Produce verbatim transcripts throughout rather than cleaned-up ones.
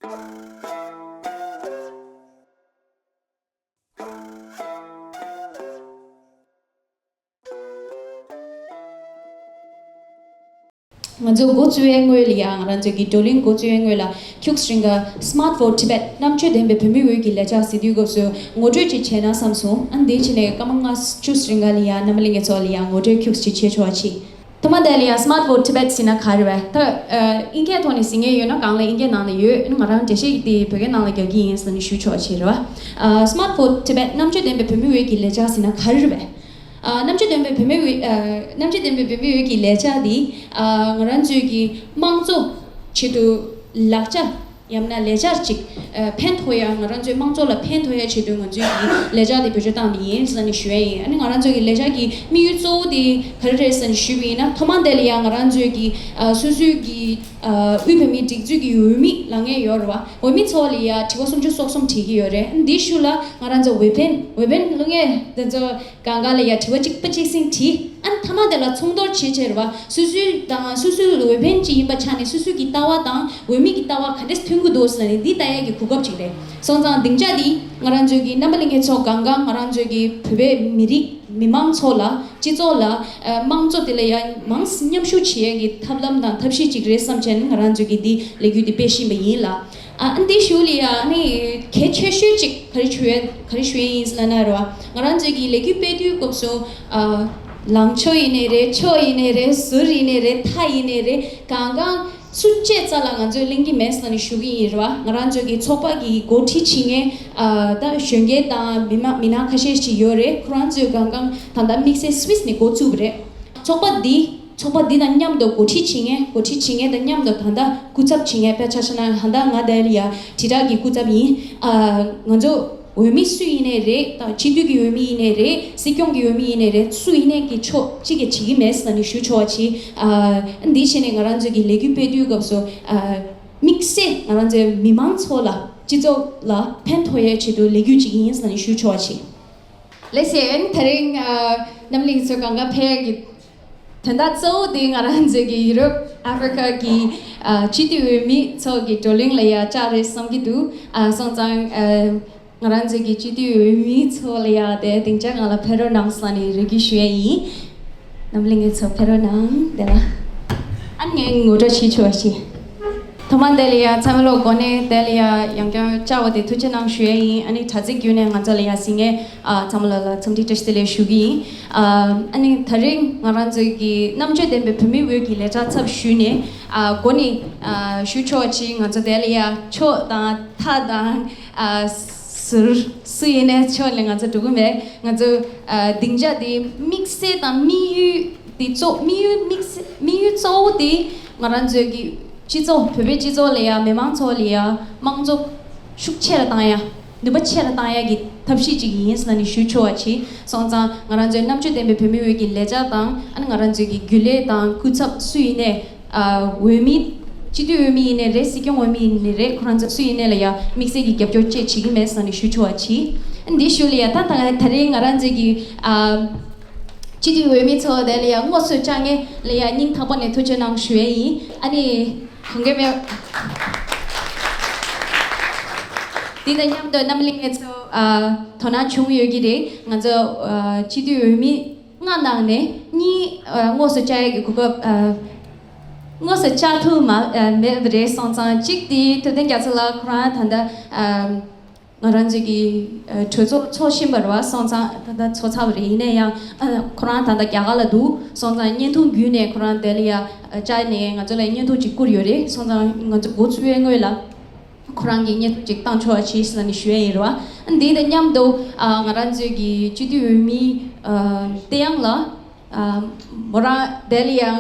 ང་ཚོ་འགོ་བཙུགས་པའི་སྔོན་ལ་ཡང་ང་རང་ཚོ་གི་བགྲོ་གླེང་འགོ་བཙུགས་པའི་སྔོན་ལ་ཁྱུག་སྲིང་ག་Smart for Tibet རྣམ་དཔྱོད་ལྡན་པའི་བོད་མི་འོས་ཀྱི་ལས་འཆར་ཟེར་དུས་སྐབས་སུ་ངོ་སྤྲོད་ཅིག་བྱས་ན་བསམ་སོང་། ཨ་འདི་ཕྱི་ནས་སྐར་མ་ལྔ་ཁྱུག་སྲིང་ག་ལ་ཡང་རྣམ་པ་ལྷན་རྒྱས་ཚོ་ལ་ཡང་ངོ་སྤྲོད་ཁྱུག་ཅིག་བྱེད་ཆོག་ཅིག་ཐོག་མ་དེ་ལ་ཡང་Smart for Tibet ཟེར་ན་ག་རེ་བས། ད་ཨིན་སྐད་ཐོག་ནས་ཟེར་མཁན་ཡོད་ན་གང་ལ་ཨིན་སྐད་ནང་ལ་ཡོད། ང་རང་འགྲེལ་བཤད་ཀྱི་དེ་བོད་སྐད་ནང་ལ་རྒྱག་གི་ཡིན་ཟེར་ནས་ཞུ་ཆོག་ཅིག་རེད་བ། Smart for Tibet རྣམ་དཔྱོད་ལྡན་པའི་བོད་མི་འོས་ཀྱི་ལས་འཆར་ཟེར་ན་ག་རེ་རེད་བས། ཨ་རྣམ་དཔྱོད་ལྡན་པའི་བུད་མེད་འོས་ཨ་རྣམ་དཔྱོད་ལྡན་པའི་བུད་མེད་འོས་ཀྱི་ལས་འཆར་འདི་ཨ་ང་རང་ཚོའི་གི་དམངས་གཙོ་ཆེད་དུ་ལག་ཆ་ཡང་ན་ལས་འཆར་ཅིག་ཨ་ཕན་ཐོགས་ཡ། ང་རང་ཚོའི་དམངས་གཙོ་ལ་ཕན་ཐོགས་ཡ་ཆེད་དུ་ང་ཚོའི་གི་ལས་འཆར་འདི་བེད་སྤྱོད་བཏང་ནི་ཡིན་ཟེར་ནས་ཞུ་ཡ་ཡིན། ཨ་ནི་ང་རང་ཚོའི་གི་ལས་འཆར་གྱི་དམིགས་ཡུལ་གཙོ་བོ་དེ་ག་རེ་རེད་ཟེར་ནས་ཞུས་པ་ཡིན་ན། ཐོག་མ་དེ་ལ་ཡང་ང་རང་ཚོའི་གི་ཨ་སོ་སོའི་གི་ཨ་དབུས་བོད་མིའི་སྒྲིག་འཛུགས་ཀྱི་འོས་མི་ལངས་མཁན་ཡོད་རེད་བ། འོས་མི་ཚོ་ལ་ཡ་དྲི་བ་སུམ་ཅུ་སོ་གསུམ་དྲི་གི་ཡོད་རེད། ཨ་ནི་འདིའི་ཤུལ་ལ་ང་རང་ཚོ་འོས་འཕེན་འོས་འཕེན་སློང་མཁན་དེ་ཚོ་གང་ག་ལ་ཡ་དྲི་བ་གཅིག་པ་གཅིག་སེང་དྲིས། ཨ་ནི་མཐའ་མ་དེ་ལ་ཚོགས་འདུར་བྱེད་བྱེད་བ། སོ་སོའི་དང་སོ་སོའི་འོས་འཕེན་གཅིག་ཡིན་པ་ཆ་ནས་སོ་སོའི་གི་ལྟ་བ་དང་འོས་མི་གི་ལྟ་བ་ག་འདྲས་མཐུན་གི་འདུག་ཟེར་ནས་འདི་ལྟ་ཡ་གི་གོ་སྐབས་གཅིག་རེད། སོང་ཙང་སྡིངས་ཆ་འདི་ང་རང་ཚོའི་གི་རྣམ་པ་ལྷན་རྒྱས་ཚོ་གང་ག་ང་རང་ཚོའི་གི་བོད་པའི་མི་རིགས་མི་མང་ཚོ་ལ་སྤྱི་ཚོགས་ལ་ཨ་དམངས་གཙོ་དེ་ལ་ཡ་མང་མཉམ་ཞུགས་བྱེད་ཡ་གི་ཐབས་ལམ་དང་ཐབས་ཤེས་གཅིག་རེད་བསམ་བྱས་ནས་ང་རང་ཚོའི་གི་འདི་ལས་འགུལ་འདི་སྤེལ་བཞིན་པ་ཡིན་ལ། ཨ་ཨ་འདི་ཞུ་ལི་ཡ་ནི་གལ་ཆེ་ཤོས་ཅིག་ག་རེ་ཞུ་ཡ་ག་རེ་ཞུ་ཡ་ཡིན་ཟེར་ན་རེད་བ། ང་རང་ཚོའི་གི་ལས་འགུལ་སྤེལ་དུས་སྐབས་སུ་ཨ་ལངས་ཕྱོགས་ཡིན་ནའི་རེད། ཕྱོགས་ཡིན་ནའི་རེད། ཟུར་ཡིན་ནའི་རེད། མཐའ་ཡིན་ནའི་རེད། གང་གང་སུ་བཅད་རྩ་ལ་ང་ཚོས་གླེང་གི་མེད་ཟེར་ནས་ཞུ་གི་ཡིན་རེད་བ། ང་རང་ཚོའི་གི་ཚོགས་པ་གི་འགོ་ཁྲིད་བྱེད་མཁན་ཨ་ད་གཞོན་སྐྱེས་དང་མི་མང་མི་སྣ་ཁ་ཤས་ཤིག་ཡོད་རེད། ཁོ་རང་ཚོས་གང་གང་ད་ལྟ་དམིགས་བསལ་སུད་སི་ནས་འགོ་བཙུགས་པ་རེད། ཚོགས་པ་འདི་ཚོགས་པ་འདི་དང་མཉམ་དུ་འགོ་ཁྲིད་བྱེད་མཁན་འགོ་ཁྲིད་བྱེད་མཁན་དང་མཉམ་དུ་ད་ལྟ་སྐུ་ཚབ་བྱེད་མཁན་དཔེ་ཆ་བཞག་ན་ད་ལྟ་ང་དེ་ལ་ཡ་དྲིལ་བསྒྲགས་ཀྱི་སྐུ་ཚབ་ཡིན། ཨ་ང་ཚོ་འོས་མི་སུ་ཡིན་ནའི་རེད། ད་སྤྱི་འཐུས་ཀྱི་འོས་མི་ཡིན་ནའི་རེད། སྲིད་སྐྱོང་གི་འོས་མི་ཡིན་ནའི་རེད། སུ་ཡིན་ནའི་གི་ཕྱོགས་གཅིག་གི་བྱེད་ཀྱི་མེད་ཟེར་ནས་ཞུ་ཆོག་པ་བྱེད། ཨ་འདི་བྱས་ནས་ང་རང་ཚོའི་གི་ལས་འགུལ་སྤེལ་དུས་སྐབས་སུ་ཨ་དམིགས་བསལ་ང་རང་ཚོའི་མི་མང་ཚོ་ལ་སྤྱི་ཚོགས་ལ་ཕན་ཐོགས་ཡའི་ཆེད་དུ་ལས་འགུལ་གཅིག་ཡིན་ཟེར་ནས་ཞུ་ཆོག་པ་བྱེད། ལགས་སོ། ཨ་ནི་དེ་རིང་ཨ་རྣམ་གླིང་ཚོ་གང་ག་ཕེབས་ཡ་གི་དོན་དག་གཙོ་བོ་དེ་ང་རང་ཚོའི་གི་ཡུ་རོབ་ཨ་ཧྥེ་རི་ཁ་གི་ཨ་སྤྱི་འཐུས་འོས་མི་ཚོ་གི་བགྲོ་གླེང་ལ་ཡ་བཅར་རེད་བསམ་གྱི་འདུག་ཨ་སོང་ཙང་ཨ་ང་རང་ཚོའི་གི་སྤྱི་འཐུས་འོས་མི་ཚོ་ལ་ཡ་དེ་སྡིངས་ཆ་སྒང་ལ་ཕེབས་རོགས་གནང་ཟེར་ནས་རེ་སྐུལ་ཞུ་ཡ་ཡིན། རྣམ་གླིང་ཚོ་ཕེབས་རོགས་གནང་། དེ་ལ་ཨ་ངས་ངོ་སྤྲོད་བྱེད་ཆོག་པ་བྱེད། ཐོག་མ་དེ་ལ་ཡ་ཚང་མ་ལོ་གོ་ནས་དེ་ལ་ཡ་ཡང་བསྐྱར་བཅར་བ་དེ་ཐུགས་རྗེ་གནང་ཞུ་ཡ་ཡིན། ཨ་ནི་དྲ་ཚིགས་བརྒྱུད་ནས་ང་ཚོ་ལ་ཡ་གཟིགས་མཁན་ཨ་ཚང་མ་ལ་ལ་འཚམས་འདྲི་བཀྲ་ཤིས་བདེ་ལེགས་ཞུ་གི་ཡིན། ཨ་ཨ་ནི་དེ་རིང་ང་རང་ཚོའི་གི་རྣམ་དཔྱོད་ལྡན་པའི་བུད་མེད་འོས་ཀྱི་ལས་འཆར་ཚབ་ཞུས་ནས་ཨ་འགོ་ནས་ཨ་ཞུ་ཆོག་ཅིག་ང་ཚོ་དེ་ལ་ཡ་ཕྱོགས་དང་མཐའ་དང་ཨ་ཟུར་སུ་ཡིན་ནའི་ཕྱོགས་ནས་ང་ཚོ་འགྲོ་གི་མེད། ང་ཚོ་ཨ་སྡིངས་ཆ་དེ་དམིགས་བསལ་དང་དམིགས་ཡུལ་དེ་གཙོ་དམིགས་ཡུལ་དམིགས་བསལ་དམིགས་ཡུལ་གཙོ་བོ་དེ་ང་རང་ཚོའི་གི་སྤྱི་ཚོགས་བོད་པའི་སྤྱི་ཚོགས་ལ་ཡ་མི་མང་ཚོ་ལ་ཡ་དམངས་གཙོ་ཤུགས་ཆེ་རུ་བཏང་ཡ་ནུས་པ་ཆེ་རུ་བཏང་ཡ་གི་ཐབས་ཤེས་ཅིག་ཡིན་ཟེར་ནས་ཞུ་ཆོག་པ་བྱེད། སོང་ཙང་ང་རང་ཚོའི་རྣམ་དཔྱོད་ལྡན་པའི་བུད་མེད་འོས་ཀྱི་ལས་འཆར་དང་ཨ་ནི་ང་རང་ཚོའི་གི་རྒྱུན་ལས་དང་སྐུ་ཚབ་སུ་ཡིན་ནའི་ཨ་འོས་མི་སྤྱི་འཐུས་འོས་མི་ཡིན་ནའི་རེད། སྲིད་སྐྱོང་འོས་མི་ཡིན་ནའི་རེད། ཁོ་རང་ཚོ་སུ་ཡིན་ནའི་ལ་ཡ་དམིགས་བསལ་གྱི་རྒྱབ་སྐྱོར་བཅས་བྱེད་ཀྱི་མེད་ཟེར་ནས་ཞུ་ཆོག་པ་བྱེད། ཨ་ནི་འདིའི་ཤུལ་ལ་ཡ་ད་ད་ད་རེས་ང་རང་ཚོའི་གི་ཨ་སྤྱི་འཐུས་འོས་མི་ཚོ་དེ་ལ་ཡ་དངོས་སུ་བཅར་མཁན་ལ་ཡ་སྙིང་ཐག་པ་ནས་ཐུགས་རྗེ་གནང་ཞུ་ཡས་ཡིན། ཨ་ནི་གང་ག་མེད། དེ་དང་མཉམ་དུ་རྣམ་གླིང་ངེད་ཚོ་ཨ་དོ་སྣང་བྱུང་ཡོད་ཀྱི་རེད། ང་ཚོ་ཨ་སྤྱི་འཐུས་འོས་མི་ལྔ་ནང་ནས་གཉིས་ཨ་དངོས་སུ་བཅར་ཡས་ཀྱི་གོ་སྐབས་ཨ་དངོས་སུ་བཅར་ཐུབ་མ་ཨ་མེད་པ་རེད། སོང་ཙང་གཅིག་དེ་ཐུབ་བསྟན་རྒྱ་མཚོ་ལགས་ཁོ་རང་ད་ལྟ་ཨ་ང་རང་ཚོའི་གི་ཨ་གྲོས་ཚོགས་ཚོགས་བཞིན་པ་རེད་བ། སོང་ཙང་ད་ལྟ་ཚོགས་ཚར་བ་རེད། ཡིན་ན་ཡང་ཨ་ཁོ་རང་ད་ལྟ་རྒྱ་གར་ལ་འདུག་སོང་ཙང་བརྙན་ཐུང་བརྒྱུད་ནས་ཁོ་རང་དེ་ལ་ཡ་ཨ་བཅར་ནས་ང་ཚོ་ལ་བརྙན་ཐུང་ཅིག་བསྐུར་ཡོད་རེད། སོང་ཙང་ང་ཚོ་འགོ་ཚུགས་པའི་སྔོན་ལ་ཁོ་རང་གིས་བརྙན་ཐུང་ཅིག་བཏང་ཆོག་པ་བྱེད་ཟེར་ནས་ཞུ་ཡས་ཡིན་རེད་བ། འདི་དང་མཉམ་དུ་ཨ་ང་རང་ཚོའི་གི་སྤྱི་འཐུས་འོས་མི་ཨ་བསྟན་དབྱངས་ལགས་ཨ་མོ་རང་དེ་ལ་ཡང་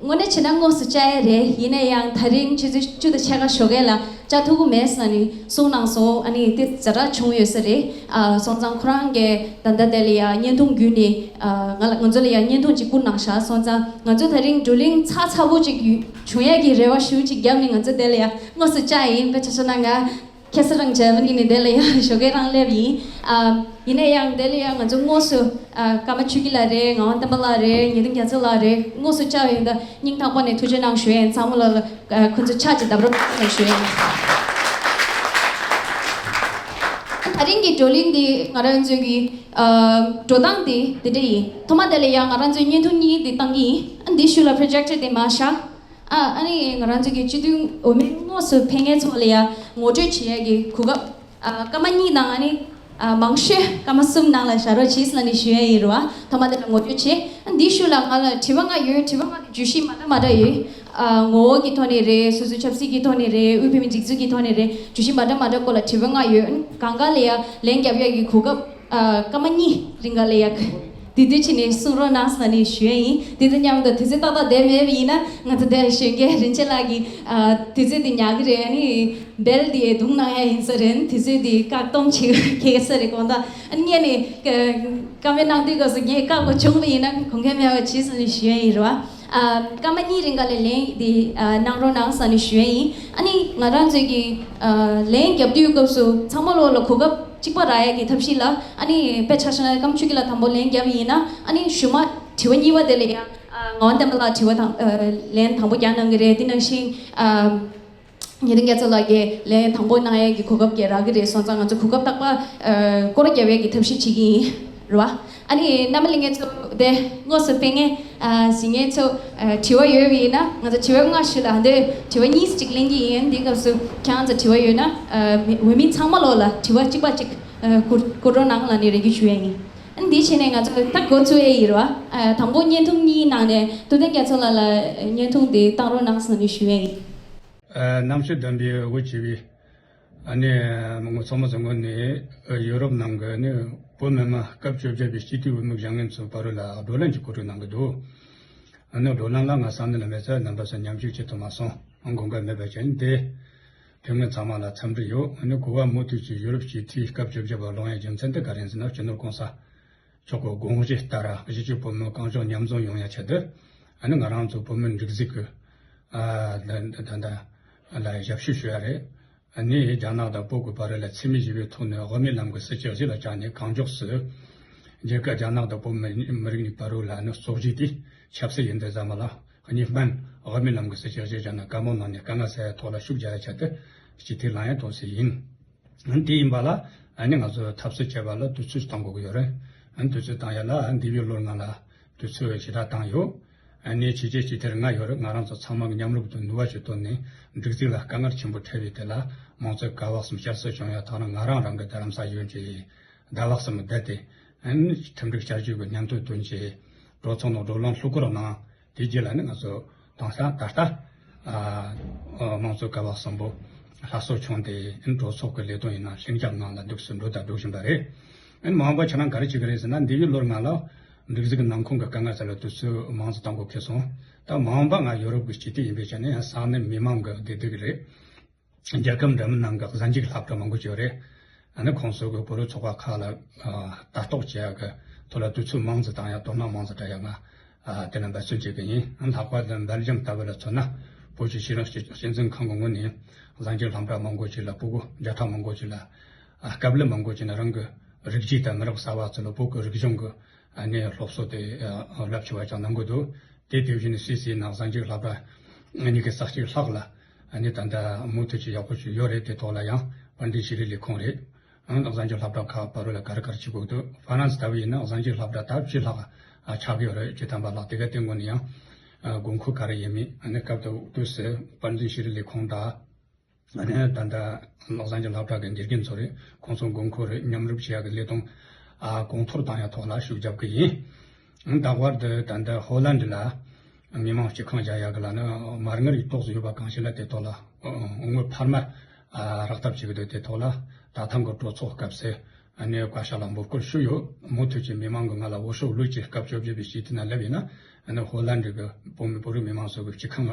དངོས་གནས་བྱས་ན་དངོས་སུ་བཅར་ཡས་རེད། ཡིན་ན་ཡང་ད་རིང་ཆུ་ཚོད་བཅུ་དང་ཕྱེད་ཀ་ཞོགས་ཀས་ལ་བཅར་ཐུབ་ཀྱི་མེད་ཟེར་ནས་གསུངས་གནང་སོང་། ཨ་ནི་དེ་ཛ་དྲག་བྱུང་ཡོད་ས་རེད། ཨ་སོང་ཙང་ཁོ་རང་གིས་ད་ལྟ་དེ་ལ་ཡང་བརྙན་ཐུང་བརྒྱུད་ནས་ཨ་ང་ལ་ང་ཚོ་ལ་ཡང་བརྙན་ཐུང་ཅིག་བསྐུར་གནང་ཤག་སོང་ཙང་ང་ཚོ་ད་རིང་བགྲོ་གླེང་ཚགས་ཚགས་པོ་ཅིག་བྱུང་ཡས་ཀྱི་རེ་བ་ཞུ་ཅིག་བརྒྱབ་ནས་ང་ཚོ་དེ་ལ་ཡང་དངོས་སུ་བཅར་ཡིན། དཔེ་ཆ་བཞག་ན་ང་ཁ་སང་རང་འཇར་མ་ནི་ནས་དེ་ལ་ཡང་ཞོགས་ཀས་རང་སླེབས་ཡིན། ཨ་ཡིན་ན་ཡང་དེ་ལ་ཡང་ང་ཚོ་དངོས་སུ་ཨ་ཀརྨ་ཆོས་སྐྱིད་ལགས་རེད། ངག་དབང་བསྟན་པ་ལགས་རེད། ཉི་སྟོན་རྒྱ་མཚོ་ལགས་རེད། དངོས་སུ་བཅར་བ་ཡིན་ད་སྙིང་ཐག་པ་ནས་ཐུགས་རྗེ་གནང་ཞུ་ཡིན། ཚང་མ་ལ་ལ་ཨ་ཁོང་ཚོ་ཕྱག་ཅིག་བརྡབ་རོགས་གནང་ཞུ་ཡིན། ད་རིང་གི་བགྲོ་གླེང་འདི་ང་རང་ཚོའི་གི་ཨ་འགྲོ་སྟངས་འདི་འདི་འདྲ་ཡིན། ཐོག་མ་དེ་ལ་ཡང་ང་རང་ཚོའི་བརྙན་ཐུང་གཉིས་འདི་བཏང་གི་ཡིན། ཨ་འདི་ཤུལ་ལ་པྲོ་ཇེག་ཊར་དེ་མར་བཞག་ཨ་ཨ་ནི་ང་རང་ཚོའི་གི་སྤྱི་འཐུས་འོས་མི་དངོས་སུ་ཕེབས་མཁན་ཚོ་ལ་ཡང་ངོ་སྤྲོད་བྱེད་ཡས་ཀྱི་གོ་སྐབས། ཨ་སྐར་མ་གཉིས་དང་ཨ་ནི་ཨ་མང་ཤོས་སྐར་མ་གསུམ་ནང་ལ་བཞག་རོགས་གྱིས་ལབ་ནས་ཞུ་ཡས་ཡིན་རེད་བ། ཐོག་མ་དེ་ལ་ངོ་སྤྲོད་བྱེད། ཨ་འདིའི་ཤུལ་ལ་ང་ལ་དྲི་བ་ལྔ་ཡོད། དྲི་བ་ལྔ་དེ་བརྗོད་གཞི་མ་འདྲ་མ་འདྲ་ཡོད། ཨ་ངོ་བོ་གི་ཐོག་ནས་རེད། སོ་སོའི་ཆབ་སྲིད་ཀྱི་ཐོག་ནས་རེད། དབུས་བོད་མིའི་སྒྲིག་འཛུགས་ཀྱི་ཐོག་ནས་རེད། བརྗོད་གཞི་མ་འདྲ་མ་འདྲ་སྐོར་ལ་དྲི་བ་ལྔ་ཡོད། གང་ག་ལ་ཡ་ལན་རྒྱབ་ཡ་གི་གོ་སྐབས་ཨ་སྐར་མ་གཉིས་རིང་ག་ལ་ཡ་དུས་ཚོད་བྱས་ནས་གསུང་རོགས་གནང་ཟེར་ནས་ཞུ་ཡ་ཡིན། དེ་དང་མཉམ་དུ་དུས་ཚོད་ཏག་ཏག་བསྡད་མེད་པ་ཡིན་ན་ང་ཚོ་འདིར་གཞོན་སྐྱེས་རིན་ཆེན་ལགས་ཀྱིས་ཨ་དུས་ཚོད་འདི་ཉར་གི་རེད། ཨ་ནི་བེལ་འདི་རྡུང་གནང་ཡ་ཡིན་ས་རེད། དུས་ཚོད་འདི་བཀག་སྡོམ་བྱེད་ཀྱི་ས་རེད། དགོངས་དག་ཨ་ནི་ངས་ནི་བཀའ་མོལ་གནང་དུས་སྐབས་སུ་ངས་བཀག་དགོས་བྱུང་བ་ཡིན་ན་དགོངས་འགལ་མེད་པ་བྱེད་ཟེར་ནས་ཞུ་ཡ་ཡིན་རེད་བ། ཨ་སྐར་མ་གཉིས་རིང་ག་ལ་ལན་འདི་ཨ་གནང་རོགས་གནང་ཟེར་ནས་ཞུ་ཡ་ཡིན། ཨ་ནི་ང་རང་ཚོའི་གི་ཨ་ལན་རྒྱབ་དུས་སྐབས་སུ་ཚང་མ་ལོག་ལ་གོ་སྐབས་གཅིག་པ་རག་ཡ་གི་ཐབས་ཤེས་ལ། ཨ་ནི་དཔེ་ཆ་བཞག་ན་སྐར་མ་བཅུ་གཅིག་ལ་དང་པོ་ལན་རྒྱབ་ཡིན་ན། ཨ་ནི་གཞུག་མ་དྲི་བ་གཉིས་པ་དེ་ལ་ཡང་ཨ་ངག་དབང་བསྟན་པ་ལགས་དྲི་བ་དང་ཨ་ལན་དང་པོ་རྒྱག་གནང་གི་རེད། དེ་ནང་བཞིན་ཨ་ཉི་སྟེང་རྒྱ་མཚོ་ལགས་ཀྱིས་ལན་དང་པོ་གནང་ཡས་ཀྱི་གོ་སྐབས་ཀྱི་རག་གི་རེད། སོང་ཙང་ང་ཚོ་གོ་སྐབས་རྟག་པར་ཨ་སྐོར་ར་རྒྱབ་ཡས་ཀྱི་ཐབས་ཤེས་བྱེད་ཀྱི་ཡིན་རེད་བ། ཨ་ནི་རྣམ་པ་ལྷན་རྒྱས་ཚོ་དེ་དངོས་སུ་ཕེབས་མཁན་ཨ་གཟིགས་མཁན་ཚོ་ཨ་དྲི་བ་ཡོད་པ་ཡིན་ན། ང་ཚོ་དྲི་བ་ལྔ་ཞུ་ལ་འདི་དྲི་བ་གཉིས་ཅིག་ལེན་གྱི་ཡིན། འདི་སྐབས་སུ་ཁྱེད་རང་ཚོ་དྲི་བ་ཡོད་ན་ཨ་འོས་མི་ཚང་མ་ལོག་ལ་དྲི་བ་གཅིག་པ་གཅིག་ཨ་བསྐུར་བསྐུར་རོགས་གནང་ལབ་ནས་རེ་སྐུལ་ཞུ་ཡས་ཡིན། ཨ་ནི་འདི་བྱས་ནས་ང་ཚོ་ད་འགོ་ཚུགས་ཡས་ཡིན་རེད་བ། ཨ་དང་པོ་བརྙན་ཐུང་གཉིས་ནང་ནས་ཐུབ་བསྟན་རྒྱ་མཚོ་ལགས་ལ་བརྙན་ཐུང་འདི་བཏང་རོགས་གནང་ཟེར་ནས་ཞུ་ཡས་ཡིན། ཨ་རྣམ་དཔྱོད་ལྡན་པའི་དབུ་ཁྲིད་པའི་ཨ་ནི་ངོ་ཚང་མ་ཚོ་ངོས་ནས་ཨ་ཡུ་རོབ་ནང་གི་ནི་བོད་མི་མང་སྐབས་བཅོ་བརྒྱད་པའི་སྤྱི་འཐུས་འོས་མི་བཞེངས་མཁན་ཚོའི་བར་ལ་བགྲོ་གླེང་ཅིག་གོ་སྒྲིག་གནང་གི་འདུག་ཨ་ནི་བགྲོ་གླེང་ལ་ང་ས་གནས་ལ་མེད་ཚེ་རྣམ་པ་ཚོ་མཉམ་ཞུགས་བྱེད་ཐུབ་མ་སོང་། དགོངས་འགལ་མེད་པ་བྱས་ནས་དེ་ཕེབས་མཁན་ཚང་མ་ལ་འཚམས་འདྲི་ཡོད། ཨ་ནི་གོ་བ་མུ་མཐུད་ཀྱིས་ཡུ་རོབ་སྤྱི་འཐུས་སྐབས་བཅོ་བརྒྱད་པ་ལངས་ཡའི་རྒྱུ་མཚན་དེ་ག་རེ་ཡིན་ཟེར་ན། སྤྱི་ནོར་གོང་ས་མཆོག་གི་དགོངས་བཞེད་ལྟར་གཞིས་བྱེས་བོད་མི་གང་ཕྱོགས་མཉམ་འཛོམས་ཡོང་ཡ་ཆེད་དུ། ཨ་ནི་ང་རང་ཚོ་བོད་མི་སྒྲིག་འཛུགས་ཀྱི་ཨ་ད་ད་ལ་ཞབས་ཞུ་ཞུ་ཡ་རེད། ཨ་ནི་རྒྱ་ནག་དང་བོད་ཀྱི་བར་ལ་འཚེ་མེད་ཞི་བའི་ཐོག་ནས་དབུ་མའི་ལམ་གྱི་སྲིད་བྱུས་གཞི་ལ་བཅངས་ནས་གང་མགྱོགས་སུ་རྒྱ་གར་རྒྱ་ནག་དང་བོད་མི་མི་རིགས་གཉིས་བར་ལ་ཨ་ནི་སྲོག་གཅོད་དེ་ཆབ་སྲིད་ཡིན་དུས་ཙམ་ལ། གཉིས་སྨན་དབུ་མའི་ལམ་གྱི་སྲིད་བྱུས་གཞི་བཞག་ན་བཀའ་མོལ་གནང་ནས་དཀའ་ངལ་སེལ་ཡ་ཐོག་ལ་ཤུགས་རྒྱག་ཡ་ཆེད་དུ་སྤྱི་འཐུས་ལངས་ཡ་ཐོག་སེ་ཡིན། དེ་ཡིན་པ་ལ་ཨ་ནི་ང་ཚོས་འཐབ་རྩོད་བྱེད་པ་ལ་དུས་ཚོད་གཏང་དགོས་ཀྱི་ཡོད་རེད། ཨ་ནི་དུས་ཚོད་གཏང་ཡ་ལ་འདས་པའི་ལོ་ལྔ་ལ་དུས་ཚོད་ཞེ་དྲག་བཏང་ཡོད། ཨ་ནི་ཕྱི་རྒྱལ་སྤྱི་འཐུས་ལྔ་ཡོད་རེད། ང་རང་ཚོ་ཚང་མ་གི་མཉམ་རུབ་ཏུ་ནུས་པ་ཞིག་བཏོན་ནས་སྒྲིག་འཛུགས་ལ་དཀའ་ངལ་ཆེན་པོ་འཕྲད་པའི་དེ་ལ་མང་གཙོའི་སྐལ་བ་གསུམ་བསྐྱར་གསོ་བྱུང་ཡ་ཐོག་ནས་ང་རང་རང་གི་རྡ་རམ་ས་གཞོན་གྱི་ཟླ་བ་གསུམ་བསྡད་དེ། ཨ་ནི་ཁྲིམས་སྒྲིག་བསྐྱར་བཅོས་ཀྱི་སྙན་ཐོ་བཏོན་བྱས་གྲོས་ཚོགས་ནང་བགྲོ་གླེང་ལྷུག་པོར་གནང་། དེ་རྗེས་ལ་ནི་ང་ཚོ་དེང་སང་ད་ལྟ་ཨ་ཨ་དམངས་གཙོ་སྐལ་བ་གསུམ་པོ་སླར་གསོ་བྱུང་སྟེ། ཨ་ནི་གྲོས་ཚོགས་ཀྱི་ལས་དོན་ཡིན་ན་ལྷིང་འཇགས་ངང་ལ་འདུག་སེ་འགྲོ་དང་འགྲོ་བཞིན་པ་རེད། ཨ་ནི་མ་འོངས་པ་ཁྱེད་རང་ག་རེ་བྱེད་ཀྱི་རེད་ཟེར་ན། འདས་པའི་ལོ་ལྔ་ལ་སྒྲིག་འཛུགས་ཀྱི་ནང་ཁོངས་ཀྱི་དཀའ་ངལ་སེལ་ལ་དུས་ཚོད་མང་ཙམ་གཏང་དགོས་ཁེལ་སོང་། ད་མ་འོངས་པ་ང་ཡོ་རོབ་ཀྱི་སྤྱི་འཐུས་ཡིན་པའི་ཆ་ནས་ཡང་ས་གནས་མི་མང་གི་བདེ་སྡུག་རེད། རྒྱལ་ཁབ་འདྲ་མིན་ནང་གི་གཟའ་མཇུག་སློབ་གྲྭ་མང་པོ་ཅིག་ཡོད་རེད། ཨ་ནི་ཁོང་ཚོ་གི་བོད་རིགས་ཚོགས་པ་ཁག་ལ་ཨ་ལྟ་རྟོག་བྱེད་ཡག་གི་ཐོག་ལ་དུས་ཚོད་མང་ཙམ་བཏང་ཡག་དོ་སྣང་མང་ཙམ་སྤྲད་ཡག་ང་ཨ་དེ་ལ་འབད་བརྩོན་བྱེད་ཀྱི་ཡིན། ཨ་ལྷག་པར་དུ་སྦེལ་ཇམ་ལྟ་བུ་ལ་མཚོན་ན། བོད་ཀྱི་ཕྱི་ནང་སྤྱི་སྤྱི་འཛིན་ཁང་གི་ངོས་ནས་གཟའ་མཇུག་སློབ་གྲྭ་མང་པོ་ཅིག་ལ་སྤུ་གུ་བརྒྱ་ཕྲག་མང་པོ་ཅིག་ལ་ཨ་སྐབས་ལ་མང་པོ་ཅིག་ནི་རང་གི་རིགས་རྒྱུད་དང་མི་རབས་གསར་པ་ཚོ་ལ་བོད་ཀྱི་རིག་གཞུང་གི་ཨ་ནི་སློབ་གསོ་དེ་ཨ་རླབས་ཆེ་བ་ཅིག་གནང་གི་འདུག་དེ་དེ་བཞིན་སུད་སིའི་ནང་གཟའ་མཇུག་སློབ་གྲྭ་ཉི་ཤུ་རྩ་གཅིག་ལྷག་ལ་ཨ་ནི་ད་ལྟ་མུ་མཐུད་ཀྱི་ཡག་པོ་ཞིག་ཡོད་རེད། དེ་ཐོག་ལ་ཡང་དཔལ་ལྡན་ཤེས་རིག་ལས་ཁུངས་རེད། ཨང་གཟའ་མཇུག་སློབ་གྲྭ་ཁག་བར་ལ་ག་རེ་ག་རེ་བྱེད་དགོས་འདུག་ཧྥ་རན་སི་ལྟ་བུ་ཡིན་ན་གཟའ་མཇུག་སློབ་གྲྭ་ད་བཅུ་ལྷག་ཨ་ཆགས་ཀྱི་ཡོད་རེད། སྤྱི་བཏང་པ་ལག་དེ་ག་དེ་ངོས་ནས་ཡང་ཨ་དགོས་མཁོ་ག་རེ་ཡིན་མིན། ཨ་ནི་སྐབས་དེ་དུས་སུ་དཔལ་ལྡན་ཤེས་རིག་ལས་ཁུངས་དང་། ཨ་ནི་ད་ལྟ་ལག་བཟང་གི་སློབ་གྲྭ་གི་དགེ་རྒན་ཚོ་རེད། ཁོང་ཚོ་དགོས་མཁོ་རེད། མཉམ་རུབ་བྱེད་ཡག་གི་ལས་དོན་ཨ་གོང་མཐོར་བཏང་ཡག་ཐོག་ལ་ཤུགས་རྒྱབ་གི་ཡིན། ད་བར་དུ་ད་ལྟ་ཧོ་ལན་ཌི་ལ་མི་མང་སྤྱི་ཁང་བཞག་ཡག་གི་ལ་ནི་མ་དངུལ་ཏོག་ཙམ་ཡོད་པ་གང་ཞིག་ལ་དེ་ཐོག་ལ་དངུལ་འཕར་མ་ཨ་རག་ཐབས་བྱེད་ཀྱི་འདུག་དེ་ཐོག་ལ་ད་ཐེངས་ཀྱི་གྲོས་ཚོགས་སྐབས་སུ་ཨ་ནི་བཀའ་ཤག་ལ་འབོད་སྐུལ་ཞུས་ཡོད། མུ་མཐུད་ཀྱི་མི་མང་གི་ང་ལ་འོས་ཤོག་བླུགས་ཀྱི་སྐབས་བཅོ་བརྒྱད་པའི་སྤྱི་འཐུས་ནང་སླེབས་ཡིན་ན། ཨ་ནི་ཧོ་ལན་ཌི་གི་བོད་མི་བོད་རིགས་མི་མང་ཚོ་གི་སྤྱི་ཁང་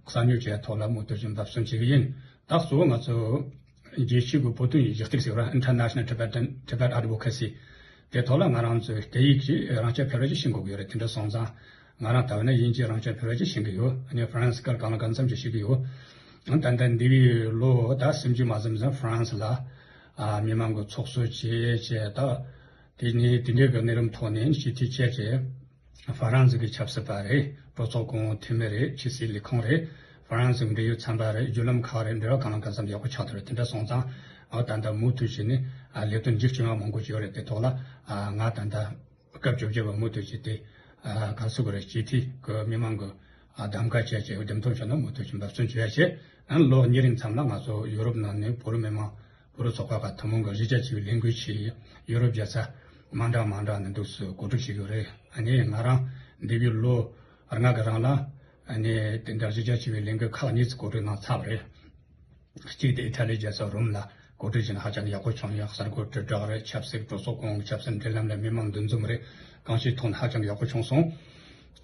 གསར་རྙོག་བྱེད་ཡ་ཐོག་ལ་མུ་མཐུད་ཀྱི་འབད་བརྩོན་བྱེད་ཀྱི་ཡིན། ད་གཙོ་བོ་ང་ཚོ་རྒྱལ་སྤྱི་གི་བོད་དོན་གཞི་རྟེན་ཟེར་བ། International Tibetan Tibet Advocacy། དེ་ཐོག་ལ་ང་རང་ཚོའི་སྐད་ཡིག་ཅིག་རང་རྐྱ་འཕེར་བ་ཅིག་ཤེས་དགོས་ཀྱི་ཡོད་རེད། དེ་འདྲ་སོང་ཙང་ང་རང་ལྟ་བུ་ན་དབྱིན་ཇི་རང་རྐྱ་འཕེར་བ་ཅིག་ཤེས་ཀྱི་ཡོད། ཨ་ནི་ཧྥ་རན་སི་སྐད་གང་ལ་གང་འཚམ་ཅིག་ཤེས་ཀྱི་ཡོད། ཨ་ད་ལྟ་འདས་པའི་ལོ་ད་སུམ་ཅུ་མ་ཟིན་ཙམ་ཧྥ་རན་སི་ལ་ཨ་མི་མང་གི་ཚོགས་གཙོ་བྱས་བྱས། ད་དེ་ནས་དེ་འདྲའི་གི་གནས་རིམ་ཐོག་ནས་སྤྱི་འཐུས་བྱས་བྱས། ཧྥ་རན་སི་གི་ཆབ་སྲིད་པ་རེད། གྲོས་ཚོགས་གོང་འོག་འཐུས་མི་རེད། ཕྱི་སྲིད་ལས་ཁུངས་རེད། ཧྥ་རན་སི་གི་འབྲེལ་ཡོད་ཚན་པ་རེད། བརྒྱུད་ལམ་ཁག་རེད། འབྲེལ་བ་གང་ལ་གང་འཚམ་ཡག་པོ་ཆགས་ཐུབ་རེད། དེ་འདྲ་སོང་ཙང་ཨ་ད་ལྟ་མུ་མཐུད་བྱས་ནས་ཨ་ལས་དོན་མཇུག་སྐྱོང་བ་མང་པོ་ཞིག་ཡོད་རེད། དེ་ཐོག་ལ་ཨ་ང་ད་ལྟ་སྐབས་བཅོ་བརྒྱད་པ་མུ་མཐུད་བྱས་ཏེ་ཨ་ག་ཚོད་གི་རེད། སྤྱི་འཐུས་གི་མི་མང་གི་ཨ་གདམ་ག་བྱས་བྱས་འདེམས་ཐོན་བྱུང་ན་མུ་མཐུད་བྱས་འབད་བརྩོན་བྱེད་ཡ་བྱས། ཨ་ལོ་གཉིས་རིང་མཚམས་ལ་ང་ཚོ་ཡུ་རོབ་ནང་ནས་བོད་རིགས་མི་མང་བོད་རིགས་ཚོགས་པ་ཁག་ཐུན་མོང་གི་གཞིས་ཆགས་ཆེ་བའི་ལས་འགུལ་ཆེད་ཡུ་རོབ་རྒྱལ་ས་མང་དྲགས་མང་དྲགས་ནས་འདུག་སེ་གོ་སྒྲིག་བྱེད་ཀྱི་ཡོད་རེད། ཨ་ནི་ང་རང་འདས་པའི་ལོ་ལྔ་གི་རིང་ལ་ཨ་ནི་དེ་འདྲ་གཞིས་ཆགས་ཆེ་བའི་ལས་འགུལ་ཁག་གཉིས་ཙམ་གོ་སྒྲིག་གནང་ཚར་བ་རེད། གཅིག་དེ་ཨི་ཐ་ལི་རྒྱལ་ས་རོམ་ལ་གོ་སྒྲིག་བྱས་ནས་ཧ་ཅང་ཡག་པོ་བྱུང་ཡོད། གསར་འགོད་དྲིལ་བསྒྲགས་རེད། ཆབ་སྲིད་གྲོས་ཚོགས་གོང་གི་ཆབ་སྲིད་འབྲེལ་ལམ་ལ་མི་མང་འདུ་འཛོམས་རེད། གང་ཞིག་ཐོག་ནས་ཧ་ཅང་ཡག་པོ་བྱུང་སོང་།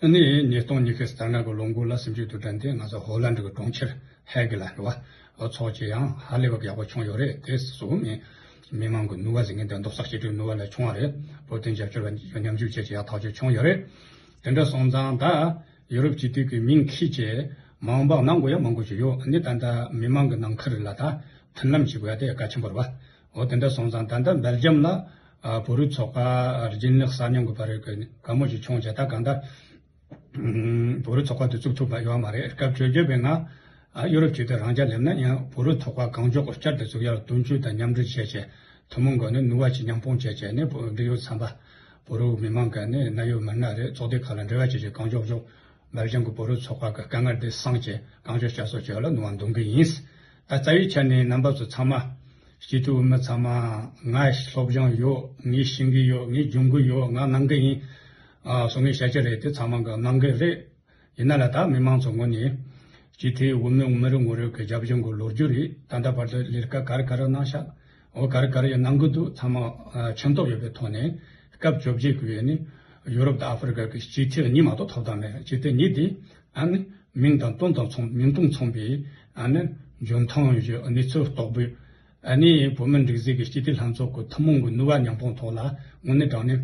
ཨ་ནི་ཉིས་སྟོང་ཉི་ཤུ་རྩ་ལྔ་གི་ལོ་འགོ་ལ་སྲིད་འཛིན་དུས་དྲན་དེ་ང་ཚོ་ཧོ་ལན་ཌི་གི་གྲོང་ཁྱེར་ཧེ་གི་ལ་རེད་བ། འོ་ཚོགས་ཀྱི་ཡང་ཧ་ལས་པ་ཡག་པོ་བྱུང་ཡོད་རེད། དེ་སོ་མི་མི་མང་གི་ནུས་པ་ཟེར་མཁན་དེ་རྡོག་རྩ་གཅིག་སྒྲིལ་ནུས་པ་ལས་བྱུང་བ་རེད། བོད་དོན་རྒྱབ་སྐྱོར་བ་མཉམ་ཞུགས་བྱས་ཀྱི་ཡག་ཐག་ཆོད་བྱུང་ཡོད་རེད། དེ་འདྲ་སོང་ཙང་ད་ཡུ་རོབ་སྤྱི་འཐུས་ཀྱི་མིང་འཁྱེར་བྱས་མང་འབག་གནང་དགོས་ཡ་མང་པོ་ཞིག་ཡོད། ཨ་ནི་ད་ལྟ་མི་མང་གི་ནང་ཁུལ་ལ་ད་མཐུན་ལམ་བྱེད་དགོས་ཡ་དེ་གལ་ཆེན་པོ་རེད་བ། འོ་དེ་འདྲ་སོང་ཙང་ད་ལྟ་སྦེལ་ཇམ་ལ་ཨ་བོད་རིགས་ཚོགས་པ་རྒྱུན་ལས་གསར་རྙིང་གི་བར་གྱི་དཀའ་མོ་ཞིག་བྱུང་བྱས། ད་གང་ལྟར་ཨ་བོད་རིགས་ཚོགས་པ་དེ་བཙུགས་ཐུབ་པ་ཡོད་མ་རེད། སྐབས་བཅོ་བརྒྱད་པའི་ང་ཨ་ཡུ་རོབ་སྤྱི་འཐུས་རང་འཇགས་སླེབས་ན་ཡང་བོད་རིགས་ཚོགས་པ་གང་མགྱོགས་བསྐྱར་དུ་བཙུགས་ཡར་དོན་གཅོད་དང་མཉམ་འབྲེལ་བྱས་བྱས་ཐུན་མོང་གི་ནི་ནུས་པ་ཅིག་མཉམ་སྤུངས་བྱས་བྱས་ནས་བོད་འབྲེལ་ཡོད་ཚན་པ་བོད་རིགས་མི་མང་གི་ནི་གནད་ཡོད་མི་སྣ་རེད། ཚོགས་སྡེ་ཁག་ལ་འབྲེལ་བ་བྱས་བྱས་གང་མགྱོགས་མགྱོགས་སྦེལ་ཇམ་གྱི་བོད་རིགས་ཚོགས་པ་གི་དཀའ་ངལ་དེ་སངས་བྱས་གང་མགྱོགས་བསྐྱར་གསོ་བྱེད་པ་ལ་ནུས་པ་འདོན་གི་ཡིན། ད་རྩ་བའི་ཆ་ནས་རྣམ་པ་ཚོ་ཚང་མ་སྤྱི་འཐུས་འོས་མི་ཚང་མ་ང་སློབ་སྦྱོང་ཡོད། ངས་ཤེས་ཀྱི་ཡོད། ངས་སྦྱོང་གི་ཡོད། ང་གནང་གི་ཡིན། ཨ་སོ་ངས་བཤད་ཀྱི་རེད། དེ་ཚང་མ་གི་གནང་གི་རེད། ཡིན་ན་ལ་ད་མི་མང་ཚོ་ངོས་ནས་སྤྱི་འཐུས་འོས་མི་མི་རེ་ངོ་རེ་གི་རྒྱབ་ལྗོངས་གི་ལོ་རྒྱུས་རེད། ད་ལྟ་བར་དུ་ལས་ཀ་ག་རེ་ག་རེ་གནང་ཤག་འོ་ག་རེ་ག་རེ་ཡང་གནང་གི་འདུག་ཚང་མ་ཨ་མཁྱེན་རྟོགས་ཡོད་པའི་ཐོག་ནས་སྐབས་བཅོ་བརྒྱད་གི་ཡོད་ནི་ཡུ་རོབ་དང་ཨ་ཧྥེ་རི་ཁ་གི་སྤྱི་འཐུས་གཉིས་མ་གཏོགས་ཐོབ་ཐང་མེད། སྤྱི་འཐུས་གཉིས་དེ་ཨ་ནི་མིང་དང་དོན་དང་མཚུངས། མིང་དོན་མཚུངས་པའི་ཨ་ནི་འཇོན་ཐང་ཡོད་རྒྱུ། གནས་ཚུལ་རྟོགས་པའི་ཨ་ནི་བོད་མི་སྒྲིག་འཛུགས་ཀྱི་སྤྱི་འཐུས་ལྷན་ཚོགས་ཀྱི་ཐུན་མོང་གི་ནུས་པ་མཉམ་སྤུངས་ཐོག་ལ་དངོས་གནས་དྲང་གནས་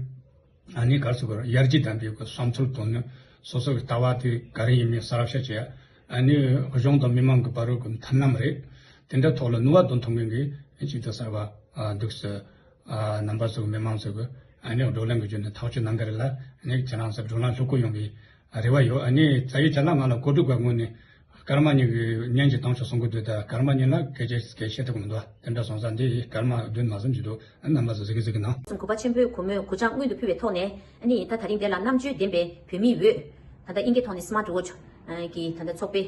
ཨ་ནི་ག་རེ་ཟེར་དགོས་རེད། ཡར་རྒྱས་ལྡན་པའི་གི་བསམ་ཚུལ་དང་ནི་སོ་སོ་གི་ལྟ་བ་དེ་ག་རེ་ཡིན་མིན་གསལ་བཤད་བྱས། ཨ་ནི་གཞུང་དང་མི་མང་གི་བར་དུ་གི་མཐུན་ལམ་རེད། དེ་འདྲ་ཐོག་ལ་ནུས་པ་འདོན་ཐུབ་མཁན་གྱི་ཅིག་ཏུ་གསར་པ་ཨ་འདུག་སེ་ཨ་རྣམ་པ་ཚོ་མི་མང་ཚོ་གི་ཨ་ནི་བགྲོ་གླེང་གི་བརྒྱུད་ནས་ཐག་གཅོད་གནང་གི་རེད་ལ། ཨ་ནི་ཁྱེད་རང་ཚོ་བགྲོ་གླེང་ལྷུག་པོ་ཡོང་བའི་རེ་བ་ཡོད། ཨ་ནི་རྩ་བའི་ཅ་ལག་ང་ལ་གོ་སྒྲིག་པ་ངོས་ནས་སྐར་མ་གཉིས་ཀྱི་བརྙན་གྱི་བཏང་ཆོག་གསུང་གི་འདུག་ད་སྐར་མ་གཉིས་ལ་སྐད་ཆ་སྐད་བཤད་ཐུབ་ཀྱི་མི་འདུག་དེ་འདྲ་སོང་ཙང་འདི་སྐར་མ་བདུན་མ་ཟིན་གྱི་འདུག་ཨ་རྣམ་པ་ཚོ་གཟིགས་གི་གཟིགས་གི་གནང་། གསུམ་གོ་པ་ཆེན་པོས་གུས་མོས་གུས་ཕྱག་སྔོན་དུ་ཕུལ་བའི་ཐོག་ནས། ཨ་ནི་ད་དེ་རིང་འདི་ལ་རྣམ་དཔྱོད་ལྡན་པའི་བོད་མིའི་འོས། ད་ལྟ་དབྱིན་སྐད་ཐོག་ནས་སི་མཱར་ཊི་ཝོ་ཊི་གི་ད་ལྟ་ཚོགས་པའི་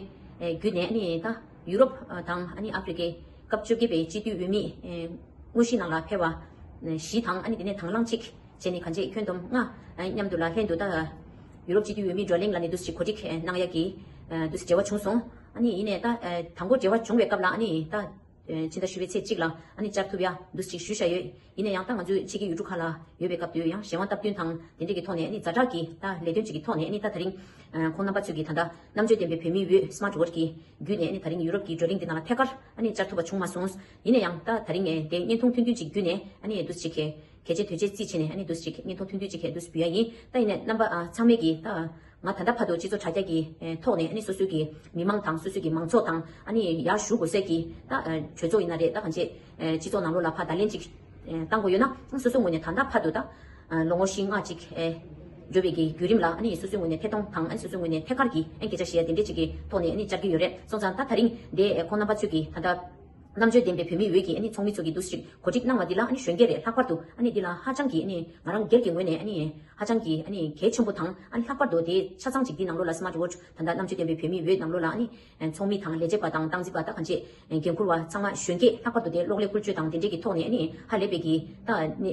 བརྒྱུད་ནས། ཨ་ནི་ད་ཡུ་རོབ་དང་ཨ་ནི་ཨ་ཧྥེ་རི་ཁའི་སྐབས་བཅོ་བརྒྱད་པའི་སྤྱི་འཐུས་འོས་མི་དངོས་གཞིའི་ནང་ལ་ཕེབས་པ་བཞི་དང་། ཨ་ནི་དེ་ནས་དང་བླངས་གཅིག་བྱས་ནས་གང་ཅི་ཁྱོན་བསྡོམས་ལྔ་མཉམ་དུ་ལ་ལྷན་དུ་ད་ཡུ་རོབ་སྤྱི་འཐུས་འོས་མི་བགྲོ་གླེང་ལ་ནི་འདུག་སེ་གོ་སྒྲིག་གནང་ཡ་གི་འདུག་སེ་འབྲེལ་བ་བྱུང་སོང་། ཨ་ནི་ཡིན་ནའི་ད་དང་པོ་འབྲེལ་བ་བྱུང་བའི་སྐབས་ལ་ཨ་ནི་ད། ཕྱི་ཟླ་བཞི་པའི་ཚེས་གཅིག་ལ་ཨ་ནི་བཅར་ཐུབ་ཡ་འདུག་ཅིག་ཞུས་བཞག་ཡོད། ཡིན་ན་ཡང་ད་ང་ཚོའི་ཕྱི་རྒྱལ་ཡུལ་གྲུ་ཁག་ལ་ཡོད་པའི་སྐབས་དུས་ཡང་གཞན་དབང་སྟབས་བསྟུན་དང་དེ་འདྲ་གི་ཐོག་ནས་ཨ་ནི་ཛ་དྲག་གི་ད་ལས་དོན་ཅིག་གི་ཐོག་ནས་ཨ་ནི་ད་དེ་རིང་ཁོང་རྣམ་པ་ཚོས་ཀྱི་ད་ལྟ་རྣམ་དཔྱོད་ལྡན་པའི་བོད་མིའི་འོས་སི་མཱར་ཊི་ཝོ་ཊི་གི་བརྒྱུད་ནས་ཨ་ནི་ད་རིང་ཡུ་རོབ་ཀྱི་བགྲོ་གླེང་འདི་ནང་ལ་ཐད་ཀར་ཨ་ནི་བཅར་ཐུབ་པ་བྱུང་མ་སོང་། ཡིན་ན་ཡང་ད་དེ་རིང་ངས་དེ་བརྙན་ཐུང་ཐུང་ཐུང་ཅིག་བརྒྱུད་ནས་ཨ་ནི་འདུག་ཅིག་གལ་ཆེ་དོན་ཆེ་རྩིས་བྱས་ནས་ཨ་ནི་འདུག་ཅིག་བརྙན་ཐུང་ཐུང་ཐུང་ཅིག་གལ་འདུག་འབུལ་ཡ་ཡིན། ད་ཡིན་ནས་རྣམ་པ་ཚང་མས་ཀྱི་ད། ང་ད་ལྟ་བར་དུ་སྤྱི་ཚོགས་དྲ་རྒྱ་གི་ཐོག་ནས་ཨ་ནི་སོ་སོའི་གི་མི་མང་དང་སོ་སོའི་གི་མང་ཚོགས་དང་ཨ་ནི་ཡར་ཞུ་དགོས་སའི་གི་ད་གྲོས་ཚོགས་ཡིན་ན་རེད། ད་གང་ཅི་སྤྱི་ཚོགས་ནང་ལོགས་ལ་ཕར་བརྡ་ལན་ཅིག་བཏང་དགོས་ཡོད་ན་སོ་སོའི་ངོས་ནས་ད་ལྟ་བར་དུ་ད་ལོ་ངོ་བཞི་ལྔ་ཅིག་འགྲོ་བའི་གི་བརྒྱུད་རིམ་ལ་ཨ་ནི་སོ་སོའི་ངོས་ནས་ཐད་གཏོང་དང་ཨ་ནི་སོ་སོའི་ངོས་ནས་ཐད་ཀར་གྱི་ཨ་ནི་སྐད་ཆ་བཤད་ཡ་དེ་འདྲས་ཅིག་གི་ཐོག་ནས་ཨ་ནི་བཅར་གྱི་ཡོད་རེད། སོང་ཙང་ད་ད་རིང་འདི་ཁོང་རྣམ་པ་ཚོས་ཀྱི་ད་ལྟ། རྣམ་དཔྱོད་ལྡན་པའི་བོད་མིའི་འོས་ཀྱི་ཨ་ནི་ཚོགས་མི་ཚོ་གིས་འདུག་ཅིག་གོ་སྒྲིག་གནང་བ་འདི་ལ་ཨ་ནི་གཞོན་སྐྱེས་རེད། ལྷག་པར་དུ་ཨ་ནི་འདི་ལ་ཧ་ཅང་གི་ཨ་ནི་ང་རང་སྒེར་གྱི་ངོས་ནས་ཨ་ནི་ཧ་ཅང་གི་ཨ་ནི་གལ་ཆེན་པོ་དང་ཨ་ནི་ལྷག་པར་དུ་དེ་ཆ་ཚང་ཅིག་འདི་ནང་ལོགས་ལ་སི་མཱར་ཊི་ཝོ་ཊི་ད་ལྟ་རྣམ་དཔྱོད་ལྡན་པའི་བོད་མིའི་འོས་ནང་ལོགས་ལ་ཨ་ནི་ཚོགས་མི་དང་ལས་བྱེད་པ་དང་སྟངས་འཛིན་པ་ད་གང་ཅི་འགན་འཁུར་བ་ཚང་མ་གཞོན་སྐྱེས་ལྷག་པར་དུ་དེ་གློག་ཀླད་བཀོལ་སྤྱོད་དང་དེ་འདྲས་ཀྱི་ཐོག་ནས་ཨ་ནི་ཧ་ལས་པའི་གི་ད་ཨ་ནི་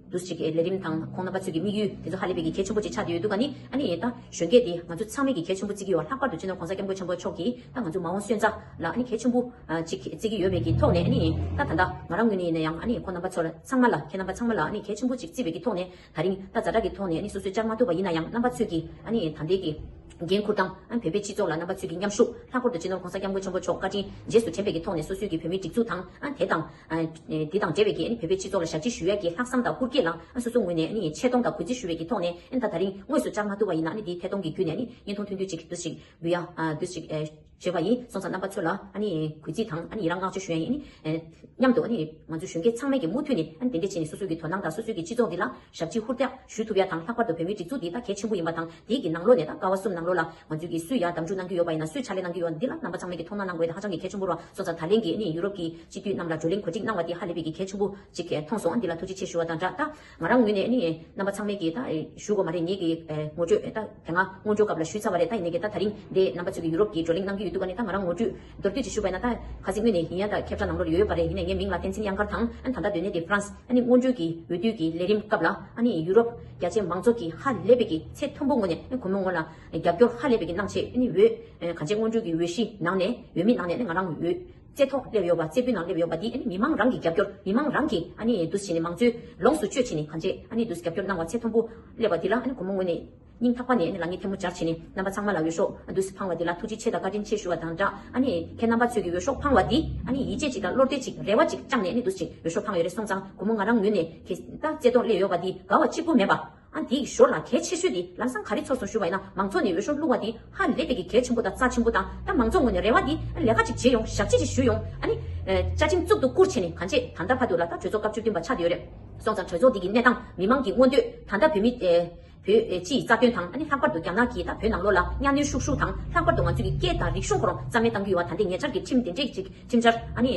འདུག་ཅིག་ལས་རིམ་དང་ཁོང་རྣམ་པ་ཚོས་ཀྱི་དམིགས་ཡུལ་དེ་ཚོ་ཧ་ལས་པའི་གི་གལ་ཆེན་པོ་ཅིག་ཆགས་བསྡད་ཡོད་འདུག་ཨ་ནི་ཨ་ནི་ད་གཞོན་སྐྱེས་དེ་ང་ཚོ་ཚང་མས་ཀྱི་གལ་ཆེན་པོ་བརྩི་གི་ཡོད། ལྷག་པར་དུ་སྤྱི་ནོར་༸གོང་ས་༸སྐྱབས་མགོན་ཆེན་པོ་མཆོག་གིས་ད་ང་ཚོ་མ་འོངས་སོན་རྩ་ལ་ཨ་ནི་གལ་ཆེན་པོ་ཨ་ཅིག་བརྩི་གི་ཡོད་པའི་གི་ཐོག་ནས། ཨ་ནི་ད་ད་ལྟ་ང་རང་ངོས་ནས་ཡིན་ན་ཡང་ཨ་ནི་ཁོང་རྣམ་པ་ཚོ་ལ་ཚང་མ་ལ་ཁྱེད་རྣམ་པ་ཚང་མ་ལ་ཨ་ནི་གལ་ཆེན་པོ་ཅིག་བརྩིས་པའི་གི་ཐོག་ནས་ད་རིང་ད་ཛ་དྲག་གི་ཐོག་ནས་ཨ་ནི་སོ་སོས་བཅར་མ་ཐུབ་པ་ཡིན་ན་ཡང་རྣམ་པ་ཚོས་ཀྱི་ཨ་ནི་ད་ལྟའི་གི་འགན་འཁུར་དང་ཨ་ནི་བོད་པའི་སྤྱི་ཚོགས་ལ་རྣམ་པ་ཚོས་ཀྱི་མཉམ་ཞུགས། ལྷག་པར་དུ་སྤྱི་ནོར་༸གོང་ས་༸སྐྱབས་མགོན་ཆེན་པོ་མཆོག་བཀའ་དྲིན་རྗེས་སུ་དྲན་པའི་གི་ཐོག་ནས་སོ་སོའི་གི་བོད་མིའི་སྒྲིག་འཛུགས་དང་ཨ་དེ་དང་ཨ་འདི་དང་འབྲེལ་བའི་གི་ཨ་ནི་བོད་པའི་སྤྱི་ཚོགས་ལ་ཞབས་ཕྱི་ཞུ་ཡ་གི་ལྷག་བསམ་དང་ཧུར་སྐྱེད་ལ་ཨ་སོ་སོའི་ངོས་ནས་ཨ་ནི་ཆེ་མཐོང་དང་གུས་བརྩི་ཞུ་བའི་གི་ཐོག་ནས། ཨ་ནི་ད་ད་རིང་དངོས་སུ་བཅར་མ་ཐུབ་པ་ཡིན་ན་ཨ་ནི་འདིའི་ཐད་གཏོང་གི་བརྒྱུད་ནས་ཨ་ནི་བརྙན་ཐུང་ཐུང་ཐུང་ཅིག་འདུག་ཅིག་འབུལ་ཡ་ཨ་འདུག་ཅིག་ཨ། ཞུས་པ་ཡིན། སོང་ཙང་རྣམ་པ་ཚོ་ལ་ཨ་ནི་གུས་བརྩི་དང་ཨ་ནི་ཡི་རང་བསྔགས་བརྗོད་ཞུ་ཡ་ཡིན། ཨ་ནི་མཉམ་དུ་ཨ་ནི་ང་ཚོ་གཞོན་སྐྱེས་ཚང་མས་ཀྱི་མུ་མཐུད་ནས་ཨ་ནི་དེ་འདྲས་བྱས་ནས་སོ་སོའི་གི་དོ་སྣང་དང་སོ་སོའི་གི་སྤྱི་ཚོགས་འདི་ལ་ཞབས་ཕྱི་ཧུར་ཐག་ཞུ་ཐུབ་ཡ་དང་། ལྷག་པར་དུ་བོད་མིའི་སྒྲིག་འཛུགས་འདི་ད་གལ་ཆེན་པོ་ཡིན་པ་དང་། དེའི་གི་ནང་ལོགས་ནས་ད་ཀ་བ་གསུམ་ནང་ལོགས་ལ་ང་ཚོའི་གི་སུས་ཡ་དམ་འཛིན་གནང་གི་ཡོད་པ་ཡིན་ན། སུས་ཕྱག་ལས་གནང་གི་ཡོད་འདི་ལ་རྣམ་པ་ཚང་མས་ཀྱི་མཐོང་སྣང་གནང་དགོས་ཡ་དེ་ཧ་ཅང་གི་གལ་ཆེན་པོ་རེད། སོང་ཙང་ད་ལན་གྱི་ཨ་ནི་ཡུ་རོབ་ཀྱི་སྤྱི་འཐུས་རྣམས་ལ་བགྲོ་གླེང་གོ་སྒྲིག་གནང་བ་དེ་ཧ་ལས་པའི་གི་གལ་ཆེན་པོ་ཅིག་མཐོང་སོང་། ཨ་འདི་ལ་ཐུགས་རྗེ་ཆེ་ཞུ་བ་དང་སྦྲགས། ད་ང་རང་ངོས་ནས་ཨ་ནི་རྣམ་པ་ཚང་མས་ཀྱི་ད་ཞུ་དགོས་མ་རེད། ངེད་ཀྱི་ངོ་སྤྲོད་ད་དེ་སྔ་སྔོན་འགྲོ་སྐབས་ལ་ཞུས་ཚར་བ་རེད། ད་ཡིན་ནའི་གི་ད་ད་རིང་འདི་རྣམ་པ་ཚོས་ཀྱི་ཡུ་རོབ་ཀྱི་བགྲོ་གླེང་གནང་གི་ཡོད་དུས་ག་ནས་ད་ང་རང་ངོ་སྤྲོད་མདོར་བསྡུས་ཅིག་ཞུས་པ་ཡིན་ན། ད་ཁ་སང་ངོས་ནས་ཡིན་ཡ་ད་ཁྱབ་བསྒྲགས་ནང་ལོགས་ལ་ཡོད་ཡོད་པ་རེད། ཡིན་ནའི་ངའི་མིང་ལ་བསྟན་འཛིན་དབྱངས་དཀར་དང་། ཨ་ནི་ད་ལྟ་སྡོད་གནས་དེ་ཧྥ་རན་སི། ཨ་ནི་སྔོན་འགྲོའི་གི་འོས་བསྡུ་གི་ལས་རིམ་སྐབས་ལ་ཨ་ནི་ཡུ་རོབ་རྒྱ་ཆེ་མང་ཚོགས་ཀྱི་ཧ་ལས་པའི་གི་ཚད་མཐོན་པོ་ངོས་ནས་ཨ་ནི་གུས་མོ་ངོས་ལ་རྒྱབ་སྐྱོར་ཧ་ལས་པའི་གི་གནང་ཆེད། ཨ་ནི་འོས་གང་ཅི་སྔོན་འགྲོའི་གི་འོས་གཞི་ནང་ནས་འོས་མི་ནང་ནས་ཨ་ནི་ང་རང་འོས་རྩེ་ཐོག་སླེབས་ཡོད་པ། རྩེ་ཕུད་ནང་སླེབས་ཡོད་པ་འདི་ཨ་ནི་མི་མང་རང་གི་རྒྱབ་སྐྱོར། མི་མང་རང་གི་ཨ་ནི་འདུག་བྱས་ནས་མང་གཙོའི་ལོངས་སུ་སྤྱོད་བྱས་ནས་གང་ཅི་ཨ་ནི་འདུག་རྒྱབ་སྐྱོར་གནང་བ་ཚད་མཐོན་པོ་སླེབས་པ་འདི་ལ་ཨ་ནི་གུས་མོ་ངོས་ནས་སྙིང་ཐག་པ་ནས་ཨ་ནི་ལག་གཉིས་ཐལ་མོ་སྦྱར་བྱས་ནས་རྣམ་པ་ཚང་མ་ལ་འོས་ཤོག་འདུག་འཕང་བ་འདི་ལ་ཐུགས་རྗེ་ཆེ་དང་བཀའ་དྲིན་ཆེ་ཞུ་བ་དང་སྦྲགས། ཨ་ནི་ཁྱེད་རྣམ་པ་ཚོས་ཀྱི་འོས་ཤོག་འཕང་བ་འདི་ཨ་ནི་ཡིད་ཆེས་ཅིག་དང་བློ་གཏད་ཅིག་རེ་བ་ཅིག་བཅངས་ནས་ཨ་ནི་འདུག་ཅིག་འོས་ཤོག་འཕང་ཡོད་རེད། སོང་ཙང་གུས་མོ་ང་རང་ངོས་ནས་ཁྱེད་ད་རྩེ་ཐོག་སླེབས་ཡོད་པ་འདི་དགའ་བ་གཅིག་པུ་མེད་པ། ཨ་འདིའི་ཞོར་ལ་གལ་ཆེ་ཤོས་འདི་ལམ་སང་ག་རེ་ཚོར་སོང་ཞུ་བ་ཡིན་ན། མང་ཚོགས་ནས་འོས་ཤོག་བླུགས་པ་འདི་ཧ་ལས་པའི་གི་གལ་ཆེན་པོ་དང་རྩ་ཆེན་པོ་དང་། ད་མང་ཚོགས་ངོས་ནས་རེ་བ་འདི་ལས་ཀ་ཅིག་བྱེད་ཡོང་། ཞབས་ཕྱི་ཅིག་ཞུ་ཡོང་། ཨ་ནི་ཨ་བཅའ་ཁྲིམས་གཙུག་ཏུ་བཀུར་བྱས་ནས་གང་ཅི་ད་ལྟ་བར་དུ་ལ་ད་གྲོས་ཚོགས་སྐབས་བཅུ་བདུན་པ་ཆགས་བསྡད་ཡོད་རེད། སོང་ཙང་གྲོས་ཚོགས་འདི་གི་གནས་སྟངས། མི་མང་གི་མངོན་འདོད། ད་ལྟ་བོད་མི་ཨེ་བོད་ཨེ་སྤྱི་ཡི་རྩ་དོན་དང་། ཨ་ནི་ལྷག་པར་དུ་རྒྱ་ནག་གིས་ད་བོད་ནང་ལོགས་ལ་གཉའ་གནོན་ཤུགས་ཤུགས་དང་། ལྷག་པར་དུ་ང་ཚོ་གི་སྐད་དང་རིག་གཞུང་ཁོ་རང་རྩ་མེད་བཏང་གི་ཡོད་པ། ད་ལྟའི་ཉེ་ཆར་གྱི་ཁྲིམས་དེ་འདྲས་ཅིག་ཁྲིམས་འཆར་ཨ་ནི་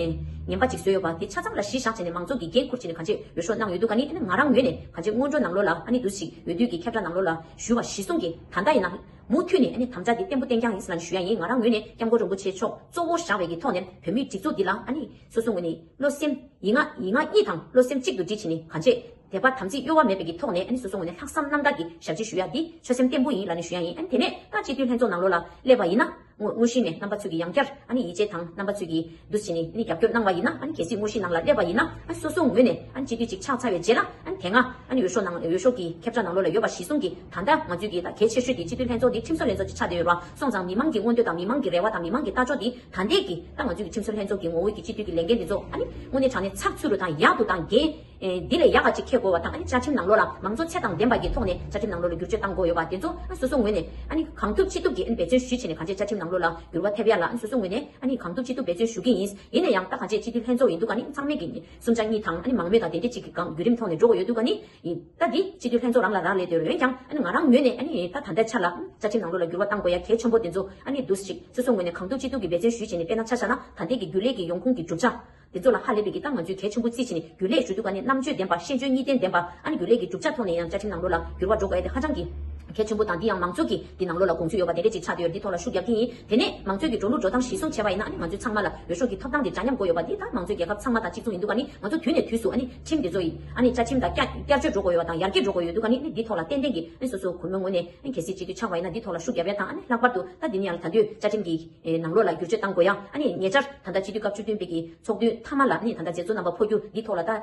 ངན་པ་ཅིག་བཟོས་ཡོད་པ་དེ་ཆ་ཚང་ལ་གཞི་བཞག་བྱས་ནས་མང་ཚོགས་ཀྱིས་འགན་འཁུར་བྱས་ནས་གང་ཅི་འོས་ཤོག་གནང་ཡོད་དུས་ག་ནི། ཨ་ནི་ང་རང་ངོས་ནས་གང་ཅི་སྔོན་འགྲོ་ནང་ལོགས་ལ་ཨ་ནི་འདུག་ཅིག་འོས་བསྡུ་གི་ཁྱབ་བསྒྲགས་ནང་ལོགས་ལ་ཞུ་བ་གཞི་བཟུང་གིས་ད་ལྟ་ཡིན་ན་མུ་མཐུད་ནས་ཨ་ནི་དམ་བཅའ་དེ་བརྟན་པོ་བརྟན་རྐྱང་ཡིན་ཟེར་ལ་ནི་ཞུ་ཡ་ཡིན། ང་རང་ངོས་ནས་སྐྱབས་མགོན་རིན་པོ་ཆེ་མཆོག་གཙོ་བོ་བཞག་པའི་གི་ཐོག་ནས་བོད་མིའི་སྒྲིག་འཛུགས་འདི་ལ་ཨ་ནི་སོ་སོ་ངོས་ནས་བློ་སེམས་ཡིད་མངའ་ཡིད་མངའ་གཉིས་དང་བློ་སེམས་གཅིག་ཏུ་སྒྲིལ་བྱས་ནས་གང་ཅི་དད་པ་དམ་ཚིག་གཡོ་བ་མེད་པའི་གི་ཐོག་ནས་ཨ་ནི་སོ་སོ་ངོས་ནས་ལྷག་བསམ་རྣམ་དག་གིས་ཞབས་ཕྱི་ཞུ་ཡ་འདི་ཆོད་སེམས་བརྟན་པོ་ཡིན་ལ་ནི་ཞུ་ཡ་ཡིན། ཨ་ནི་དེ་ནས་ད་སྤྱི་འཐུས་ལྷན་ཚོགས་ནང་ལོགས་ལ་སླེབས་པ་ཡིན་ན། དངོས་དངོས་གཞི་ནས་རྣམ་པ་ཚོས་ཀྱི་ཡང་བསྐྱར་ཨ་ནི་ཡིད་ཆེས་དང་རྣམ་པ་ཚོས་ཀྱི་འདུག་བྱས་ནས་ཨ་ནི་རྒྱབ་སྐྱོར་གནང་བ་ཡིན་ན། ཨ་ནི་གལ་སྲིད་དངོས་གཞི་ནང་ལ་སླེབས་པ་ཡིན་ན། ཨ་ནི་སོ་སོ་ངོས་ནས་ཨ་ནི་སྤྱི་འཐུས་ཅིག་ཆགས་ཚར་བའི་རྗེས་ལ། ཨ་ནི་དེ་སྔ་ཨ་ནི་འོས་ཤོག་ནང་འོས་ཤོག་གི་ཁྱབ་བསྒྲགས་ནང་ལོགས་ལ་ཡོད་པ་གཞི་བཟུང་གིས་ད་ལྟ་ང་ཚོས་ཀྱི་ད་གལ་ཆེ་ཤོས་དེ་སྤྱི་འཐུས་ལྷན་ཚོགས་འདི་ཁྲིམས་བཟོ་ལྷན་ཚོགས་ཅིག་ཆགས་བསྡད་ཡོད་རེད་བ། སོང་ཙང་མི་མང་གི་མངོན་འདོད་དང་མི་མང་གི་རེ་བ་དང་མི་མང་གི་ལྟ་ཕྱོགས་འདི་ད་ལྟའི་གི་ད་ང་ཚོའི་གི་ཁྲིམས་བཟོ་ལྷན་ཚོགས་ཀྱི་ངོ་བོ་གི་སྤྱི་འཐུས་ཀྱི་ལས་འགན་འདི་ཚོ་ཨ་ནི་དངོས་གནས་དྲང་གནས་ཚགས་ཚུད་རུ་དང་ཡག་ཏུ་དང་འགན་ཨེ་འདི་ལས་ཡག་ག་ཅིག་འཁྱེར་དགོས་པ་དང་། ཨ་ནི་བཅའ་ཁྲིམས་ནང་ལོགས་ལ་མང་གཙོ་ཚད་དང་ལྡན་པ་གི་ཐོག་ནས་བཅའ་ཁྲིམས་ནང་ལོགས་ལ་བསྒྱུར་བཅོས་གཏང་དགོས་ཡོད་པ་དེ་ཚོ་ཨ་སོ་སོ་ངོས་ནས་ཨ་ནི་གང་ཐུབ་ཅི་ཐུབ་ཀྱིས་ཨ་ནི་འབད་བརྩོན་ཞུས་བྱས་ནས་གང་ཅི་བཅའ་ཁྲིམས་ནང་ལོགས་ལ་འགྱུར་བ་ཐེབས་ཡ་ལ་ཨ་ནི་སོ་སོ་ངོས་ནས་ཨ་ནི་གང་ཐུབ་ཅི་ཐུབ་འབད་བརྩོན་ཞུ་གི་ཡིན། ཡིན་ན་ཡང་ད་གང་ཅི་སྤྱི་འཐུས་ལྷན་ཚོགས་ཡིན་དུས་ག་ནི་ཚང་མས་ཀྱི་གསུམ་ཆ་གཉིས་དང་ཨ་ནི་མང་མོས་དང་དེ་འདྲས་ཅིག་གི་སྒང་བརྒྱུད་རིམ་ཐོག་ནས་འགྲོ་དགོས་ཡོད་དུས་ག་ནི་ཡིན། ད་འདི་སྤྱི་འཐུས་ལྷན་ཚོགས་རང་ལ་རག་ལས་དེ་རེད། འོན་ཀྱང་ཨ་ནི་ང་རང་ངོས་ནས་ཨ་ནི་ད་ད་ལྟའི་ཆ་ལ་བཅའ་ཁྲིམས་ནང་ལོགས་ལ་འགྱུར་བ་གཏང་དགོས་ཡ་གལ་ཆེན་པོ་དེ་ཚོ་ཨ་ནི་འདུག་ཅིག་སོ་སོ་ངོས་ནས་གང་ཐུབ་ཅི་ཐུབ་ཀྱིས་འབད་བརྩོན་ཞུས་བྱས་ནས། དཔེར་ན་ཆ་བཞག་ན་ད་ལྟའི་གི་རྒྱུན་ལས་ཀྱི་ཡོང་ཁུངས་ཀྱི་གྲུབ་ཆ་དེ་ཚོ་ལ་ཧ་ལས་པའི་གི་ད་ང་ཚོས་གལ་ཆེན་པོ་བརྩིས་བྱས་ནས། རྒྱུན་ལས་ཞུ་དུས་ག་ནས་རྣམ་དཔྱོད་ལྡན་པ། ཤེས་འཇོན་གཉིས་ལྡན་ལྡན་པ། ཨ་ནི་རྒྱུན་ལས་ཀྱི་གྲུབ་ཆ་ཐོག་ནས་ཡང་བཅའ་ཁྲིམས་ནང་ལོགས་ལ་འགྱུར་བ་འགྲོ་དགོས་ཡ་དེ་ཧ་ཅང་གི་གལ་ཆེན་པོ་དང་། འདི་ཡང་མང་གཙོ་གི་འདི་ནང་ལོགས་ལ་དགོངས་ཚུལ་ཡོད་པ་དེ་འདྲ་ཅིག་ཆགས་བསྡད་ཡོད་རེད། འདི་ཐོག་ལ་ཤུགས་རྒྱབ་ཀྱི་ཡིན། དེ་ནས་མང་གཙོའི་གི་འགྲོ་ལུགས་འགྲོ་སྟངས་གཞིར་བཟུང་བྱས་པ་ཡིན་ན། ཨ་ནི་ང་ཚོས་ཚང་མ་ལ་འོས་ཤོག་གི་ཐོབ་ཐང་དེ་འདྲ་མཉམ་དགོས་ཡོད་པ་འདི་ད་མང་གཙོའི་རྒྱལ་ཁབ་ཚང་མ་དང་གཅིག་མཚུངས་ཡིན་དུས་ག་ནི། ང་ཚོ་དུས་ནས་དུས་སུ་ཨ་ནི་ཁྲིམས་དེ་ཚོ་ཡི་ཨ་ནི་བཅའ་ཁྲིམས་དང་བསྐྱར་བསྐྱར་བཅོས་འགྲོ་དགོས་ཡོད་པ་དང་ཡར་རྒྱས་འགྲོ་དགོས་ཡོད་དུས་ག་ནི། ཨ་ནི་འདི་ཐོག་ལ་ཏན་ཏན་གྱི་ཨ་ནི་སོ་སོ་གུས་མོའི་ངོས་ནས་ཨ་ནི་གལ་སྲིད་སྤྱི་འཐུས་ཆགས་པ་ཡིན་ན་འདི་ཐོག་ལ་ཤུགས་རྒྱབ་ཡ་དང་། ཨ་ནི་ལྷག་པར་དུ་ད་འདི་ནི་ཡང་ད་དུས་བཅའ་ཁྲིམས་ཀྱི་ཨེ་ནང་ལོགས་ལ་བསྒྱུར་བཅོས་གཏང་དགོས་ཡ། ཨ་ནི་ཉེ་ཆར་ད་ལྟ་སྤྱི་འཐུས་སྐབས་བཅུ་བདུན་པའི་གི་ཚོགས་འདུའི་མཐའ་མ་ལ་ཨ་ནི་ད་ལྟ་མཛད་གཙོ་རྣམ་པ་འཕོ་རྒྱུ་འདི་ཐོག་ལ་ད་ཨ་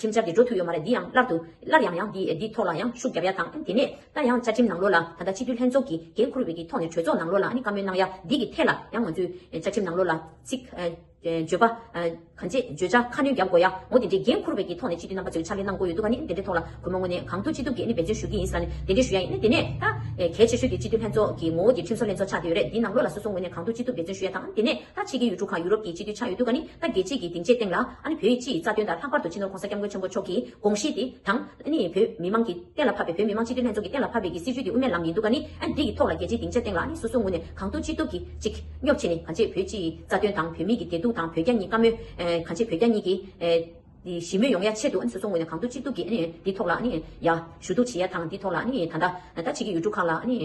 ཁྲིམས་འཆར་འདི་འགྲོ་ཐུབ་ཡོད་མ་རེད། འདི་ཡང་སླར་དུ་སླར་ཡང་ཡང་འདི་འདི་ཐོག་ལ་ཡང་ཤུགས་རྒྱབ་ཡ་དང་། ཨ་ནི་དེ་ནས་ད་ཡང་བཅའ་ཁྲིམས་ནང་ལོགས་ལ་ད་ལྟ་སྤྱི་འཐུས་ལྷན་ཚོགས་ཀྱིས་འགན་འཁུར་བའི་གི་ཐོག་ནས་གྲོས་ཚོགས་ནང་ལོགས་ལ་ཨ་ནི་བཀའ་མོལ་གནང་ཡ་འདི་གི་ཐད་ལ་ཡང་ང་ཚོས་ཨེ་བཅའ་ཁྲིམས་ནང་ལོགས་ལ་ཚིག་ཨ་ཨེ་བརྗོད་པ་ཨ་གང་ཅི་བརྗོད་བྱ་ཁ་སྣོན་རྒྱབ་དགོས་ཡ། འོ་དེ་འདྲའི་འགན་འཁུར་བའི་གི་ཐོག་ནས་སྤྱི་འཐུས་རྣམ་པ་ཚོས་ཕྱག་ལས་གནང་དགོས་ཡོད་དུས་ག་ནི། དེ་འདྲའི་ཐོག་ལ་གུས་མོ་ངོས་ནས་གང་ཐུབ་ཅི་ཐུབ་ཀྱིས་ཨ་ནི་འབད་བརྩོན་ཞུ་གི་ཡིན་ཟེར་ནས་དེ་འདྲའི་ཞུ་ཡ་ཡིན། ཨ་ནི་དེ་ནས་ད་ཨེ་གལ་ཆེ་ཤོས་དེ་སྤྱི་འཐུས་ལྷན་ཚོགས་ཀྱི་ངོ་བོ་དེ་ཁྲིམས་བཟོ་ལྷན་ཚོགས་ཆགས་བསྡད་ཡོད་རེད། འདི་ནང་ལོགས་ལ་སོ་སོ་ངོས་ནས་གང་ཐུབ་ཅི་ཐུབ་འབད་བརྩོན་ཞུ་ཡ་དང་། ཨ་ནི་དེ་ནས་ད་ཕྱི་རྒྱལ་ཡུལ་གྲུ་ཁག་ཡུ་རོབ་ཀྱི་སྤྱི་འཐུས་ཆགས་ཡོད་དུས་ག་ནི། ད་རྒྱལ་སྤྱིའི་གི་སྡིངས་ཆའི་སྟེང་ལ་ཨ་ནི་བོད་ཀྱི་སྤྱི་ཡི་རྩ་དོན་དང་། ལྷག་པར་དུ་སྤྱི་ནོར་༸གོང་ས་༸སྐྱབས་མགོན་ཆེན་པོ་མཆོག་གི་དགོངས་གཞི་དེ་དང་། ཨ་ནི་བོད་མི་མང་གི་གཏན་ལ་ཕབ་པའི། བོད་མི་མང་སྤྱི་འཐུས་ལྷན་ཚོགས་ཀྱི་གཏན་ལ་ཕབ་པའི་གི་སྲིད་བྱུས་དེ་དབུ་མའི་ལམ་ཡིན་དུས་ག་ནི། ཨ་ནི་འདི་གི་ཐོག་ལ་རྒྱལ་སྤྱིའི་སྡིངས་ཆ་སྟེང་ལ་ཨ་ནི་སོ་སོ་ངོས་ནས་གང་ཐུབ་ཅི་ཐུབ་ཀྱིས་ཅིག་སྙོབ་བྱས་ནས། གང་ཅི་བོད་སྤྱི་ཡི་རྩ་དོན་དང་། བོད་མི་གི་བདེ་སྡུག་དང་། བོད་རྒྱ་གཉིས་བཀའ་མོལ་ཨེ་གང་ཅི་བོད་རྒྱ་གཉིས་ཀྱི་ཨེ་ཞི་མོལ་ཡོང་ཡ་ཆེད་དུ་ཨ་ནི་སོ་སོ་ངོས་ནས་གང་ཐུབ་ཅི་ཐུབ་ཀྱིས་ཨ་ནི་འདི་ཐོག་ལ་ཨ་ནི་ཡ་ཞུ་གཏུག་བྱེད་ཡ་དང་། འདི་ཐོག་ལ་ཨ་ནི་ད་ལྟ་ད་ཕྱི་རྒྱལ་ཡུལ་གྲུ་ཁག་ལ་ཨ་ནི་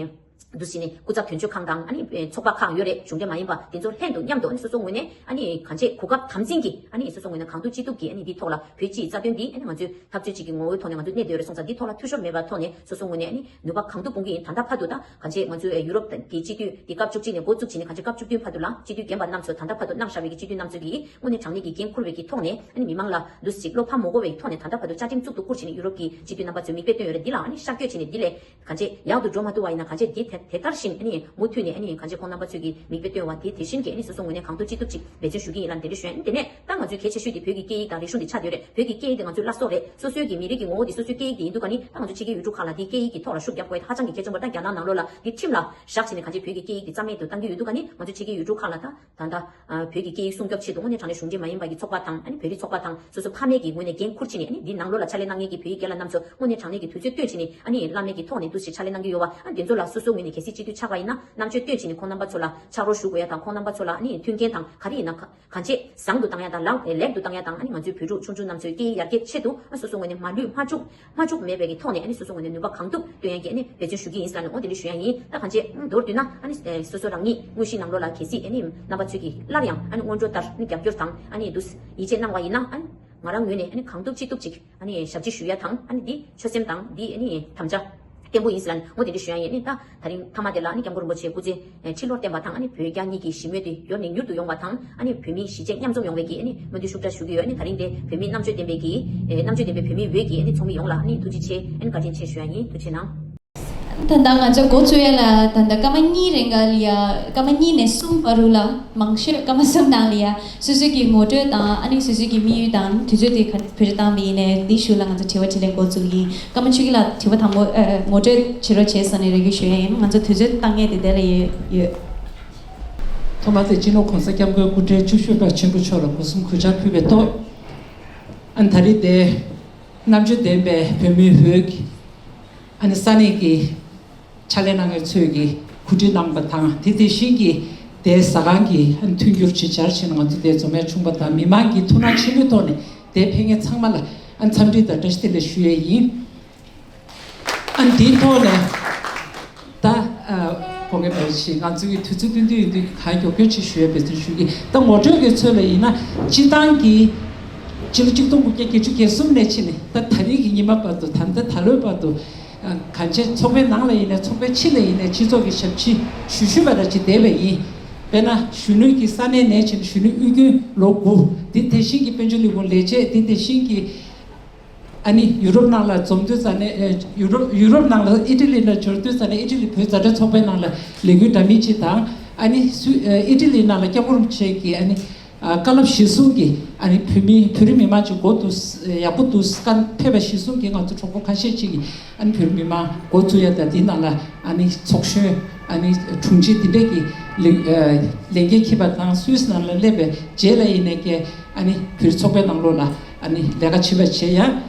འདུག་བྱས་ནས་སྐུ་ཚབ་དོན་གཅོད་ཁང་དང་། ཨ་ནི་ཚོགས་པ་ཁག་ཡོད་རེད། གཞུང་འབྲེལ་མ་ཡིན་པ་དེ་ཚོ་ལྷན་དུ་མཉམ་དུ་ཨ་ནི་སོ་སོ་ངོས་ནས་ཨ་ནི་གང་ཅི་གོ་སྐབས་དམ་འཛིན་གྱིས་ཨ་ནི་སོ་སོ་ངོས་ནས་གང་ཐུབ་ཅི་ཐུབ་ཀྱིས་ཨ་ནི་འདི་ཐོག་ལ་བོད་སྤྱི་ཡི་རྩ་དོན་འདི་ཨ་ནི་ང་ཚོས་འཐབ་རྩོད་ཅིག་གི་ངོ་བོའི་ཐོག་ནས་ང་ཚོས་གནས་བསྡད་ཡོད་རེད། སོང་ཙང་འདི་ཐོག་ལ་འཐུས་ཤོར་མེད་པའི་ཐོག་ནས་སོ་སོ་ངོས་ནས་ཨ་ནི་ནུས་པ་གང་ཐུབ་སྤུངས་ཀྱི་ཡིན། ད་ལྟ་བར་དུ་ད་གང་ཅི་ང་ཚོའི་ཡུ་རོབ་ཀྱི་སྤྱི་འཐུས་འདི་སྐབས་བཅུ་གཅིག་ནས་འགོ་བཙུགས་བྱས་ནས་གང་ཅི་སྐབས་བཅུ་བདུན་བར་དུ་ལ་སྤྱི་འཐུས་རྒན་པ་རྣམ་ཚོ། ད་ལྟ་བར་དུ་གནང་བཞག་པའི་གི་སྤྱི་འཐུས་རྣམ་ཚོ་གིས་དངོས་གནས་དྲང་གནས་ཀྱི་འགན་འཁུར་བའི་གི་ཐོག་ནས་ཨ་ནི་མི་མང་ལ་འདུག་ཅིག་བློ་ཕམ་མ་དགོས་པའི་ཐོག་ནས་ད་ལྟ་བར་དུ་བཅའ་ཁྲིམས་གཙུག་ཏུ་བཀུར་བྱས་ནས་ཡུ་རོབ་ཀྱི་སྤྱི་འཐུས་རྣམ་པ་ཚོས་མིག་དཔེ་སྟོན་ཡོད་རེད། འདི་ལ་ཨ་ནི་ཤར་བསྐྱོད་བྱས་ནས་འདི་ལས་གང་ཅི་ཡག་ཏུ་འགྲོ་མ་ཐུབ་པ་ཡིན་ན། གང་ཅི་འདི་ དེ་དེ་ལྟར་བཞིན་ཨ་ནི་མུ་མཐུད་ནས་ཨ་ནི་གང་ཅི་ཁོང་རྣམ་པ་ཚོས་ཀྱི་མིག་དཔེ་སྟོན་པ་དེ་དེ་བཞིན་གྱི་ཨ་ནི་སོ་སོ་ངོས་ནས་གང་ཐུབ་ཅི་ཐུབ་ཅིག་འབད་བརྩོན་ཞུ་གི་ཡིན་ལབ་དེ་འདྲ་ཞུ་ཡ་ཡིན། དེ་ནས་ད་ང་ཚོའི་གལ་ཆེ་ཤོས་དེ་བོད་ཀྱི་སྐད་ཡིག་དང་རིག་གཞུང་དེ་ཆགས་བསྡད་ཡོད་རེད། བོད་ཀྱི་སྐད་ཡིག་དེ་ང་ཚོའི་བླ་སྲོག་རེད། སོ་སོའི་གི་མི་རིགས་ཀྱི་ངོ་བོ་དེ་སོ་སོའི་སྐད་ཡིག་དེ་ཡིན་དུས་ཀ་ནི་ད་ང་ཚོ་ཕྱི་རྒྱལ་ཡུལ་གྲུ་ཁག་ལ་དེ་སྐད་ཡིག་གི་ཐོག་ལ་ཤུགས་རྒྱབ་དགོས་ད་ཧ་ཅང་གི་གལ་ཆེན་པོ་རེད། ད་རྒྱ་ནག་ནང་ལོགས་ལ་དེ་ཁྲིམས་ལ་བཞག་བྱས་ནས་གང་ཅི་བོད་ཀྱི་སྐད་ཡིག་དེ་རྩ་མེད་དུ་བཏང་གི་ཡོད་དུས་ཀ་ནི་ང་ཚོ་ཕྱི་རྒྱལ་ཡུལ་གྲུ་ཁག་ལ་ད་ད་ལྟ་ཨ་བོད་ཀྱི་སྐད་ཡིག་སྲུང་སྐྱོབ་ཆེད་དུ་དངོས་གནས་དྲང་གནས་གཞུང་འབྲེལ་མ་ཡིན་པ་གི་ཚོགས་པ་དང་ཨ་ནི་བོད་རིགས་ཚོགས་པ་དང་སོ་སོ་ཕ་མེས་ཀྱི་ངོས་ནས་འགན་འཁུར་བྱས་ནས་ཨ་ནི་འདི་ནང་ལོགས་ལ་ཕྱག་ལས་གནང་མཁན་གྱི་བོད་ཡིག་སྒེར་ལ་རྣམས་ཚོ་དངོས་གནས་དྲང་གནས་ཀྱི་དུས་ཚོད་བཏོན་བྱས་ནས་ཨ་ནི་བླ་མེད་ཀྱི་ཐོག་ནས་འདུ་ཞིག་ཕྱག་ལས་གནང་གི་ཡོད་པ། ཨ་ནི་དེ་ཚོ་ལ་སོ་སོའི་ངོས་ནས་གལ་སྲིད་སྤྱི་འཐུས་ཆགས་པ་ཡིན་ན་རྣམ་དཔྱོད་བཏོན་བྱས་ནས་ཁོང་རྣམ་པ་ཚོ་ལ་ཕྱག་རོགས་ཞུ་དགོས་ཡ་དང་ཁོང་རྣམ་པ་ཚོ་ལ་ཨ་ནི་མཐུན་རྐྱེན་དང་ག་རེ་ཡིན་ན་ག་གང་ཆེ་བཟང་དུ་བཏང་ཡ་དང་ལག་ལེགས་དུ་བཏང་ཡ་དང་ཨ་ནི་ང་ཚོའི་བོད་ཕྲུག་ཆུང་ཆུང་རྣམས་ཚོའི་སྐད་ཡིག་ཡར་རྒྱས་ཆེད་དུ་ཨ་སོ་སོ་ངོས་ནས་མ་ལུས་མ་བཅུག་མ་བཅུག་མེད་པའི་གི་ཐོག་ནས་ཨ་ནི་སོ་སོ་ངོས་ནས་ནུས་པ་གང་ཐུབ་བཏོན་ཡ་གི་ཨ་ནི་འབད་བརྩོན་ཞུ་གི་ཡིན་ཟེར་ནས་འོ་དེ་འདྲ་ཞུ་ཡ་ཡིན། ད་གང་ཅི་མདོར་བསྡུས་ན་ཨ་ནི་སོ་སོ་རང་ཉིད་དངོས་གཞིའི་ནང་ལོགས་ལ་གལ་སྲིད་ཨ་ནི་རྣམ་པ་ཚོས་ཀྱི་སླར་ཡང་ཨ་ནི་སྔོན་འགྲོ་ལྟར་ཨ་ནི་རྒྱབ་སྐྱོར་དང་ཨ་ནི་འདུ་ཡིད་ཆེས་གནང་བ་ཡིན་ན་ཨ་ནི་ང་རང་ངོས་ནས་ཨ་ནི་གང་ཐུབ་ཅི་ཐུབ་ཅིག་ཨ་ནི་ཞབས་ཕྱི་ཞུ་ཡ་དང་ཨ་ནི་འདི་ཆོད་སེམས་དང་འདི་ཨ་ནི་དམ་བཅའ་བརྟན་པོ་ཡིན་ཟེར་ལ་འོ་དེ་འདྲ་ཞུ་ཡ་ཡིན། ཨ་ནི་ད་ད་རིང་མཐའ་མ་དེ་ལ་ཨ་ནི་སྐྱབས་མགོན་རིན་པོ་ཆེ་སྐུ་ཚེ་ཁྲི་ལོར་བརྟན་པ་དང་ཨ་ནི་བོད་རྒྱ་གཉིས་ཀྱི་ཞི་མོལ་དེ་མྱུར་ནས་མྱུར་དུ་ཡོང་བ་དང་ཨ་ནི་བོད་མིའི་གཞིས་བྱེས་མཉམ་འཛོམས་ཡོང་བའི་གི་ཨ་ནི་སྨོན་འདུན་ཤུགས་དྲག་ཞུ་གི་ཡོད། ཨ་ནི་ད་རིང་དེ་བོད་མི་རྣམ་དཔྱོད་ལྡན་པའི་གི་རྣམ་དཔྱོད་ལྡན་པའི་བོད་མི་འོས་ཀྱི་ཨ་ནི་ཚོགས་མི་ཡོངས་ལ་ཨ་ནི་ཐུགས་རྗེ་ཆེ་ཨ་ནི་བཀའ་དྲིན་ཆེ་ཞུ་ཡ་ཡིན། ཐུགས་རྗེ་གནང་། ད་ལྟ་ང་ཚོ་འགོ་བཙུགས་ཡ་ལ་ད་ལྟ་སྐར་མ་གཉིས་རིང་ག་ལ་ཡ་སྐར་མ་གཉིས་ནས་གསུམ་བར་དུ་ལ་མང་ཤོས་སྐར་མ་གསུམ་ནང་ལ་ཡ་སོ་སོའི་གི་ངོ་སྤྲོད་དང་ཨ་ནི་སོ་སོའི་གི་དམིགས་ཡུལ་དང་དུས་ཚོད་དེ་ག་བེད་སྤྱོད་བཏང་བ་ཡིན་ནའི་འདི་ཞུ་ལ་ང་ཚོ་དྲི་བ་དྲིས་ལན་འགོ་བཙུགས་ཡིན། སྐར་མ་ཆོས་སྐྱིད་ལགས་དྲི་བ་དང་པོ་ཨ་ངོ་སྤྲོད་བྱེད་རོགས་བྱས་ཟེར་ནས་རེ་སྐུལ་ཞུ་ཡ་ཡིན། ང་ཚོ་དུས་ཚོད་བཏང་མཁན་དེ་དེ་ལ་ཡོད་ཡོད། ཐོག་མ་དེ་སྤྱི་ནོར་༸གོང་ས་༸སྐྱབས་མགོན་སྐུ་ཕྲེང་བཅུ་བཞི་པ་ཆེན་པོ་མཆོག་ལ་སྒོ་གསུམ་གུས་ཕྱག་ཕུལ་བའི་ཐོག་ཨ་ནི་ད་རེས་དེ་རྣམ་དཔྱོད་ལྡན་པའི་བོད་མིའི་འོས་ཀྱི་ཨ་ནི་ས་གནས་ཀྱི་ཕྱག་ལས་གནང་མཁན་ཚོས་ཀྱི་གོ་སྒྲིག་གནང་པ་དང་དེ་དེ་བཞིན་གྱི་དེ་ཟ་ཁང་གི་ཨ་ནི་མཐུན་འགྱུར་ཆེད་བཅར་ཕྱིན་ང་ཚོ་དེ་འཛོམས་ཡ་བྱུང་པ་དང་མི་མང་གི་ཐུགས་སྣང་ཆེན་པོའི་ཐོག་ནས་དེ་ཕེབས་མཁན་ཚང་མ་ལ་ཨ་ནི་འཚམས་འདྲི་དང་བཀྲ་ཤིས་བདེ་ལེགས་ཞུ་ཡས་ཡིན། ཨ་ནི་དེའི་ཐོག་ནས་ད་ཨ་གོ་ངེས་པ་ཞིག་ང་ཚོའི་དུས་ཚོད་བསྟུན་དུས་ཡིན་དུས་གང་མགྱོགས་མགྱོགས་ཅིག་ཞུ་ཡས་འབད་བརྩོན་ཞུ་གི། ད་ངོ་སྤྲོད་ཀྱི་ཚོད་ལ་ཡིན་ན་སྤྱི་བཏང་གི་སྤྱི་ལོ་གཅིག་སྟོང་དགུ་བརྒྱ་བརྒྱད་ཅུ་གྱ་གསུམ་ནས་ཕྱིན་ནས་ད་ད་རིང་གི་ཉི་མ་བར་དུ་ད་ལྟ་ད་ལོའི་བར་དུ་ཨ་གང་ཆེ་ཚོགས་པའི་ནང་ལ་ཡིན་ནའི་ཚོགས་པའི་ཕྱི་ལ་ཡིན་ནའི་སྤྱི་ཚོགས་ཀྱི་ཞབས་ཕྱི་ཞུ་ཞུ་བ་ར་ཅིག་བསྡད་པ་ཡིན། དཔེར་ན་གཞོན་ནུ་གི་ས་གནས་ནས་ཕྱིན་གཞོན་ནུ་དབུས་རྒྱུན་ལོ་དགུ། འདི་དེ་བཞིན་གྱི་དཔལ་འབྱོར་ལས་ཁུངས་ལས་བྱེད། འདི་དེ་བཞིན་གྱི་ཨ་ནི་ཡུ་རོབ་ནང་ལ་འཛོམས་དུས་ཙ་ནས་ཨེ་ཡུ་རོབ་ཡུ་རོབ་ནང་ལ་ཨི་ཊ་ལི་ལ་འབྱོར་དུས་ཙ་ནས་ཨི་ཊ་ལི་བོད་མཛའ་འབྲེལ་ཚོགས་པའི་ནང་ལ་ལས་འགུལ་འདྲ་མིན་ཅིག་དང་ཨ་ནི་སུ་ཨེ་ཨི་ཊ་ལི་ནང་ལ་སྐྱབས་མགོན་རིན་པོ་ཆེ་གི་ཨ་ནི་ཨ་བཀའ་སློབ་གཞིར་བཟུང་གི་ཨ་ནི་བོད་མི་བོད་རིགས་མི་མང་ཅིག་འགོ་འདུག་ཡག་པོ་འདུག་ཀ་ཕེབས་པ་གཞིར་བཟུང་གི་ང་ཚོ་གྲོགས་པོ་ཁ་ཤས་ཅིག་གིས་ཨ་ནི་བོད་རིགས་མི་མང་འགོ་འཛུགས་ཡ་དང་འདི་ནང་ལ་ཨ་ནི་ཚོགས་གཞོན་ཨ་ནི་དྲུང་ཆེ་འདི་འདྲས་ཀྱི་ལས་ཨ་ལས་འགན་འཁྱེར་པ་དང་སུད་སི་ནང་ལ་སླེབས་པའི་རྗེས་ལ་ཡིན་ནའི་ཀྱི་ཨ་ནི་བོད་རིགས་ཚོགས་པའི་ནང་ལོགས་ལ་ཨ་ནི་ལས་ཀ་བྱེད་པ་བྱེད་ཡ།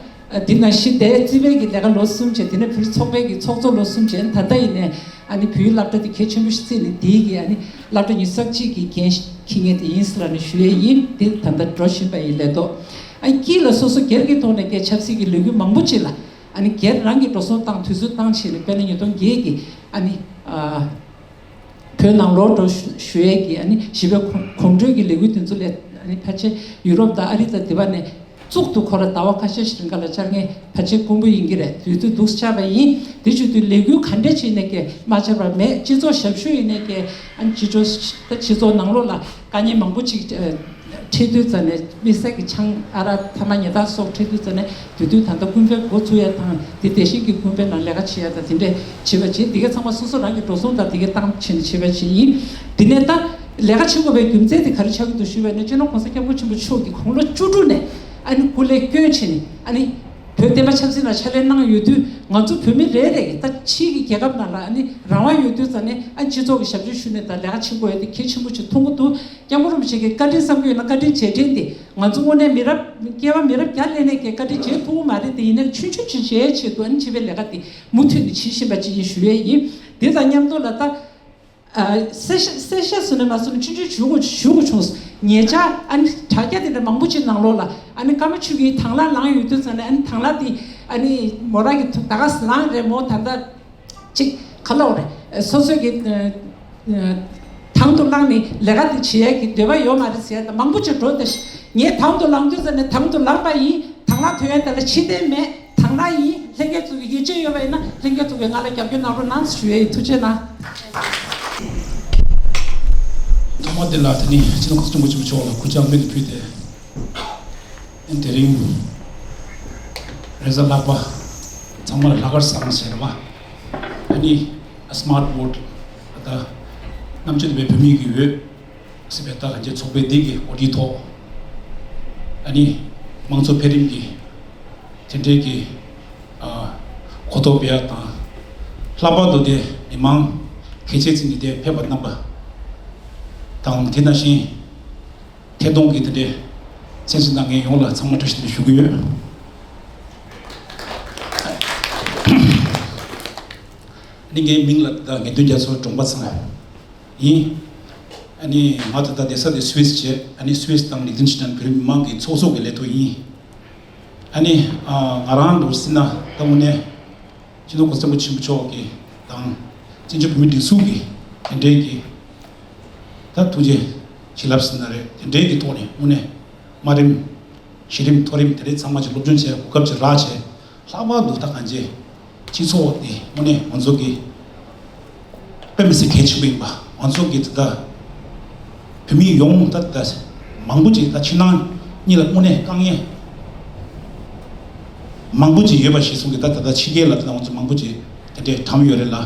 ཨ་འདི་ནང་བཞིན་དེ་རྩིས་པའི་གི་ལས་ཀ་ལོ་གསུམ་བྱས། དེ་ནས་བོད་རིགས་ཚོགས་པའི་གི་ཚོགས་གཙོ་ལོ་གསུམ་བྱས། ད་ལྟ་ཡིན་ནའི་ཨ་ནི་བོད་ཡིག་སློབ་གྲྭ་དེ་གལ་ཆེན་པོ་ཞིག་བརྩིས་ནས་དེའི་གི་ཨ་ནི་སློབ་གྲྭ་ཉི་ཤུ་རྩ་གཅིག་གི་འགན་འཁྱེར་མཁན་དེ་ཡིན་ཟེར་ལབ་ནས་ཞུ་ཡས་ཡིན། དེ་ད་ལྟ་འགྲོ་བཞིན་པ་ཡིན་ལས་ཐོག་ཨ་དཀྱིལ་ལ་སོ་སོ་སྒེར་གྱི་ཐོག་ནས་གི་ཆབ་སྲིད་ཀྱི་ལས་འགུལ་མང་པོ་ཅིག་ལ་ཨ་ནི་སྒེར་རང་གི་འགྲོ་སོང་བཏང་དུས་ཚོད་བཏང་བྱས་ནས་དཔེར་ན་ཉིས་སྟོང་བརྒྱད་ཀྱི་ཨ་ནི་ཨ་བོད་ནང་ལོག་འགྲོ་ཞུ་ཞུ་ཡས་ཀྱི་ཨ་ནི་ཞི་བའི་གོམ་གོམ་བགྲོད་ཀྱི་ལས་འགུལ་དེ་ཚོ་ལས་ཨ་ནི་ཕལ་ཆེར་ཡུ་རོབ་དང་ཨ་རི་དང་དེ་བ་ནས་གཙུག་ཏུ་ཁོ་ར་ཟླ་བ་ཁ་ཤས་ཤིག་རིང་ག་ལ་བཅར་མཁན་ཕལ་ཆེར་དཀོན་པོ་ཡིན་གྱི་རེད། དུས་ཚོད་འདུག་སེ་ཆགས་པ་ཡིན། དེ་བྱེད་དུས་ལས་འགུལ་ག་འདྲས་བྱས་ནས་ཀྱི་མ་བཅར་བ་མེད། སྤྱི་ཚོགས་ཞབས་ཞུ་ཡིན་ནའི་ཀྱི་ཨ་ནི་སྤྱི་ཚོགས་ད་སྤྱི་ཚོགས་ནང་ལོགས་ལ་དཀའ་ངལ་མང་པོ་ཅིག་ཨ་འཕྲད་དུས་ཙ་ནས་དམིགས་བསལ་གྱི་ཆང་ཨ་རག་ཐ་མག་ཉལ་ཐ་སོགས་འཕྲད་དུས་ཙ་ནས་དེ་དུས་ད་ལྟ་ཀུན་ཕན་འགོ་ཚུགས་ཡ་དང་དེ་དེ་བཞིན་གྱི་ཀུན་ཕན་ནང་ལས་ཀ་བྱེད་ཡ་དང་དེ་འདྲས་བྱེད་པ་བྱེད། དེ་ག་ཚང་མ་སོ་སོ་རང་གི་འགྲོ་སོང་དང་དེ་ག་བཏང་བྱས་ནས་བྱེད་པ་བྱེད་ཡིན། དེ་ནས་ད་ལས་ཀ་བྱེད་དགོས་པའི་རྒྱུ་མཚན་དེ་ག་རེ་ཆགས་ཀྱི་འདུག་ཞུས་པ་ཡིན་ན་སྤྱི་ནོར་༸གོང་ས་༸སྐྱབས་མགོན་ཆེན་པོ་མཆོག་གིས་དགུང་ལོ་བཅུ་དྲུག་ནས་ཨ་ནི་སྐུ་ལས་བསྐྱོན་བྱས་ནས་ཨ་ནི་བོད་བསྟན་པ་ཆབ་སྲིད་ནང་ཕྱག་ལས་གནང་ཡོད་དུས་ང་ཚོ་བོད་མི་རེ་རེ་ད་ཕྱིའི་གི་རྒྱལ་ཁབ་ནང་ལ་ཨ་ནི་རང་དབང་ཡོད་དུས་ཙ་ནས་ཨ་སྤྱི་ཚོགས་ཀྱི་ཞབས་ཞུ་ཞུས་ནས་ད་ལས་ཀ་བྱེད་དགོས་ཡ་དེ་གལ་ཆེན་པོ་ཅིག་མཐོང་གི་འདུག ༸སྐྱབས་མགོན་རིན་པོ་ཆེ་གི་བཀའ་དྲིན་བསམ་གྱི་ཡོད་ན་བཀའ་དྲིན་རྗེས་དྲན་དེ་ང་ཚོ་དངོས་གནས་མི་རབས་སྐྱེ་བ་མི་རབས་བརྒྱ་ལས་ནས་ཀྱི་བཀའ་དྲིན་རྗེས་ཐུབ་ཀྱི་མ་རེད། དེ་ཡིན་ནའི་ཆུང་ཆུང་ཅིག་བྱས་ཆེད་དུ་ཨ་ནི་བྱེད་པའི་ལས་ཀ་དེ་མུ་མཐུད་ནས་བྱེད་བཞིན་པ་ཅིག་ཡིན་ཞུ་ཡས་ཡིན། དེ་དང་མཉམ་དུ་ལ་ད་ཨ་གསལ་བཤད་གསལ་བཤད་སུ་ནས་མ་སུ་ནས་ཆུང་ཆུང་ཞུ་དགོས་ཞུ་དགོས་བྱུང་། ཉེ་ཆར་ཨ་ནི་དྲ་རྒྱ་དེ་འདྲ་མང་པོ་ཅིག་ནང་ལོགས་ལ་ཨ་ནི་ཀརྨ་ཆོས་སྐྱིད་དང་བླངས་ལངས་ཡོད་དུས་ཙ་ནས་ཨ་ནི་དང་བླངས་དེ་ཨ་ནི་མོ་རང་གི་ད་ག་ལངས་རེད་མོ་ད་ལྟ། ཅིག་ག་ལབ་རེད། སོ་སོའི་གི་ཨ་ཨ་དང་དུ་བླངས་ནས་ལས་ཀ་དེ་བྱེད་ཡས་ཀྱི་འདོད་པ་ཡོད་མ་རེད་ཟེར་ཡ་དང་མང་པོ་ཅིག་འགྲོ་དེ་ངས་དང་དུ་བླངས་དུས་ཙ་ནས་དང་དུ་བླངས་པ་ཡིན། དང་བླངས་ཐོན་ཡས་དེ་ལ་ཕྱི་བལྟས་མེད། དང་བླངས་ཡིན། ལྷན་རྒྱས་ཚོ་གི་ཡིད་ཆེས་ཡོད་པ་ཡིན་ན་ལྷན་རྒྱས་ཚོ་གི་ང་ལ་རྒྱབ་སྐྱོར་གནང་རོགས་གནང་ཞུ་ཡས་ཡིན། ཐུགས་རྗེ་གནང་། ཐོག་མ་དེ་ལ་དེ་ནི་སྤྱི་ནོར་༸གོང་ས་༸སྐྱབས་མགོན་ཆེན་པོ་མཆོག་ལ་གུས་ཕྱག་སྨོན་འདུན་ཕུལ་ཏེ། དེ་རིང་རེས་གཟའ་ལྷག་པ་ཚང་མ་ལ་ལྷག་དཀར་བཟང་ཟེར་བ། ཨ་ནི་ སྨར་ཊི་བྷོ་ཊི་ད་རྣམ་དཔྱོད་ལྡན་པའི་བུད་མེད་ཀྱི་འོད་ཟེར་བའི་ད་ག་ཚོད་ཚོགས་པའི་འདི་གི་གོ་སྒྲིག་ཐོག་ཨ་ནི་དམངས་གཙོ་འཕེལ་རིམ་གྱི་དེ་འབྲེལ་གྱི་གོ་རྟོགས་སྤེལ་ཡག་དང་། ལྷག་པར་དུ་དེ་མི་མང་གལ་ཆེ་ཚིག་ནི་དེ་ཕེབས་པ་རྣམ་པ་དང་། དེ་ནང་བཞིན་ཐད་གཏོང་གི་དེ་འདྲའི་གསན་གཟིགས་གནང་མཁན་ཡོངས་ལ་ཚང་མ་བཀྲ་ཤིས་བདེ་ལེགས་ཞུ་གི་ཡོད། ཨ་ནི་ངའི་མིང་ལ་ད་དགེ་འདུན་རྒྱ་མཚོ་འབྲོང་པ་ཚང་ཡིན། ཨ་ནི་ང་ད་ལྟ་བསྡད་ས་དེ་སུད་སི་བྱས། ཨ་ནི་སུད་སི་དང་ལིག་ཏེན་ཤི་ཏན་བོད་རིགས་མི་མང་གི་ཚོགས་གཙོ་གི་ལས་ཐོག་ཡིན། ཨ་ནི་ང་རང་འདུག་ཟེར་ན་ད་དངོས་གནས་སྤྱི་ནོར་གོང་ས་སྐྱབས་མགོན་ཆེན་པོ་མཆོག་གི་དང་བཙན་བྱོལ་བོད་མིའི་སྒྲིག་འཛུགས་ཀྱི་དེ་འབྲེལ་གྱི་ད་ཐུགས་རྗེ་བྱིན་རླབས་ཟེར་ན་རེད། དེ་འབྲེལ་གྱི་ཐོག་ནས་དངོས་གནས་དམའ་རིམ་གཞི་རིམ་མཐོ་རིམ་དེ་འདྲའི་ཚང་མ་ཅིག་སློབ་སྦྱོང་བྱས། གོ་སྐབས་ཅིག་རག་བྱས། ལྷག་པར་དུ་ད་གང་ཅི་སྤྱི་ཚོགས་འདི་དངོས་གནས་ང་ཚོ་གི་དཔེ་མི་སྲིད་གལ་ཆེན་པོ་ཡིན་པ། ང་ཚོ་གི་ད་ལྟ་བོད་མི་ཡོངས་ད་ལྟ་མང་པོ་ཅིག་ད་ཕྱི་ནང་གཉིས་ལ་དངོས་གནས་དཀའ་ངལ་མང་པོ་ཅིག་ཡོད་པ་གཞིར་བཟུང་གི་ད་ད་ལྟ་ཕྱི་རྒྱལ་ལ་ད་ལྟ་ང་ཚོ་མང་པོ་ཅིག་དེ་འདྲའི་བཀྲམ་ཡོད་རེད་ལ།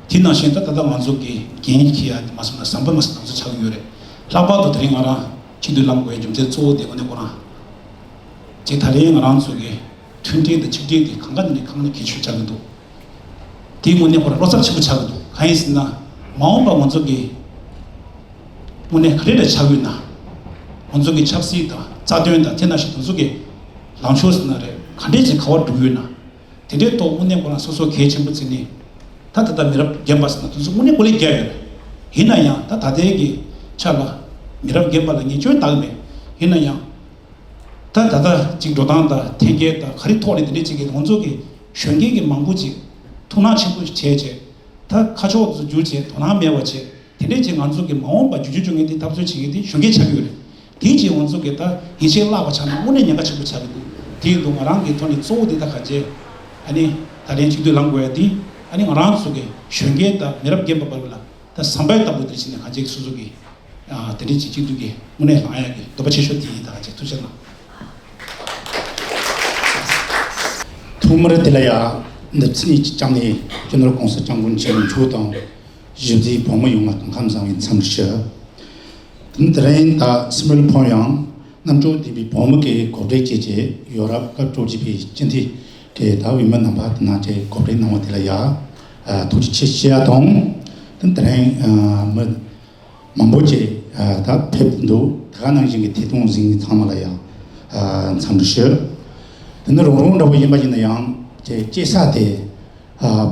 དེ་ནང་བཞིན་ད་ད་ལྟ་ང་ཚོ་གི་འགན་འཁྱེར་ཡ་དེ་མ་སོང་ན་ཟམ་པ་མ་སོང་ན་ང་ཚོ་ཆགས་ཀྱི་ཡོད་རེད། ལྷག་པར་དུ་དེ་རིང་ང་རང་སྤྱི་འཐུས་ལངས་དགོས་ཡ་རྒྱུ་མཚན་གཙོ་བོ་དེ་དངོས་གནས་ཁོ་རང་ཅིག་ད་རེས་ང་རང་ཚོ་གི་མཐུན་སྒྲིལ་དང་ཆིག་སྒྲིལ་དེ་གང་ག་ནས་གང་ནས་གལ་ཆེ་ཆགས་ཀྱི་འདུག་དེའི་དངོས་གནས་ཁོ་རང་བློ་འཚབ་ཆེན་པོ་ཆགས་ཀྱི་འདུག་གང་ཡིན་ཟེར་ན། མ་འོངས་པ་ང་ཚོ་གི་དངོས་གནས་ག་རེ་འདྲ་ཆགས་ཡོད་ན། ང་ཚོ་གི་ཆབ་སྲིད་དང་རྩ་དོན་དང་། དེ་ནང་བཞིན་དེ་ཚོ་གི་ལངས་ཕྱོགས་ཟེར་ན་རེད། ག་འདྲས་ཅིག་ག་བར་འགྲོ་གི་ཡོད་ན། དེ་འདྲའི་ཐོག་དངོས་གནས་ཁོ་རང་སོ་སོ་གལ་ཆེན་པོ་བརྩིས་ནས། ད་ད་ལྟ་མི་རབས་རྒན་པ་ཟེར་ན་དེ་ཚོ་དངོས་གནས་དཀའ་ལས་རྒྱག་ཡོད་རེད། ཡིན་ན་ཡང་ད་ད་ལྟའི་གི་ཆ་ལ་མི་རབས་རྒན་པ་ལ་ངས་སྐྱོན་བཏགས་མེད། ཡིན་ན་ཡང་ད་ད་ལྟ་ཅིག་འགྲོ་སྟངས་དང་འཐེན་འཁྱེར་དང་ག་རེ་ཐོག་ནས་དེ་འདྲས་ཅིག་གི་ང་ཚོ་གི་གཞོན་སྐྱེས་ཀྱི་མང་པོ་ཅིག་ཐུགས་སྣང་ཆེན་པོ་བྱས་བྱས། ད་ཁ་ཕྱོགས་སུ་བསྒྱུར་བྱས་དོ་སྣང་མེད་པ་བྱས། དེ་འདྲས་ཅིག་ང་ཚོ་གི་མ་འོངས་པ་བསྒྱུར་བཅོས་བྱུང་མཁན་དེ་འཐབ་རྩོད་བྱེད་མཁན་དེ་གཞོན་སྐྱེས་ཆགས་ཀྱི་ཡོད་རེད། དེའི་རྗེས་ང་ཚོ་གི་ད་ཡིད་ཆེས་བརླག་པ་ཆགས་ན་དངོས་གནས་ཉེན་ཁ་ཆེན་པོ་ཆགས་ཀྱི་འདུག་དེ་ཡིན་དུས་ང་རང་གི་ཐོག་ནས་གཙོ་བོ་དེ་ད་ག་རྗེས་ཨ་ནི་ད་ལན་གཅིག་སྡུད་ལངས་དགོས་ཡ་དེ། ཨ་ནི་ང་རང་ཚོ་གི་གཞོན་སྐྱེས་དང་མི་རབས་རྒན་པ་བར་ལ་ད་ཟམ་པའི་ལྟ་བུ་དེ་བྱས་ནས་ག་རྗེས་སོ་སོ་གི་ཨ་དེ་འདྲས་ཅིག་གཅིག་སྡུད་ཀྱི་དངོས་གནས་ལངས་ཡ་གི་འདོད་པ་ཆེ་ཤོས་དེ་ཡིན། ད་ག་རྗེས་ཐུགས་རྗེ་གནང་། ཐོག་མར་དེ་ལ་ཡ་འདི་ཚིག་གཉིས་ཀྱི་བཅངས་ནས་སྤྱི་ནོར་གོང་ས་སྐྱབས་མགོན་ཆེན་པོ་མཆོག་དང་། གཞིས་རྩེའི་བོད་མི་ཡོངས་ལ་སྐུ་ཁམས་བཟང་བའི་འཚམས་འདྲི་ཞུ། དེ་ནི་དེ་རིང་ད་སི་མོལ་ཕོ་ཡང་རྣམ་དཔྱོད་ལྡན་པའི་བོད་མི་གི་གོ་སྒྲིག་བྱས་རྗེས་ཡོ་རོབ་སྐབས་བཅུ་གཅིག་པའི་སྤྱི་འཐུས་ཀྱི་ད་འོས་མི་རྣམ་པ་དེ་ནང་བཅས་གོ་སྒྲིག་གནང་བ་དེ་ལ་ཡ་ཐུགས་རྗེ་ཆེ་ཞུ་ཡ་དང་། དེ་ནི་དེ་རིང་མི་མང་པོ་ཅིག་ད་ཕེབས་འདུག་དེ་ག་ནང་བཞིན་གྱི་ཐད་གཏོང་གཟིགས་མཁན་ཚང་མ་ལ་ཡང་འཚམས་འདྲི་ཞུ། དེ་ནི་རང་རང་འདྲ་བོ་ཡིན་པ་ཡིན་ན་ཡང་ཅིག་སྐྱེས་ས་དེ་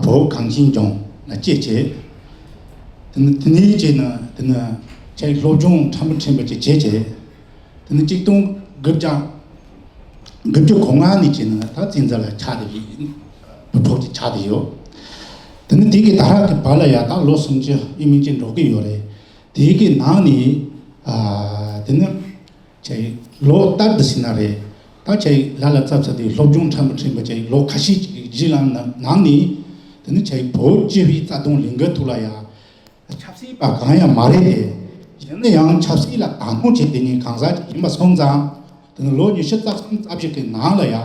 བོད་གངས་ཅན་ལྗོངས་ལ་སྐྱེས་བྱས། དེ་ནི་དེ་ནས་བྱས་ན་དེ་ནི་ཅིག་སློབ་སྦྱོང་ཕྲན་བུ་ཕྲན་བུ་ཅིག་བྱས་བྱས། དེ་ནི་གཅིག་སྟོང་དགུ་བརྒྱ་དགུ་བཅུ་གོ་ལྔ་ནས་བྱས་ན་ད་བཙན་འཛུལ་ལ་ཆགས་བསྡད་ཀྱི་བུ་ཕྲུག་ཅིག་ཆགས་བསྡད་ཡོད། དེ་ནི་དེ་གི་ད་རག་གི་བར་ལ་ཡ་ད་ལོ་སུམ་ཅུ་ཨིན་མིན་ཅིག་འགྲོ་གི་ཡོད་རེད། དེ་གི་ནང་ནས་ཨ་དེ་ནི་ཅིག་ལོ་ལྟར་དུ་ཟིན་ན་རེད། ད་ཅིག་ལ་ལ་ཙབ་ཙབ་དེ་སློབ་སྦྱོང་ཕྲན་བུ་ཕྲན་བུ་ཅིག་ལོ་ཁ་ཤས་ཅིག་གི་རྗེས་ལ་ནང་ནས་དེ་ནི་ཅིག་བོད་སྤྱི་པའི་རྩ་དོན་ལས་འགུལ་ཐོག་ལ་ཡ་ཆབ་སྲིད་པ་གང་ཡང་མ་རེད་དེ། ཡིན་ན་ཡང་ཆབ་སྲིད་ལ་དང་དུང་བྱེད་བསྡད་མཁན་གང་ཟག་ཅིག་ཡིན་པ་སོང་ཙང་། དེ་ནི་ལོ་ཉི་ཤུ་རྩ་གསུམ་རྩ་བཞི་གི་ནང་ལ་ཡ་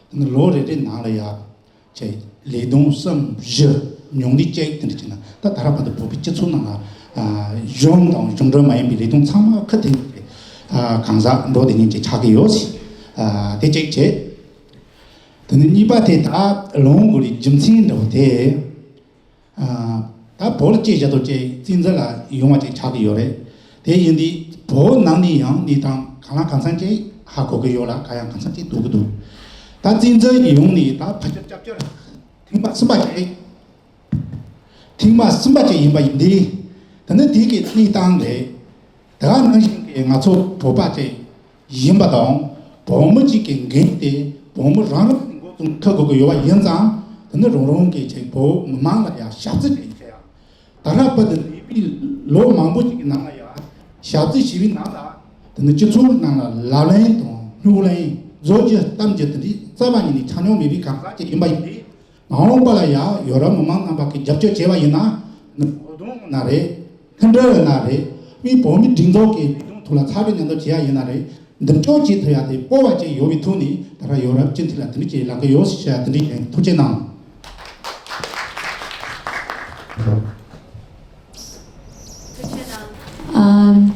དེ་ནི་ལོ་རེ་རེ་ནང་ལ་ཡ་ཅིག་ལས་དོན་གསུམ་བཞི་ཉུང་ནས་གཅིག་དེ་འདྲ་བྱས་ན། ད་ད་རག་བར་དུ་བོད་པའི་སྤྱི་ཚོགས་ནང་ལ་གཞུང་དང་གཞུང་འབྲེལ་མ་ཡིན་པའི་ལས་དོན་ཚང་མ་ཁུར་དེ་ནི་གང་ཟག་འགྲོ་བསྡད་མཁན་ཅིག་ཆགས་ཀྱི་ཡོད། དེ་གཅིག་བྱས། དེ་ནི་གཉིས་པ་དེ་ད་ལངས་དགོས་རྒྱུ་མཚན་འདྲ་བོ་དེ། ད་བོད་ལ་སྐྱེས་བཞག་དུས་ཅིག་བཙན་འཛུལ་ལ་ཡོང་བ་ཅིག་ཆགས་ཀྱི་ཡོད་རེད། དེ་ཡིན་དུས་བོད་ནང་ནས་ཡང་གནས་སྟངས་གང་ལ་གང་འཚམ་ཅིག་ཧ་གོ་གི་ཡོད་ལ། གང་ཡང་གང་འཚམ་ཅིག་འདུག་གི་འདུག་ད་བཙན་འཛུལ་ཡོང་ནས་ད་ཕལ་ཆེར་སྐྱབས་བཅོལ་ཐེངས་མ་གསུམ་པ་ཅིག་ཐེངས་མ་གསུམ་པ་ཅིག་ཡིན་པ་ཡིན་དུས། དེ་ནི་དེ་གི་གནས་སྟངས་རེད། དེ་ག་ནང་བཞིན་གྱི་ང་ཚོ་བོད་པ་ཅིག་ཡིན་པ་དང་། བོད་མི་གཅིག་གི་འགན་དེ་བོད་མི་རང་རང་གིས་འགོ་བཙུགས་ཐུབ་དགོས་ཀྱི་ཡོད་པ་ཡིན་ཙང་། དེ་ནི་རང་རང་གིས་ཅིག་བོད་མི་མང་ལ་ཡང་ཞབས་ཕྱི་ཅིག་བྱེད་ཡ། ད་རག་བར་དུ་འདས་པའི་ལོ་མང་པོ་ཅིག་གི་ནང་ལ་ཡང་ཞབས་ཕྱི་བྱས་པའི་ནང་ལ། དེ་ནི་སྤྱི་ཚོགས་ནང་ལ་ལབ་གླེང་དང་སྨྱུག་གླེང་བཟོ་རྒྱུ་གཏམ་རྒྱུ་དེ་འདྲའི་རྩ་བ་ཉིད་ནས་ཆགས་མྱོང་མེད་པའི་གང་ཟག་ཅིག་ཡིན་པ་ཡིན་དུས། མ་འོངས་པ་ལ་ཡང་ཡོ་རོབ་མི་མང་རྣམ་པ་གིས་རྒྱབ་སྐྱོར་བྱས་པ་ཡིན་ན། ནི་བོད་དོན་ཡིན་ན་རེད། མཐུན་སྒྲིལ་ཡིན་ན་རེད། མི་བོད་མི་སྒྲིག་འཛུགས་ཀྱི་ལས་དོན་ཐོག་ལ་ཚགས་པའི་མཉམ་དུ་བྱེད་ཡ་ཡིན་ན་རེད། མདུན་སྐྱོད་བྱེད་ཐུབ་ཡ་དེ་སྤོབས་པ་ཅིག་ཡོད་པའི་ཐོག་ནས། ད་ལྟ་ཡོ་རོབ་སྤྱི་འཐུས་ལ་དེ་འདྲ་ཅིག་ལབ་ཀྱི་ཡོད་ཟེར་བཤད་ཡ་དེ་འདྲ་ཡིན། ཐུགས་རྗེ་གནང་།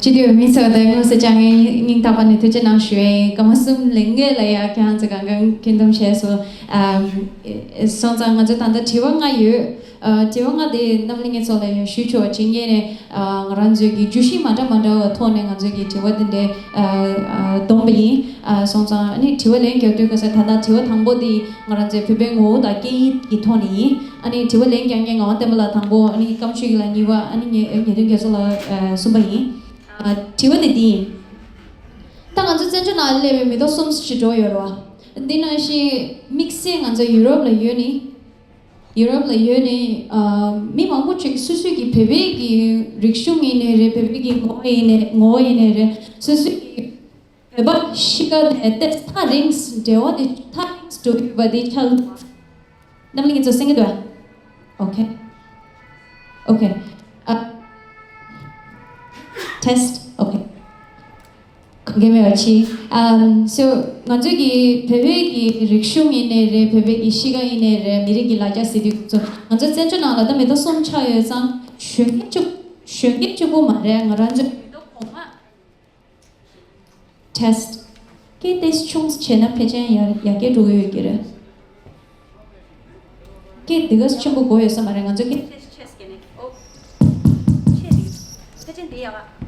སྤྱི་འཐུས་མི་ཚོ་དང་དངོས་སུ་བཅར་མཁན་སྙིང་ཐག་པ་ནས་ཐུགས་རྗེ་གནང་ཞུ་ཡས། སྐར་མ་གསུམ་ལས་སྔོན་ལ་ཡ་ཁྱེད་རང་ཚོ་གང་གང་འཁོན་འདུམ་བྱས་སོང་། ཨམ། སོང་ཙང་ང་ཚོ་ད་ལྟ་དྲི་བ་ལྔ་ཡོད། ཨ། དྲི་བ་ལྔ་དེ་རྣམ་གླིང་གི་ཚོགས་ལ་ཡང་ཞུས་ཆོག་ཅིག་ངེས་ནས། ཨ། ང་རང་ཚོའི་གི་བརྗོད་གཞི་མ་འདྲ་མ་འདྲ་བ་ཐོག་ནས་ང་ཚོའི་གི་དྲི་བ་དེ་འདྲའི། ཨ། ཨ། བསྡོམས་པ་ཡིན། ཨ། སོང་ཙང་ཨ་ནི་དྲི་བ་ལན་རྒྱག་དུས་ག་ས་ད་ལྟ་དྲི་བ་དང་པོ་དེ་ང་རང་ཚོའི་བོད་པའི་ངོ་བོ་དང་སྐད་ཡིག་གི་ཐོག་ནས་ཡིན། ཨ་ནི་དྲི་བ་ལན་རྒྱག་མཁན་ངག་དབང་བསྟན་པ་ལགས་དང་པོ། ཨ་ནི་སྐར་མ་ཆོས་སྐྱིད་ལགས་གཉིས་པ། ཨ་ནི་ངེད་ཉེ་དོན་རྒྱ་མཚོ་ལགས། ཨ། གསུམ་པ་ཡིན། ཨ། དྲི་བ་དེ་འདི་ཡིན། ད་ང་ཚོ་བཙན་བྱོལ་ནང་སླེབས་པའི་མི་ཐོག་གསུམ་ཞིག་འགྲོ་ཡོད་རེད་བ། འདི་ནང་བཞིན་དམིགས་བསལ་ང་ཚོ་ཡུ་རོབ་ལ་ཡོད་ནི། ཡུ་རོབ་ལ་ཡོད་ནི། ཨ། མི་མང་པོ་ཅིག་སོ་སོའི་གི་བོད་པའི་གི་རིག་གཞུང་ཡིན་ནའི་རེད། བོད་པའི་གི་ངོ་བོ་ཡིན་ནའི་ངོ་བོ་ཡིན་ནའི་རེད། སོ་སོའི་གི་བོད་པ་གཤིས་ཀ་དེ་ཏོག་ཙམ་ཐག་རིང་འབྲེལ་བ་དེ་ཐག་རིང་འགྲོ་གི་ཡོད་པ་དེ་ཆགས། རྣམ་གླིང་གི་ཚོ་གསན་གི་འདུག་ཨ། ཨོ་ཁེ། ཨོ་ཁེ། ཨ། ཊེ་སི་ཊི། ཨོ་ཁེ། གོ་གི་མེད་པ་ཅི། ཨམ། སོ། ང་ཚོའི་གི་བོད་པའི་གི་རིག་གཞུང་ཡིན་ནའི་རེད། བོད་པའི་གི་གཤིས་ཀ་ཡིན་ནའི་རེད། མི་རིགས་གི་ལ་རྒྱ་ཟེར་དུས་ཚོ་ང་ཚོ་བཙན་བྱོལ་ནང་ལ་ད་མི་ཐོག་གསུམ་ཆགས་ཡོད་ཙང་གཞོན་སྐྱེས་གཅིག་གཞོན་སྐྱེས་གཅིག་པུ་མ་རེད། ང་རང་ཚོའི་མི་ཐོག་གོང་མ། ཊེ་སི་ཊི། སྐད་ཏོག་ཙམ་ཆུང་ཙམ་བྱས་ན་ཕལ་ཆེར་ཡར་ཡར་རྒྱས་འགྲོ་གི་ཡོད་ཀྱི་རེད། སྐད་འདི་ག་ཆེན་པོ་གོ་ཡོད་ས་མ་རེད། ང་ཚོ་སྐད། ཕལ་ཆེར་འདི་ཡག་པ།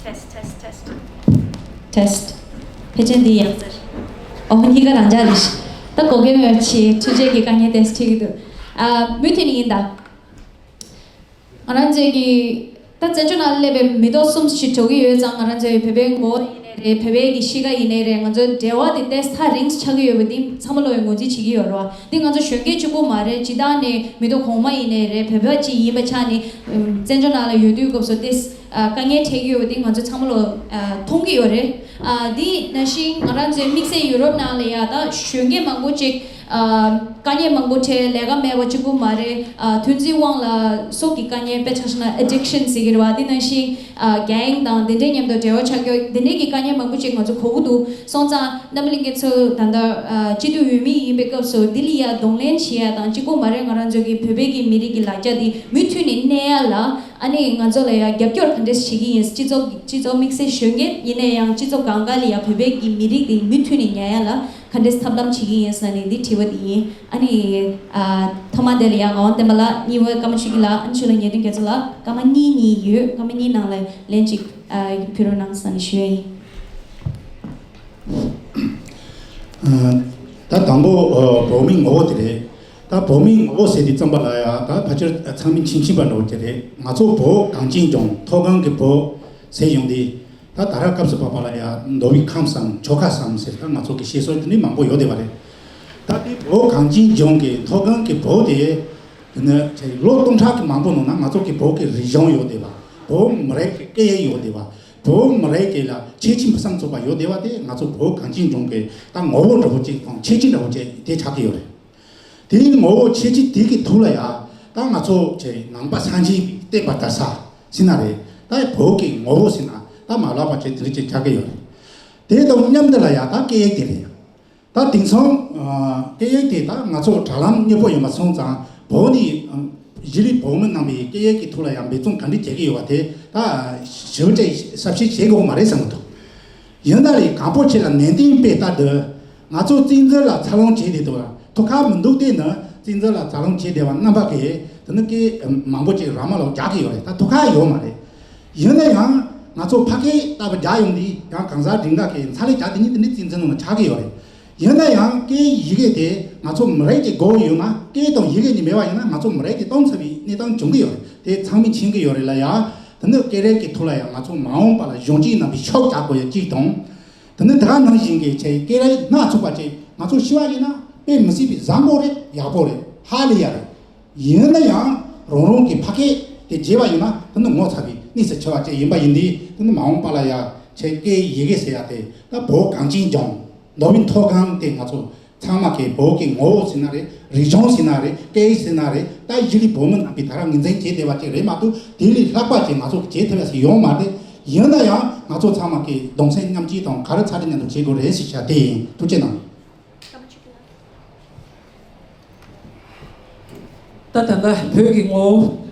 ཊེ་སི་ཊི། ཊེ་སི་ཊི། ཕལ་ཆེར་འདི་ཡག་ཟེར། ཨོ། གཉིས་ཀ་རང་འཇགས་རེད། ད་གོ་གི་མེད་པ་ཅི། འཕྲུལ་ཆས་ཀྱི་དཀའ་ངལ་ཏོག་ཙམ་འཕྲད་ཀྱི་འདུག་ཨ། མུ་མཐུད་ནས་ཡིན་ད། ང་རང་ཚོའི་གི་ད་བཙན་བྱོལ་ནང་སླེབས་པའི་མི་ཐོག་གསུམ་ཞིག་འགྲོ་གི་ཡོད་ཙང་། ང་རང་ཚོའི་བོད་པའི་ངོ་བོ་ཡིན་ནའི་རེད། བོད་པའི་གི་གཤིས་ཀ་ཡིན་ནའི་རེད། ང་ཚོའི་འབྲེལ་བ་དེ་ཏོག་ཙམ་ཐག་རིང་ཆགས་ཀྱི་ཡོད་པ་འདི་ཚང་མ་ལོག་གིས་ངོས་འཛིན་བྱེད་ཀྱི་ཡོད་རེད་བ། འདི་ང་ཚོ་གཞོན་སྐྱེས་གཅིག་པུ་མ་རེད། སྤྱིར་བཏང་ནས་མི་ཐོག་གོང་མ་ཡིན་ནའི་རེད། བོད་པ་གཅིག་ཡིན་པའི་ཆ་ནས། ཨམ། བཙན་བྱོལ་ནང་ལ་ཡོད་དུས་སྐབས་སུ་ཏོག་ཙམ། ཨ། དཀའ་ངལ་འཕྲད་ཀྱི་ཡོད་པ་འདི་ང་ཚོ་ཚང་མ་ལོག་ཨ། མཐོང་གི་ཡོད་རེད། ཨ། འདི་ནང་བཞིན་ང་རང་ཚོའི་དམིགས་བསལ་ཡུ་རོབ་ནང་ལ་ཡ་ད་གཞོན་སྐྱེས་མང་པོ་ཅིག་ཨ། དཀའ་ངལ་མང་པོ་འཕྲད། ལས་ཀ་མེད་པ་གཅིག་པུ་མ་རེད། ཨ། ཐོན་རྫས་དབང་ལ་སོགས་ཀྱི་དཀའ་ངལ། དཔེ་ཆ་བཞག་ན་ཨེ་ཌིག་ཤན་ཟེར་གྱི་རེད་བ། འདི་ནང་བཞིན། ཨ། གེང་དང་དེ་འདྲའི་མཉམ་དུ་འབྲེལ་བ་ཆགས་རྒྱུ་འདི་འདྲའི་གི་དཀའ་ངལ་མང་པོ་ཅིག་ང་ཚོ་གོ་གི་འདུག་སོང་ཙང་རྣམ་པ་ལྷན་རྒྱས་ཚོ་ད་ལྟ། ཨ། སྤྱི་འཐུས་འོས་མི་ཡིན་པའི་སྐབས་སུ་འདི་ལ་ཡ་གདོང་ལེན་བྱེད་ཡ་དང་གཅིག་པུ་མ་རེད། ང་རང་ཚོ་གི་བོད་པའི་གི་མི་རིགས་ཀྱི་ལ་རྒྱ་འདི་མུ་མཐུད་ནས་གནས་ཡ་ལ། ཨ་ནི་ང་ཚོ་ལ་ཡང་རྒྱབ་སྐྱོར་ག་འདྲས་བྱེད་ཀྱི་ཡིན། སྤྱི་ཚོགས་སྤྱི་ཚོགས་དམིགས་བསལ་གཞོན་སྐྱེས་ཡིན་ན་ཡང་སྤྱི་ཚོགས་གང་ག་ལ་ཡང་བོད་པའི་གི་མི་རིགས་དེ་མུ་མཐུད་ནས་ཉར་ཡ་ལ་ག་འདྲས་ཐབས་ལམ་བྱེད་ཀྱི་ཡིན་ཟེར་ནས་འདི་དྲི་བ་དེ་ཡིན། ཨ་ནི། ཨ། ཐོག་མ་དེ་ལ་ཡང་ངག་དབང་བསྟན་པ་ལགས། གཉིས་པ་སྐར་མ་ཆོས་སྐྱིད་ལགས། ཨ་ནི་ཕྱི་ལ་ཉེ་དོན་རྒྱ་མཚོ་ལགས། སྐར་མ་གཉིས་གཉིས་ཡོད། སྐར་མ་གཉིས་ནང་ལ་ལན་གཅིག་ཨ། ཕུལ་རོགས་གནང་ཟེར་ནས་ཞུ་ཡ་ཡིན། ཨ། ད་དང་པོ། ཨ། བོད་མིའི་ངོ་བོ་དེ་རེད། ད་བོད་མིའི་ངོ་བོ་ཟེར་དུས་ཙམ་པ་ལ་ཡ་ད་ཕལ་ཆེར་ཚང་མས་མཁྱེན་མཁྱེན་པ་འདྲ་བོ་ཅིག་རེད། ང་ཚོ་བོད་གངས་ཅན་ལྗོངས་མཐོ་སྒང་གི་བོད་ཟེར་ཡོང་དུས། ད་ད་རག་སྐབས་སུ་བབ་པ་ལ་ཡ་མདོ་དབུས་ཁམས་སམ་ཆོལ་ཁ་སམ་ཟེར་ད་ང་ཚོ་གི་བཤད་སྲོལ་དེ་འདྲ་མང་པོ་ཡོད་བསྡད་པ་རེད། ད་དེ་བོད་གངས་ཅན་ལྗོངས་ཀྱི་མཐོ་སྒང་གི་བོད་དེ། དེ་ནི་ལོ་སྟོང་ཕྲག་གི་མང་པོ་ནང་ན་ང་ཚོ་གི་བོད་ཀྱི་རིག་གཞུང་ཡོད་བསྡད་པ། བོད་མི་རིགས་ཀྱི་སྐད་ཡིག་ཡོད་བསྡད་པ། བོད་མི་རིགས་ཀྱི་ལ་ཁྱད་ཆོས་མི་སམ་ཚུགས་པ་ཡོད་བསྡད་པ་དེ་ང་ཚོ་བོད་གངས་ཅན་ལྗོངས་ཀྱི་ད་ངོ་བོ་འདྲ་བོ་ཅིག་དང་ཁྱད་ཆོས་འདྲ་བོ་ཅིག་དེ་ཆགས་ཀྱི་ཡོད་རེད། དེའི་ངོ་བོ་ཁྱད་ཆོས་དེ་གི་ཐོག་ལ་ཡ་ད་ང་ཚོ་ཆེ་ནང་པ་སངས་རྒྱས་པའི་བསྟན་པ་དར་ས་ཟེར་ན་རེད། ད་བོད་ཀྱི་ངོ་བོ་ཟེར་ན་ད་མ་ལབ་པ་ཆེ་དེ་རིགས་ཅིག་ཆགས་ཀྱི་ཡོད་རེད། དེ་དང་མཉམ་དུ་ལ་ཡ་ད་སྐད་ཡིག་དེ་རེད། ད་དེང་སང་སྐད་ཡིག་དེ་ད་ང་ཚོ་དྲ་ལམ་མཉེས་པོ་ཡོད་པ་སོང་ཙང་བོད་ནས་གཞིས་ལུས་བོད་མི་རྣམ་པའི་སྐད་ཡིག་གི་ཐོག་ལ་ཡང་འབད་བརྩོན་ག་འདྲ་བྱེད་ཀྱི་ཡོད་པ་དེ་ད་ཞིབ་ཕྲ་ཟབ་ཞིབ་བྱེད་དགོས་མ་རེད་བསམ་གྱི་འདུག་ཡིན་ན་རེད། གང་པོ་ཆེ་ལ་ནན་ཏན་དཔེ་ལྟ་དུས་ང་ཚོ་བཙན་འཛུལ་ལ་འཚར་ལོངས་བྱས་བསྡད་འདུག་ལ་ཐུགས་ཁག་མི་འདུག་དེ་ནི་བཙན་འཛུལ་ལ་འཚར་ལོངས་བྱས་བསྡད་པ་རྣམ་པ་གིས་དེ་ནི་སྐད་མང་པོ་ཅིག་ར་མ་ལོག་རྒྱག་གི་ཡོད་རེད། ད་ཐུགས་ཁག་ཡོད་མ་རེད། ཡིན་ན་ཡང་ང་ཚོ་ཕ་སྐད་ལྟ་བུ་རྒྱག་ཡོང་དུས་ཡང་གང་ཟག་སྒྲིག་འགལ་གྱི་འཚར་ལོངས་རྒྱག་དེ་ནི་དེ་ནི་བཙན་འཛུལ་ནང་ཆགས་ཀྱི་ཡོད་རེད། ཡིན་ན་ཡང་སྐད་ཡི་གེ་དེ་ང་ཚོ་མི་རིགས་ཀྱི་སྒོ་ཡོད་ན་སྐད་དང་ཡི་གེ་གཉིས་མེད་པ་ཡིན་ན་ང་ཚོ་མི་རིགས་དེ་སྟོང་ཚར་བའི་གནས་སྟངས་བྱུང་གི་ཡོད་རེད། དེ་ཚང་མས་མཁྱེན་གྱི་ཡོད་རེད་ལ་ཡ། དེ་ནི་སྐད་རིགས་ཀྱི་ཐོག་ལ་ཡང་ང་ཚོ་མ་འོངས་པ་ལ་གཞོན་སྐྱེས་རྣམ་པས་ཤུགས་རྒྱག་དགོས་ཡ་གཅིག་དང་། དེ་ནི་དེ་ག་ནང་བཞིན་གྱི་ཆེད་སྐད་རིགས་སྣ་ཚོགས་པ་ཅིག་ང་ཚོ་ཤི་བ་ཡིན་ན་དཔེ་མི་སྲིད་པའི་བཟང་པོ་རེད། ཡག་པོ་རེད། ཧ་ལས་ཡ་རེད། ཡིན་ན་ཡང་རང་རང་གི་ཕ་སྐད་དེ་བརྗེད་པ་ཡིན་ན་དེ་ནི་ངོ་ཚ་བའི་གནས་སུ་ཆེ་བ་ཅིག་ཡིན་པ་ཡིན་དུས། དེ་ནི་མ་འོངས་པ་ལ་ཡ་ཆེད་སྐད་ཡི་གེ་ཟེར་ཡ་དེ་ད་བོད་གངས་ཅན་ལྗོངས་མདོ་དབུས་མཐོ་སྒང་དེ་ང་ཚོ་ཚང་མ་གི་བོད་ཀྱི་ངོ་བོ་ཟེར་ན་རེད། རིག་གཞུང་ཟེར་ན་རེད། སྐད་ཡིག་ཟེར་ན་རེད། ད་གཞིས་ལུས་བོད་མི་རྣམ་པས་ད་ར་ངོས་འཛིན་བྱས་བསྡད་པ་ཅིག་རེད་མ་གཏོགས་དེ་ལས་ལྷག་པ་ཅིག་ང་ཚོ་བྱེད་ཐུབ་ཡ་ཞིག་ཡོད་མ་རེད། ཡིན་ན་ཡང་ང་ཚོ་ཚང་མ་གི་གདུང་སེམས་མཉམ་སྐྱེད་དང་ག་རེ་ཚ་རེ་མཉམ་དུ་བྱེད་དགོས་རེད་ཟེར་བྱ་དེ་ཡིན། ཐུགས་རྗེ་གནང་། ད་ད་ལྟ་བོད་ཀྱི་ངོ་བོ།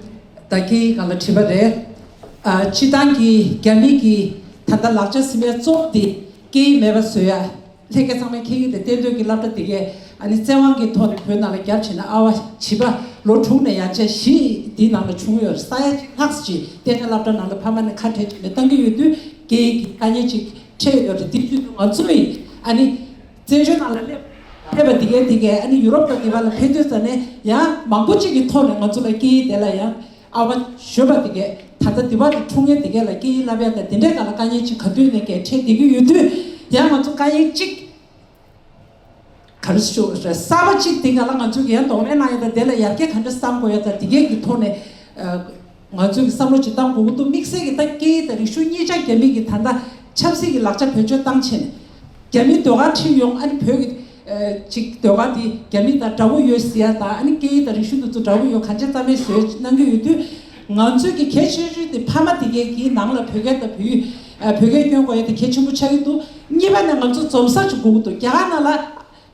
ད་སྐད་ཡིག་སྒང་ལ་དྲིས་པ་རེད། ཨ། སྤྱིར་བཏང་གི་རྒྱ་མི་གི་ད་ལྟ་ལག་ཆ་ཟིན་པའི་གཙོ་བོ་དེ་སྐད་ཡིག་མེད་པ་བཟོ་ཡ། ལྷན་རྒྱས་ཚང་མས་མཁྱེན་གྱི་རེད། གཏན་སྡོད་ཀྱི་སློབ་གྲྭ་དེ་གས་ཨ་ནི་བཙན་དབང་གི་ཐོག་ནས་བོད་ནང་ལ་བརྒྱབ་བྱས་ན། ཨ་བ་བྱིས་པ་ལོ་དྲུག་ནས་ཡར་བཅས་བཞི་དེའི་ནང་ལ་བྱུང་ཡོད་རེད། ས་ཡ་གཅིག་ལྷག་ཙམ་ཅིག་ལྟེ་གནས་སློབ་གྲྭ་ནང་ལ་ཕ་མ་ནས་ཁ་བྲལ་བྱས་ནས་བཏང་གི་ཡོད་དུས། སྐད་ཡིག་གི་དཀའ་ངལ་ཅིག་འཕྲད་ཡོད་རེད། དེ་བརྒྱུད་དུ་ང་ཚོ་ཡིས་ཨ་ནི་བཙན་བྱོལ་ནང་ལ་སླེབས་སླེབས་པ་དེ་གས་དེ་གས་ཨ་ནི་ཡུ་རོབ་དང་དེ་བ་ལ་ཕེབས་དུས་ཙ་ནས་ཡང་མང་པོ་ཅིག་གི་ཐོག་ནས་ང་ཚོ་ལ་སྐད་ཡིག་དེ་ལ་ཡང་ཨ་བ་ཞོལ་པ་དེ་གས་ད་ལྟ་དེ་བ་དུ་འཁྲུངས་མཁན་དེ་གས་ལ་སྐད་ཡིག་བསླབ་ཡ་དང་དེ་འདྲའི་སྒང་ལ་དཀའ་ངལ་ཅིག་ག་དུས་ནས་གས་འཕྲད་བསྡད་ཀྱི་ཡོད་དུས། ཡང་ང་ཚོ་དཀའ་ངལ་ཅིག་ག་རེ་ཞུ་རེད། གསར་པ་ཅིག་དེ་ག་ལ་ང་ཚོ་གི་ཡང་གདོང་ལེན་གནང་ཡ་དང་། དེ་ལ་ཡར་རྒྱས་ག་འདྲ་བསམ་དགོས་ཡ་དང་། དེ་གས་ཀྱི་ཐོག་ནས་ཨ་ང་ཚོ་གི་བསམ་བློ་ཅིག་བཏང་དགོས་ཀྱི་འདུག་དམིགས་བསལ་གྱི་ད་སྐད་ཡིག་དང་རིག་གཞུང་གཉིས་ཆ་རྒྱ་མི་གི་ད་ལྟ་ཆབ་སྲིད་ཀྱི་ལག་ཆ་བེད་སྤྱོད་བཏང་བྱས་ནས་རྒྱ་མི་ཟློས་གར་ཁྲིད་ཡོང་། ཨ་ནི་བོད་ཀྱི་ཨ་ཅིག་ཟློས་གར་དེ་རྒྱ་མི་དང་འདྲ་བོ་ཡོད་ཟེར་ཡ་དང་། ཨ་ནི་སྐད་ཡིག་དང་རིག་གཞུང་དེ་ཚོ་འདྲ་བོ་ཡོད། གང་ཅི་རྩ་མེད་བཟོས་གནང་གི་ཡོད་དུས། ང་ཚོའི་གི་གལ་ཆེ་ཤོས་དེ་ཕ་མ་དེ་གས་ཀྱི་ནང་ལ་བོད་སྐད་དང་བོད་ཡིག་ཨ་བོད་སྐད་སྐྱོན་དགོས་ཡ་དེ་གལ་ཆེན་པོ་ཆགས་ཀྱི་འདུག་གཉིས་པ་ནས་ང་ཚོ་འཛོམས་ས་ཅིག་དགོས་ཀྱི་འདུག་རྒྱ་གར་ནང་ལ་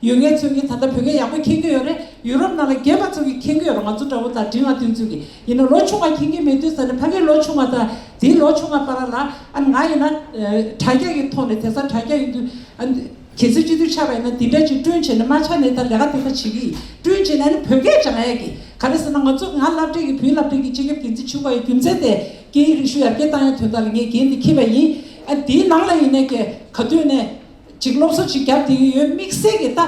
ཡོད་མཁན་ཚོས་ཀྱི་ད་ལྟ་བོད་སྐད་ཡག་པོ་མཁྱེན་གྱི་ཡོད་རེད། ཡུ་རོབ་ནང་ལ་རྒན་པ་ཚོ་གིས་མཁྱེན་གྱི་ཡོད་རེད། ང་ཚོ་འདྲ་བོ་དང་འབྲིང་བ་དེ་ཚོས་ཀྱི། ཡིན་ན་ལོ་ཆུང་བ་མཁྱེན་གྱི་མེད་དུས་ཙ་ནས་ཕ་གིའི་ལོ་ཆུང་བ་དང་དེའི་ལོ་ཆུང་བ་བར་ལ། ཨ་ནི་ང་ཡིན་ན་ཨ་དྲ་རྒྱ་གི་ཐོག་ནས། དེང་སང་དྲ་རྒྱ་ཡིན་དུས་ཨ་ནི་གལ་སྲིད་སྤྱི་འཐུས་ཆགས་པ་ཡིན་ན་འདི་འདྲ་ཅིག་བསྐྲུན་བྱས་ནས། མ་ཆགས་ནའི་ད་ལས་ཀ་དེ་འདྲ་བྱེད་ཀྱི་ཡིན། བསྐྲུན་བྱས་ནས་ཨ་ནི་བོད་སྐད་སྦྱང་ཡ་གི། ག་རེ་ཟེར་ན་ང་ཚོ་ང་སློབ་གྲྭའི་གི་བོད་སློབ་གྲྭའི་གི་སྤྱི་ཁྱབ་འགན་འཛིན་ཆེན་པོ་ཡི་རྒྱུ་མཚན་དེ་སྐད་ཡིག་རིག་གཞུང་ཡར་རྒྱས་བཏང་ཡ་དོན་དག་ལ་ངས་འགན་དེ་འཁྱེར་བ་ཡིན། ཨ་དེའི་ནང་ལ་ཡིན་ནའི་གི་ག་དུས་ནས་ཅིག་སློབ་གསོ་ཅིག་བརྒྱབ་བསྡད་ཀྱི་ཡོད། དམིགས་བསལ་གྱི་ད་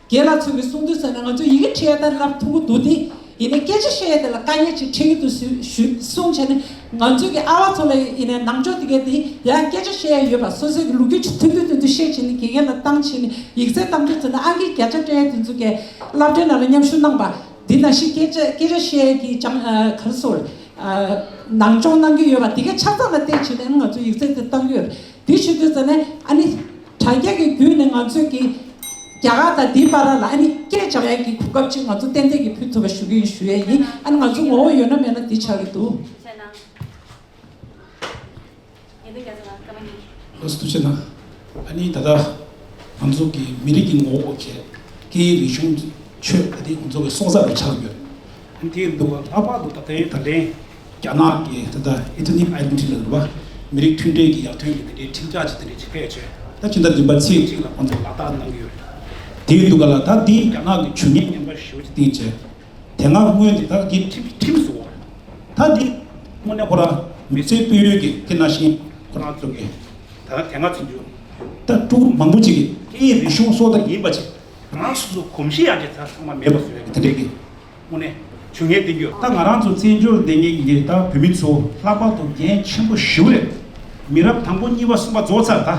རྒན་ལགས་ཚོ་གིས་གསུང་དུས་ཙ་ནས་ང་ཚོ་ཡི་གེ་འབྲི་ཡ་ད་ལབ་ཐུབ་ཀྱི་འདུག་དེ་ཡིན་ནའི་སྐད་ཆ་བཤད་ཡ་དེ་ལ་དཀའ་ངལ་ཅིག་འཕྲད་ཀྱི་འདུག་ཞུ་ཞུ་གསུངས་བྱས་ནས། ང་ཚོ་གི་ཨ་བ་ཚོ་ལ་ཡིན་ནའི་ནང་ཆོས་དེ་གས་དེ་ཡང་སྐད་ཆ་བཤད་ཡ་ཡོད་པ། སོ་སོའི་གི་ལོ་རྒྱུས་ཅིག་ཐུང་ཐུང་ཐུང་ཐུང་བཤད་བྱས་ནས་དགེ་རྒན་ལ་བཏང་བྱས་ནས་ཡིག་ཚད་བཏང་དུས་ཙ་ནས་ཨང་ཀི་བརྒྱ་ཆ་སྤྲད་ཡ་དེ་ཚོ་གས་སློབ་གྲྭའི་ནང་ལ་མཉམ་ཞུགས་གནང་པ། འདི་ནང་བཞིན་སྐད་ཆ་སྐད་ཆ་བཤད་ཡ་གི་སྦྱང་ཨ་ག་རེ་ཟེར། ཨ་ནང་སྦྱོང་གནང་གི་ཡོད་པ་དེ་གས་ཆ་ཚང་ལ་བལྟས་བྱས་ནས་ང་ཚོ་ཡིག་ཚད་དེ་བཏང་གི་ཡོད་རེད། དེ་བྱེད་དུས་ཙ་ནས་ཨ་ནི་དྲ་རྒྱ་གི་བརྒྱུད་ནས་ང་ཚོས་ཀྱི་རྒྱ་གར་དང་དེའི་བར་ལ་ཨ་ནི་སྐད་སྦྱང་ཡ་གི་གོ་སྐབས་ཅིག་ང་ཚོ་ཏན་ཏན་གྱིས་ཕུལ་ཐུབ་པ་ཞུ་གི་ཡིན་ཞུ་ཡ་ཡིན། ཨ་ནི་ང་ཚོ་ངོ་བོ་ཡོད་ན་མེད་ན་འདི་ཆགས་ཀྱི་འདུག་ལགས་སོ། ཐུགས་རྗེ་གནང་། ཨ་ནི་ད་ལྟ་ང་ཚོ་གི་མི་རིགས་ཀྱི་ངོ་བོ་གལ། སྐད་ཡིག་རིག་གཞུང་ཆོས་ད་ལྟའི་ང་ཚོ་གི་སྲོག་རྩ་རུ་ཆགས་ཡོད། ཨ་ནི་དེ་འདུག་ག་ལྷག་པར་དུ་ད་ལྟའི་ད་ལྟའི་རྒྱ་ནག་གི་ད་ལྟ་Ethnic Identity ལབ་རེད་པ། མི་རིགས་མཐུན་སྒྲིལ་གྱི་ཡར་ཐོན་གྱི་དེ་འདྲའི་ཁྲིམས་འཆར་ཅིག་དེ་འདྲའི་ཅིག་ཕེབས་བྱས། ད་ཕྱི་ཟླ་བདུན་པ་ཚེས་གཅིག་ལ་ཁོང་ཚོས་ལག་བསྟར་གནང་གི་ཡོད་རེད། དེ་འདུག་ག་ལ་ད་འདི་རྒྱ་ནག་གི་ཇུས་ངན་ངན་པ་ཞེ་པོ་ཅིག་བཏིང་བྱས། དེ་སྔ་སྔོན་དེ་ད་གི་ཁྲིམས་ཁྲིམས་སུ་འོག་ད་འདི་དངོས་གནས་ཁོ་རང་མི་སེར་སྤེལ་ཡུལ་གྱི་དེ་ནང་བཞིན་ཁོ་རང་ཚོ་གི་ད་དེ་སྔ་ཚུན་ཆོད་ད་ཕྲུ་གུ་མང་པོ་ཅིག་གི་སྐད་ཡིག་རིག་གཞུང་སྲོག་ཐག་ཡིན་པ་ཅིག་རང་སོ་སོ་གོམས་གཤིས་ཡང་ཅིག་ད་ཚང་མ་མེད་པ་བཟོ་ཡ་གི་དེ་འདྲའི་གི་དངོས་གནས་ཇུས་ངན་བསྟན་རྒྱུ། ད་ང་རང་ཚོ་བཙན་བྱོལ་བསྡད་མཁན་གྱི་ད་བོད་མི་ཚོ་ལྷག་པར་དུ་འགན་ཆེན་པོ་ཞེ་པོ་རེད། མི་རབས་དང་པོ་གཉིས་པ་གསུམ་པ་རྫོགས་ཚར། ད་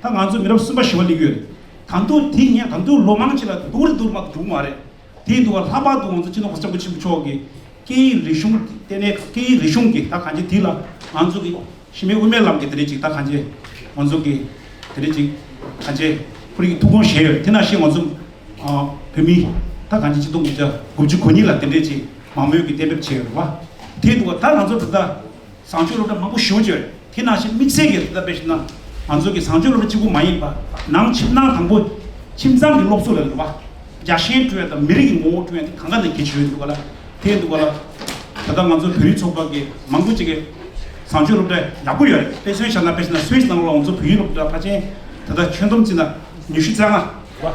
ད་ང་ཚོ་མི་རབས་གསུམ་པ་བཞི་པ་སླེབས་ཡོད་རེད། ད་དུང་དེ་ངས་ད་དུང་ལོ་མང་ཅིག་ལ་སྡུག་རུ་སྡུག་མ་འགྲོ་མ་རེད། དེ་འདུག་བ་ལྷག་པར་དུ་ང་ཚོ་སྤྱི་ནོར་གོང་ས་སྐྱབས་མགོན་ཆེན་པོ་མཆོག་གིས་སྐད་ཡིག་རིག་གཞུང་ལྟེ་གནས་སྐད་ཡིག་རིག་གཞུང་གི་ད་གང་ཅི་དེ་ལ་ང་ཚོ་གི་གཞི་མེད་དབུ་མའི་ལམ་གྱི་དེ་འདྲ་ཅིག་ད་གང་ཅི་ང་ཚོ་གི་དེ་འདྲ་ཅིག་གང་ཅི་ཁོ་རང་གི་ཐུགས་དགོངས་བཞེས་ཡོད། དེ་ནང་བཞིན་ང་ཚོ་ཨ་བོད་མི་ད་གང་ཅི་ཆིག་སྟོང་དགུ་བརྒྱ་དགུ་བཅུ་གོ་གཉིས་ལ་དེ་འདྲ་ཅིག་མང་མོས་ཀྱི་གཏན་འབེབས་བྱས་ཡོད་རེད་བ། དེ་འདུག་བ་ད་ང་ཚོ་ད་ལྟ། བཟང་སྤྱོད་སློབ་གྲྭ་མང་པོ་ཞེ་པོ་ཅིག་ཡོད་རེད། དེ་ནང་བཞིན་དམིགས་བསལ་གྱི་ད་ལྟ་དཔེ་བཞག་ན་ང་ཚོ་གི་བཟང་སྤྱོད་སློབ་གྲྭ་གཅིག་པུ་མ་ཡིན་པ་ནང་ཁྱིམ་ཚང་དང་པོ་ཁྱིམ་ཚང་གི་སློབ་གསོ་ལ་རེད་བ། རྒྱལ་ཞེན་སྐྲུན་ཡ་དང་མི་རིགས་ཀྱི་ངོ་བོ་སྐྲུན་ཡ་དེ་གང་ག་ནས་གལ་ཆེ་ཡོད་འདུག་ག་ལ། དེ་འདུག་ག་ལ། ད་ལྟ་ང་ཚོ་བོད་རིགས་ཚོགས་པ་གི་མང་པོ་ཅིག་གི་བཟང་སྤྱོད་སློབ་གྲྭ་ཡག་པོ་ཡོད་རེད། དཔེ་མཚོན་བཞག་ན་དཔེ་བཞག་ན་སུད་སི་ནང་ལོགས་ང་ཚོ་བོད་ཡིག་སློབ་གྲྭ་ཕལ་ཆེར་ད་ལྟ་ཁྱོན་བསྡོམས་བྱས་ན་ཉི་ཤུ་རྩ་ལྔ་རེད་བ།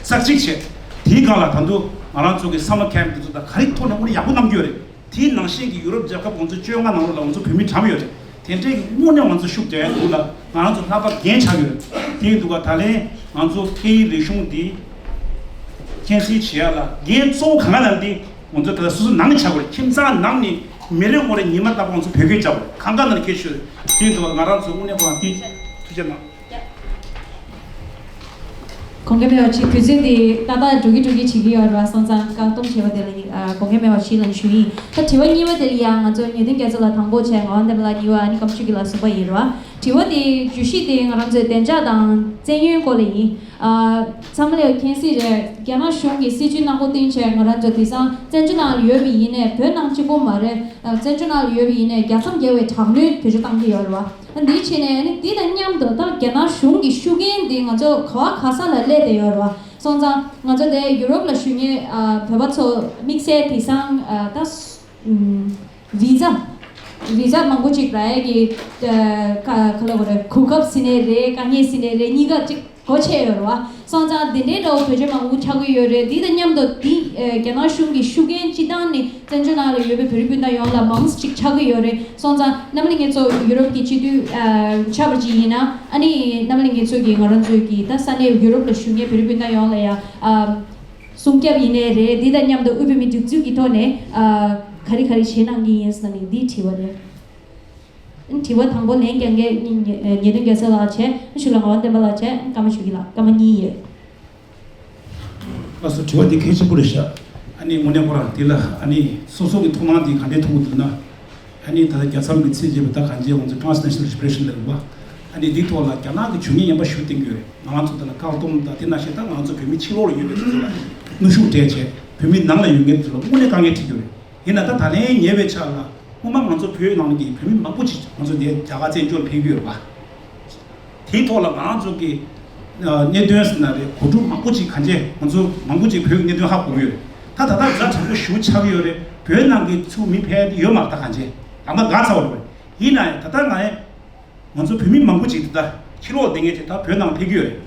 ས་གཅིག་བྱས། དེའི་སྒང་ལ་ད་དུང་ང་རང་ཚོ་གི་summer camp དེ་ཚོ་ད་ག་རེ་ཐོག་ནས་དངོས་གནས་ཡག་པོ་གནང་གི་ཡོད་རེད། དེའི་ནང་བཞིན་གྱི་ཡུ་རོབ་རྒྱལ་ཁབ་ང་ཚོ་བཅོ་ལྔ་ནང་ལོགས་ལ་ང་ཚོ་བོད་མི་གྲངས་ཡོད་རེད། དེ་འདྲའི་དངོས་གནས་ང་ཚོ་ཤུགས་རྒྱག་ཡ་འདུག་ལ། ང་རང་ཚོ་ལྷག་པར་འགན་ཆགས་ཡོད་རེད། དེ་འདུག་ག་ད་ལན་ང་ཚོ་སྐད་ཡིག་རིག་གཞུང་འདི་མཁྱེན་གསལ་བྱེད་ཡ་ལ་འགན་གཙོ་བོ་གང་ག་ལ་འདི་ང་ཚོ་ད་ལྟ་སོ་སོ་ནང་ནས་ཆགས་དགོས་རེད། ཁྱིམ་ཚང་ནང་ནས་མི་རེ་ངོ་རེ་ཉི་མ་རྟག་པར་ང་ཚོ་བོད་སྐད་རྒྱག་དགོས་རེད། གང་ག་ནང་ནས་གལ་ཆེ་རེད། དེ་འདུག་ག་ང་རང་ཚོ་དངོས་གནས་ཁོ་རང་འདི་ཐུགས་རྗེ་གནང་། དགོངས་འགལ་མེད་པ་ཅིག་དུས་ཚོད་འདི་ཏག་ཏག་འགྲོ་གི་འགྲོ་གི་བྱེད་ཀྱི་ཡོད་རེད་བ། སོང་ཙང་བཀག་སྡོམ་བྱས་པ་དེ་ལ་ཡིན། ཨ། དགོངས་འགལ་མེད་པ་ཞུ་ལ་ཞུ་ཡིན། ད་དྲི་བ་གཉིས་པ་དེ་ལ་ཡང་ང་ཚོ་ངེས་དོན་རྒྱ་མཚོ་ལ་དང་པོ་བྱས། ངག་དབང་བསྟན་པ་ལགས་གཉིས་པ། ཨ་ནི་ཀམ་ཆུ་གི་ལ་གསུམ་པ་ཡིན་རེད་བ། དྲི་བ་དེ་བརྗོད་གཞི་དེ་ང་རང་ཚོའི་བདེ་འཇགས་དང་བཙན་གཡེམ་སྐོར་ལ་ཡིན། ཨ། ཚང་མ་ལ་མཁྱེན་གསལ་རེད། རྒྱ་ནག་གཞུང་གིས་སྲིད་ཇུས་ནག་པོ་བཏིང་བྱས་ང་རང་ཚོ་དེང་སང་བཙན་བྱོལ་ནང་ལ་ཡོད་པ་ཡིན་ནའི། བོད་ནང་གཅིག་པོ་མ་རེད། ཨ། བཙན་བྱོལ་ནང་ལ་ཡོད་པ་ཡིན་ནའི་བརྒྱ་མཚམས་བརྒལ་བའི་དྲག་གནོན་བེད་སྤྱོད་བཏང་གི་ཡོད་རེད་བ། འདིའི་ཆེད་ནས་ནི་འདི་དང་མཉམ་དུ་ད་རྒྱ་ནག་གཞུང་གི་ཤུགས་རྐྱེན་འདི་ང་ཚོ་ག་བ་ག་ས་ལ་སླེབས་བསྡད་ཡོད་རེད་བ། སོང་ཙང་ང་ཚོ་དེ་ཡུ་རོབ་ལ་བཞུགས་མཁན་ཨ་བོད་པ་ཚོ་དམིགས་བསལ་དེང་སང་ཨ་ད་ཨུམ་བི་ཛ་ རེས་གཟའ་མང་པོ་ཅིག་རག་ཡས་ཀྱི་ཨ་ག་ག་ལབ་དགོས་རེད། གོ་སྐབས་ཟེར་ནའི་རེད། དཀའ་ངལ་ཟེར་ནའི་རེད། གཉིས་ཀ་ཅིག་གོ་ཆོད་ཡོད་རེད་བ། སོང་ཙང་དེ་འདྲའི་འདྲ་བོ་བེད་སྤྱོད་མང་པོ་ཆགས་ཀྱི་ཡོད་རེད། དེ་དང་མཉམ་དུ་དེ་ཨ་རྒྱ་ནག་གཞུང་གི་ཤུགས་རྐྱེན་སྤྱི་བཏང་ནས་བཙན་བྱོལ་ནང་ལ་ཡོད་པའི་བོད་རིགས་སྤུན་ཟླ་ཡོངས་ལ་མང་ཙམ་ཅིག་ཆགས་ཀྱི་ཡོད་རེད། སོང་ཙང་རྣམ་གླིང་ངེད་ཚོ་ཡུ་རོབ་ཀྱི་སྤྱི་འཐུས་ཨ་ཆགས་པ་ཅིག་ཡིན་ན། ཨ་ནི་རྣམ་གླིང་ངེད་ཚོ་གིས་ང་རང་ཚོའི་གི་ད་ས་གནས་ཡུ་རོབ་ལ་བཞུགས་མཁན་བོད་རིགས་སྤུན་ཟླ་ཡོངས་ལ་ཡང་ཨ་སྲུང་སྐྱོབ་ཡིན་ནའི་རེད། འདི་དང་མཉམ་དུ་དབུས་བོད་མིའི་སྒྲིག་འཛུགས་ཀྱི་ཐོག་ནས་ཨ་ག་རེ་ག་རེ་བྱེད་གནང་གི་ཡིན་ཟེར་ནས་འདི་དྲི་བ་རེད། དྲི་བ་དང་པོ་ལན་རྒྱག་མཁན་ཉེ་ཉེ་ཉེ་སྟོན་རྒྱལ་མཚན་ལགས་བྱས། ཞུ་ལ་ངག་དབང་བསྟན་པ་ལགས་བྱས། སྐར་མ་ཞུ་གི་ལགས། སྐར་མ་གཉིས་ཡོད། ལགས་སོ། དྲི་བ་འདི་གལ་ཆེན་པོ་རེད་ཤག་ཨ་ནི་དངོས་གནས་ཁོ་རང་འདི་ལ་ཨ་ནི་སོ་སོ་གི་མཐོང་སྣང་འདི་ག་འདྲས་མཐོང་གི་འདུག་ན། ཨ་ནི་ད་ལྟ་རྒྱལ་མཚམས་ཀྱི་ཚད་བྱས་པ་ད་གང་ཅི་ང་ཚོ་transnational repatriation ལབ་པ། ཨ་ནི་འདི་ཐོག་ལ་རྒྱ་ནག་གི་ཇུས་ངན་ངན་པ་ཞུ་བསྟན་གྱི་ཡོད་རེད། ང་ཚོ་ད་ལ་བཀག་སྡོམ་དང་དེ་ནང་བཞིན་ད་ང་ཚོ་བོད་མི་ཕྱི་ལོགས་ལ་ཡོད་པའི་དེ་ཚོ་ལ་གནོན་ཤུགས་སྤྲད་བྱས་བོད་མི་ནང་ལ་ཡོད་མཁན་དེ་ཚོ་ལ་དངོས་གནས་དཀའ་ངལ་འཕྲད་ཀྱི་ཡོད་རེད། ཡིན་ན་ད་ད་ལན་ཉེ་བའི་ཆར་ལ་སྔོན་མ་ང་ཚོ་བོད་ནང་གི་བོད་མི་མང་པོ་ཅིག་ང་ཚོ་འདིར་རྒྱ་གར་བཙན་བྱོལ་ཕེབས་ཀྱི་ཡོད་རེད་པ། དེའི་ཐོག་ལ་ང་རང་ཚོ་གི་ཨ་གནད་དོན་ཟེར་ན་རེད། གོ་སྒྲིག་མང་པོ་ཅིག་གང་ཅི་ང་ཚོ་མང་པོ་ཅིག་བོད་ཀྱི་གནད་དོན་ཧ་གོ་གི་ཡོད་རེད། ད་ད་ལྟ་ཛ་དྲག་པོ་ཞེ་པོ་ཆགས་ཀྱི་ཡོད་རེད། བོད་ནང་གི་ཚུར་མི་ཕེབས་ཡ་དེ་ཡོད་མ་རེད། ད་གང་ཅི་ཡང་མ་དགའ་ཚ་བ་རེད། ཡིན་ན་ཡང་ད་ལྟ་ང་ཡང་ང་ཚོ་བོད་མི་མང་པོ་ཅིག་ད་ལྟ་ཕྱི་ལོགས་བསྡད་མཁན་ཅིག་ད་བོད་ནང་ཕེབས་ཀྱི་ཡོད་རེད།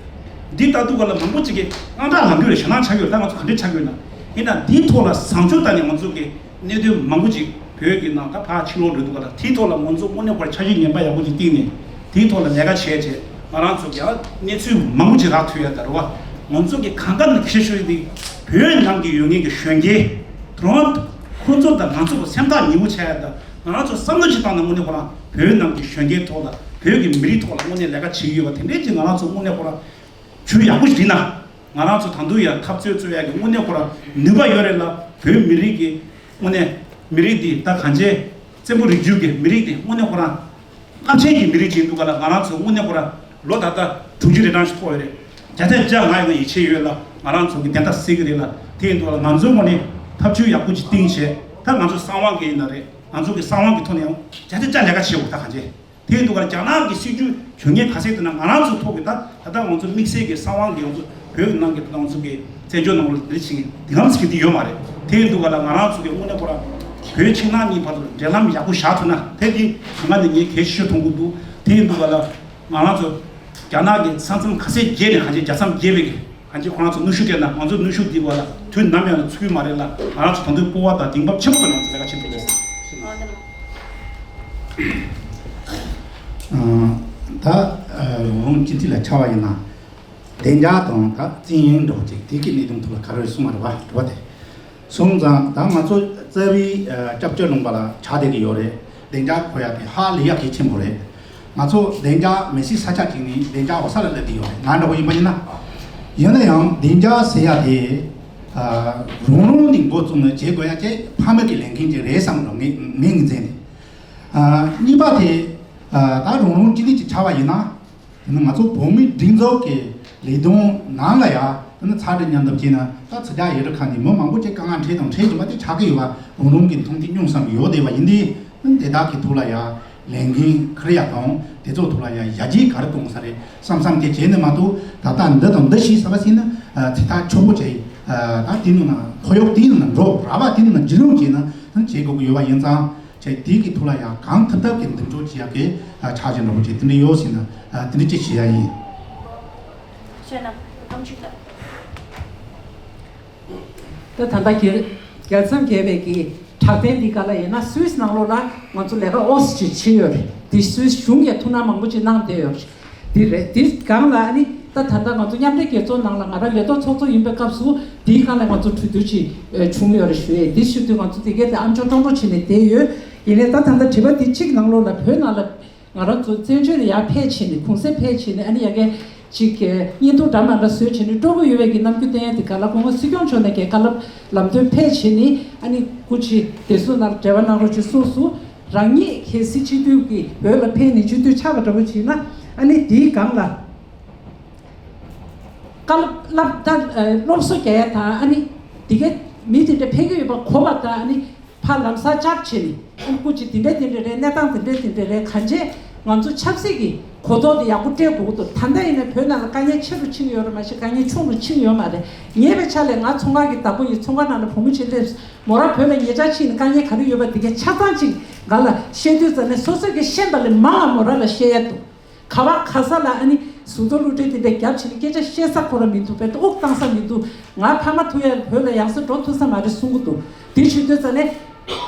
འདི་ལྟ་དུས་ག་ལ་མང་པོ་ཅིག་གིས་དངངས་སྐྲག་ལངས་ཀྱི་ཡོད་རེད། ཞེད་སྣང་ཆགས་ཀྱི་ཡོད་རེད། ད་ང་ཚོ་ག་འདྲས་ཆགས་ཀྱི་ཡོད་ན། ཡིན་ན་འདིའི་ཐོག་ལ་བཟང་སྤྱོད་ལྟ་ནས་ང་ཚོ་གི་གནད་དོན་མང་པོ་ཅིག་བོད་ཀྱི་ནང་ད་ཕར་ཕྱི་ལོགས་འགྲོ་དུས་ག་ལ་དེའི་ཐོག་ལ་ང་ཚོ་དངོས་གནས་ཁོ་རང་འཆར་གཞི་ངན་པ་ཡག་པོ་ཅིག་བཏིང་ནས་དེའི་ཐོག་ལ་ལས་ཀ་བྱས་བྱས་ང་རང་ཚོ་གི་ཨ་གནས་ཚུལ་མང་པོ་ཅིག་རག་ཐུབ་ཡ་ད་རེད་བ། ང་ཚོ་གི་གང་ག་ནས་ཁྱེར་ཤོར་དེ་བོད་ནང་གི་ཡོད་མཁན་གྱི་གཞོན་སྐྱེས་དེ་རང་ཁོ་ཚོ་དང་ང་ཚོ་གི་སེམས་ཐག་ཉེ་བོ་ཆགས་ཡ་ད། ང་རང་ཚོ་བསམ་བློ་ཞིག་བཏང་ན་དངོས་གནས་ཁོ་རང་བོད་ནང་གི་གཞོན་སྐྱེས་ཐོག་ལ་བོད་ཀྱི་མི་རིགས་ཐོག་ལ་དངོས་གནས་ལས་ཀ་བྱེད་ཀྱི་ཡོད་པ་དེ་འདྲས་ཀྱི་ང་རང་ཚོ་དངོས་གནས་ཁོ་རང་ཇུས་ཡག་པོ་ཞིག་བསྒྲིགས་ན། ང་རང་ཚོ་ད་དུང་ཡང་འཐབ་རྩོད་རྩོད་ཡག་གི་དངོས་གནས་ཁོ་རང་ནུས་པ་ཡོད་རེད་ལ། བོད་མི་རིགས་ཀྱི་དངོས་གནས་མི་རིགས་འདི་ད་གང་ཅི་བཙན་པོ་རིག་རྒྱུད་ཀྱི་མི་རིགས་འདི་དངོས་གནས་ཁོ་རང་རླབས་ཆེན་གྱི་མི་རིགས་ཅིག་འདུག་ག་ལ། ང་རང་ཚོ་དངོས་གནས་ཁོ་རང་ལོ་ད་ལྟ་དྲུག་ཅུ་རེ་གྲངས་ཤིག་ཐོག་ཡོད་རེད། བརྒྱ་ཆ་བརྒྱ་ང་ཡང་ཡིད་ཆེས་ཡོད་ལ། ང་རང་ཚོ་གི་བདེན་མཐའ་གསལ་གི་རེད་ལ། དེ་ཡིན་དུས་ལ་ང་ཚོའི་ངོས་ནས་ཐབས་ཇུས་ཡག་པོ་ཅིག་བཏིང་བྱས། ད་ང་ཚོ་གསང་བ་གི་ཡིན་ན་རེད། ང་ཚོ་གི་གསང་བ་གི་ཐོག་ནས་ཡང་བརྒྱ་ཆ་བརྒྱ་ལས་ཀ་བྱེད་དགོས། ད་གང་བྱེད། དེ་ཡིན་དུས་ལ་རྒྱ་ནག་གི་སྲིད་ཇུས་ཇུས་ངན་ག་ཚད་དུ་ན་ང་རང་ཚོ་ཐོག་གི་ད་ད་ལྟ་ང་ཚོ་དམིགས་བསལ་གྱི་གསང་བ་གི་ང་ཚོ་བོད་ནང་གི་ད་ང་ཚོ་གི་བཙན་བྱོལ་ནང་ལ་འདི་བྱེད་མཁན་འདི་གམ་ཞིག་འདི་ཡོད་མ་རེད། དེ་ཡིན་དུས་ལ་ང་རང་ཚོ་གི་དངོས་གནས་ཁོ་རང་བོད་ཕྱི་ནང་གཉིས་བར་དུ་འབྲེལ་ལམ་ཡག་པོ་བཞག་ཐུབ་ན་དེ་འདི་གང་ག་ནས་ངས་གལ་ཆེ་ཤོས་མཐོང་གི་འདུག་དེ་ཡིན་དུས་ལ་ང་རང་ཚོ་རྒྱ་ནག་གི་ས་མཚམས་ཁ་ཤས་བརྒལ་ནས་གང་ཅི་རྒྱ་མཚམས་བརྒལ་བའི་གི་གང་ཅི་ཁོ་རང་ཚོ་གནོན་ཤུགས་སྤྲད་ན་ང་ཚོ་གནོན་ཤུགས་འདི་བ་ལ་དུས་ནམ་ཡང་ཚུད་ཀྱི་མ་རེད་ལ། ང་རང་ཚོ་ད་དུང་སྤོབས་པ་དང་གདེང་འབབ་ཆེན་པོ་ང་ཚོ་ལས་ཀ་བྱེད་ཐུབ་ཡོད། ད་རོང་རོང་སྤྱི་འཐུས་ལ་ཆ་བ་ཡིན་ན་བདེ་འཇགས་དང་ད་བཙན་གཡེམ་འདྲ་བོ་ཅིག་དེ་གི་གནད་དོན་ཐོག་ལ་ག་རེ་གསུངས་པ་རེད་བ་དྲི་བ་དེ། སོང་ཙང་ད་ང་ཚོ་རྩ་བའི་ཨ་སྐྱབས་བཅོལ་ལུང་པ་ལ་ཆགས་བསྡད་ཀྱི་ཡོད་རེད། བདེ་འཇགས་དགོས་ཡ་དེ་ཧ་ལས་ཡ་གལ་ཆེན་པོ་རེད། ང་ཚོ་བདེ་འཇགས་མི་སྲིད་ས་ཆ་གཅིག་ནས་བདེ་འཇགས་འོ་ས་ལ་སླེབས་བསྡད་ཡོད་རེད། ང་འདྲ་བོ་ཡིན་པ་ཡིན་ན། ཡིན་ན་ཡང་བདེ་འཇགས་ཟེར་ཡ་དེ་ཨ་རང་རང་ནས་འགོ་བཙུགས་ནས་བྱེད་དགོས་ཡ་ཅིག་ཕ་མ་གི་ལས་འགན་ཅིག་རེད་བསམ་འགྲོ་ངས་ངས་ངོས་འཛིན་རེད། ཨ་གཉིས་པ་དེ་ཨ་ད་རང་རང་སྤྱི་བདེ་ཅིག་ཆགས་པ་ཡིན་ན། དེ་ནི་ང་ཚོ་བོད་མིའི་སྒྲིག་འཛུགས་ཀྱི་ལས་དོན་ནང་ལ་ཡ་དེ་ནི་ཚ་དྲོད་མཉམ་འདེགས་བྱས་ན་ད་ཚ་གྱང་ཡི་རུ་ཁ་ནས་མི་མང་པོ་ཅིག་དཀའ་ངལ་འཕྲད་དང་འཕྲད་བཞིན་པ་དེ་ཆགས་ཀྱི་ཡོད་པ་རང་རང་གི་མཐོང་ཐོས་མྱོང་བསམ་ཡོད་བསྡད་པ་ཡིན་དུས། དེ་དག་གི་ཐོག་ལ་ཡ་ལས་འགན་འཁུར་ཡ་དང་དེ་ཚོ་ཐོག་ལ་ཡ་ཡར་རྒྱས་ག་རེ་གཏོང་ས་རེད་བསམ་བསམ་དེ་བྱས་ནས་མ་གཏོགས་ད་ལྟ་འདི་དང་འདི་ཤེས་ས་བ་ཟིན་ན་ཚིག་ཐག་ཆོད་པོ་བྱས་ད་དེ་ནང་ན་ཁོར་ཡུག་དེ་ནང་འགྲོ་ར་བ་དེ་ནང་བརྒྱུད་རིམ་བྱས་ན་བྱེད་དགོས་ཀྱི་ཡོད་པ་ཡིན་ཙང་། བྱས་དེ་གི་ཐོག་ལ་ཡང་གང་ཐུབ་ཐབས་ཀྱི་མདུན་སྐྱོད་བྱེད་ཡག་གི་ཆ་རྐྱེན་འདྲ་པོ་ཅིག་དེ་འདྲ་ཡོད་ཟེར་ན་དེ་འདྲ་ཅིག་བྱེད་ཡ་ཡིན། ད་ད་ལྟ་རྒྱལ་རྒྱལ་མཚམས་བརྒལ་བའི་གི་དྲག་རྟེན་འདི་ག་ལ་ཡིན་ན་སུད་སི་ནང་ལོགས་ལ་ང་ཚོ་ལས་ཀ་ཨོ་སི་ཅིག་བྱེད་ཡོད་རེད། འདི་སུད་སི་གཞུང་གིས་ཐུགས་སྣང་མང་པོ་ཅིག་གནང་བསྡད་ཡོད་རེད། འདི་རེད། འདི་སྒང་ལ་ཨ་ནི་ད་ད་ལྟ་ང་ཚོ་མཉམ་འབྲེལ་རྒྱལ་ཚོགས་ནང་ལ་ང་རང་ལས་ཐོག་ཚོགས་གཙོ་ཡིན་པའི་སྐབས་སུ་འདིའི་སྒང་ལ་ང་ཚོ་གྲོས་བསྡུར་ཅིག་བྱུང་ཡོད་རེད་ཞུ་ཡས། འདི་ཞུ་དུས་ང་ཚོ་དེ་གའི་དེ་ཨམ་ཅོག་ཀྲོང་ཀྲོང་བྱས་ནས་བསྡད་ཡོད། ཡིན་ནའི་ད་ད་ལྟ་དྲི་བ་འདི་གཅིག་ནང་ལོགས་ལ་བོད་ནང་ལ་ང་རང་ཚོ་བཙན་བྱོལ་ལ་ཡར་ཕེབས་བྱས་ནས་གུང་སེང་ཕེབས་བྱས་ནས་ཨ་ནི་ཡ་གའི་ཅིག་གི་བརྙན་ཐུང་འདྲ་མ་འདྲ་བཟོས་བྱས་ནས་སྤྲོ་པོ་ཡོད་པའི་གི་རྣམ་འགྱུར་བསྟན་ཡ་དེ་ག་ལ་སྐུ་ངོ་སྲིད་སྐྱོང་མཆོག་ནས་གའི་བཀའ་སློབ་ལམ་སྟོན་ཕེབས་བྱས་ནས་ཨ་ནི་སྐུ་མཁྱེན་བདེ་སྲུང་ནང་འབྲེལ་བ་གནང་རོགས་ཞེས་གསུངས་སོང་། རང་ཉིད་གལ་སྲིད་སྤྱི་འཐུས་ཀྱི་འོས་ལ་ཕེབས་ནས་སྤྱི་འཐུས་ཆགས་པ་འདྲ་པོ་བྱས་ན་ཨ་ནི་དེའི་སྒང་ལ་བཀའ་སློབ་བསླབ་ད་སློབ་གསོ་རྒྱག་ཡ་དང་ཨ་ནི་དེ་གའི་མི་དེ་འདྲ་ཕེབས་ཀྱི་ཡོད་པ་གོ་བ་དང་ཨ་ནི་ཕར་ལམ་སང་བཅར་བྱས་ནས་ཨ་ནི་སྐུ་མཁྱེན་དེ་འདྲ་དེ་འདྲ་རེད། གནས་སྟངས་དེ་འདྲ་དེ་འདྲ་རེད། གང་ཅི་ ང་ཚོ་ཆབ་སྲིད་ཀྱི་གོ་རྟོགས་དེ་ཡག་པོ་སྤྲད་དགོས་ཀྱི་འདུག་ད་ལྟ་ཡིན་ན་བོད་ནང་ལ་དཀའ་ངལ་ཆེ་རུ་ཕྱིན་ཡོད་རེད་མ་གཞི་དཀའ་ངལ་ཆུང་རུ་ཕྱིན་ཡོད་མ་རེད། ཉེ་བའི་ཆར་ལ་ང་ཚོང་ཁང་གི་བདག་པོ་ཡིན། ཚོང་ཁང་ནང་ལ་བུ་མོ་ཅིག་སླེབས་སོང་། མོ་རང་བོད་ལ་ཉེ་ཆར་ཕྱིན་ནས་དཀའ་ངལ་ག་རེ་ཡོད་པ་དེ་གའི་ཆ་ཚང་ཅིག་ང་ལ་བཤད་དུས་ཙམ་ནས་སོ་སོ་གིས་ཤེས་པ་ལས་མང་བ་མོ་རང་ལ་བཤད་ཡ་འདུག་ག་བ་ག་ས་ལ་ཨ་ནི་གཟུགས་མཐོང་བསླུ་བྲིད་དེ་འདྲ་རྒྱབ་བྱས་ནས་སྐད་ཆ་བཤད་ས་ཁོ་རང་མི་འདུག་དཔེ་དབུགས་བཏང་ས་མི་འདུག་ང་ཕ་མ་ཐུག་ཡ་བོད་ལ་ཡང་སེ་འགྲོ་ཐུབ་ས་མ་རེད་གསུང་གི་འདུག་དེ་བྱེད་དུས་ཙམ་ནས་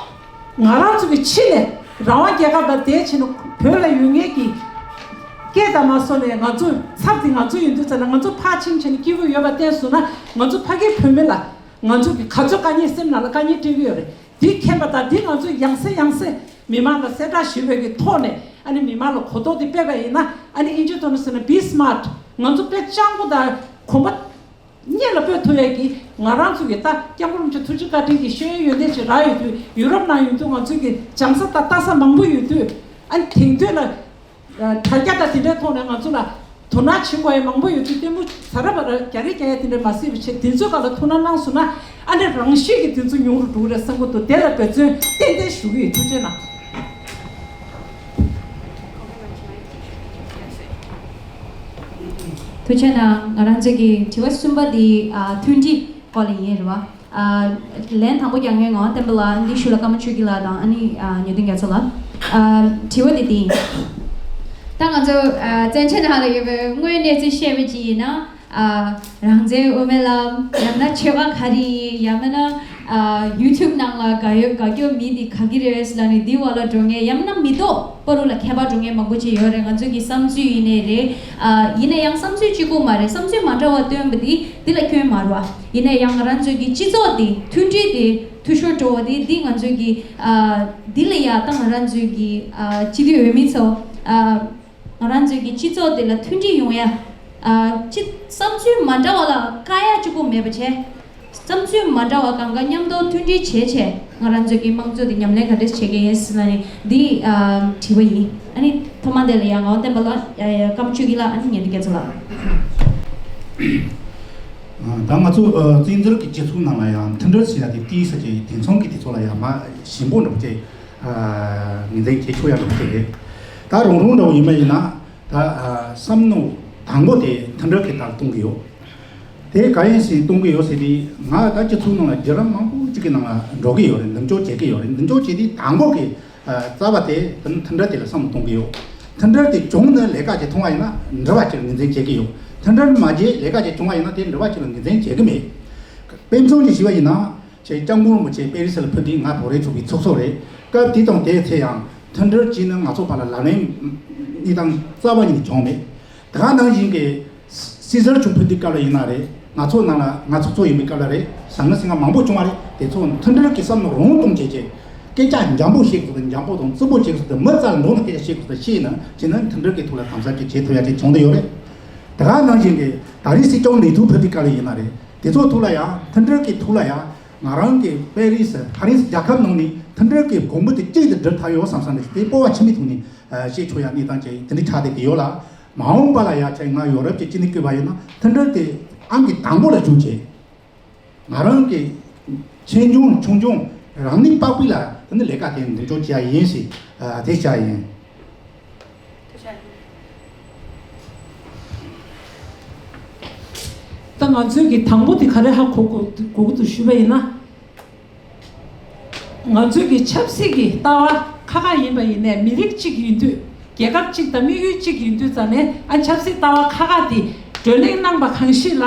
ང་རང་ཚོ་གི་ཕྱི་ནས་རང་དབང་རྒྱལ་ཁབ་ལ་བསྡད་བྱས་ནས་བོད་ལ་ཡོད་མཁན་གྱི་སྐད་དང་མ་སོ་ནས་ང་ཚོ་ཚབ་དེ་ང་ཚོ་ཡིན་དུས་ཙམ་ནས་ང་ཚོ་ཕར་ཕྱིན་བྱས་ནས་སྐྱིད་པོ་ཡོད་པ་བསྟན་སོང་ན་ང་ཚོ་ཕ་གིའི་བོད་མི་ལ་ང་ཚོ་གི་ག་ཚོད་དཀའ་ངལ་སེམས་ནང་ལ་དཀའ་ངལ་སྤྲད་ཀྱི་ཡོད་རེད། འདི་མཁྱེན་པ་དང་འདི་ང་ཚོས་ཡང་སེ་ཡང་སེ་མི་མང་ལ་གསལ་བསྒྲགས་ཞུས་པའི་གི་ཐོག་ནས་ཨ་ནི་མི་མང་ལ་གོ་རྟོགས་འདི་སྤེལ་བ་ཡིན་ན་ཨ་ནི་ཨིན་ཇི་ཐོག་ནས་ཟེར་ན་be smart ང་ཚོ་དཔེ་སྤྱང་པོ་དང་གོམ་པ་སྙེ་ལ་སྤོས་ཐུབ་ཡས་ཀྱི་ང་རང་ཚོ་གི་ད་སྐྱབས་མགོན་རིན་པོ་ཆེ་ཐུགས་རྗེ་བཀའ་དྲིན་གྱི་ཤེས་ཡོན་ཡོན་ཏན་ཅིག་རག་ཡོད་དུས་ཡུ་རོབ་ནང་ཡོད་དུས་ང་ཚོ་གི་སྦྱང་ས་དང་ལྟ་ས་མང་པོ་ཡོད་དུས་ཨ་ནི་དེང་དུས་ལ། དྲ་རྒྱ་དང་དེ་འདྲའི་ཐོག་ནས་ང་ཚོ་ལ་དོ་སྣང་བྱེད་དགོས་ཡ་མང་པོ་ཡོད་དུས་ལྟད་མོ་ཟ་ར་བ་ར་རྒྱ་རེ་རྒྱ་ཡ་དེ་འདྲ་མ་སྲིད་པ་བྱས་དེ་ཚོའི་སྒང་ལ་ཐུགས་སྣང་གནང་སོང་ན་ཨ་ནི་རང་ཤེད་ཀྱི་དེ་ཚོ་ཉུང་རུ་འགྲོ་གི་རེད་བསམ་གྱི་འདུག་དེ་ལ་འབད་བརྩོན་ཏན་ཏན་ཞུ་གི་ཡོད། ཐུགས་རྗེ་གནང་། ཐུགས་རྗེ་གནང་། ང་རང་ཚོ་གི་དྲི་བ་གསུམ་པ་འདི་ཨ་མཐུན་སྒྲིལ་སྐོར་ལ་ཡིན་རེད་བ། ཨ་ལན་དང་པོ་རྒྱག་མཁན་ང་བསྟན་པ་ལགས་འདི་ཞུ་ལ་ཀརྨ་ཆོས་སྐྱིད་ལགས་དང་ཨ་ནི་ཨ་ཉེ་དོན་རྒྱ་མཚོ་ལགས། ཨ་དྲི་བ་འདི་འདི་ཡིན། ད་ང་ཚོ་ཨ་བཙན་བྱོལ་ནང་ལ་ཡོད་པའི་དངོས་གནས་ཚུལ་བཤད་པ་ཅིག་ཡིན་ན་ཨ་རང་བཙན་དབུ་མའི་ལམ་ཡང་ན་ཆོལ་ཁ་ག་རེ་ཡིན་ཡང་མིན་ན་ཨ་ཡུ་ཊུབ་ནང་ལ་དགའ་ཡོད་དགའ་སྐྱོ་མི་འདི་ག་གི་རེད་ཟེར་ལ་ནི་འདི་བ་ལ་འགྲོ་མཁན་ཡང་མིན་ན་མི་ཐོག་པ་རུ་ལ་ཁྱད་པར་འགྲོ་མཁན་མང་པོ་ཅིག་ཡོད་རེད། ང་ཚོ་གི་བསམ་ཚུལ་ཡིན་ནའི་རེད། ཨ་ཡིན་ན་ཡང་བསམ་ཚུལ་གཅིག་པོ་མ་རེད། བསམ་ཚུལ་མ་འདྲ་བ་བཏོན་པ་འདི་འདི་ལ་སྐྱོན་མ་རེད་བ། ཡིན་ན་ཡང་ང་རང་ཚོའི་གི་སྤྱི་ཚོགས་འདི་མཐུན་སྒྲིལ་འདི་འཐུས་ཤོར་འགྲོ་བ་འདི་འདི་ང་ཚོའི་གི་ཨ་འདི་ལ་ཡ་ད་ང་རང་ཚོའི་གི་ཨ་སྤྱི་འཐུས་འོས་མི་ཚོ་ཨ་ང་རང་ཚོའི་གི་སྤྱི་ཚོགས་འདི་ལ་མཐུན་སྒྲིལ་ཡོང་ཡ་ཨ་སྤྱི་བསམ་ཚུལ་མ་འདྲ་བ་ལ་བཀག་ཡ་གཅིག་པོ་མེད་པ་བྱས། བསམ་ཚུལ་མ་འདྲ་བ་གང་ག་མཉམ་དུ་མཐུན་སྒྲིལ་བྱས་བྱས་ང་རང་ཚོའི་གི་དམངས་གཙོ་དེ་ཉམས་ལེན་ག་འདྲས་བྱེད་ཀྱི་ཡིན་ཟེར་ན་ནི་འདི་ཨ་དྲི་བ་ཡིན། ཨ་ནི་ཐོག་མ་དེ་ལ་ཡང་ངག་དབང་བསྟན་པ་ལགས་ཡ་ཡ་ཀརྨ་ཆོས་སྐྱིད་ལགས་ཨ་ནི་ཉེ་དོན་རྒྱ་མཚོ་ལགས། ད་ང་ཚོ་ཨ་བཙན་བྱོལ་གྱི་སྤྱི་ཚོགས་ནང་ལ་ཡང་མཐུན་སྒྲིལ་ཟེར་ཡ་དེ་ཏིས་ཟེར་གྱི་དེང་སང་གི་དེ་ཚོ་ལ་ཡང་མ་ཞིམ་པོ་འགྲོ་བྱས་ངོས་འཛིན་བྱེད་ཆོག་ཡ་འགྲོ་བྱས་རེད། ད་རང་རང་འདྲ་བོ་ཡིན་པ་ཡིན་ན་ད་ཨ་བསམ་མནོ་དང་པོ་དེ་མཐུན་སྒྲིལ་གྱི་ཐད་གཏོང་གི་ཡོད། དེ་ག་ཡིན་ཟེར་གཏོང་གི་ཡོད་ཟེར་དུས་ང་ད་སྤྱི་ཚོགས་ནང་ལ་བརྒྱུད་རིམ་མང་པོ་ཅིག་གི་ནང་ལ་འགྲོ་གི་ཡོད་རེད། མདུན་སྐྱོད་བྱེད་ཀྱི་ཡོད་རེད། མདུན་སྐྱོད་བྱེད་དུས་དང་པོ་གི་རྩ་བ་དེ་མཐུན་སྒྲིལ་དེ་ལ་བསམ་བློ་གཏོང་གི་ཡོད། མཐུན་སྒྲིལ་དེ་བྱུང་ནས་ལས་ཀ་ཅིག་མཐོང་བ་ཡིན་ན་འབྲེལ་བ་ཅིག་ངོས་འཛིན་བྱེད་ཀྱི་ཡོད། མཐུན་སྒྲིལ་མ་བྱས་ལས་ཀ་ཅིག་བྱུང་བ་ཡིན་ན་དེ་འབྲེལ་བ་ཅིག་ལ་ངོས་འཛིན་བྱེད་ཀྱི་མེད། དཔེ་མཚོན་ཅིག་ཞུ་བ་ཡིན་ན། ཅེས་སྐྱབས་མགོན་རིན་པོ་ཆེ་པེ་རི་སི་ལ་ཕེབས་དུས་ང་བོད་རིགས་ཚོགས་པའི་ཚོགས་གཙོ་རེད། སྐབས་དེ་དང་དེའི་ཚེ་ཡང་མཐུན་སྒྲིལ་གྱིས་ནི་ང་ཚོ་བར་ལ་ལག་ལེན་གནས་སྟངས་རྩ་བ་ཉིད་ནས་བྱུང་མེད། དེ་ག་ནང་བཞིན་གྱི་སྲིད་ཟུར་ཆུང་ཕུད་དེ་སྐབས་ལ་ཡིན་ན་རེད། ང་ཚོ་ནང་ལ་ང་ཚོགས་གཙོ་ཡིན་པའི་སྐབས་ལ་རེད། ཟང་ངེ་ཟིང་ངེ་མང་པོ་བྱུང་བ་རེད། དེ་ཚོ་མཐུན་སྒྲིལ་གྱི་བསམ་བློ་རང་གཏོང་བྱེད་ཀྱི་སྐད་ཆ་འཇམ་པོ་བཤད་དགོས་དང་འཇམ་པོ་དང་རྩུབ་པོ་བྱེད་དགོས་དང་མི་རྩ་ལ་འགྲོ་ན་སྐད་ཆ་བཤད་དགོས་དང་བཤད་ན་བྱས་ན་མཐུན་སྒྲིལ་གྱི་ཐོག་ལ་དམ་ཟབ་ཀྱི་བྱེད་ཐུབ་ཡ་དེ་བྱུང་བསྡད་ཡོད་རེད། དེ་ག་ནང་བཞིན་གྱི་ད་རེས་སྲིད་སྐྱོང་ལས་ཐུག་ཕུད་དེ་སྐབས་ལ་ཡིན་ན་རེད། དེ་ཚོ་ཐོག་ལ་ཡང་མཐུན་སྒྲིལ་གྱི་ཐོག་ལ་ཡང་ང་རང་གི་པེ་རི་སི་ཕ་རན་སི་རྒྱལ་ཁབ་ནང་ནས་མཐུན་སྒྲིལ་གྱི་གོང་བུ་དེ་གཅིག་ཏུ་སྒྲིལ་ཐུབ་ཡོད་བསམ་བསམ་ནས་དེ་སྤོབས་པ་ཆེན་པོའི་ཐོག་ནས་བཤད་ཆོག་ཡ་གནས་སྟངས་ཅིག་དེ་འདྲ་ཆགས་བསྡད་ཀྱི་ཡོད་ལ། མ་འོངས་པ་ལ་ཡ་ཆེད་ང་ཡོ་རོབ་ཀྱི་སྤྱི་ནས་བསྐོས་པ་ཡིན་ན་མཐུན་སྒྲིལ་དེ་ཨང་ཀི་དང་པོ་ལ་བཅུག་བྱས། ང་རང་གི་ཆེ་ཆུང་ཆུང་ཆུང་རང་ནུས་པ་སྤུས་ལ་དེ་ནི་ལས་ཀ་དེ་མདུན་སྐྱོད་བྱེད་ཡ་ཡིན་ཞེས་དེ་བྱ་ཡིན། ད་ང་ཚོས་ཀྱི་དང་པོ་དེ་ག་རེ་ཧ་གོ་དགོས་དགོས་ཀྱི་འདུག་ཞུས་པ་ཡིན་ན། ང་ཚོས་ཀྱི་ཆབ་སྲིད་ཀྱི་ལྟ་བ་ཁག་ཁག་ཡིན་པ་ཡིན་ནའི་མི་རིགས་གཅིག་ཡིན་དུས་རྒྱལ་ཁབ་གཅིག་དང་དམིགས་ཡུལ་གཅིག་ཡིན་དུས་ཙང་ནས་ཨ་ཆབ་སྲིད་ལྟ་བ་ཁག་ཁག་དེ་བགྲོ་གླེང་གནང་པ་གང་ཞིག་ལ་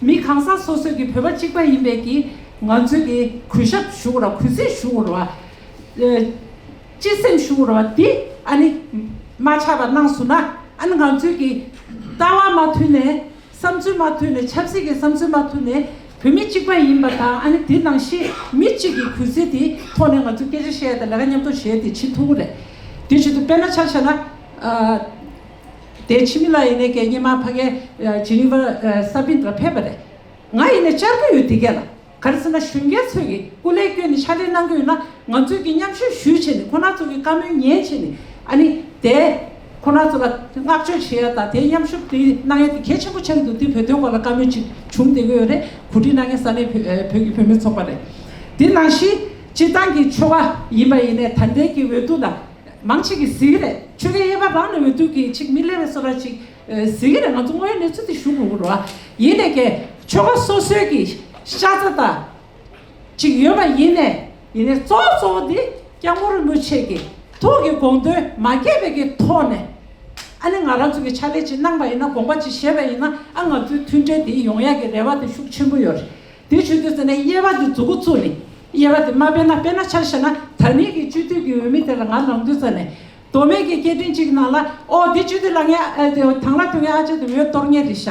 མི་གང་ཟག་སོ་སོ་གི་བོད་པ་གཅིག་པ་ཡིན་པའི་གི་ང་ཚོས་ཀྱི་གུས་ཞབས་ཞུ་དགོས་ར་གུས་བརྩི་ཞུ་དགོས་ར་བ། སྤྱི་སེམས་ཞུ་དགོས་ར་བ་འདི་ཨ་ནི་མ་ཆགས་པ་གནང་སོང་ན་ཨ་ནི་ང་ཚོས་ཀྱི་ལྟ་བ་མ་མཐུན་ནས། བསམ་ཚུལ་མ་མཐུན་ནས་ཆབ་སྲིད་ཀྱི་བསམ་ཚུལ་མ་མཐུན་ནས་བོད་མི་གཅིག་པ་ཡིན་པ་དང་ཨ་ནི་དེ་ནང་བཞིན་མི་གཅིག་གི་གུས་བརྩི་དེ་ཐོག་ནས་ང་ཚོ་སྐད་ཆ་བཤད་དང་ལས་ཀ་མཉམ་དུ་བྱས་ཏེ་བྱེད་ཐུབ་ཀྱི་རེད། དེ་བྱེད་དུས་དཔེར་ན་ཆ་བཞག་ན་ཨ་དེ་འཆི་མེད་ལགས་ཡིན་ནའི་གས་སྔོན་མ་ཕ་གའི་ཇི་ནི་ཝ་ས་པིན་དུ་ཕེབས་པ་རེད། ང་ཡིན་ནའི་བཅར་གྱི་ཡོད་དེ་གས་ལ། ག་རེ་ཟེར་ན་གཞོན་སྐྱེས་ཚོས་ཀྱི་སྐུ་ལས་བསྐྱོན་ནས་ཕྱག་ལས་གནང་གི་ཡོད་ན་ང་ཚོས་ཀྱི་མཉམ་ཞུགས་ཞུས་བྱས་ནས་ཁོ་རང་ཚོ་གི་བཀའ་མོལ་ཉན་བྱས་ནས་ཨ་ནི་དེ་ཁོ་རང་ཚོ་ལ་བསྔགས་བརྗོད་བྱེད་ཡ་དང་དེ་མཉམ་ཞུགས་དེ་གནང་ཡ་དེ་གལ་ཆེན་པོ་ཆགས་ཀྱི་འདུག་དེ་བོད་དོན་སྐོར་ལ་བཀའ་མོལ་ཅིག་བྱུང་བསྡད་ཀྱི་ཡོད་རེད། གོ་སྒྲིག་གནང་མཁན་ས་གནས་བོད་བོད་ཀྱི་བུད་མེད་ཚོགས་པ་རེད། དེ་ནང་བཞིན་སྤྱི་བཏང་གི་ཆོལ་ཁ་ཡིན་པ་ཡིན་ནའི་ད་ལྟའི་གི་འོས་བསྡུ་དང་ མང་ཆེ་གིས་གཟིགས་ཀྱི་རེད། ཆོལ་ཁའི་དབྱེ་བ་རང་ནས་འོས་བསྡུ་གི་ཅིག་མི་སླེབས་པའི་བཟོ་འདྲ་ཅིག་གཟིགས་ཀྱི་རེད། ང་ཚོ་དངོས་ཡོད་གནས་ཚུལ་དེ་ཞུ་དགོས་ཀྱི་རེད་བ། ཡིན་ནའི་ཀྱེ་ཆོལ་ཁ་སོ་སོའི་གི་ཤ་ཚ་དང་ཅིག་ཡོད་པ་ཡིན་ནའི། ཡིན་ནའི་གཙོ་བོ་གཙོ་བོ་དེ་སྐྱབས་མགོན་རིན་པོ་ཆེ་གི་ཐུགས་ཀྱི་དགོངས་དོན་མ་བརྗེད་པའི་གི་ཐོག་ནས། ཨ་ནི་ང་རང་ཚོ་གི་ཕྱག་ལས་ཅིག་གནང་པ་ཡིན་ན། དགོངས་པ་ཅིག་བཞེས་པ་ཡིན་ན། ཨ་ང་ཚོའི་མཐུན་འབྲེལ་དེ་ཡོང་ཡག་གི་རེ་བ་དེ་ཤུགས་ཆེན་པོ་ཡོད་རེད། དེ་བྱེད་དུས་ཙ་ནས་དབྱེ་བ་དེ་མཛུབ་གུ་བཙུགས་ནས། དབྱེ་བ་དེ་མ་སྤེལ་ན། དཔེར་ན་ཆ་བཞག་ན་ད་ནི་གི་སྤྱི་འཐུས་ཀྱི་འོས་མི་དེ་ལ་ང་ལངས་དུས་ཙ་ནས། མདོ་སྨད་ཀྱི་སྐད་འཕྲིན་གཅིག་ནང་ལ། ཨོ་འདི་སྤྱི་འཐུས་ལངས་མཁན་ཨ་དེ་དང་བླངས་ཐོན་མཁན་ཨ་ཅག་དེ་འོས་གཏོར་མཁན་རེད་ཤག་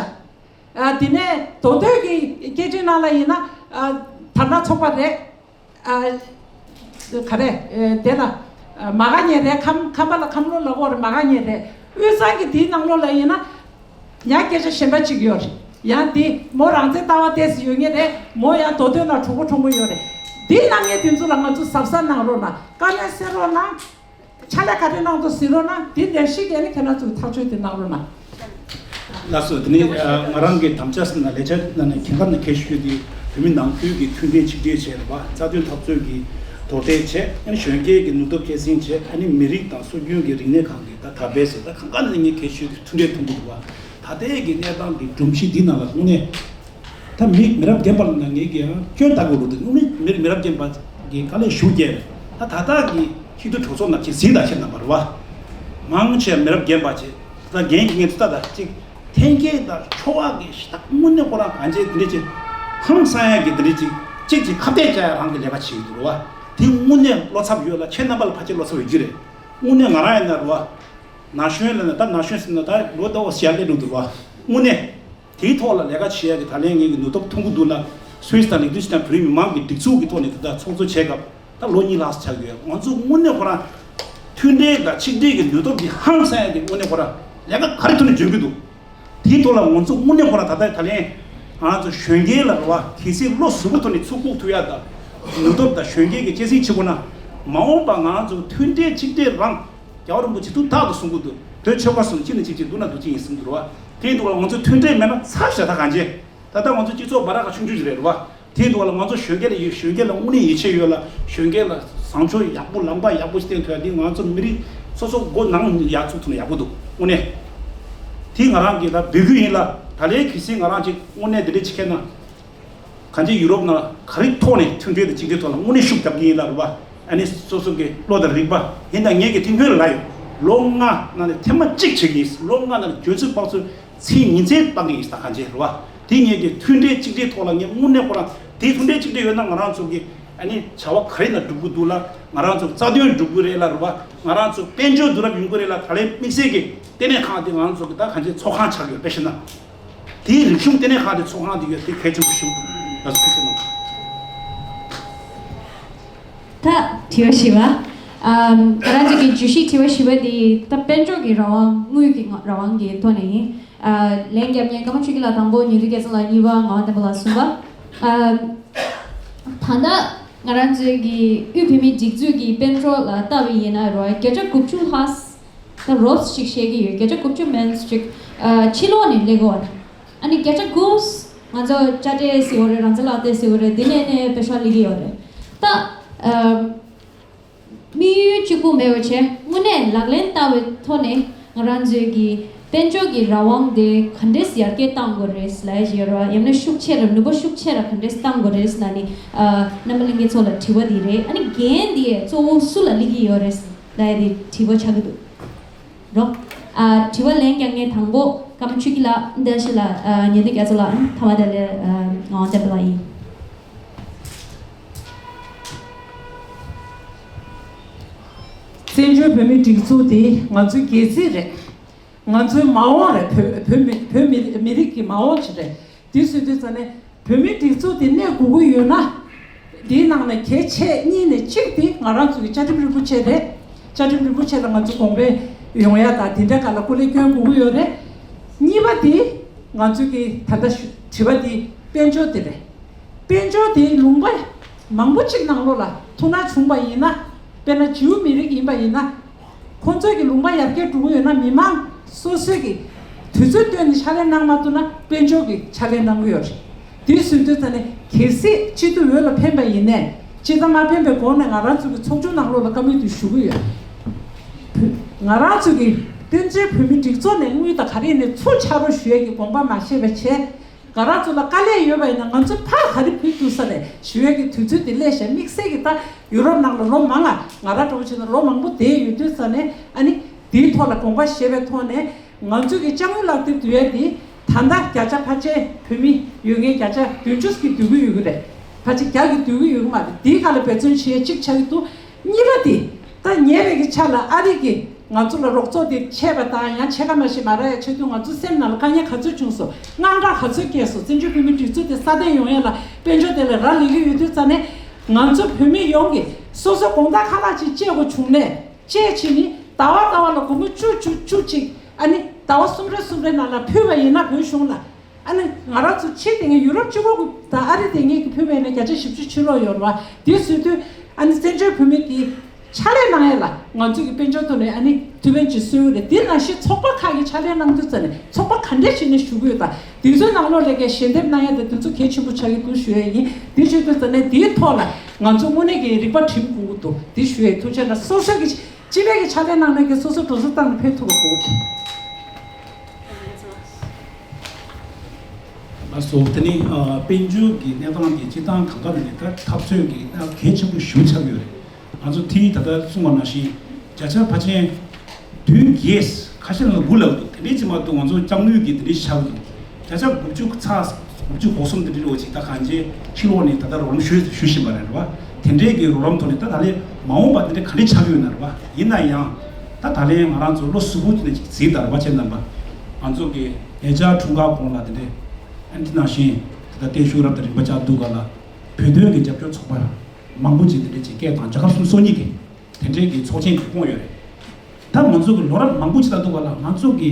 ཨ་དེ་ནས་མདོ་སྟོད་ཀྱི་སྐད་འཕྲིན་ནང་ལ་ཡིན་ན། ཨ་དར་ནག་ཚོགས་པ་རེད། ཨ་ག་རེ། ཨ་དེ་ལ་ཨ་མ་དགའ་མཁན་རེད། ཁམས་ཁམས་པ་ལ་ཁམས་ལོག་ལབ་དགོས་རེད། མ་དགའ་མཁན་རེད། དབུས་གཙང་གི་དེའི་ནང་ལོགས་ལ་ཡིན་ན། ཡང་སྐད་ཆ་གཞན་པ་གཅིག་ཡོད་རེད། ཡང་དེ་མོ་རང་བཙན་ལྟ་བ་ཏོག་ཙམ་ཡོད་མཁན་རེད། མོ་ཡང་མདོ་སྟོད་ནང་གྲོགས་པོ་གྲོགས་མོ་ཡོད་རེད། འདི་གནང་མཁན་དེ་ཚོ་ལ་ང་ཚོ་གཟབ་གཟབ་གནང་རོགས་གནང་། དཀའ་ངལ་སེལ་རོགས་གནང་། ཕྱག་ལས་ག་རེ་གནང་འདུག་གཟིགས་རོགས་གནང་། དེ་ལས་གཞི་གལ་ནི་ཁྱེད་རང་ཚོས་ཐག་གཅོད་དེ་གནང་རོགས་གནང་། ལགས་སོ། དེ་ནི་ཨ་ང་རང་གི་དམ་བཅའ་ཟེར་ན། ལས་འཆར་ནང་ནས་གལ་འགངས་ནས་གལ་ཆེ་ཤོས་དེ་བོད་མི་ནང་ཁུལ་གྱི་མཐུན་སྒྲིལ་ཆིག་སྒྲིལ་བྱས་རེད་པ། རྩ་དོན་འཐབ་རྩོད་ཀྱི་དོ་ཁུར་བྱས། ཨ་ནི་གཞོན་སྐྱེས་ཀྱི་ནུས་སྟོབས་སྐྱེད་སྲིང་བྱས། ཨ་ནི་མི་རིགས་དང་སྲོལ་རྒྱུན་གྱི་རིག་གནས་ཁག་གི་ད་དར་སྤེལ་ཟེར། ད་གང་ག་ནས་ངས་གལ་ཆེ་ཤོས་དེ་མཐུན་སྒྲིལ་མཐུན་པོ་འདུག་པ། ད་ལྟའི་གི་གནས་སྟངས་ཀྱི་སྒྲོམ་གཞི་འདི་ནང་ལ་དངོས་གནས། ད་མི་མི་རབས་རྒན་པ་ལ་ན་ངེད་ཀྱིས་ཡང་སྐྱོན་ལྟ་དགོས་ལུགས་དེ། དངོས་གནས་མི་མི་རབས་རྒན་པ་གི་དཀའ་ལས་ཞེ་པོ་བརྒྱབ་རེད། ད་ད་ལྟ་གི་སྐྱིད་སྡུག་གྲོས་ཚོགས་ནང་ཅིག་གཟིགས་དང་། ཁྱེད་རྣམ་པ་རེད་པ། མང་ཆེ་མི་རབས་རྒན་པ་ཅིག་ད་རྒན་གྱི་ངས་ཚོད་ལྟ་དང་གཅིག་འཐེན་འཁྱེར་དང་འཕྲོ་བ་གི་ཞེ་དྲག་དངོས་གནས་ཁོ་རང་གང་བྱས་དེ་འདྲ་ཅིག་ཧང་སང་ཡག་གི་དེ་འདྲ་ཅིག་གཅིག་ཅིག་ཁ་གཏད་བཅག་ཡག་རང་གི་ལས་ཀ་བྱེད་ཀྱི་འདུག་རེད་པ། དེ་དངོས་གནས་བློ་འཚབ་ཡོད་ལ། ཁྱེད་རྣམ་པ་ལ་ཕལ་ཆེར་བློ་འཚབ་ཡོད་ཀྱི་རེད། དངོས་གནས་ང་རང་ཡིན་ན་རེད་པ། ན་གཞོན་ལ་ན། ད་ན་གཞོན་ཟེར་ན་ད་ལོ་ཟླ་བ་ཞལ་ལས་འགྲོ་འདུག་རེད་པ། དངོས་གནས། དེའི་ཐོག་ལ་ལས་ཀ་བྱེད་ཡག་གི་ད་ལན་ངེད་ཀྱི་ནུས་སྟོབས་ཐོན་གྱི་འདུག་ལ། སུད་སི་དང་ལིག་ཏེན་ཤི་ཏན་བོད་རིགས་མི་མང་གི་སྒྲིག་འཛུགས་ཀྱི་ཐོག་ནས་དེ་ལྟར་ཚོགས་གཙོ་བྱས་སྐབས་ད་ལོ་གཉིས་ལྷག་ཙམ་ཆགས་ཡོད། ང་ཚོ་དངོས་གནས་ཁོ་རང་མཐུན་སྒྲིལ་དང་ཆིག་སྒྲིལ་གྱི་ནུས་སྟོབས་ཀྱི་ཧང་སང་ཡག་གི་དངོས་གནས་ཁོ་རང་ལས་ཀ་ག་རེ་ཐོག་ནས་འཇོན་གྱི་འདུག་དེའི་ཐོག་ལ་ང་ཚོ་དངོས་གནས་ཁོ་རང་ད་ལྟ་ད་ལན་ང་ཚོ་གཞོན་སྐྱེས་ལ་རེད་པ། གལ་སྲིད་བློ་གཟུ་བོ་ཐོག་ནས་ཚུར་ཁུག་ཐུབ་ཡག་དང་། ནུས་སྟོབས་དང་གཞོན་སྐྱེས་ཀྱི་སྐྱེད་སྲིང་བྱེད་དགོས་ན། མ་འོངས་པ་ང་ཚོ་མཐུན་སྒྲིལ་ཆིག་སྒྲིལ་རང་རྒྱལ་བ་རིན་པོ་ཆེ་ཐུགས་ཐག་ཏུ་གསུང་གི་འདུག་བོད་ཆོལ་ཁ་གསུམ་གཅིག་ནས་གཅིག་གཅིག་མདུན་ན་འདུག་གཅིག་ཡིན་གསུང་གི་འདུག་རེད་པ། དེ་ཡིན་དུས་ང་ཚོ་མཐུན་སྒྲིལ་མེད་ན་ཚར་བཞག་ད་གང་བྱེད། ད་ལྟ་ང་ཚོ་སྤྱི་ཚོགས་བར་ཁ་ཆུང་ཆུང་ཞིག་རེད་རེད་པ། དེ་ཡིན་དུས་ང་ཚོ་གཞོན་སྐྱེས་ལ་ཡོད། གཞོན་སྐྱེས་ལ་དངོས་གནས་ཡིད་ཆེས་ཡོད་ལ། གཞོན་སྐྱེས་ལ་བཟང་ཕྱོགས་ཡག་པོ་ལམ་ཁ་ཡག་པོ་ཞིག་བསྟན་ཐུབ་ཡག་དེ་ང་ཚོ་མི་རིགས་སོ་སོ་མགོ་ནང་ཡར་ཚུགས་ཐུབ་ན་ཡག་པོ་འདུག་དངོས་གནས། དེ་ང་རང་གིས་ད་འབོད་སྐུལ་ཡིན་ལ། ད་ལན་གལ་སྲིད་ང་རང་ཅིག་དངོས་གནས་འདི་འདྲ་ཅིག་ཁེལ་ན། གང་ཅི་ཡུ་རོབ་ནང་ག་རེ་ཐོག་ནས་མཐུན་སྒྲིལ་དང་གཅིག་སྒྲིལ་ཐོག་ལ་དངོས་གནས་ཤུགས་རྒྱབ་ཀྱི་ཡིན་ལ་རེད་པ། ཨ་ནི་སོ་སོ་གི་བློ་དང་རིག་པ་ཡིན་ད། ངེད་ཀྱིས་དེ་སྔོན་ལ་ལབ་ཡོད། ལོ་ལྔ་ནང་ནས་ཐེངས་མ་གཅིག་བྱེད་ཀྱི་ཡིན། ལོ་ལྔ་ནང་ནས་གྱོད་ཚོད་དཔག་ཚོད་ཚིག་ཉིས་བརྩེགས་སྤང་གི་ཡིན་ད་གང་བྱེད་རེད་པ། དེ་ངེད་ཀྱིས་མཐུན་སྒྲིལ་གཅིག་སྒྲིལ་ཐོག་ལ་ངས་དངོས་གནས་ཁོ་རང་དེ་མཐུན་སྒྲིལ་གཅིག་སྒྲིལ་ཡོད་ན་ང་རང་ཚོ་གི་ཨ་ནི་བྱ་བ་ག་རེ་ན་སྒྲུབ་ཀྱི་འདུག་ལ། ང་རང་ཚོ་རྩ་དོན་སྒྲུབ་ཀྱི་རེད་ལ་རེད་པ། ང་རང་ཚོ་དཔལ་འབྱོར་བསྡུ་རུབ་ཡོང་གི་རེད་ལ། ད་ལན་དམིགས་བསལ་གྱི་ལྟེ་གནས་ཁང་དེ་ང་རང་ཚོ་གི་ད་གང་བྱེད་ཚོགས་ཁང་ཆགས་ཡོད་པས་ཤེས་ན། དེའི་རིག་གཞུང་ལྟེ་གནས་ཁང་དེ་ཚོགས་ཁང་དེ་ཡོད། དེ་གལ་ཆེན་པོ་ཞིག་འདུག་ལགས་སོ། ཐུགས་རྗེ་གནང་། ད་དྲི་བ་བཞི་པ། ཨམ། ང་རང་ཚོ་གི་བརྗོད་གཞི་དྲི་བ་བཞི་པ་དེ་ད་དཔལ་འབྱོར་གྱི་རང་དབང་། དངུལ་གྱི་རང་དབང་གི་ཐོག་ནས་ཡིན། ཨ། ལན་རྒྱབ་མཁན་ཀརྨ་ཆོས་སྐྱིད་ལགས་དང་པོ། ཉི་ཟླ་རྒྱ་མཚོ་ལགས་གཉིས་པ། ངག་དབང་བསྟན་པ་ལགས་གསུམ་པ། ཨ། ད་ལྟ་ང་རང་ཚོའི་གི་དབུས་བོད་མིའི་སྒྲིག་འཛུགས་ཀྱི་དཔལ་འབྱོར་ལ་ལྟ་བ་ཡིན་ན་རོ། བརྒྱ་ཆ་དགུ་བཅུ་ལྷག་ད་རོབ་ཅིག་བཤད་ཀྱི་ཡོད། བརྒྱ་ཆ་དགུ་བཅུ་མན་ཅིག་ཨ། ཕྱི་ལོགས་ནས་སླེབས་ཀྱི་ཡོད་རེད། ཨ་ནི་བརྒྱ་ཆ་དགུ་ང་ཚོ་དཔྱ་ཁྲལ་ཟེར་བ་རེད། རང་བཙན་ལག་དེབ་ཟེར་བ་རེད། འདི་ནས་ནས་པེ་ཤག་སླེབས་ཀྱི་ཡོད་རེད། ད་ཨ། དམིགས་ཡུལ་གཅིག་པུ་མེད་པ་བྱས། དངོས་གནས་ལག་ལེན་བསྟར་བའི་ཐོག་ནས་ང་རང་ཚོའི་གི་དཔལ་འབྱོར་གྱི་རང་དབང་དེ་ག་འདྲས་ཡར་རྒྱས་གཏང་དགོས་རེད་ལབ་ཡ་ར། ཡང་ན་ཤུགས་ཆེ་ར། ནུས་པ་ཤུགས་ཆེ་ར་ག་འདྲས་གཏང་དགོས་རེད་ལབ་ནི། ཨ། རྣམ་པ་ལྷན་རྒྱས་ཚོ་ལ་དྲི་བ་འདི་རེད། ཨ་ནི་འགན་འདི་གཙོ་བོ་སུ་ལ་སླེབས་ཀྱི་ཡོད་རེད་ལབ་ཡ་དེ་དྲི་བ་ཆགས་ཀྱི་འདུག་རོ། ཨ། དྲི་བ་ལན་རྒྱག་མཁན་དང་པོ་ཀརྨ་ཆོས་སྐྱིད་ལགས། བཀྲ་ཤིས་ལགས། ཨ། ཉི་ཟླ་རྒྱ་མཚོ་ལགས། ཐ་མ་དེ་ལ། ཨ། ངག་དབང་བསྟན་པ་ལགས་ཡིན། བཙན་བྱོལ་བོད་མིའི་སྒྲིག་འཛུགས་དེ་ང་ཚོའི་སྒལ་ཚིགས་རེད། ང་ཚོའི་མ་འོངས་རེད། བོད་བོད་མི་བོད་མི་མི་རིགས་ཀྱི་མ་འོངས་ཅིག་རེད། དེ་བཟོ་དུས་ཙ་ནས་བོད་མིའི་སྒྲིག་འཛུགས་དེ་གནས་དགོས་ཀྱི་ཡོད་ན། དེའི་ནང་ནས་གལ་ཆེ་གཉིས་ནས་གཅིག་དེ་ང་རང་ཚོ་གི་བཅའ་ཁྲིམས་རིན་པོ་ཆེ་རེད། བཅའ་ཁྲིམས་རིན་པོ་ཆེ་ལ་ང་ཚོ་གོང་འཕེལ་ཡོང་ཡ་དང་དེ་འདྲ་ག་ལ་སྐུ་ལས་སྐྱོན་དགོས་ཀྱི་ཡོད་རེད། གཉིས་པ་དེ་ང་ཚོ་གི་ད་ལྟ་ཞུ་དྲི་བ་དེ་དཔལ་འབྱོར་དེ་རེད། དཔལ་འབྱོར་དེ་ལུང་པ་མང་པོ་གཅིག་ནང་ལོགས་ལ་ཐུགས་སྣང་བྱུང་པ་ཡིན་ན། དཔེར་ན་ཇིའུ་མི་རིགས་ཡིན་པ་ཡིན་ན། ཁོང་ཚོའི་གི་ལུང་པ་ཡར་རྒྱས་འགྲོ་གི་ཡོད་ན། མི་མང་སོ་སོའི་གི་དུས་ཚོད་བཏོན་ནས་ཕྱག་ལས་གནང་མ་ཐུབ་ན་དཔལ་འབྱོར་གི་ཕྱག་ལས་གནང་གི་ཡོད་རེད། དེ་བཟོ་དུས་ཙ་ནས་གལ་སྲིད་སྤྱི་འཐུས་འོས་ལ་ཕན་པ་ཡིན་ནའི། སྤྱི་ཟླ་མ་ཕན་པའི་གོང་ནས་ང་རང་ཚོ་གི་ཚོགས་ཆུང་ནང་ལོགས་ལ་བཀའ་མོལ་དེ་ཞུ་གི་ཡོད། ང་རང་ཚོ་གི་བཙན་བྱོལ་བོད་མི་སྒྲིག་འཛུགས་ནས་དངུལ་དང་ག་རེ་ནས་ཚུར་ཕྱག་རོགས་ཞུ་ཡས་ཀྱི་དགོངས་པ་མ་བཞེས་པ་བྱས། ང་རང་ཚོ་ལ་དཀའ་ལས་ཡོད་པ་ཡིན་ན་ང་ཚོ་ཕར་ག་རེ་ཕུལ་ཐུབ་ས་རེད་ཞུ་ཡས་ཀྱི་དུས་ཚོད་དེ་སླེབས་ཤག་དམིགས་བསལ་གྱི་ད་ཡུ་རོབ་ནང་ལ་ལོ་མང་ང་ང་རང་འདྲ་བོ་བྱས་ན་ལོ་མང་པོ་བསྡད་ཡོད་དུས་ཙ་ནས་ཨ་ནི་དེའི་ཐོག་ལ་དགོངས་པ་བཞེས་པའི་ཐོག་ནས་ང་ཚོ་གི་ཅ་དངོས་ལག་དེབ་བསྡུ་ཡས་དེ་ད་ལྟ་བརྒྱ་ཆ་ཕལ་ཆེར་བོད་མི་ཡོད་མཁན་བརྒྱ་ཆ་བདུན་ཅུ་གི་བསྡུ་གི་ཡོད་ཀྱི་རེད། ཕལ་ཆེར་བརྒྱ་གི་བསྡུ་གི་ཡོད་ཀྱི་མ་རེད། དེའི་ཁ་ལ་འབད་བརྩོན་བྱེད་ཡས་གཅིག་ཆགས་ཀྱི་འདུག་གཉིས་པ་དེ་ད་ཉེ་བའི་གི་ཆ་ལ་ཨ་རི་གི་ང་ཚོ་ལ་རོགས་ཚོགས་དེ་ཆད་པ་དང་ཡང་ཆད་ཁ་མ་ཞིག་མ་རག་ཡ་ཆེད་དུ་ང་ཚོ་སེམས་ནང་ལ་དཀའ་ངལ་ག་ཚོད་བྱུང་སོང་། དངངས་སྐྲག་ག་ཚོད་སྐྱེས་སོང་། བཙན་བྱོལ་བོད་མིའི་སྒྲིག་འཛུགས་དེ་སྲ་བརྟན་ཡོང་ཡ་ལ་དཔལ་འབྱོར་དེ་ལ་རག་ལས་ཀྱི་ཡོད་དུས་ཙ་ནས་ང་ཚོ་བོད་མི་ཡོངས་ཀྱིས་སོ་སོ་དགོང་དག་ཁ་ལག་ཅིག་བཅད་དགོས་བྱུང་ནས་བཅད་ཕྱིན་ནི་ཟླ་བ་ཟླ་བ་ལ་སྒོར་མོ་བཅུ་བཅུ་བཅུ་གཅིག་ཨ་ནི་ཟླ་བ་གསུམ་རེ་གསུམ་རེ་ནང་ལ་ཕུལ་བ་ཡིན་ན་བོད་གཞུང་ལ། ཨ་ནི་ང་རང་ཚོ་ཕྱི་དེ་ངས་ཡུ་རོབ་སྤྱི་ཁོག་གི་དང་ཨ་རི་དེ་ངས་ཀྱི་ཕུལ་བས་ནས་བརྒྱ་ཆ་བཞི་བཅུ་ཕྱིར་ལོག་ཡོད་རེད་བ། དེ་བཟོས་དུས་ཨ་ནི་བཙན་བྱོལ་བོད་མི་དེ་ཕྱག་ལས་གནང་ཡ་ལ་ང་ཚོ་གི་དཔལ་འབྱོར་ཐོག་ནས་ཨ་ནི་ཐུགས་ཕན་ཅིག་གསོས་ཡོད་རེད། དེ་ནང་བཞིན་ཚོགས་པ་ཁག་གི་ཕྱག་ལས་གནང་དུས་ཙ་ནས་ཚོགས་པ་ག་འདྲས་བྱས་ནས་ཞུ་གི་ཡོད་དང་དེ་ཚོའི་ནང་ལོགས་ལས་ཀའི་ཞལ་འདེབས་གནང་ཡ་དང་དེ་ཚོ་གལ་ཆེན་པོ་ཆགས་ཀྱི་འདུག་ཞུ་ཡ་ཡིན། དེ་བྱེད་དུས་ཙ་ནས་དེའི་ཐོག་ལ་ང་ཚོ་དངོས་གནས་ཀྱི་རིག་པ་སྒྲིམ་དགོས་ཀྱི་འདུག་དེ་ཞུ་ཡ་ཡིན། ཐུགས་རྗེ་ཆེ་ལ་སོ་སོ་གི་སྤྱི་པའི་གི་ཕྱག་ལས་གནང་ནས་ཀྱི་སོ་སོ་འགྲོ་སོང་བཏང་ནས་ཕེབས་ཐུབ་པ་དགོས། ལགས་སོ། དེ་ནི་ཨ་དཔལ་འབྱོར་གྱི་གནས་སྟངས་ཀྱི་སྤྱི་བཏང་གང་ག་ནས་ད་འཐབ་རྩོད་ཀྱི་གནད་གལ་ཆེན་པོ་ཞིག་ཆགས་ཡོད་རེད། ང་ཚོ་དེ་ད་ལྟ་གསུངས་པ་ནང་བཞིན་བརྒྱ་ཆ་ཕལ་ཆེར་བདུན་བརྒྱད་ཁ་ཤས་ལ་དགུ་ལབ་འདུག་དེ་འདྲས་ཅིག་མ་གཏོགས་ང་ཚོ་ཅ་དངོས་ཀྱི་དེ་འདྲས་ཆགས་འདུག་བརྒྱ་ཆ་དགུ་བཅུ་ཚག་དགུ་བཅུ་གོ་གསུམ་དེ་འདྲས་ལོ་ཅིག་ད་གང་ཅི་ཕྱི་ལོགས་ནས་ད་ལྟ་རོགས་རམ་ཞུ་ཞུ་བཞིན་པ་རེད་བ། དེ་འདྲའི་གི་རོགས་རམ་ཐོག་ནས་ད་ད་ལན་མ་འོངས་པ་དེ་འདྲ་ག་འདྲ་ཆགས་ཡོད་ན་རེད་བ། ཡིན་ན་ཡང་ད་ད་ལན་ང་རང་ཚོ་བློ་གཟུ་བོ་བྱས་ནས་ཅིག་གཟིགས་དང་རེད་བ། ཁྱེད་རྣམ་པ་ང་ཚོ་གི་ཉེ་ཆར་འཁྲུངས་སྐར་གོང་ལ་དེ་འདྲའི་ཨ་འདི་ནང་བཞིན་ད་ལྟ་བརྟན་བཞུགས་རབ་དང་རིམ་པ་བཅར་འདུག་ག་ལ་བོད་དོན་གྱི་རྒྱབ་སྐྱོར་ཚོགས་པ་མང་པོ་ཅིག་དེ་འདྲའི་ཅིག་སྐད་བཏང་། རྒྱལ་ཁབ་སུམ་ཅུ་སོ་གཉིས་ཀྱི་དེ་འདྲའི་གི་ཚོགས་ཆེན་ཅིག་བསྐོངས་ཡོད་རེད། ད་ང་ཚོ་གི་ལོ་རབས་མང་པོ་ཅིག་ལ་འདུག་ག་ལ་ང་ཚོ་གི་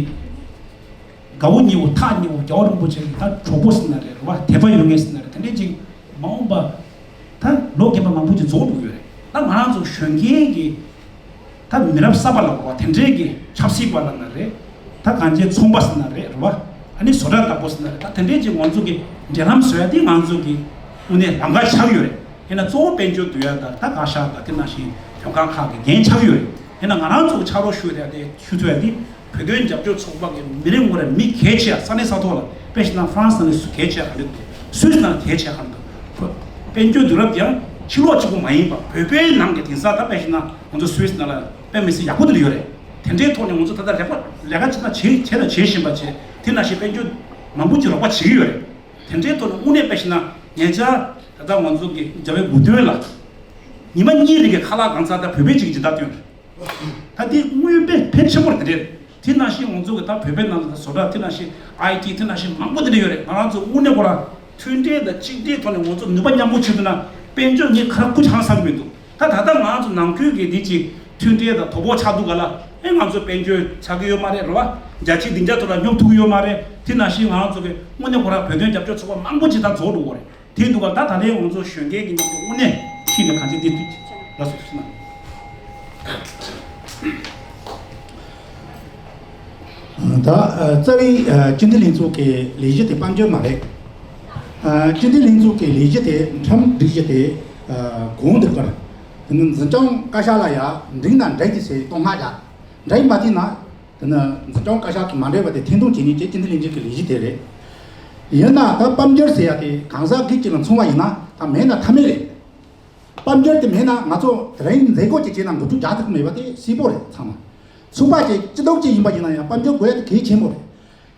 དགའ་བོ་ཉེ་བོ་ཐག་ཉེ་བོ་རྒྱལ་བ་རིན་པོ་ཆེ་གི་ད་གྲོགས་པོ་ཟེར་ན་རེད་རེད་བ། དད་པ་ཡོད་མཁན་ཟེར་ན་རེད། དེ་འདྲས་ཅིག་མ་འོངས་པ་ད་ལོ་རྒན་པ་མང་པོ་ཅིག་རྫོགས་འགྲོ་གི་ཡོད་རེད། ད་ང་རང་ཚོ་གཞོན་སྐྱེས་ཀྱི་ད་མི་རབས་གསར་པ་ལ་འོ་དེ་འདྲས་ཀྱི་ཆབ་སྲིད་པ་ལ་ན་རེད། ད་གང་ཅི་ཚོང་པ་ཟེར་ན་རེད་རེད་བ། ཨ་ནི་བཟོ་གྲྭ་བདག་པོ་ཟེར་ན་རེད། ད་དེ་འདྲས་ཅིག་ང་ཚོ་གི་འབྲེལ་ལམ་བཟོ་ཡ་དེ་ང་ཚོ་གི་དངོས་གནས་ལམ་ཁ་ཆགས་ཡོད་རེད། ཡིན་ན་གཙོ་བོ་དཔལ་འབྱོར་བསྡུ་ཡ་དང་ད་བཀའ་ཤག་དང་དེ་ནང་བཞིན་དོན་ཁང་ཁག་གི་འགན་ཆགས་ཡོད་རེད། ཡིན་ན་ང་རང་ཚོ་གི་ཕྱག་རོགས་ཞུ་ཡ་དེ་ཞུ་ཐུབ་ཡ་དེ་བོད་དོན་རྒྱབ་སྐྱོར་ཚོགས་པ་གི་མི་རེ་ངོ་རེ་མི་གལ་ཆེ་ཡ་ས་གནས་ས་ཐོག་ལ་དཔེ་བཞག་ན་ཧྥ་རན་སི་ནང་ལ་སུ་གལ་ཆེ་ཡ་ག་རེ་འདུག་སུད་སི་ནང་གལ་ཆེ་ཡ་ག་རེ་འདུག་དཔལ་འབྱོར་བསྡུ་རུབ་ཀྱང་ཕྱི་ལོགས་གཅིག་པུ་མ་ཡིན་པ་བོད་པའི་ནང་གི་དེང་སང་ད་དཔེ་བཞག་ན་ང་ཚོ་སུད་སི་ནང་ལ་དཔེ་མི་སྲིད་ཡག་པོ་དེ་འདྲ་ཡོད་རེད། དེ་འདྲའི་ཐོག་ནས་ང་ཚོ་ད་ལྟ་ལས་ཀ་ལས་ཀ་ཅིག་ད་བྱེད་བྱེད་དང་བྱེད་བཞིན་པ་བྱེད། དེ་ནང་བཞིན་དཔལ་འབྱོར་མང་པོ་ཅིག་རོགས་པ་བྱེད་ཀྱི་ཡོད་རེད། དེ་འདྲའི་ཐོག་ནས་དངོས་གནས་དཔེ་བཞག་ན་ཉེ་ཆར་ད་ལྟ་ང་ཚོ་གི་རྒྱ་བལ་དགུ་སྟོན་ལ་ཉི་མ་གཉིས་རིང་གི་ཁ་ལག་གང་ཚར་ད་བོད་པའི་ཅིག་སྦྱིན་བདག་བཏོན་རེད། ད་དེ་དངོས་དཔེ་ཕལ་ཆེན་པོ་རེད། དེ་འདྲའི་དེ་ནང་བཞིན་ང་ཚོ་གི་ད་བོད་པའི་ནང་ལ་བཟོ་གྲྭ་དེ་ནང་བཞིན་ཨའི་ཊི་དེ་ནང་བཞིན་མང་པོ་དེ་འདྲ་ཡོད་རེད། ང་རང་ཚོ་དངོས་གནས་ཁོ་རང་མཐུན་སྒྲིལ་དང་གཅིག་སྒྲིལ་ཐོག་ནས་ང་ཚོ་ནུས་པ་མཉམ་སྤུངས་བྱེད་ཐུབ་ན་དཔལ་འབྱོར་ངས་ཁ་ར་སྐུ་ཆང་བསམ་གི་མི་འདུག་ད་ད་ལྟ་ང་ཚོ་ནང་ཁུལ་གྱི་འདི་ཅིག་མཐུན་སྒྲིལ་དང་དོ་ཕོག་ཆགས་འདུག་ག་ལ། ཨེ་ང་ཚོ་དཔལ་འབྱོར་ཆགས་ཀྱི་ཡོད་མ་རེད་རེད་བ། རྒྱ་ཆེ་འདི་འདྲ་ཐོག་ལ་སྙོབ་ཐུབ་ཀྱི་ཡོད་མ་རེད། དེ་ནང་བཞིན་ང་ཚོ་གི་དངོས་གནས་ཁོ་རང་བོད་དོན་རྒྱབ་སྐྱོར་ཚོགས་པ་མང་པོ་ཅིག་ད་རྫོགས་འགྲོ་གི་རེད། དེ་འདུག་ག་ད་ད་ལན་ང་ཚོ་གཞོན་སྐྱེས་ཀྱི་མཉམ་དུ་དངོས་གནས་ཁྲིད་ནས་གང་ཅི་འདི་ལ་སོགས་ཟེར་ན། ད་རྩ་བའི་སྤྱི་འཐུས་ལྷན་ཚོགས་ཀྱི་ལས་གཞི་དེ་དཔལ་འབྱོར་མ་རེད། སྤྱི་འཐུས་ལྷན་ཚོགས་ཀྱི་ལས་གཞི་དེ་ཁྲིམས་སྒྲིག་གཞི་དེ་གོང་དུ་བཀར། དེ་ནི་འཛིན་སྐྱོང་བཀའ་ཤག་ལ་ཡ་འགྲིག་ན་འགྲིག་དེ་ཟེར་གཏོང་མ་བྱ། འགྲིག་མ་ཐུབ་ན་དེ་ནི་འཛིན་སྐྱོང་བཀའ་ཤག་གིས་མ་འགྲིག་པ་དེ་འཐེན་ཐུག་བྱེད་ཉེན་ཅེས་སྤྱི་འཐུས་ལྷན་ཚོགས་ཀྱི་ལས་གཞི་དེ་རེད། ཡིན་ན་ད་དཔལ་འབྱོར་ཟེར་ཡ་དེ་གང་ཟག་སྒེར་གཅིག་ལ་མཚུངས་པ་ཡིན་ན་ད་མེད་ན་ཐབས་མེད་རེད། དཔལ་འབྱོར་དེ་མེད་ན་ང་ཚོ་དེ་རིང་མཛད་སྒོ་ཅིག་བྱས་ན་འགོ་ཁྲིད་རྒྱག་ཐུབ་ཀྱི་མེད་པ་དེ་གསལ་པོ་རེད་ཚང་མ། ཚོགས་པ་ཅིག་སྤྱི་ཚོགས་ཅིག་ཡིན་པ་ཡིན་ན་ཡང་དཔལ་འབྱོར་དགོས་ཡ་དེ་གལ་ཆེན་པོ་རེད།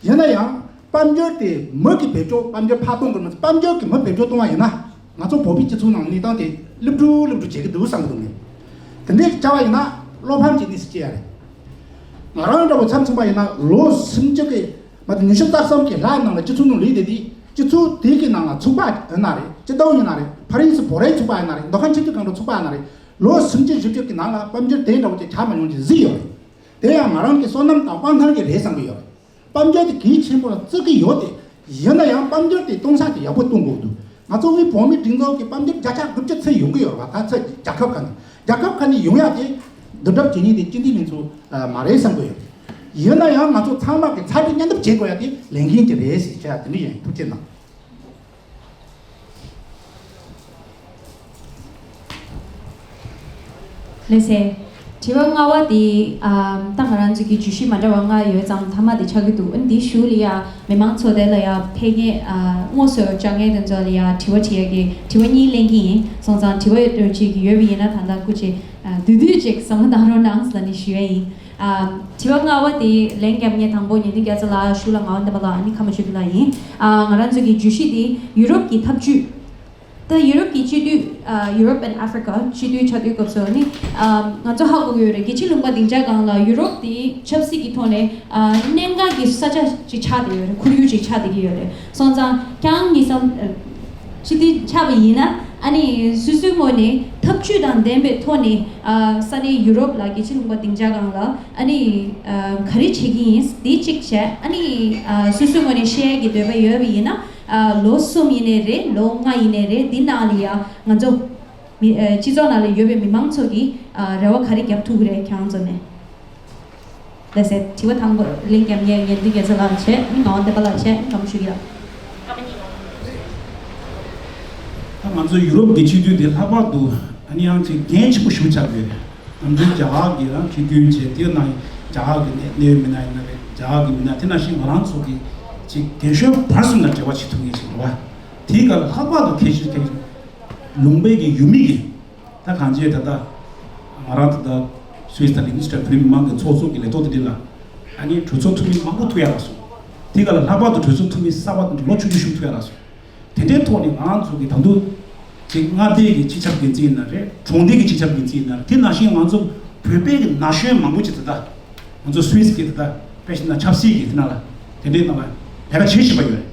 ཡིན་ན་ཡང་དཔལ་འབྱོར་དེ་མི་གི་བེད་སྤྱོད་དཔལ་འབྱོར་ཕར་གཏོང་དགོས་མ་ཚད་དཔལ་འབྱོར་གི་མི་བེད་སྤྱོད་གཏོང་བ་ཡིན་ན་ང་ཚོ་བོད་པའི་སྤྱི་ཚོགས་ནང་གནས་སྟངས་དེ་ལྷུབ་འགྲོ་ལྷུབ་འགྲོ་བྱེད་ཀྱི་འདུག་བསམ་གྱི་འདུག་ངས། དེ་འདྲའི་བྱ་བ་ཡིན་ན་བློ་ཕམ་གྱི་གནས་སུ་སྐྱེ་ཡ་རེད། ང་རང་འདྲ་བོ་མཚམས་མཚུངས་པ་ཡིན་ན་ལོ་སུམ་ཅུ་གི་མ་གཏོགས་ཉི་ཤུ་རྩ་གསུམ་གྱི་ལྷག་ནང་ལ་སྤྱི་ཚོགས་ནང་ལུས་བསྡད་དེ་སྤྱི་ཚོགས་དེ་གི་ནང་ལ་ཚོགས་པ་ཡིན་ན་རེད། སྤྱི་བཏང་ཡིན་ན་རེད། ཕ་རན་སི་བོད་རིགས་ཚོགས་པ་ཡིན་ན་རེད། མདོ་ཁམས་སྤྱི་འཐུས་སྒང་དྲུག་ཚོགས་པ་ཡིན་ན་རེད། ལོ་སུམ་ཅུ་བཞི་བཅུ་གི་ནང་ལ་དཔལ་འབྱོར་དེ་འདྲ་བོ་ཅིག་ཆགས་མ་མྱོང་ཅིག་གཟིགས་ཡོད་རེད། དེ་ཡང་ང་རང་གི་བསོད་ནམས་དང་དབང་ཐང་གིས་རེད་བསམ་གྱི་ཡོད་རེད། དཔལ་འབྱོར་དེ་གལ་ཆེན་པོ་ལ་བརྩི་གི་ཡོད་དེ། ཡིན་ན་ཡང་དཔལ་འབྱོར་དེ་གཏོང་ས་དེ་ཡག་པོ་གཏོང་དགོས་འདུག་ང་ཚོ་དབུས་བོད་མིའི་སྒྲིག་འཛུགས་ཀྱི་དཔལ་འབྱོར་བརྒྱ་ཆ་དགུ་བཅུ་ཚུད་ཡོང་གི་ཡོད་རེད་བ། ད་ཚད་རྒྱལ་ཁབ་ཁག་ནས་རྒྱལ་ཁབ་ཁག་ནས་ཡོང་ཡ་དེ་བསྡུ་གྲབས་བྱེད་མཁན་དེ་སྤྱི་འཐུས་ལྷན་ཚོགས་མ་རེད་བསམ་གི་ཡོད། ཡིན་ན་ཡང་ང་ཚོ་ཚང་མ་གི་ཚ་དྲོད་མཉམ་སྡེབ་བྱེད་དགོས་ཡ་དེ་ལས་འགན་ཅིག་རེད་ཟེར་བཤད་ཡ་དེ་འདྲ་ཡིན། ཐུགས་རྗེ་གནང་། ལགས་སེ། དྲི་བ་ལྔ་པ་དེ། ཨ། ད་ང་རང་ཚོ་གི་བརྗོད་གཞི་མ་འདྲ་བ་ལྔ་ཡོད་ཙང་མཐའ་མ་དེ་ཆགས་ཀྱི་འདུག་ཨ་ནི་དེའི་གཞུག་ལ་ཡ་མི་མང་ཚོ་དེ་ལ་ཡ་ཕེབས་མཁན། ཨ། དངོས་སུ་བཅར་མཁན་དེ་ཚོ་ལ་ཡ་དྲི་བ་དྲི་ཡ་གི་དྲི་བ་གཉིས་ལེན་གྱི་ཡིན། སོང་ཙང་དྲི་བ་ཡོད་ཅིག་ཡོད་པ་ཡིན་ན་ད་ལྟ་སྐུ་མཁྱེན། ཨ། བསྡུས་བསྡུས་ཅིག་བསམ་བློ་བཏང་རོགས་གནང་ཟེར་ནས་ཞུ་ཡ་ཡིན། ཨ། དྲི་བ་ལྔ་པ་དེ་ལན་རྒྱབ་མཁན་དང་པོ་ཉི་ལྡེ་རྒྱ་མཚོ་ལགས། གཞུག་ལ་ངག་དབང་བསྟན་པ་ལགས། ཨ་ནི་ཁ་མ་ཆོས་སྐྱིད་ལགས་ཡིན། ཨ། ང་རང་ཚོ་གི་བརྗོད་གཞི་དེ་ཡུ་རོབ་ཀྱི་འཐབ་ཇུས། ད་ཡུ་རོབ་ཀྱི་སྤྱི་འཐུས། ཨ། Europe and Africa སྤྱི་འཐུས་ཆགས་དུས་སྐབས་སུ་ནི། ཨ། ང་ཚོ་ཧ་གོ་གི་ཡོད་རེད། རྒྱལ་སྤྱིའི་ལུང་པ་སྡིངས་ཆ་སྒང་ལ་ཡུ་རོབ་དེ་ཆབ་སྲིད་ཀྱི་ཐོག་ནས། ཨ། གནད་འགག་གི་ས་ཆ་ཅིག་ཆགས་བསྡད་ཡོད་རེད། ཁོར་ཡུག་ཅིག་ཆགས་བསྡད་ཀྱི་ཡོད་རེད། སོང་ཙང་ཁྱེད་རང་གཉིས་སམ། ཨ། སྤྱི་འཐུས་ཆགས་པ་ཡིན་ན། ཨ་ནི་སོ་སོའི་ངོས་ནས་འཐབ་ཇུས་དང་ལྡན་པའི་ཐོག་ནས། ཨ། ས་གནས་ཡུ་རོབ་ལ་རྒྱལ་སྤྱིའི་ལུང་པ་སྡིངས་ཆ་སྒང་ལ། ཨ་ནི། ཨ། ག་རེ་བྱེད་ཀྱི་ཡིན་དེ་གཅིག་བྱས། ཨ་ནི། ཨ། སོ་སོའི་ངོས་ནས་བཤད་ཡ་གི་འདོད་པ་ཡོད་པ་ཡིན་ན། ཨ། ལོ་གསུམ་ཡིན་ནའི་རེད། ལོ་ལྔ་ཡིན་ནའི་རེད། འདི་ནང་ལ་ཡ་ང་ཚོ་མི། ཨ། སྤྱི་ཚོགས་ནང་ལ་ཡོད་པའི་མི་མང་ཚོ་གིས། ཨ། རེ་བ་ག་རེ་རྒྱབ་ཐུབ་ཀྱི་རེད། ཁྱེད་རང་ཚོ་ནས། ལགས་སེ། དྲི་བ་དང་པོ་ལན་རྒྱབ་མཁན་ཉི་ལྡེ་རྒྱ་མཚོ་ལགས་བྱས། ཨ་ནི་ངག་དབང་བསྟན་པ་ལགས་བྱས། ཨ་ནི་ཁ་མ་ཆོས་སྐྱིད་ལགས། ད་ང་ཚོ་ཡུ་རོབ་ཀྱི་སྤྱི་འཐུས་དེ་ལྷག་པར་དུ་ཨ་ནི་ཡང་ཅིག་འགན་ཆེན་པོ་ཞིག་ཆགས་ཡོད། ནམ་རྒྱུན་རྒྱ་གར་གྱི་རང་སྤྱི་འཐུས་བྱས། དེ་ནང་རྒྱ་གར་གྱི་གནད་གནད་ཡོད་མི་སྣ་ཡིན་ན་རེད། རྒྱ་གར་གྱི་མི་སྣ། དེ་ནང་བཞིན་ང་རང་ཚོ་གི་ཅིག་རྒན་གཞོན་བར་གསུམ་ལ་འབྲེལ་བ་བྱེད་ཐུབ་མཁན་ཞིག་རེད་བ། དེའི་སྐབས་ལ་ལྷག་པར་དུ་གལ་ཆེ་གལ་ཆེ་ལུང་པའི་གི་ཡུལ་མི་གི། ད་གང་ཅི་ད་ལྟ་ང་རང་ད་ལྟ་སུད་སི་དང་ནི་སུད་སི་བོད་རིགས་མི་མང་གི་ཚོགས་གཙོ་གི་ལས་ཐོག་དེ་འདྲ་ལ། ཨ་ནི་གྲོས་ཚོགས་འཐུས་མི་མང་པོ་ཐུག་ཡག་ལ་སོང་། དེ་ག་ལ་ལྷག་པར་དུ་གྲོས་ཚོགས་འཐུས་མི་གསར་པ་དེ་འདྲ་ལོ་ཆུང་ཆུང་ཞིག་ཐུག་ཡག་ལ་སོང་། དེ་འདྲའི་ཐོག་ནས་ང་རང་ཚོ་གི་ད་དུང་ཅིག་མངའ་སྡེ་གི་སྤྱི་ཁྱབ་འགན་འཛིན་ཡིན་ན་རེད། གྲོང་སྡེ་གི་སྤྱི་ཁྱབ་འགན་འཛིན་ཡིན་ན་རེད། དེ་ནང་བཞིན་ང་ཚོ་བོད་པའི་གི་ན་གཞོན་མང་པོ་ཅིག་ད་ལྟ་ང་ཚོ་སུད་སི་གི་ད་ལྟ་དཔེ་བཞག་ན་ཆབ་སྲིད་ཀྱི་དེ་ནང་ལ་དེ་འདྲའི་ནང་ལ་ལས་ཀ་བྱེད་བཞིན་པ་ཡོད་རེད།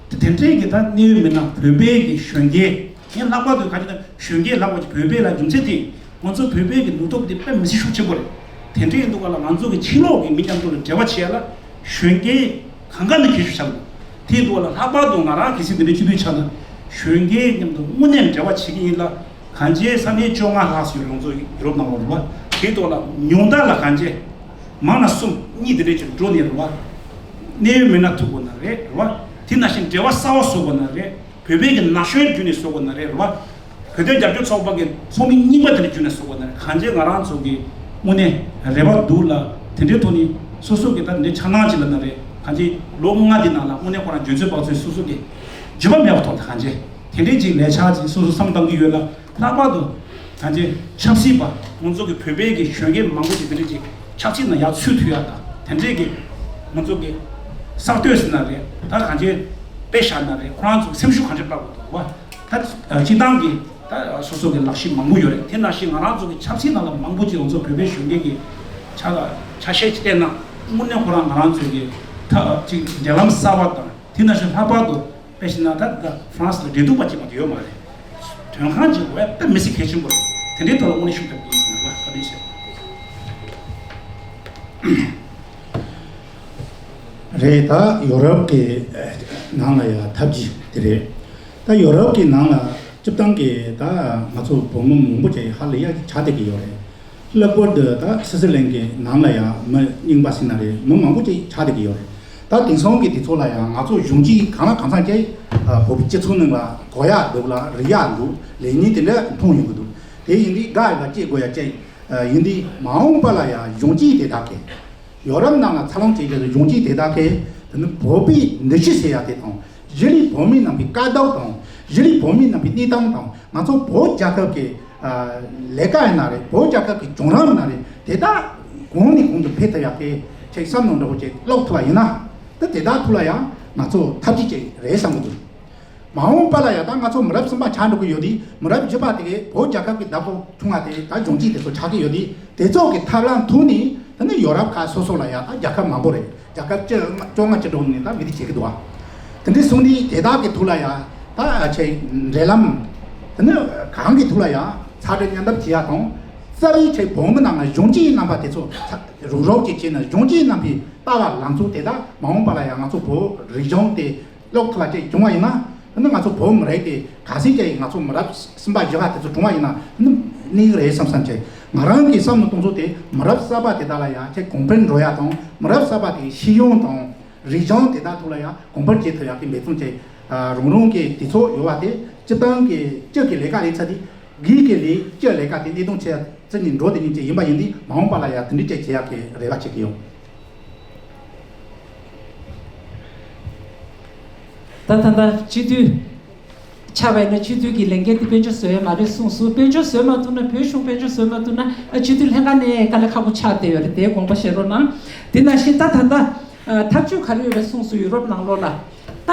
དེ་དེ་འདྲའི་གི་ད་གནད་ཡོད་མི་སྣ་བོད་པའི་གི་གཞོན་སྐྱེས། ངས་ལྷག་པར་དུ་ག་ཅི་ན་གཞོན་སྐྱེས་ལྷག་པར་གྱི་བོད་པའི་ལ་རྒྱུ་མཚན་དེ། ང་ཚོ་བོད་པའི་གི་ནུས་སྟོབས་དེ་དཔེ་མི་སྲིད་ཤུགས་ཆེན་པོ་རེད། དེ་འདྲའི་ཡིན་དུས་ག་ལ་ང་ཚོ་གི་ཕྱི་ལོགས་གི་མི་མཉམ་དུ་ལ་འབྲེལ་བ་བྱེད་ཡ་ལ་གཞོན་སྐྱེས་གང་ག་ནས་གལ་ཤུགས་ཆགས་འདུག་དེ་ཡིན་དུས་ག་ལ་ལྷག་པར་དུ་ང་རང་གལ་སྲིད་འདི་འདྲའི་སྤྱི་འཐུས་ཆགས་ན་གཞོན་སྐྱེས་མཉམ་དུ་དངོས་གནས་འབྲེལ་བ་བྱེད་ཀྱི་ཡིན་ལ། གང་ཅི་ས་གནས་བཅོ་ལྔ་ལྷག་ཙམ་ཡོད་རེད། ང་ཚོ་ཡུ་རོབ་ནང་ལོགས་རེད་བ། དེའི་ཐོག་ལ་ཉུང་མཐའ་ལ་གང་ཅི་མང་ན་གསུམ་གཉིས་དེ་འདྲས་ཅིག་འགྲོ་ནས་རེད་བ། གནད་ཡོད་མི་སྣ་ཐུག་དགོས་ན་རེད། རེད་བ། དེ་ནང་བཞིན་འབྲེལ་བ་གསར་བ་བཟོ་དགོས་ན་རེད། བོད་པའི་གི་ན་གཞོན་བརྒྱུད་ནས་བཟོ་དགོས་ན་རེད། རེད་བ། བོད་དོན་རྒྱབ་སྐྱོར་ཚོགས་པ་གི་ཚོགས་མི་རྙིང་པ་དེ་འདྲ་བརྒྱུད་ནས་བཟོ་དགོས་ན་རེད། གང་ཅི་ང་རང་ཚོ་གི་དངོས་གནས་རེ་བ་འདུག་ལ། དེ་འདྲའི་ཐོག་ནས་སོ་སོ་གི་ད་འདི་འདྲའི་འཆར་སྣང་ཅིག་ལ་ན་རེད། གང་ཅི་ལོ་ལྔ་འདི་ནང་ལ་དངོས་གནས་ཁོ་རང་འཇོན་ཚོད་དཔག་ཚོད་སོ་སོ་གི་འཇོན་པ་མེད་པ་ཐོག་ད་གང་ཅི་དེ་འདྲའི་ཅིག་ལས་འཆར་ཅིག་སོ་སོ་བསམ་བཏང་གི་ཡོད་ལ། ལྷག་པར་དུ་ད་ཅི་ཆབ་སྲིད་པ་ང་ཚོ་གི་བོད་པའི་གི་གཞོན་སྐྱེས་མང་པོ་ཅིག་དེ་འདྲའི་ཅིག་ཆབ་སྲིད་ནང་ཡར་ཚུད་ཐུབ་ཡ་དང་། དེ་འདྲའི་གི་ང་ཚོ་གི་གསར་གཏོད་ཟེར་ན་རེད། ད་གང་ཅི་དཔེ་བཞག་ན་རེད། ཁོ་རང་ཚོ་སེམས་ཤུགས་གང་ཅི་སྤར་དགོས་འདུག་བ། ད་སྤྱི་བཏང་གི་ད་སོ་སོ་གི་ལག་ཤེས་མང་པོ་ཡོད་རེད། དེ་ནང་བཞིན་ང་རང་ཚོ་གི་ཆབ་སྲིད་ནང་ལ་མང་པོ་ཅིག་ང་ཚོ་བོད་པའི་གཞོན་སྐྱེས་ཀྱི་ཆ་ལ་ཆ་ཤས་ཅིག་བལྟས་ན་དངོས་གནས་ཁོ་རང་ང་རང་ཚོ་གི་ད་ཅིག་འབྲེལ་ལམ་གསར་བ་དང་། དེ་ནང་བཞིན་ལྷག་པར་དུ་དཔེ་བཞག་ན་ད་ད་ཧྥ་རན་སི་ལ་འབྲེལ་གཏུག་པ་ཅིག་མ་གཏོགས་ཡོད་མ་རེད། དོན་ཁང་ཅིག་འོས་དཔེ་མི་སྲིད་གལ་ཆེན་པོ་རེད། དེ་འདྲའི་ཐོག་ལ་དངོས་གནས་ཤུགས་རྒྱབ་ཀྱི་ཡིན་ཟེར་ན་ལ་བཀའ་དྲིན་ཆེ། རེད། ད་ཡོ་རོབ་ཀྱི་ནང་ལ་ཡ་ཐབས་ཇུས་དེ་རེད། ད་ཡོ་རོབ་ཀྱི་ནང་ལ་སྤྱིར་བཏང་གི་ད་ང་ཚོ་བོད་མི་མང་པོ་ཅིག་ཧ་ལས་ཡ་ཆགས་བསྡད་ཀྱི་ཡོད་རེད། ལྷག་པར་དུ་ད་སི་སི་ལན་གྱི་ནང་ལ་ཡང་མི་རྙིང་པ་ཟེར་ན་རེད། མི་མང་པོ་ཅིག་ཆགས་བསྡད་ཀྱི་ཡོད་རེད། ད་དེང་སང་གི་དུས་ཚོད་ལ་ཡང་ང་ཚོ་གཞུང་གཅིག་གང་ལ་གང་འཚམ་ཅིག་བོད་པའི་སྤྱི་ཚོགས་ནང་ལ་གོ་ཡག་འདུག་ལ་རིག་ཡག་འདུག་ལེགས་ཉེས་དེ་འདྲ་མཐོང་ཡོང་གི་འདུག་དེ་ཡིན་དུས་དགའ་ཡག་ལ་སྐྱེ་དགོས་ཡག་ཅིག་ཡིན་དུས་མ་འོངས་པ་ལ་ཡང་གཞུང་གཅིག་དེ་དག་གི་ཡོ་རོབ་ནང་ལ་འཚར་ལོངས་བྱེད་ཀྱི་གཞུང་གཅིག་དེ་དག་གི་དེ་ནི་བོད་པའི་འདུ་ཤེས་ཟེར་ཡག་དེ་དང་། གཞི་རིམ་བོད་མི་རྣམས་ཀྱི་དཀའ་སྡུག་དང་། གཞི་རིམ་བོད་མི་རྣམས་ཀྱི་གནས་སྟངས་དང་། ང་ཚོ་བོད་རྒྱལ་ཁབ་ཀྱི་ཨ་ལས་ཀ་ཡིན་ན་རེད། བོད་རྒྱལ་ཁབ་ཀྱི་བྱུང་རིམ་ཡིན་ན་རེད། དེ་དག་གོང་ནས་གོང་དུ་འཕེལ་ཐུབ་ཡག་གི་ཅིག་བསམ་བློ་འདྲ་བོ་ཅིག་ཀློག་ཐུབ་པ་ཡིན་ན། ད་དེ་དག་ཐོག་ལ་ཡང་ང་ཚོ་ཐབས་ཇུས་ཅིག་རེད་བསམ་གྱི་འདུག་མ་འོངས་པ་ལ་ཡང་ད་ང་ཚོ་མི་རབས་གསུམ་པ་ཆགས་འགྲོ་གི་ཡོད་དུས། མི་རབས་བཞི་པ་དེ་གས་བོད་རྒྱལ་ཁབ་ཀྱི་བདག་པོ་བྱུང་བ་དེ་ད་གཞུང་གཅིག་དེ་ཚོ་ཆགས་ཀྱི་ཡོད་དུས། དེ་ཚོ་གི་ཐབས་ལམ་ཐོག་ནས་ད་ནི་ཡོ་རོབ་ཁག་སོ་སོ་ལ་ཡང་ད་རྒྱལ་ཁབ་མང་པོ་རེད། རྒྱལ་ཁབ་བཅོ་ལྔ་བཅོ་ལྔ་བཅུ་དྲུག་ནས་ད་འོས་བསྡུ་བྱེད་ཀྱི་འདུག་བ། དེ་འདྲ་སོང་དུས་དེ་དག་གི་ཐོག་ལ་ཡང་ད་ཆེ་འབྲེལ་ལམ་དེ་ནི་གང་གི་ཐོག་ལ་ཡང་ཚ་དྲོད་མཉམ་འདེགས་བྱེད་ཡ་དང་། རྩ་བའི་ཆེ་བོད་མི་ནང་ལ་གཞུང་གཅིག་རྣམ་པ་དེ་ཚོ་རུག་རུག་ཅིག་བྱས་ནས་གཞུང་གཅིག་རྣམ་པའི་ལྟ་བ་ལངས་ཕྱོགས་དེ་དག་མ་འོངས་པ་ལ་ཡང་ང་ཚོ་བོད་རིག་གཞུང་དེ་ཀློག་ཐུབ་པ་ཅིག་བྱུང་བ་ཡིན་ན། ཨ་ནི་ང་ཚོ་བོད་མི་རིགས་དེ་ག་ཚད་ཅིག་ང་ཚོ་མི་རབས་གསུམ་པ་བཞི་པ་དེ་ཚོ་བྱུང་བ་ཡིན་ན་ཨ་ནི་གནས་ཀྱི་རེད་བསམ་བསམ་བྱས། ང་རང་གི་བསམ་བློ་གཏོང་ཕྱོགས་དེ་མི་རབས་གསར་པ་དེ་དག་ལ་ཡང་ཅིག་གོང་འཕེལ་འགྲོ་ཡ་དང་། མི་རབས་གསར་པ་དེའི་ཤེས་ཡོན་དང་རིག་གཞུང་དེ་དག་ཐོག་ལ་ཡང་གོང་འཕེལ་བྱེད་ཐུབ་ཡག་གི་འབད་བརྩོན་བྱས། ཨ། རང་རང་གི་དུས་ཚོད་ཡོད་པ་དེ་སྤྱིར་བཏང་གི་སྤྱི་གི་ལས་ཀ་ལས་ཚར་དུས་སྒེར་གྱི་ལས་སྤྱི་ལས་ཀ་དེ་གནད་དོན་ཆེ། རྩེ་ནས་འགྲོ་དེ་ཉིད་ཅིག་ཡིན་པ་ཡིན་དུས། མ་འོངས་པ་ལ་ཡང་དེ་འདྲའི་ཅིག་བྱེད་ཡག་གི་རེ་བ་བྱེད་ཀྱི་ཡོད། ད་ད་ལྟ་སྤྱི་འཐུས་ཆགས་པ་ཡིན་ན། སྤྱི་འཐུས་ཀྱི་ལས་འགན་དེ་དཔལ་འབྱོར་བཟོ་ཡ་མ་རེད་གསུངས་སོང་། དཔལ་འབྱོར་བཟོ་མ་ཐུབ་ན། བོད་གཞུང་དཔལ་འབྱོར་བཟོ་མ་ཐུབ་ན། ཨ། སྤྱི་འཐུས་ལྷན་ཁང་ནས་དཀའ་ལས་ཁག་པོ་ཆགས་བསྡད་ཡོད་རེད། དེའི་དགོངས་པ་བཞེས་རོགས་གནང་། དེ་ནང་བཞིན་ད་ད་ལྟ་ཨ། ཐབས་ཇུས་ག་རེ་ཡོད་རེད་གསུངས་སོང་། ཡུ་རོབ་ནང་ལོགས་ལ། ད་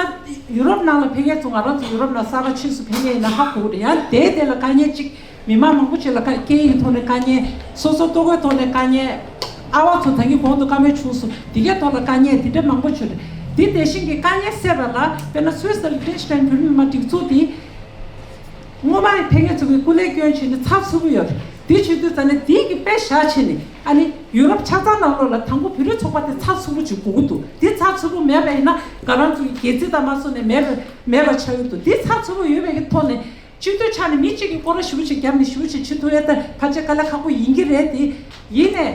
ཡུ་རོབ་ནང་ལ་ཕེབས་མཁན་ཚོ། ང་རང་ཚོ་ཡུ་རོབ་ནང་གསར་པ་ཕྱིས་སུ་ཕེབས་མཁན་ཡིན་ན་ཧ་གོ་གི་རེད། ཡང་དེའི་དེ་ལ་དཀའ་ངལ་གཅིག་མི་མང་མང་པོ་ཅིག་ལ་དཀའ། སྐད་ཡིག་ཐོག་ནས་དཀའ་ངལ། སོ་སོ་ལྟོ་གོས་ཐོག་ནས་དཀའ་ངལ། ཨ་བ་ཚོ་ད་གིན་གོང་དུ་བཀའ་མོལ་བྱུང་སོང་། དེ་གའི་ཐོག་ལ་དཀའ་ངལ་དེ་འདྲ་མང་པོ་བྱུང་རེད། དེ་དེ་བཞིན་གྱི་དཀའ་ངལ་སེལ་བ་ལ། དཔེར་ན་སུད་སི་ལ་ལིག་ཏེན་ཤི་ཏན་བོད་མི་མང་སྒྲིག་འཛུགས་དེ། སྔོན་མ་ཕེབས་མཁན་ཚོ་གིས་སྐུ་ལས་བསྐྱོན་བྱས་ནས་ཚགས་ཚུད་པོ་ཡོད་རེད། དེ་བྱེད་དུས་ཙ་ནས་དེའི་གི་དཔེ་བཞག་བྱས་ནས། ཨ་ནི་ཡུ་རོབ་ཆ་ཚང་ནང་ལོགས་ལ་དང་པོ་བོད་རིགས་ཚོགས་པ་དེ་ཚགས་ཚུད་པོ་ཅིག་དགོས་ཀྱི་འདུག་དེ་ཚགས་ཚུད་པོ་མེད་པ་ཡིན་ན། ང་རང་ཚོ་གི་སྒལ་ཚིགས་དང་མ་སོ་ནས་མེད་པ་མེད་པ་ཆགས་ཀྱི་འདུག་དེ་ཚགས་ཚུད་པོ་ཡོད་པའི་གི་ཐོག་ནས། སྤྱི་འཐུས་ཆགས་ནས་མི་གཅིག་གིས་སྐོར་ར་ཞེ་པོ་ཅིག་བརྒྱབ་ནས། ཞེ་པོ་ཅིག་བྱེད་ཐུབ་ཡ་དེ་ཕལ་ཆེར་དཀའ་ལས་ཁག་པོ་ཡིན་གྱི་རེད། དེ་ཡིན་ནས།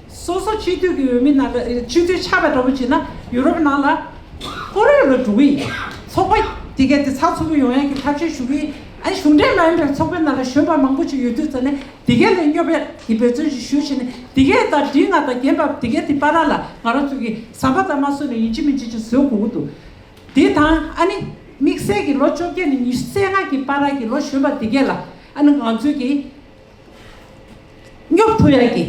སོ་སོ་སྤྱི་འཐུས་ཀྱི་འོས་མི་ནང་ལ། སྤྱི་འཐུས་ཆགས་པ་འདྲ་པོ་བྱས་ན་ཡུ་རོབ་ནང་ལ་སྐོར་ར་ལ་འགྲོ་གི་ཡིན། ཚོགས་པ་དེ་གས་དེ་ཚགས་ཚུད་པོ་ཡོང་ཡ་གི་ཐབས་ཤེས་ཞུ་གི་ཡིན། ཨ་ནི་གཞུང་འབྲེལ་མ་ཡིན་པའི་ཚོགས་པའི་ནང་ལ་གཞོན་པ་མང་པོ་ཅིག་ཡོད་དུས་ཙ་ནས། དེ་གས་ལ་སྙོབ་པའི་གི་འབད་བརྩོན་ཅིག་ཞུ་བྱས་ནས། དེ་གས་དང་འདི་ང་དང་རྒན་པ་དེ་གས་དེ་བར་ལ་ང་རང་ཚོ་གི་ཟམ་པ་དང་མ་སོ་ནས་ཡིན་གཅིག་མིན་གཅིག་ཅིག་བཟོ་དགོས་ཀྱི་འདུག་དེ་དང་། ཨ་ནི་དམིགས་བསལ་གྱི་ལོ་བཅོ་བརྒྱད་ནས་ཉི་ཤུ་རྩ་ལྔ་གི་བར་གྱི་ལོ་གཞོན་པ་དེ་གས་ལ། ཨ་ནི་ང་ཚོས་ཀྱི་སྙོབ་ཐུབ་ཡ་གི་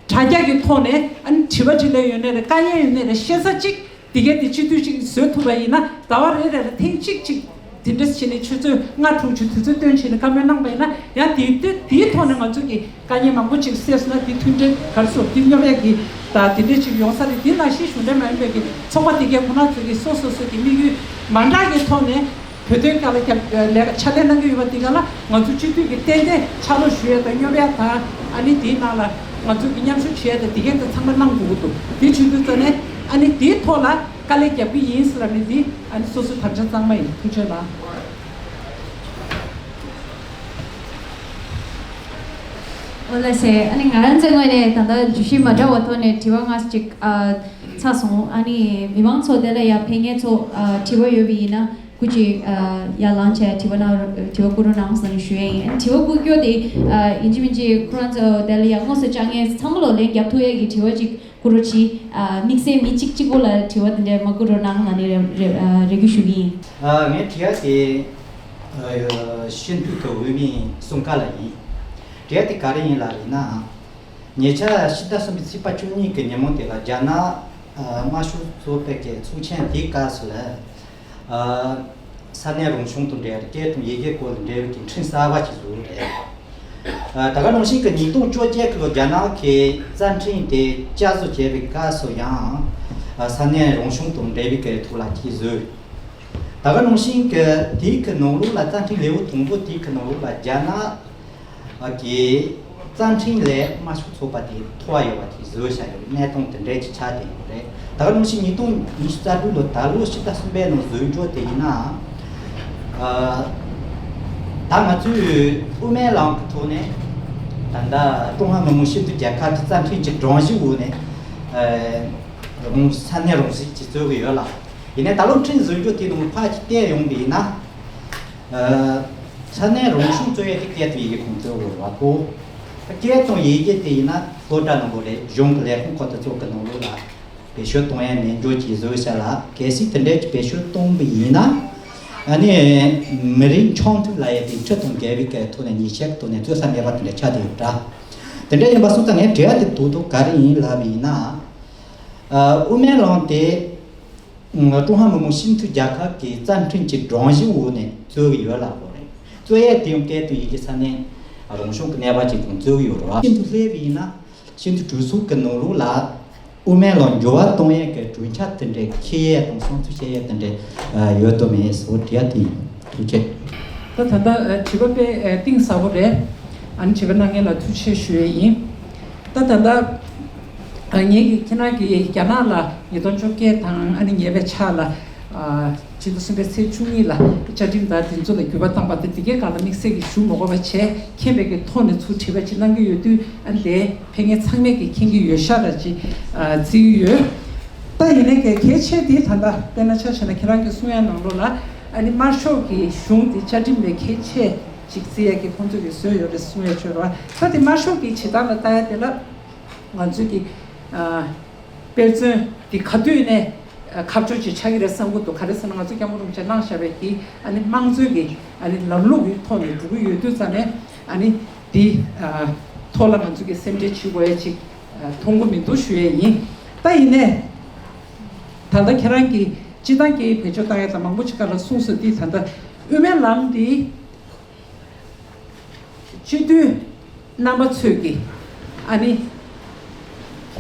དྲ་རྒྱ་གི་ཐོག་ནས། ཨ་ནི་དྲི་བ་དྲིས་ལན་ཡོད་ནའི་རེད། དཀའ་ངལ་ཡོད་ནའི་རེད། བཤད་ས་གཅིག་དེ་གས་དེ་སྤྱི་འཐུས་གཅིག་བཟོས་ཐུབ་པ་ཡིན་ན། ཟླ་བ་རེ་རེ་ལ་ཐེངས་གཅིག་གཅིག་དེ་འདྲ་བྱས་ནས། ཆུ་ཚོད་ལྔ་དྲུག་ཅིག་དུས་ཚོད་བཏོན་བྱས་ནས་བཀའ་མོལ་གནང་པ་ཡིན་ན། ཡང་དེའི་དུས་དེའི་ཐོག་ནས་ང་ཚོ་གི་དཀའ་ངལ་མང་པོ་ཅིག་སེལ་སོང་ན། དེ་མཐུན་སྒྲིལ་ག་རེ་ཟེར། དེ་སྙོབ་ཡ་གི་ད་དེ་འདྲ་ཅིག་ཡོང་ས་རེད། དེ་ནང་བཞིན་གཞུང་འབྲེལ་མ་ཡིན་པའི་གི་ཚོགས་པ་དེ་གས་ཁོ་ན་ཚོ་གི་སོ་སོ་སོ་གི་དམིགས་ཡུལ་མ་འདྲ་གི་ཐོག་ནས་བོད་དོན་སྒང་ལ་རྒྱབ་ལས་ཀ་ཕྱག་ལས་གནང་གི་ཡོད་པ་དེ་ག་ལ། ང་ཚོ་སྤྱི་འཐུས་ཀྱིས་ཏན་ཏན་ཕྱག་རོགས་ཞུ་ཡ་དང་སྙོབ་ཡ་དང་། ཨ་ནི་དེའི་ནང་ལ་ང་ཚོ་གི་མཉམ་ཞུགས་བྱེད་ཡ་དང་། དེ་གས་དེ་ཚང་མ་གནང་དགོས་ཀྱི་འདུག་དེ་བྱེད་དུས་ཙ་ནས། ཨ་ནི་དེའི་ཐོག་ལ་དཀའ་ལས་རྒྱབ་ཀྱི་ཡིན་ཟེར་ལབ་ནས། དེ་ཨ་ནི་སོ་སོའི་དམ་བཅའ་གཙང་མ་ཡིན། ཐུགས་རྗེ་གནང་། འོ་ལགས་སེ། ཨ་ནི་ང་རང་ཚོའི་ངོས་ནས་ད་ལྟ་བརྗོད་གཞི་མ་འདྲ་བ་ཐོག་ནས་དྲི་བ་ལྔ་ཅིག་ཨ་ཚར་སོང་། ཨ་ནི་མི་མང་ཚོ་དེ་ལ་ཡ་ཕེབས་མཁན་ཚོ་ཨ་དྲི་བ་ཡོད་པ་ཡིན་ན། སྐུ་མཁྱེན། ཨ་ཡར་ལངས་བྱས་དྲི་བ་གནང་། དྲི་བ་བསྐུར་རོགས་གནང་ཟེར་ནས་ཞུ་ཡ་ཡིན། དྲི་བ་བསྐུར་རྒྱུ་དེ་ཨ་ཡིན་གཅིག་མིན་གཅིག་ཁོ་རང་ཚོ་དེ་ལ་ཡ་དངོས་སུ་བཅར་མཁན་ཚང་མ་ལ་ལན་རྒྱབ་ཐུབ་ཡ་གི་དྲི་བ་ཅིག་བསྐུར་རོགས་གྱིས། ཨ་དམིགས་བསལ་མི་གཅིག་གཅིག་པོ་ལ་དྲི་བ་དེ་འདྲ་མ་བསྐུར་རོགས་གནང་ལབ་ནས་རེ་རེ་ཨ་རེ་སྐུལ་ཞུ་གི་ཡིན། ཨ་ངའི་དྲི་བ་དེ་ཨ་སྤྱི་འཐུས་ཀྱི་འོས་མི་གསུམ་ཀ་ལ་ཡིན། དྲི་བ་དེ་ག་རེ་ཡིན་ལབ་ཡིན་ན། ཉེ་ཆར་ཕྱི་ཟླ་གསུམ་པའི་ཚེས་པ་བཅུ་གཉིས་ཀྱི་ཉིན་མོ་དེ་ལ་རྒྱ་ནག་ཨ་དམར་ཤོག་ཚོགས་པའི་གི་ཚོགས་ཆེན་དེའི་སྐབས་སུ་ལ། ཨ་ས་གནས་རང་སྐྱོང་དང་འབྲེལ་བའི་སྐད་དང་ཡི་གེ་སྐོར་ལ་འབྲེལ་བའི་གི་འཕྲིན་གསར་པ་ཅིག་བཟོས་རེད། ཨ་ད་ག་ནང་བཞིན་གྱི་ཉིས་སྟོང་བཅོ་བརྒྱད་ཀྱི་ལོ་རྒྱ་ནག་གི་རྩ་ཁྲིམས་དེ་བསྐྱར་བཟོ་བྱས་པའི་སྐབས་སུ་ཡང་། ཨ་ས་གནས་རང་སྐྱོང་དང་འབྲེལ་བའི་སྐད་ཐོག་ལ་ཅིག་བཟོས། ད་ག་ནང་བཞིན་གྱི་དེའི་གི་ནང་ལོགས་ལ། རྩ་ཁྲིམས་ལེའུ་དང་པོ་དེའི་གི་ནང་ལོགས་ལ་རྒྱ་ནག་གི་རྩ་ཁྲིམས་ལས་དམར་ཤོག་ཚོགས་པ་དེ་ཐོ་བ་ཡོད་པ་དེ་བཟོས་བཞག་ཡོད་པའི་གནས་སྟངས་དེ་འདྲ་ཅིག་ཆགས་བསྡད་ཡོད་རེད། ད་ག་ནང་བཞིན་ཉིས་སྟོང་ཉི་ཤུ་རྩ་དྲུག་ལོ་ད་ལོ་ཕྱི་ཟླ་གསུམ་པའི་ནང་བཟོས་འཇོག་དེ་ཡིན་ན། ཨ་ད་ང་ཚོས་དབུ་མའི་ལམ་གྱི་ཐོག་ནས་ད་ལྟ་ཀྲུང་ཧྭ་མི་དམངས་སྤྱི་མཐུན་རྒྱལ་ཁབ་ཀྱི་རྩ་ཁྲིམས་ཀྱི་སྒྲོམ་གཞི་འོག་ནས་ཨ་རང་ས་གནས་རང་སྲིད་ཅིག་རྩོད་ཀྱི་ཡོད་ལ། ཡིན་ནའི་ད་ལོ་ཁྲིམས་བཟོ་རྒྱུ་དེ་ནང་ཕར་ཅིག་བལྟས་ཡོང་བ་ཡིན་ན། ཨ་ས་གནས་རང་སྐྱོང་རྩོད་ཡས་དེ་སྐད་དང་ཡི་གེ་གང་རྩོད་དགོས་རེད་པ་གོ། སྐད་དང་ཡི་གེ་དེ་ཡིན་ན་སློབ་གྲྭ་ནང་ལོགས་རེད། གཞུང་གི་ལས་ཁུངས་ཁག་དེ་ཚོ་གི་ནང་ལོགས་ལ་བེད་སྤྱོད་གཏོང་ཡས་ནན་འགྱོག་ཅིག་བཟོས་བཞག་ལ། གལ་སྲིད་དེ་འདྲའི་ཅིག་བེད་སྤྱོད་གཏོང་བ་ཡིན་ན། ཨ་ནི་མི་རིགས་འཆམ་མཐུན་ལབ་ཡས་དེ་ཁྲིམས་དང་འགལ་བའི་སྐད་ཐོག་ནས་ཉེས་ཆད་ཐོག་ནས་རྩོད་ས་མེད་པ་དེ་འདྲ་ཆགས་བསྡད་ཡོད་འདྲ། དེ་འདྲ་ཡིན་པ་སོང་ཙང་ངས་དྲི་བ་དེ་རྡོག་རྡོག་ག་རེ་ཡིན་ལབ་པ་ཡིན་ན། ཨ་དབུ་མའི་ལམ་དེ་ཀྲུང་ཧྭ་མི་དམངས་སྤྱི་མཐུན་རྒྱལ་ཁབ་ཀྱི་རྩ་ཁྲིམས་ཀྱི་སྒྲོམ་གཞི་འོག་ནས་རྩོད་ཀྱི་ཡོད་ལབ་དགོས་རེད། རྩོད་ཡས་དེ་ཡང་སྐད་དང་ཡི་གེ་ས་གནས་རང་སྐྱོང་གི་གནས་བབ་ཅིག་དང་རྩོད་ཀྱི་ཡོད་རེད་བ། ཤིན་ཏུ་སླེབས་པ་ཡིན་ན་ཤིན་ཏུ་གྲོས་ཚོགས་ཀྱི་ནང་ལོགས་ལ་དབུ་མའི་ལམ་འགྱུར་བ་གཏོང་ཡས་ཀྱི་གྲོས་འཆར་དེ་འདྲའི་འཁྱེར་ཡས་དང་བསམ་ཚུལ་བཤད་ཡས་དེ་འདྲའི་ཡོད་དམ་མེད་ཟེར་བ་དྲི་ཡ་དེ་ཡིན། ཐུགས་རྗེ་ཆེ། ད་ད་ལྟ་དྲི་བ་དཔེ་གཏིང་ཟབ་པོ་རེད། ཨ་ནི་དྲི་བ་གནང་མཁན་ལ་ཐུགས་རྗེ་ཆེ་ཞུ་ཡས་ཡིན། ད་ད་ལྟ་ངེད་ཀྱིས་ཁྱེད་རང་གིས་རྒྱ་ནག་ལ་ཉིས་སྟོང་བཅོ་བརྒྱད་དང་ཨ་ནི་ཉེ་བའི་ཆར་ལ། ཕྱི་ཟླ་གསུམ་པའི་ཚེས་བཅུ་གཉིས་ལ་བཅའ་ཁྲིམས་དང་དེ་ཚོ་ལ་འགྱུར་བ་བཏང་པ་དེ། དེ་གའི་སྒང་ལ་དམིགས་བསལ་གྱི་ཞུ་མ་དགོས་པ་བྱས། མཁྱེན་པའི་གི་ཐོག་ནས་ཚུར་དྲི་བ་ཅིག་གནང་གི་ཡོད་དུས། ཨ་ནི་དེ་ཕེབས་མཁན་ཚང་མས་ཀྱིས་མཁྱེན་གྱི་ཡོད་ཤག་ར་ཅིག་བརྩི་གི་ཡོད། ད་ཡིན་ནའི་གལ་གལ་ཆེ་དེ་ད་ལྟ་དཔེར་ན་ཆ་བཞག་ན་ཁྱེད་རང་གིས་གསུང་ཡ་ནང་ལོགས་ལ། ཨ་ནི་དམར་ཤོག་གི་གཞུང་དེ་བཅའ་ཁྲིམས་ལས་གལ་ཆེ། ཅིག་བརྩི་ཡས་ཀྱི་ཁོང་ཚོས་ཀྱི་བཟོས་ཡོད་རེད་གསུང་ཡས་བྱོས་ར། ད་དེ་དམར་ཤོག་གི་བྱེད་སྟངས་ལ་ལྟ་ཡ་དེ་ལ་ང་ཚོས་ཀྱི་ཨ་དཔེར་མཚོན་དེ་ག་དུས་ནས་ཨ་ཁ་ཕྱོགས་ཅིག་ཆགས་ཀྱི་རེད་བསམ་གྱི་འདུག་ག་རེ་ཟེར་ན་ང་ཚོ་སྐྱབས་མགོན་རིན་པོ་ཆེ་གནང་བཞག་པའི་གི་ཨ་ནི་དམངས་གཙོའི་གི་ཨ་ནི་ལམ་ལུགས་ཀྱི་ཐོག་ནས་འགྲོ་གི་ཡོད་དུས་ཙང་ནས་ཨ་ནི་དེ་ཨ་ཐོག་ལ་ང་ཚོས་ཀྱི་སེམས་ཁྲལ་བྱེད་དགོས་ཡ་ཅིག་ཨ་མཐོང་གི་མི་འདུག་ཞུ་ཡས་ཡིན། ད་ཡིན་ནས་ད་ལྟ་ཁྱེད་རང་གི་སྤྱི་བཏང་སྐད་ཡིག་བེད་སྤྱོད་བཏང་ཡ་དང་མང་པོ་ཅིག་ག་ལ་གསུངས་སོང་། དེ་ད་ལྟ་དབུ་མའི་ལམ་འདི། སྤྱི་འཐུས་རྣམ་པ་ཚོས་ཀྱིས་ཨ་ནི་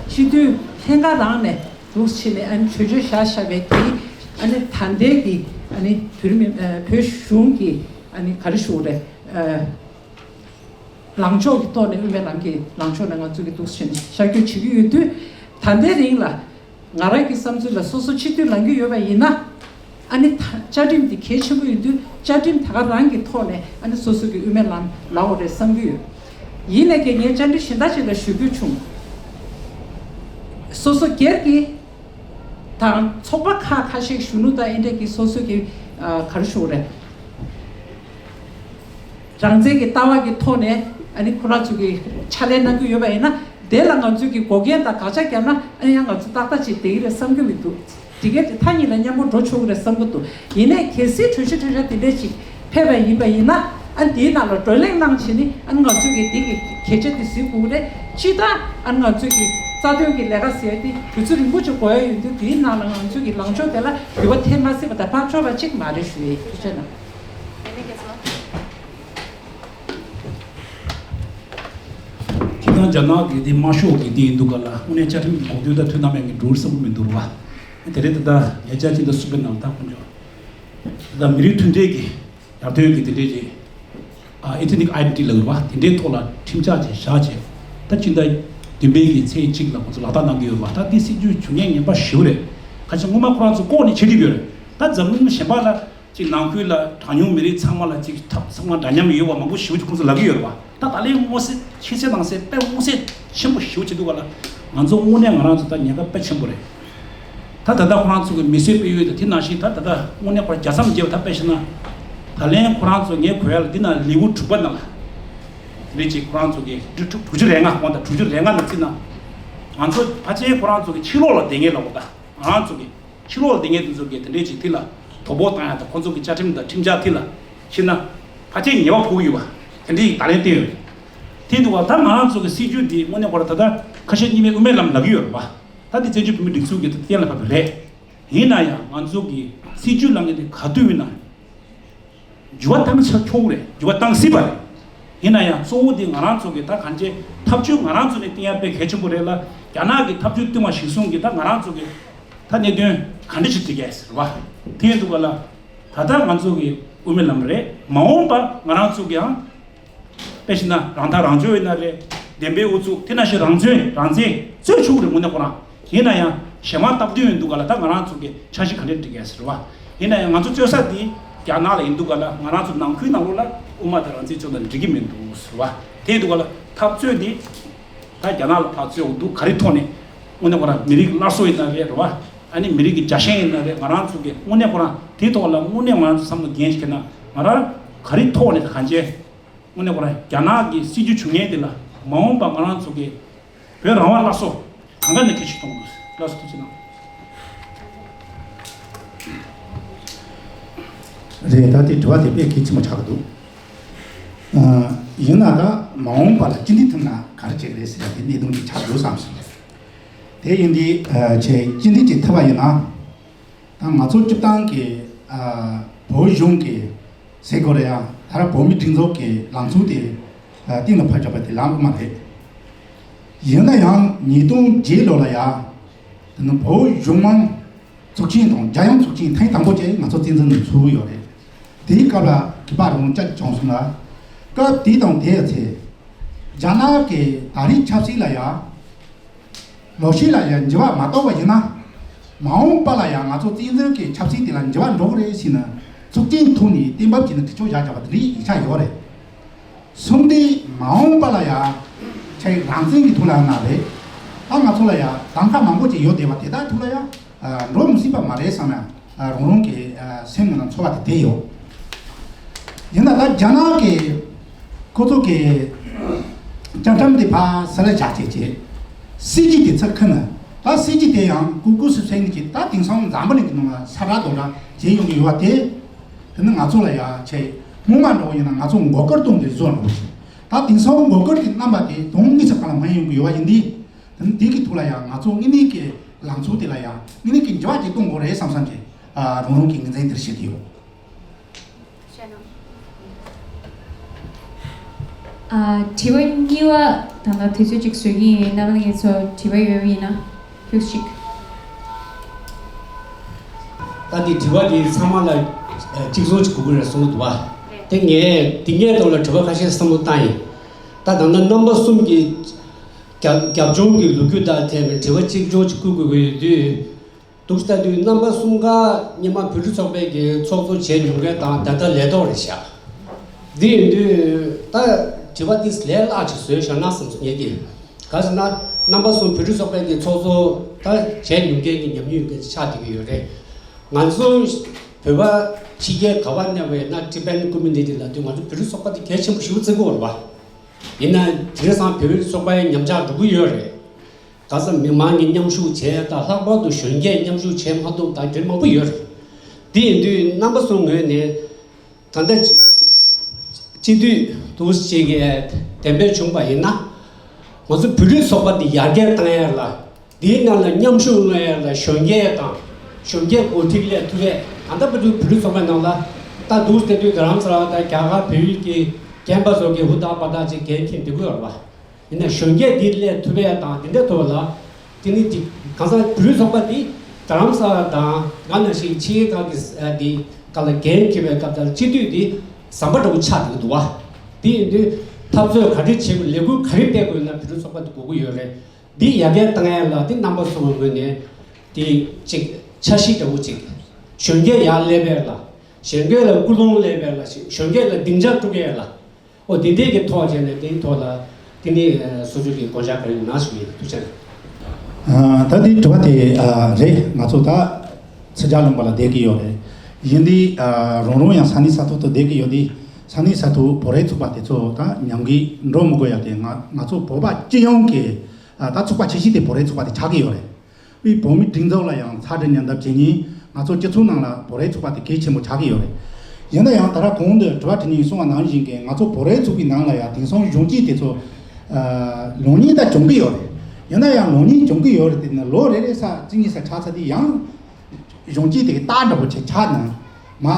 སྤྱི་འཐུས་ལྷན་ཁག་རང་ནས་འདུག་ཕྱིན་ནས་ཨ་ནི་གྲོས་ཆོད་བཞག་བཞག་པའི་གི་ཨ་ནི་ད་ལྟའི་གི་ཨ་ནི་བོད་རིགས་མི་ཨ་བོད་གཞུང་གི་ཨ་ནི་ག་རེ་ཞུ་དགོས་རེད། ཨ་ལངས་ཕྱོགས་ཀྱི་ཐོག་ནས་དབུ་མའི་ལམ་གྱི་ལངས་ཕྱོགས་ནས་ང་ཚོས་ཀྱི་འདུག་ཕྱིན་ནས་ཤར་བསྐྱོད་བྱེད་ཀྱི་ཡོད་དུས། ད་ལྟའི་རིང་ལ། ང་རང་གི་བསམ་ཚུལ་ལ་སོ་སོ་སྤྱི་འཐུས་ལངས་ཀྱི་ཡོད་པ་ཡིན་ན། ཨ་ནི་ད་བཅའ་ཁྲིམས་འདི་གལ་ཆེན་པོ་ཡིན་དུས་བཅའ་ཁྲིམས་ད་ག་རང་གི་ཐོག་ནས་ཨ་ནི་སོ་སོ་གི་དབུ་མའི་ལམ་ལངས་དགོས་རེད་བསམ་གྱི་ཡོད། ཡིན་ནའི་ཀྱི་ངས་བཅར་འདྲི་གཞན་དག་ཅིག་ལ་ཞུ་རྒྱུ་བྱུང་། སོ་སོ་སྒེར་གྱི་དང་ཚོགས་པ་ཁག་ཁ་ཤས་གཞོན་ནུ་དང་ཨེ་འདྲས་ཀྱི་སོ་སོ་གི་ཨ་ག་རེ་ཞུ་དགོས་རེད། རང་བཙན་གྱི་ལྟ་བ་གི་ཐོག་ནས་ཨ་ནི་ཁོ་རང་ཚོ་གི་ཕྱག་ལས་གནང་གི་ཡོད་པ་ཡིན་ན། དེ་ལ་ང་ཚོས་ཀྱི་འགོག་རྐྱེན་དང་དགག་བྱ་བརྒྱབ་ན་ཨ་ནི་ཡང་ང་ཚོ་ཏག་ཏག་ཅིག་བསྡད་ཀྱི་རེད་བསམ་གྱི་མི་འདུག་དེ་གའི་དེ་མཐའ་གཉིས་ལ་མཉམ་པོ་འགྲོ་ཆོག་གི་རེད་བསམ་གྱི་འདུག་ཡིན་ནའི་གལ་སྲིད་གྲོས་གཞི་གྲོས་འཆར་དེ་འདྲས་ཅིག་ཕེབས་པ་ཡིན་པ་ཡིན་ན། ཨ་ནི་དེའི་ནང་ལ་བགྲོ་གླེང་གནང་བྱས་ནི་ཨ་ནི་ང་ཚོས་ཀྱི་དེ་གི་གལ་ཆེ་དེ་གཟིགས་དགོས་ཀྱི་རེད། སྤྱིར་བཏང་ཨ་ནི་ང་ཚོས་ཀྱི་རྩ་དོན་གྱི་ལས་ཀ་ཟེར་ཡ་དེ་དུས་ཚོད་རིང་པོ་ཅིག་འགོར་ཡ་ཡོད་དུས་དེའི་ནང་ལ་ང་ཚོས་ཀྱི་ལངས་ཕྱོགས་དེ་ལ་འགྱུར་བ་ཐེབས་མ་སྲིད་པ་དང་ཕར་ཕྱོགས་པ་ཅིག་མ་རེད་ཞུ་ཡས། ཐུགས་རྗེ་གནང་། དེ་དང་རྒྱ་ནག་གི་དེ་དམར་ཤོག་གི་དེ་ཡིན་འདུག་ག་ལ། དངོས་གནས་བཅའ་ཁྲིམས་ཀྱི་གོ་དོན་དང་མཐུན་ནམ་ཡང་གི་འགྲོ་བསམ་གྱི་མི་འདུག་ར་བ། དེ་རེད། ད་ལྟ་ཉེ་ཆར་ཕྱི་ཟླ་གསུམ་པའི་ནང་ད་ཁོང་ཚོ་ད་ལྟ་མི་རིགས་མཐུན་སྒྲིལ་གྱི་ཡར་ཐོན་གྱི་དེ་འདྲས་ཀྱི་ཨ་ethnic identity ལབ་ཡོད་ར་བ། དེ་འདྲའི་ཐོག་ལ་ཁྲིམས་འཆར་ཅིག་བཞག་བྱས། ད་སྤྱི་ཟླ་བདུན་པའི་གི་ཚེས་གཅིག་ལ་ཁོང་ཚོ་ལག་བསྟར་གནང་གི་ཡོད་ར་བ། ད་དེ་སྲིད་ཇུས་བྱུང་ཉེན་ངན་པ་ཞེ་པོ་རེད། ཁ་ཆེ་སྔོན་མ་ཁོ་རང་ཚོ་ལྐོག་ནས་བྱེད་ཀྱི་ཡོད་རེད། ད་འཛམ་གླིང་གཞན་པ་ལ། ཅིག་ནང་ཁུལ་ལ་གྲངས་ཉུང་མི་རིགས་ཚང་མ་ལ་ཅིག་ཐབས་ཚང་མ་འདྲ་མཉམ་ཡོད་པ་མང་པོ་ཞེ་པོ་ཅིག་ཁོང་ཚོ་ལབ་ཀྱི་ཡོད་རེད་བ། ད་ད་ལན་མངོན་གསལ་ཁྱད་གསོད་གནང་སའི་དཔེ་མངོན་གསལ་ཆེན་པོ་ཞེ་པོ་བྱེད་འདུག་ག་ལ། ང་ཚོ་དངོས་གནས་ང་རང་ཚོ་ད་ཉེན་ཁ་དཔེ་ཆེན་པོ་རེད། ད་ད་ལྟ་ཁོ་རང་ཚོ་གི་མི་གསོད་སྤེལ་ཡུལ་དང་དེ་ནང་བཞིན་ད་ད་ལྟ་དངོས་གནས་ཁོ་རང་རྒྱ་མཚམས་བརྒྱད་པ་ད་དཔེ་བཞག་ན། ད་ལན་ཁོ་རང་ཚོ་ངའི་གོ་ཡ་ལ་འདི་ན་ལེའུ་དྲུག་པ་ནང་ལ། དེ་རེད་ཅིག་ཁོ་རང་ཚོ་གི་དྲུག་དྲུག་ཅུ་རེ་ལྔ་འོང་ད་དྲུག་ཅུ་རེ་ལྔ་ནང་བརྩིས་ན། ང་ཚོ་ཕལ་ཆེར་ཁོ་རང་ཚོ་གི་ཕྱི་ལོགས་ལ་བསྡད་མཁན་ལ་འོ་ད་ང་རང་ཚོ་གི་ཕྱི་ལོགས་ལ་བསྡད་མཁན་དེ་ཚོ་གིས་དེ་འདྲས་ཅིག་དེ་ལ་དོ་ཕོག་བཏང་ཡ་དང་ཁོང་ཚོ་གི་བཅའ་ཁྲིམས་དང་ཁྲིམས་འཆར་དེ་ལ་ཕྱིན་ན་ཕལ་ཆེར་ཉེས་པ་ཕོག་གི་ཡོད་པ་དེ་འདྲས་ཡིག་ད་ལན་བསྟན་ཡོད་རེད། དེ་འདུག་བ། ད་ང་རང་ཚོ་གི་སྲིད་ཇུས་འདི་དངོས་གནས་ཁོ་ར་ད་ལྟ་ཁ་ཞེ་གཉིས་མེད་དབུ་མའི་ལམ་ལབ་ཀྱི་ཡོད་རེད་པ། ད་འདི་བཙན་བྱོལ་བོད་མིའི་སྒྲིག་འཛུགས་ཀྱི་གཏན་ལ་ཕབ་པ་རེད། ཡིན་ན་ཡང་ང་ཚོ་གི་སྲིད་ཇུས་ལངས་མཁན་དེ་ག་དུས་ཡིན་ན། འགྱུར་བ་བཏང་ཆོག་ཆོག་རེད། འགྱུར་བ་བཏང་སྲིད་པ་རེད། ཡིན་ན་ཡང་གཙོ་བོ་དེ་ང་རང་ཚོ་གི་ད་གང་ཅི་ཐབས་ཇུས་ང་རང་ཚོ་ནས་བཏིང་ཡ་དཔེ་གལ་ཆེན་པོ་རེད་ལ། རྒྱ་ནག་གི་ཐབས་ཇུས་བཏིང་བ་གཞིར་བཟུང་གི་ད་ང་རང་ཚོ་གི་ད་གནད་དོན་ག་འདྲ་ཞིག་འགྲིག་གི་ཟེར་བ་དེ་ཡིན་འདུག་ག་ལ། ད་ལྟ་ང་ཚོ་གི་དབུ་མའི་ལམ་རེད། མ་འོངས་པ་ང་རང་ཚོ་གི་ཡང་དཔེ་བཞག་ན་རང་ཐག་རང་གཅོད་ཡིན་ན་རེད། བདེན་པའི་ཨུ་ཚུགས་དེ་ནང་བཞིན་རང་བཙན་རང་བཙན་རྩོད་ཆོག་རེད་དངོས་གནས་ཁོ་རང་། ཡིན་ན་ཡང་གཞན་མ་སྟབས་བསྟུན་ཡོད་འདུག་ག་ལ། ད་ང་རང་ཚོ་གི་འཆར་གཞི་ག་འདྲས་འགྲིག་གས་ཟེར་བ། ཡིན་ན་ཡང་ང་ཚོ་རྩོད་ས་འདི་རྒྱ་ནག་ལ་ཡིན་འདུག་ག་ལ། ང་རང་ཚོ་ནང་ཁུལ་ནང་ལོགས་ལ་དབུ་མ་དང་རང་བཙན་རྩོད་ན་འགྲིག་གི་མི་འདུག་ཟེར་བ་དེ་འདུག་ག་ལ། འཐབ་རྩོད་འདི་ད་རྒྱ་ནག་ལ་ཕར་རྩོད་འདུག་ག་རེ་ཐོག་ནས་དངོས་གནས་ཁོ་རང་མི་རིགས་སླར་གསོ་ཡིན་ན་རེད་རེད་བ། ཨ་ནི་མི་རིགས་ཀྱི་རྒྱལ་ཞེན་ཡིན་ན་རེད། ང་རང་ཚོ་གི་དངོས་གནས་ཁོ་རང་དེའི་ཐོག་ལ་དངོས་གནས་ང་རང་ཚོ་བསམ་བློ་འགེངས་ཤིག་ན་ང་རང་ག་རེ་ཐོག་ནས་གང་བྱས། དངོས་གནས་ཁོ་རང་རྒྱ་ནག་གི་སྲིད་ཇུས་བྱུང་མཁན་དེ་ལ་མ་འོངས་པ་ང་རང་ཚོ་གི་བོད་རང་དབང་སླར་གསོ་གང་ག་ནས་གལ་ཆེ་གཏོང་དགོས། ལགས་སོ། ཐུགས་རྗེ་གནང་། རེད། ད་དེ་དྲི་བ་དེ་དཔེ་གལ་ཆེན་པོ་ཆགས་ཀྱི་འདུག་ཨ། ཡིན་ན་ད་མ་འོངས་པ་ལ་སྤྱི་འཐུས་ཐོབ་ན་ག་རེ་བྱེད་ཀྱི་རེད་ཟེར་ཡ་དེ་གནད་དོན་ཅིག་ཆགས་འགྲོ་བསམ་སོང་། དེ་ཡིན་དུས་ཨ་ཆེ་སྤྱི་འཐུས་ཅིག་ཐོབ་པ་ཡིན་ན། ད་ང་ཚོ་སྤྱིར་བཏང་གི་ཨ་བོད་གཞུང་གི་ཟེར་དགོས་རེད་ཡ། ད་ར་བོད་མི་སྒྲིག་འཛུགས་ཀྱི་ལངས་ཚུལ་དེ་ཨ་གཏན་ལ་ཕབ་བཞག་པ་དེ་ལངས་དགོས་མ་རེད། ཡིན་ན་ཡང་ཉིས་སྟོང་བརྒྱད་ལོ་ལ་ཡ། དེ་ནི་བོད་གཞུང་མང་ཚོགས་ཆེན་དང་རྒྱལ་ཡོངས་ཚོགས་ཆེན་ཐེངས་དང་པོ་ཅིག་ང་ཚོ་བཙན་འཛུལ་ནས་ཚུགས་ཡོད་རེད། དེའི་སྐབས་ལ་གུས་པ་རང་བཅར་བྱུང་སོང་ལ། སྐབས་དེ་དང་དེའི་ཚེ། རྒྱ་ནག་གི་ད་རེས་ཆབ་སྲིད་ལ་ཡ། ལོ་ཤས་ལ་ཡང་འགྱུར་བ་མ་གཏོང་བ་ཡིན་ན། མ་འོངས་པ་ལ་ཡང་ང་ཚོ་བཙན་འཛུལ་གྱི་ཆབ་སྲིད་དེ་ལ་འགྱུར་བ་འགྲོ་གི་རེད་ཟེར་ན། ཚོགས་ཆེན་ཐོག་ནས་གཏན་འབེབས་བྱས་ནས་གྲོས་ཆོད་བཞག་བཞག་པ་དེ་འདྲའི་ཡིག་ཆ་ཡོད་རེད། གསུམ་དེ་མ་འོངས་པ་ལ་ཡང་ཆ་རང་བཙན་གྱི་ཐོག་ལ་ཡང་ན་རེད། ད་ང་ཚོ་ལ་ཡང་གདམ་ག་མང་པོ་ཅིག་ཡོད་བསྡད་པ་དེ་དག་ཐོག་ལ་ཡང་འགྲོ་མི་སྲིད་པ་མ་རེད་བསམ་ཡང་རང་རང་གི་སེམས་ནང་ཚོར་བ་དེ་དེ་ཡོད། ཡིན་ན་ ད་རྒྱ་ནག་གི་ཁོ་ཚོ་གི་བཅའ་ཁྲིམས་དེ་ཕར་ཟུར་ལ་བཞག་བྱས་བྱས། སྲིད་ཇུས་དེ་ཚུར་ཁུར་ནས། ད་སྲིད་ཇུས་དེ་ཡང་ཀུ་ཀུ་སུ་སེང་གི་ད་དེང་སང་འཛམ་བུ་གླིང་གི་ནང་ལ་ས་ར་རྡོ་ར་བྱེད་ཡོང་གི་ཡོད་པ་དེ། དེ་ནི་ང་ཚོ་ལ་ཡ་ཆེ། སྔོན་མ་འདྲ་བོ་ཡིན་ན་ང་ཚོ་མགོ་སྐོར་གཏོང་གི་བཟོ་འདྲ་བོ་ཞིག་ད་དེང་སང་མགོ་སྐོར་གྱི་རྣམ་པ་དེ་དུང་དམིགས་སུ་གང་ལ་མ་ཡོང་གི་ཡོད་པ་ཡིན་དུས། དེ་ནི་དེ་གི་ཐོག་ལ་ཡ་ང་ཚོ་དངོས་གནས་ཀྱི་ལངས་ཕྱོགས་དེ་ལ་ཡ་དངོས་གནས་ཀྱི་འགྱུར་བ་ཅིག་གཏོང་དགོས་རེད་བསམ་བསམ་གྱི་ཨ་རང་རང་གི་ངོས་འཛིན་དེར་བྱེད་ཀྱི་ཡོད། ཨ། དྲི་བ་གཉིས་པ་ད་ལྟ་དུས་ཚོད་ཅིག་བཟོ་གི་ཡིན། རྣམ་པ་ལྷན་རྒྱས་ཚོ་དྲི་བ་ཡོད་པ་ཡིན་ན་ཕུགས་ཤིག་ད་འདི་དྲི་བ་འདི་ཚང་མ་ལ་ཨ་གཅིག་མཚུངས་ཅིག་དགོས་ཀྱི་རེད་གསུངས་འདུག་བ། དེ་ངས་འདི་ངའི་ཐོག་ལ་དྲི་བ་ཁ་ཤས་བསམ་བློ་བཏང་ཡིན། ད་ད་ལྟ་རྣམ་པ་གསུམ་གྱི་རྒྱབ་རྒྱབ་ལྗོངས་ཀྱི་ལོ་རྒྱུས་དང་འབྲེལ་བའི་དྲི་བ་གཅིག་མཚུངས་ཅིག་བསྐུར་དགོས་ཀྱི་ཡོད་དུས། འདུག་ལྟ་དུས་རྣམ་པ་གསུམ་ཀ་སྔོན་མ་བོད་རིགས་ཚོགས་པའི་གི་ཚོགས་གཙོ་བྱས་མྱོང་མཁན་དང་ད་ལྟ་ལས་ཐོག་རེད་བཞག་འདི་ཡིན་དུས་ད་དྲི་བ་འདི་ལས་སླ་ཅིག་བཟོས་བཞག་ན་བསམ་སོང་ངེད་ཀྱིས། ག་ཟེར་ན་རྣམ་པ་གསུམ་བོད་རིགས་ཚོགས་པའི་གི་ཚོགས་གཙོ་ད་བྱས་མྱོང་མཁན་གྱི་ཉམས་མྱོང་ཡོད་མཁན་ཅིག་ཆགས་བསྡད་ཀྱི་ཡོད་རེད། ང་ཚོ་བོད་པ་ཕྱི་རྒྱལ་ག་བ་གནས་པ་ཡིན་ན་Tibetan community་ལབ་དུས་ང་ཚོ་བོད་རིགས་ཚོགས་པ་འདི་གལ་ཆེན་པོ་ཞེ་པོ་བརྩི་གི་ཡོད་རེད་པ། ཡིན་ན་དེང་སང་བོད་རིགས་ཚོགས་པའི་ཉམས་ཆག་འགྲོ་གི་ཡོད་རེད། ག་ས་མི་མང་གིས་མཉམ་ཞུགས་བྱས་དང་ལྷག་པར་དུ་གཞོན་སྐྱེས་མཉམ་ཞུགས་བྱེད་མ་ཐུབ་དང་དེ་མང་པོ་ཡོད་རེད། དེ་ཡིན་དུས་རྣམ་པ་ཚོའི་ངོས་ནས་ད་ལྟ་སྤྱི་འཐུས་འདུག་ཅིག་གིས་འདེམས་པ་བྱུང་པ་ཡིན་ན། ང་ཚོ་བོད་རིགས་ཚོགས་པ་འདི་ཡར་རྒྱས་བཏང་ཡ་ལ། དེའི་ནང་ལ་མཉམ་ཞུགས་གནང་ཡ་ལ་གཞོན་སྐྱེས་དང་། གཞོན་སྐྱེས་འགོ་ཁྲིད་སླེབས་ཐུབ་པས་ད་ལྟ་བར་དུ་བོད་རིགས་ཚོགས་པའི་ནང་ལ་ད་འདུག་སྟེ་དུས་རྡ་རམ་ས་ལ་དང་རྒྱ་གར་བལ་ཡུལ་གྱི་རྒན་པ་ཚོ་གིས་ཧུར་ཐག་འབད་ཐག་ཅིག་འགན་འཁྱེར་བསྡད་ཀྱི་ཡོད་རེད་པ། ཡིན་ན་གཞོན་སྐྱེས་འདི་སླེབས་ཐུབ་པ་དང་འདི་འདྲ་ཐུབ་པ་ལ། དེ་ནི་འདི་གང་ཟག་བོད་རིགས་ཚོགས་པ་འདི་རྡ་རམ་ས་ལ་དང་ང་ནང་བཞིན་ཕྱི་རྒྱལ་ཁག་གི་འདི་ག་ལ་འགན་འཁྱེར་བའི་སྐབས་དང་སྤྱི་འཐུས་འདི་ཟམ་པ་འདྲ་བོ་ཆགས་འགྲོ་གི་འདུག་བ། དེ་ཡིན་དུས་འཐབ་རྩོད་ག་རེ་བྱེད་དགོས་ལས་འགུལ་ག་རེ་སྤེལ་དགོས་ན་བོད་རིགས་ཚོགས་པ་འདི་དགོས་ཀྱི་ཡོད་རེད། འདི་ཡར་རྒྱས་བཏང་ཡ་ལ་འདི་རྣམ་པ་ཚོའི་ངོས་ནས་འདི་གཅིག་འཆར་གཞི་འདྲ་བོ་གཅིག་གཞོན་སྐྱེས་ཡར་སླེབས་པའི་ལ། གཞོན་སྐྱེས་ལ་སྐུལ་སློང་སླེབས་པའི་ལ། གཞོན་སྐྱེས་ལ་སྡིངས་ཆ་སྤྲོད་ཡ་ལ། ཨོ་དེ་འདྲའི་གི་ཐོག་བྱས་ནས་དེའི་ཐོག་ལ་དེ་ནི་སོ་སོ་གི་དགོངས་འཆར་ག་རེ་ཡོད་ན་ཞུ་ཡིན། ཐུགས་རྗེ་ཆེ། ད་དེ་དྲི་བ་དེ་རེད། ང་ཚོ་ད་ཚིག་ཇ་ལུང་པ་ལ་བསྡད་ཀྱི་ཡོད་རེད། ཡིན་དུས་རང་རང་ཡང་ས་གནས་ས་ཐོག་ཏུ་བསྡད་ཀྱི་ཡོད་དུས་ས་གནས་ས་ཐོག་བོད་རིགས་ཚོགས་པ་དེ་ཚོ་ད་ཉམས་རྒུད་འགྲོ་མི་དགོས་ཡ་དེ་ང་ང་ཚོ་བོད་པ་སྤྱི་ཡོངས་ཀྱི་ད་ཚོགས་པ་ཆེ་ཤོས་དེ་བོད་རིགས་ཚོགས་པ་དེ་ཆགས་ཀྱི་ཡོད་རེད། བོད་མིའི་སྒྲིག་འཛུགས་ལ་ཡང་ཚ་དྲོད་མཉམ་འདེགས་བྱེད་མཁན་ང་ཚོ་སྤྱི་ཚོགས་ནང་ལ་བོད་རིགས་ཚོགས་པ་དེ་གལ་ཆེན་པོ་ཆགས་ཀྱི་ཡོད་རེད། ཡིན་ན་ཡང་ད་ར་གོང་དུ་དྲི་བ་དྲི་མཁན་གསུངས་པ་ནང་བཞིན་གྱི་ང་ཚོ་བོད་རིགས་ཚོགས་པའི་ནང་ལ་ཡང་དེང་སང་གཞོན་སྐྱེས་དེ་ཚོ་ལོ་གཉིས་ད་གྱོང་གི་ཡོད་རེད། ཡིན་ན་ཡང་ལོ་གཉིས་གྱོང་གི་ཡོད་རེད། དེ་ནི་ལོ་རེ་རེ་ས་བཅུ་གཉིས་ས་ཆགས་ཚར་དུས་ཡང་གཞོན་སྐྱེས་དེ་གི་རྟགས་འདྲ་པོ་ཆེ་ཆགས་ན་མ།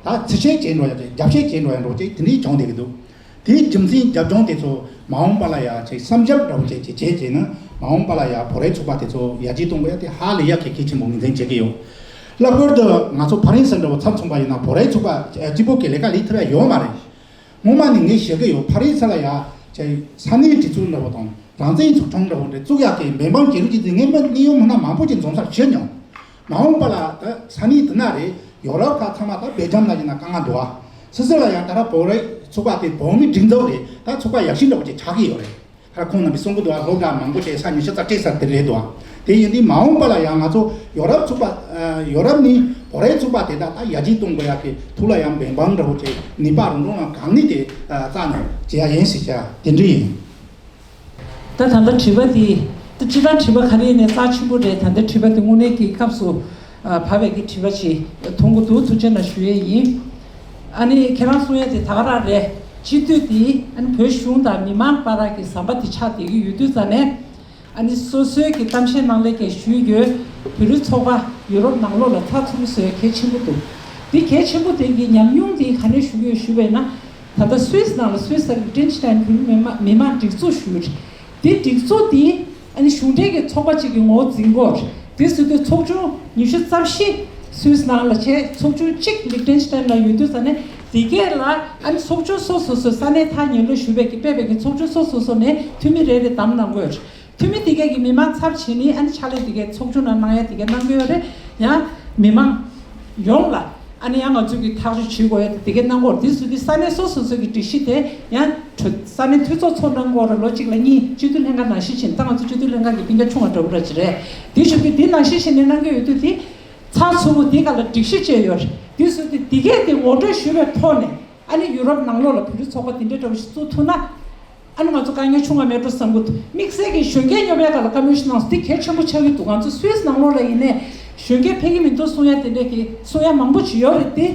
ད་ཚིག་བཤད་བྱས་འགྲོ་ཡ་དེ་རྒྱབ་བཤད་བྱས་འགྲོ་ཡ་འགྲོ་ཅིག་དེ་འདྲའི་བྱུང་བསྡད་ཀྱི་འདུག་དེའི་རྒྱུ་མཚན་རྒྱབ་ལྗོངས་དེ་ཚོ་མ་འོངས་པ་ལ་ཡ་ཅིག་བསམ་འཆར་འདྲ་བོ་ཅིག་ཅིག་བྱས་བྱས་ན་མ་འོངས་པ་ལ་ཡ་བོད་རིགས་ཚོགས་པ་དེ་ཚོ་ཡར་རྒྱས་གཏོང་དགོས་ཡ་དེ་ཧ་ལས་ཡ་གལ་གལ་ཆེན་པོ་ངོས་འཛིན་བྱེད་ཀྱི་ཡོད། ལྷག་པར་དུ་ང་ཚོ་ཕ་རན་སི་འདྲ་བོ་ཚབ་མཚོན་པ་ཡིན་ན་བོད་རིགས་ཚོགས་པ་གཅིག་པོ་གིས་ལས་ཀ་ལས་ཐུབ་ཡ་ཡོད་མ་རེད། སྔོན་མ་ནས་ངས་བཤད་ཀྱི་ཡོད། ཕ་རན་སི་ལ་ཡ་ཅིག་ས་གནས་སྒྲིག་འཛུགས་འདྲ་བོ་དང་རང་བཙན་ཚོགས་ཆུང་འདྲ་བོ་འདྲ་བཙུགས་ཡག་གི་འབད་འབུངས་བྱེད་རོགས་བྱེད་ཟེར་ངས་མི་གནད་ཡོད་མི་སྣ་མང་པོ་ཅིག་འཛོམས་སར་ཞུས་མྱོང་། མ་འོངས་པ་ལ་ད་ས་གནས་དེ་ན་རེད། ཡོ་རོབ་ཁག་ཚང་མ་ད་སྦེལ་ཇམ་ལ་ཡིན་ན་དཀའ་ངལ་འདུག་ཨ། སི་སི་ལ་ཡང་ད་ལྟ་བོད་རིགས་ཚོགས་པ་དེ་བོད་མིའི་སྒྲིག་འཛུགས་རེད། ད་ཚོགས་པ་ཡག་ཤོས་འདྲ་བོ་ཅིག་ཆགས་ཀྱི་ཡོད་རེད། ད་ཁོང་རྣམ་པས་གསུང་གི་འདུག་ཨ། སློབ་གྲྭ་མང་པོ་ཅིག་ས་ཉི་ཤུ་རྩ་གཅིག་ས་དེ་རེད་འདུག་ཨ། དེ་ཡིན་དུས་མ་འོངས་པ་ལ་ཡང་ང་ཚོ་ཡོ་རོབ་ཚོགས་པ་ཡོ་རོབ་ནས་བོད་རིགས་ཚོགས་པ་དེ་དག་ད་ཡར་རྒྱས་གཏོང་དགོས་ཡག་གི་ཐུགས་ལ་ཡང་འབད་འབུངས་འདྲ་བོ་ཅིག་ནུས་པ་རང་རང་ལ་གང་ནུས་དེ་བཙལ་ནས་བྱེད་ཡག་ཡིན་ཟེར་བྱ་དེ་འདྲ་ཡིན། ད་ད་ལྟ་དྲི་བ་འདི་ད་སྤྱིར་བཏང་དྲི་བ་ག་རེ་ཡིན་ནའི་རྩ་ཆེན་པོ་རེད། ད་ལྟ་དྲི་བ་འདི་དངོས་གནས་ཀྱི་སྐབས་སུ་ཨ་བབས་པའི་གི་དྲི་བ་ཅིག་མཐོང་གི་འདུག་ཐུགས་རྗེ་གནང་ཞུ་ཡས་ཡིན། ཨ་ནི་ཁྱེད་རང་གསུང་ཡས་དེ་ད་ག་རང་རེད། སྤྱི་འཐུས་འདི་ཨ་ནི་བོད་གཞུང་དང་མི་མང་བར་གྱི་ཟམ་པ་འདི་ཆགས་བསྡད་ཀྱི་ཡོད་དུས་ཙ་ནས། ཨ་ནི་སོ་སོའི་གི་གཏམ་བཤད་ནང་ལས་ཀྱང་ཞུས་ཡོད། བོད་རིགས་ཚོགས་པ་ཡུ་རོབ་ནང་ལོགས་ལ་ཚགས་ཚུད་པོ་བཟོ་ཡ་གལ་ཆེན་པོ་འདུག་འདི་གལ་ཆེན་པོ་དེ་གི་ཉམས་མྱོང་འདི་ག་ནས་ཞུ་གི་ཡོད་ཞུས་པས་ན། ད་ལྟ་སུད་སི་ནང་ལ་སུད་སི་ལིག་ཏེན་ཤི་ཏན་བོད་རིགས་མི་མང་མི་མང་སྒྲིག་འཛུགས་ཞུས་ཡོད། འདི་སྒྲིག་འཛུགས་འདི་ཨ་ནི་གཞུང་འབྲེལ་གྱི་ཚོགས་པ་གཅིག་གི་ངོ་བོ་འཛིན་གྱི་ཡོད། དེ་ཟེར་དུས་ཚོགས་ཆུང་ཉི་ཤུ་རྩ་བཞི་སུད་སི་ནང་ལ་བྱས། ཚོགས་ཆུང་གཅིག་ལིག་ཏེན་ཤི་ཏན་ལ་ཡོད་དུས་ཙ་ནས་དེ་གས་ལ་ཨ་ནི་ཚོགས་ཆུང་སོ་སོ་སོའི་ས་གནས་ཐག་ཉེ་ལོས་ཞུས་པའི་གི་སྤེལ་བའི་གི་ཚོགས་ཆུང་སོ་སོ་སོ་ནས་འཐུས་མི་རེ་རེ་བདམས་གནང་གི་ཡོད། འཐུས་མི་དེ་གས་ཀྱི་མི་མང་ཚབ་བྱས་ནས་ཨ་ནི་ཕྱག་ལས་དེ་གས་ཚོགས་ཆུང་ནང་གནང་ཡ་དེ་གས་གནང་གི་ཡོད་རེད། ཡང་མི་མང་ཡོངས་ལ་ཨ་ནི་ཡང་ང་ཚོས་ཀྱི་ཐག་གཅོད་བྱེད་དགོས་ཡ་དེ་གས་གནང་གི་ཡོད་རེད། དེ་ཟེར་དུས་ས་གནས་སོ་སོ་སོ་གི་སྒྲིག་གཞི་དེ་ཡང་གྲོས་ས་གནས་འཐུས་ཚོགས་ཚོགས་གནང་གི་ཡོད་རེད། ལོ་གཅིག་ལ་གཉིས་སྤྱི་འཐུས་ལྷན་ཁང་ནང་བཞིན་བྱས་ནས། ད་ང་ཚོ་སྤྱི་འཐུས་ལྷན་ཁང་གི་སྤུན་ཀྱག་ཆུང་བ་འདྲ་པོ་འདྲ་ཅིག་རེད། དེ་བཞིན་དུ་དེ་ནང་བཞིན་བྱས་ནས་གནང་གི་ཡོད་དུས་དེ་ཚགས་ཚུད་པོ་དེ་ག་ལ་སྒྲིག་གཞི་བཅས་ཡོད་རེད། དེ་ཟེར་དུས་དེ་གས་དེ་ངོ་སྤྲོད་ཞུས་པའི་ཐོག་ནས། ཨ་ ཨ་ནི་ཡུ་རོབ་ནང་ལོགས་ལ་བོད་རིགས་ཚོགས་པ་དེ་འདྲའི་འདྲ་བོ་ཞིག་བཙུགས་ཐུབ་ན། ཨ་ནི་ང་ཚོ་དཀའ་ངལ་ཆུང་བ་མེད་འགྲོ་བསམ་གྱི་འདུག་དམིགས་བསལ་གྱི་གཞོན་སྐྱེས་སློབ་གྲྭའི་སྒང་ལ་བཀའ་མོལ་ཞིག་གནང་སོང་། འདི་གལ་ཆེན་པོ་ཆགས་ཀྱི་འདུག་ང་ཚོ་སུད་སི་ནང་ལོགས་ལ་ཡིན་ནའི་གཞོན་སྐྱེས་ཕེབས་ཀྱི་མི་འདུག་གསུང་ཡ་དེ་འདྲས་ཀྱི་གསུང་ཡ་མང་པོ་ཞིག་ཡོད་རེད་དེ།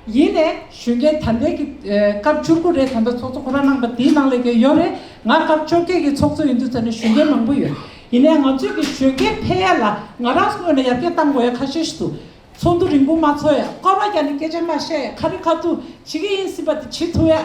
ཡིན་ནའི་གཞོན་སྐྱེས་ད་ལྟའི་གི་ཨ་སྐབས་བཅུ་དགུ་རེད། ད་ལྟ་ཚོགས་གཙོ་ཁོ་རང་གནང་པ་དེའི་ནང་ལ་གི་ཡོད་རེད། ང་སྐབས་བཅོ་བརྒྱད་ཀྱི་ཚོགས་གཙོ་ཡིན་དུས་ཙམ་ནས་གཞོན་སྐྱེས་མང་པོ་ཡོད། ཡིན་ནའི་ང་ཚོས་ཀྱི་གཞོན་སྐྱེས་ཕེབས་ཡ་ལ་ང་རང་ངོས་ནས་ཡར་རྒྱས་གཏང་དགོས་ཡ་ཁ་ཤས་ཤིག་འདུག་ཚོགས་འདུ་རིང་པོ་མ་ཚོགས་ཡ། སྐོར་ར་རྒྱག་ནས་སྐད་ཆ་མ་བཤད་ཡ། ཁ་རི་ཁ་ཐུག་བྱེད་ཀྱི་ཡིན་ཟེར་བ་དེ་བྱེད་ཐུབ་ཡ།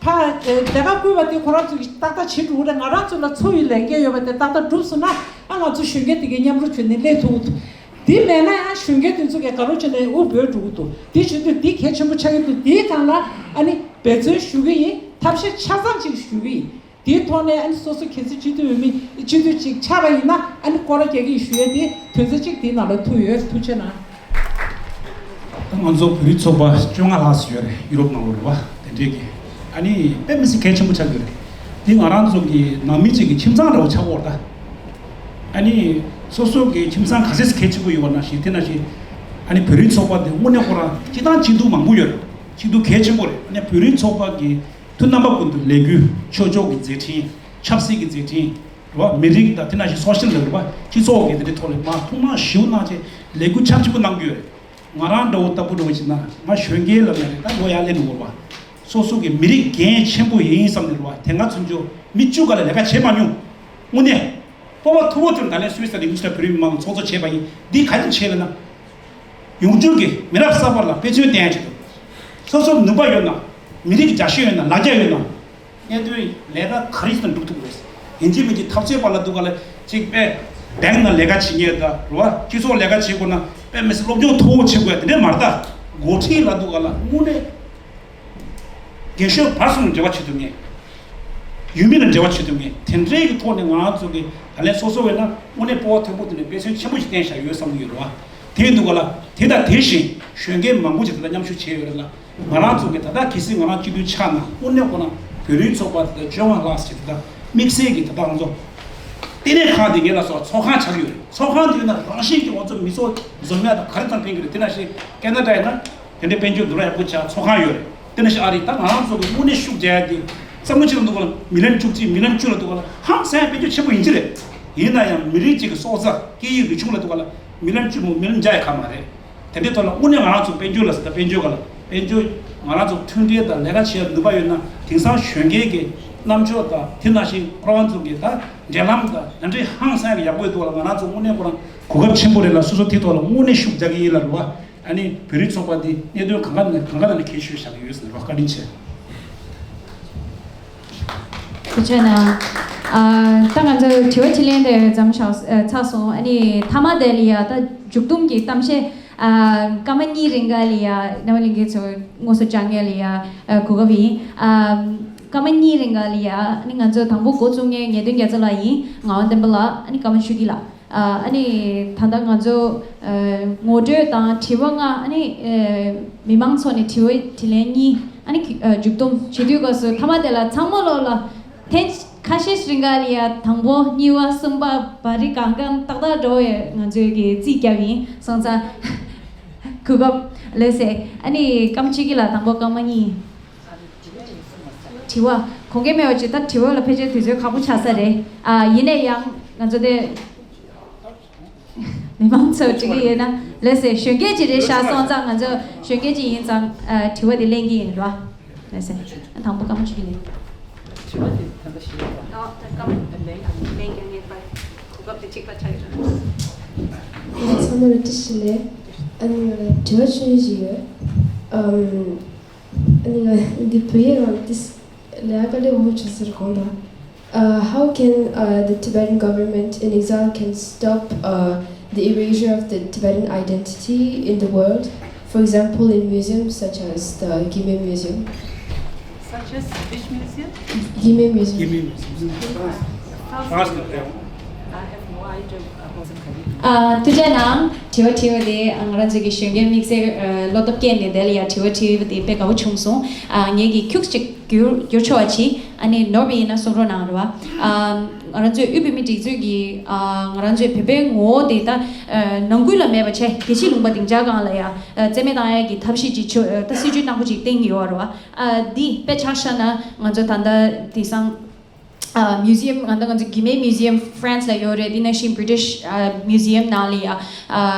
ཕ་ལས་ཀ་བསྐུལ་བ་དེ་ཁོ་རང་ཚོ་གིས་ཏག་ཏག་བྱེད་འགྲོ་གི་རེད། ང་རང་ཚོ་ལ་འཚོ་བའི་ལས་འགན་ཡོད་པ་དེ་ཏག་ཏག་འགྲུབ་སོང་ན། ཨ་ང་ཚོ་གཞོན་སྐྱེས་དེ་གའི་མཉམ་རུབ་བྱས་ནས་སླེབས་ཐུབ་ཀྱི་འདུག་དེ་མེད་ན་ཡང་གཞོན་སྐྱེས་དེ་ཚོ་གིས་དགའ་རབ་བྱས་ནས་དབུ་འབོད་འགྲོ་གི་འདུག་དེ་བྱེད་དུས་དེ་གལ་ཆེན་པོ་ཆགས་ཀྱི་འདུག་དེའི་སྒང་ལ་ཨ་ནི་འབད་བརྩོན་ཞུ་གི་ཡིན། ཐབས་ཤེས་ཆ་ཚང་ཅིག་ཞུ་གི་ཡིན། དེའི་ཐོག་ནས་ཨ་ནི་སོ་སོ་གལ་སྲིད་སྤྱི་འཐུས་འོས་མི་སྤྱི་འཐུས་ཅིག་ཆགས་པ་ཡིན་ན་ཨ་ནི་སྐོར་ར་རྒྱག་གི་ཡིན་ཞུ་ཡས་དེ་དོན་ཚན་གཅིག་དེའི་ནང་ལ་ཐུག་ཡོད། ཐུགས་རྗེ་གནང་། ད་ང་ཚོ་བོད་རིགས་ཚོགས་པ་བཅོ་ལྔ་ལྷག་ཙམ་ཡོད་རེད། ཡུ་རོབ་ནང་ལོགས་རེད་པ། དེ་འདྲས་ཀྱི་ཨ་ནི་དཔེ་མི་སྲིད་གལ་ཆེན་པོ་ཆགས་ཀྱི་རེད། འདི་ང་རང་ཚོ་གི་ནང་མི་གཅིག་གི་ཁྱིམ་ཚང་འདྲ་བོ་ཆགས་ཀྱི་ཡོད་རེད་ད། ཨ་ནི་སོ་སོ་གི་ཁྱིམ་ཚང་ག་ཚད་གལ་ཆེན་པོ་ཡོད་པ་ནང་བཞིན་དེ་ནང་བཞིན་ཨ་ནི་བོད་རིགས་ཚོགས་པ་དེ་དངོས་གནས་ཁོ་རང་སྤྱི་བཏང་སྐྱིད་སྡུག་མང་པོ་ཡོད་རེད། སྐྱིད་སྡུག་གལ་ཆེན་པོ་རེད། ཨ་ནི་བོད་རིགས་ཚོགས་པ་གི་དུས་རྣམ་པ་ཀུན་ཏུ་ལས་འགུལ། ཆོས་ཕྱོགས་ཀྱི་མཛད་འཕྲིན། ཆབ་སྲིད་ཀྱི་མཛད་འཕྲིན་རེད་པ། མི་རིགས་དང་དེ་ནང་བཞིན་སོ་ཤལ་ལ་རེད་པ། སྤྱི་ཚོགས་ཀྱི་དེ་འདྲའི་ཐོག་ལ་མར་ཐུགས་སྣང་ཞེ་པོ་གནང་བྱས་ལས་འགུལ་ཁྱབ་ཆེ་པོ་གནང་གི་ཡོད་རེད། ང་རང་འདྲ་བོ་ལྟ་བུ་འདྲ་བོ་ཞིག་ན་ང་གཞོན་སྐྱེས་ལ་མེད་རེད། ད་ལོ་ཡར་སླེབས་འགྲོ་གི་རེད་པ། སོ་སོ་གི་མི་རིགས་འགན་ཆེན་པོ་ཡིན་བསམ་ནས་རེད་པ། དེ་སྔ་ཚུན་ཆོད་མི་བཅུ་ག་ལ་ལས་ཀ་བྱས་མ་མྱོང་། དངོས་གནས། སྤོབས་པ་མཐོ་པོ་ཐོན། ད་ལན་སུད་སི་དང་ཡུ་སི་ལ་བོད་རིགས་མི་མང་ཚོགས་གཙོ་བྱས་པ་ཡིན། འདི་ག་རེ་བྱས་ལབ་ན། ཡོང་འབྱོར་གྱི་མི་རབས་གསར་པ་ལ་དཔེ་མཚོན་བསྟན་ཡ་ཆེད་དུ། སོ་སོར་ནུས་པ་ཡོད་ན། མི་རིགས་རྒྱ་ཤེས་ཡོད་ན། ལ་རྒྱ་ཡོད་ན། གནད་དོན་ལས་ཀ་ག་རེ་ཞིག་དང་སྒྲུབ་ཐུབ་ཀྱི་རེད། ཡིན་གཅིག་མིན་གཅིག་འཐབ་རྩོད་པ་ལབ་དུས་ག་ལ་གཅིག་དཔེ་བེང་ནང་ལས་ཀ་བྱེད་མཁན་དང་རེད་པ། སྤྱི་ཚོགས་ལས་ཀ་བྱེད་དགོས་ན་དཔེ་མི་སྲིད་སློབ་སྦྱོང་མཐོ་བོ་བྱེད་དགོས་དེ་འདྲས་མ་རེད་ད། འགོ་ཁྲིད་ལབ་དུས་ག་ལ་དངོས་གནས། རྒན་གཞོན་བར་གསུམ་ལ་འབྲེལ་བ་བྱེད་ཐུབ་མཁན། ཡུལ་མི་ལ་འབྲེལ་བ་བྱེད་ཐུབ་མཁན། དེ་འདྲའི་གི་ཐོག་ནས་ང་རང་ཚོ་གི་ད་ལན་སོ་སོ་བས་ན་དངོས་གནས་སྤོབས་པ་མཐོན་པོ་དེ་ནས་དཔེ་མཚོན་ཆེན་པོ་ཞིག་བསྟན་བཞག་ཡོད་བསམ་གྱི་ཡོད་རེད་པ། དེ་ཡིན་དུས་ག་ལ་དེ་དང་དེ་བཞིན་གཞོན་སྐྱེས་མང་པོ་ཞིག་ད་ལྟ་མཉམ་ཞུགས་བྱས་ཡོད་རེད་ལ། ང་རང་ཚོ་གི་ད་ལྟ་གལ་སྲིད་ང་རང་སྤྱི་འཐུས་ཆགས་ན་དངོས་གནས་ཁོ་ན་བོད་རིགས་ཚོགས་པ་དེ་དག་བཅོ་ལྔ་ལྷག་ཙམ་ཞིག་ད་ལྟ་དམིགས་བསལ་གྱི་ད་ལྟ་ང་ཚོ་ལྟེ་གནས་ཁང་དེ་ངེད་ལ་སོགས་ཚོགས་ཁང་ཆགས་ཡོད་རེད། ཚོགས་ཁང་དེ་ཡོད་ན་རང་བཞིན་གྱིས་ང་ཚོ་མི་ཚོགས་འཛོམས་ཡ་དང་ག་རེ་ཙམ་ཕན་གྱི་རེད། དེ་ནང་བཞིན་ཁེ་ན་ཌ་ཡིན་ན། དེ་འདྲའི་དཔལ་འབྱོར་འདུ་ར་ཡག་པོ་ཆགས་ཚོགས་ཁང་ཡོད་རེད། དེ་ནང་བཞིན་ཨ་རི་ད་ང་རང་ཚོ་གི་དངོས་གནས་ཤུགས་རྒྱག་ཡ་དེ་བསམ་བློ་ཅིག་ལ་འདུག་ག་ལ་མི་ལན་བཅུ་གཅིག་མི་ལན་བཅུ་ལ་འདུག་ག་ལ་ཧང་སང་ཡ་དཔལ་འབྱོར་ཆེན་པོ་ཡིན་གྱི་རེད། ཡིན་ན་ཡང་མི་རིགས་གཅིག་གི་སྲོག་རྩ་སྐད་ཡིག་རིག་གཞུང་ལ་འདུག་ག་ལ་མི་ལན་བཅུ་མོ་མི་ལན་བརྒྱ་ཡ་ཁག་མ་རེད། དེ་འདྲའི་ཐོག་ལ་དངོས་གནས་ང་རང་ཚོ་དཔལ་འབྱོར་ལ་ཟེར་ད་དཔལ་འབྱོར་ག་ལ་དཔལ་འབྱོར་ང་རང་ཚོ་མཐུན་སྒྲིལ་དང་ལས་ཀ་བྱེད་ཡ་ནུས་པ་ཡོད་ན་དེང་སང་གཞོན་སྐྱེས་ཀྱི་རྣམ་ཅོག་དང་དེ་ནང་བཞིན་ཁོ་རང་ཚོ་གི་ད་འབྲེལ་ལམ་དང་ད་འདྲའི་ཧང་སང་ཡ་ཡག་པོ་ཡོད་འདུག་ག་ལ་ང་རང་ཚོ་དངོས་གནས་ཁོ་རང་གོ་སྐབས་ཆེན་པོ་རེད་ལ་སོ་སོ་དེ་ཐོག་ལ་དངོས་གནས་ཤུགས་རྒྱག་གི་ཡིན་ལ་རེད་པ། ཨ་ནི་བོད་རིགས་ཚོགས་པ་འདི་གནད་དོན་གང་ག་ནས་གང་ག་ནང་ནས་གལ་ཤོས་བཞག་གི་ཡོད་ཟེར་བ་བཀའ་དྲིན་ཆེ། ཐུགས་རྗེ་གནང་། ཨ། ད་ང་ཚོ་དྲི་བ་དྲིས་ལན་དེ་མཚམས་བཞག་ཨ། ཚར་སོང་། ཨ་ནི་མཐའ་མ་དེ་ལ་ཡ་ད་མཇུག་བསྡོམས་ཀྱི་གཏམ་བཤད། ཨ། སྐར་མ་གཉིས་རིང་ག་ལ་ཡ་རྣམ་པ་ལྷན་རྒྱས་ཚོ་དངོས་སུ་བཅར་མཁན་ལ་ཡ་ཨ། གོ་སྐབས་ཡིན། ཨ། སྐར་མ་གཉིས་རིང་ག་ལ་ཡ་ཨ་ནི་ང་ཚོ་དང་པོ་འགོ་བཙུགས་མཁན་ངེས་དོན་རྒྱལ་མཚན་ལགས་ཡིན། ངག་དབང་བསྟན་པ་ལགས། ཨ་ནི་སྐར་མ་ཆོས་སྐྱིད་ལགས། ཨ་ནི་ད་ལྟ་ང་ཚོ་ཨ་ངོ་སྤྲོད་དང་དྲི་བ་ལྔ། ཨ་ནི་ཨ་མི་མང་ཚོ་ནས་དྲི་བ་དྲིས་ལན་གཉིས། ཨ་ནི་ཨ་མཇུག་བསྡོམས་བྱེད་དུས་སྐབས་སུ་མཐའ་མ་དེ་ལ་ཚང་མ་ལོག་ལ་ཐེངས་ཁ་ཤས་ཤིག་རིང་ག་ལ་ཡ་དང་པོ་གཉིས་པ་གསུམ་པ་བ་རི་གང་གང་ཏག་ཏག་འགྲོ་བའི་ང་ཚོའི་གི་རྩིས་རྒྱབ་ཡིན། སོང་ཙང་གོ་སྐབས་ལོས་ཟེར། ཨ་ནི་སྐར་མ་ཆོས་སྐྱིད་ལགས་དང་པོ་སྐར་མ་གཉིས། དྲི་བ་གོང་གི་མེད་པ་ཅིག་ད་དྲི་བ་ལ་ཕལ་ཆེར་དུས་ཚོད་ཁག་པོ་ཆགས་ས་རེད། ཨ་ཡིན་ནའི་ཡང་ང་ཚོ་དེ་མི་མང་ཚོ་འདྲི་གི་ཡོད་ན་ལོས་ཟེར། གཞོན་སྐྱེས་ཅིག་རེད་ཤག་སོང་ཙང་ང་ཚོ་གཞོན་སྐྱེས་ཅིག་ཡིན་ཙང་ཨ་དྲི་བ་དེ་ལེན་གི་ཡིན་རོ། ལོས་ཟེར། དང་པོ་སྐར་མ་ཆོས་སྐྱིད་ལགས། དྲི་བ་དེ་ད་ལྟ་ཞིག་རེད་པ། ཨ་ད་སྐར་མ་ལེན་ཀྱང་ངེས་པར་གོ་སྐབས་དེ་གཅིག་པ་ཆགས་ཡོད་རེད། ཚང་མ་ལ་བཀྲ་ཤིས་བདེ་ལེགས། ཨ་ནི་ང་ལ་དྲི་བ་ཆུང་ཆུང་ཞིག་ཡོད། ཨམ། ཨ་ནི་ང་འདི་བོད་ཡིག་ནང་ཏིས་ལས་ཀ་ལས་འོ་ཆུ་ཟེར་གོང་དང་། Uh, how can uh, the Tibetan government in exile can stop uh, the erasure of the Tibetan identity in the world? For example, in museums such as the Gimel Museum. Such as which museum? Gimel Museum. Gimel Museum. France. France. I have no idea about the ཨ། ཐུགས་རྗེ་གནང་། དྲི་བ་དྲིས་པ་དེ་ང་རང་ཚོའི་གི་གཞོན་སྐྱེས་དམིགས་བསལ་ཨ་བློ་སྟོབས་སྐྱེས་ནས་དེ་ལ་ཡ་དྲི་བ་དྲིས་པ་དེ་དཔེ་དགའ་པོ་བྱུང་སོང་། ཨ། ངེད་ཀྱིས་ཁྱུག་ཅིག་བསྒྱུར་བསྒྱུར་ཆོག་པ་བྱེད། ཨ་ནི་ནོར་བ་ཡིན་ན་གསུང་རོགས་གནང་རེད་བ། ཨ། ང་རང་ཚོའི་དབུས་བོད་མིའི་སྒྲིག་འཛུགས་ཀྱི་ཨ་ང་རང་ཚོའི་བོད་པའི་ངོ་བོ་དེ་ད་ཨ་ནང་ཁུལ་ལ་མེད་པ་བྱས། རྒྱལ་སྤྱིའི་ལུང་པ་སྡིངས་ཆ་སྒང་ལ་ཡ་ཨ་རྩིས་མེད་བཏང་ཡ་གི་ཐབས་ཤེས་ཅིག་ཆོ་ཨ་ད་སྲིད་ཇུས་ནག་པོ་ཅིག་བཏིང་ཡོད་རེད་བ། ཨ། འདི་དཔེ་ཆ་བཞག་ན་ང་ཚོ་ད་ལྟ་དེང་སང་ཨ་མིའུ་ཛི་ཡམ། ང་ད་ང་ཚོ་གི་མེ་མིའུ་ཛི་ཡམ་ཧྥ་རན་སི་ལ་ཡོད་རེད། དེ་ནང་བཞིན་བྷི་རི་ཊིཤ་ཨ་མིའུ་ཛི་ཡམ་ནང་ལ་ཡ་ཨ་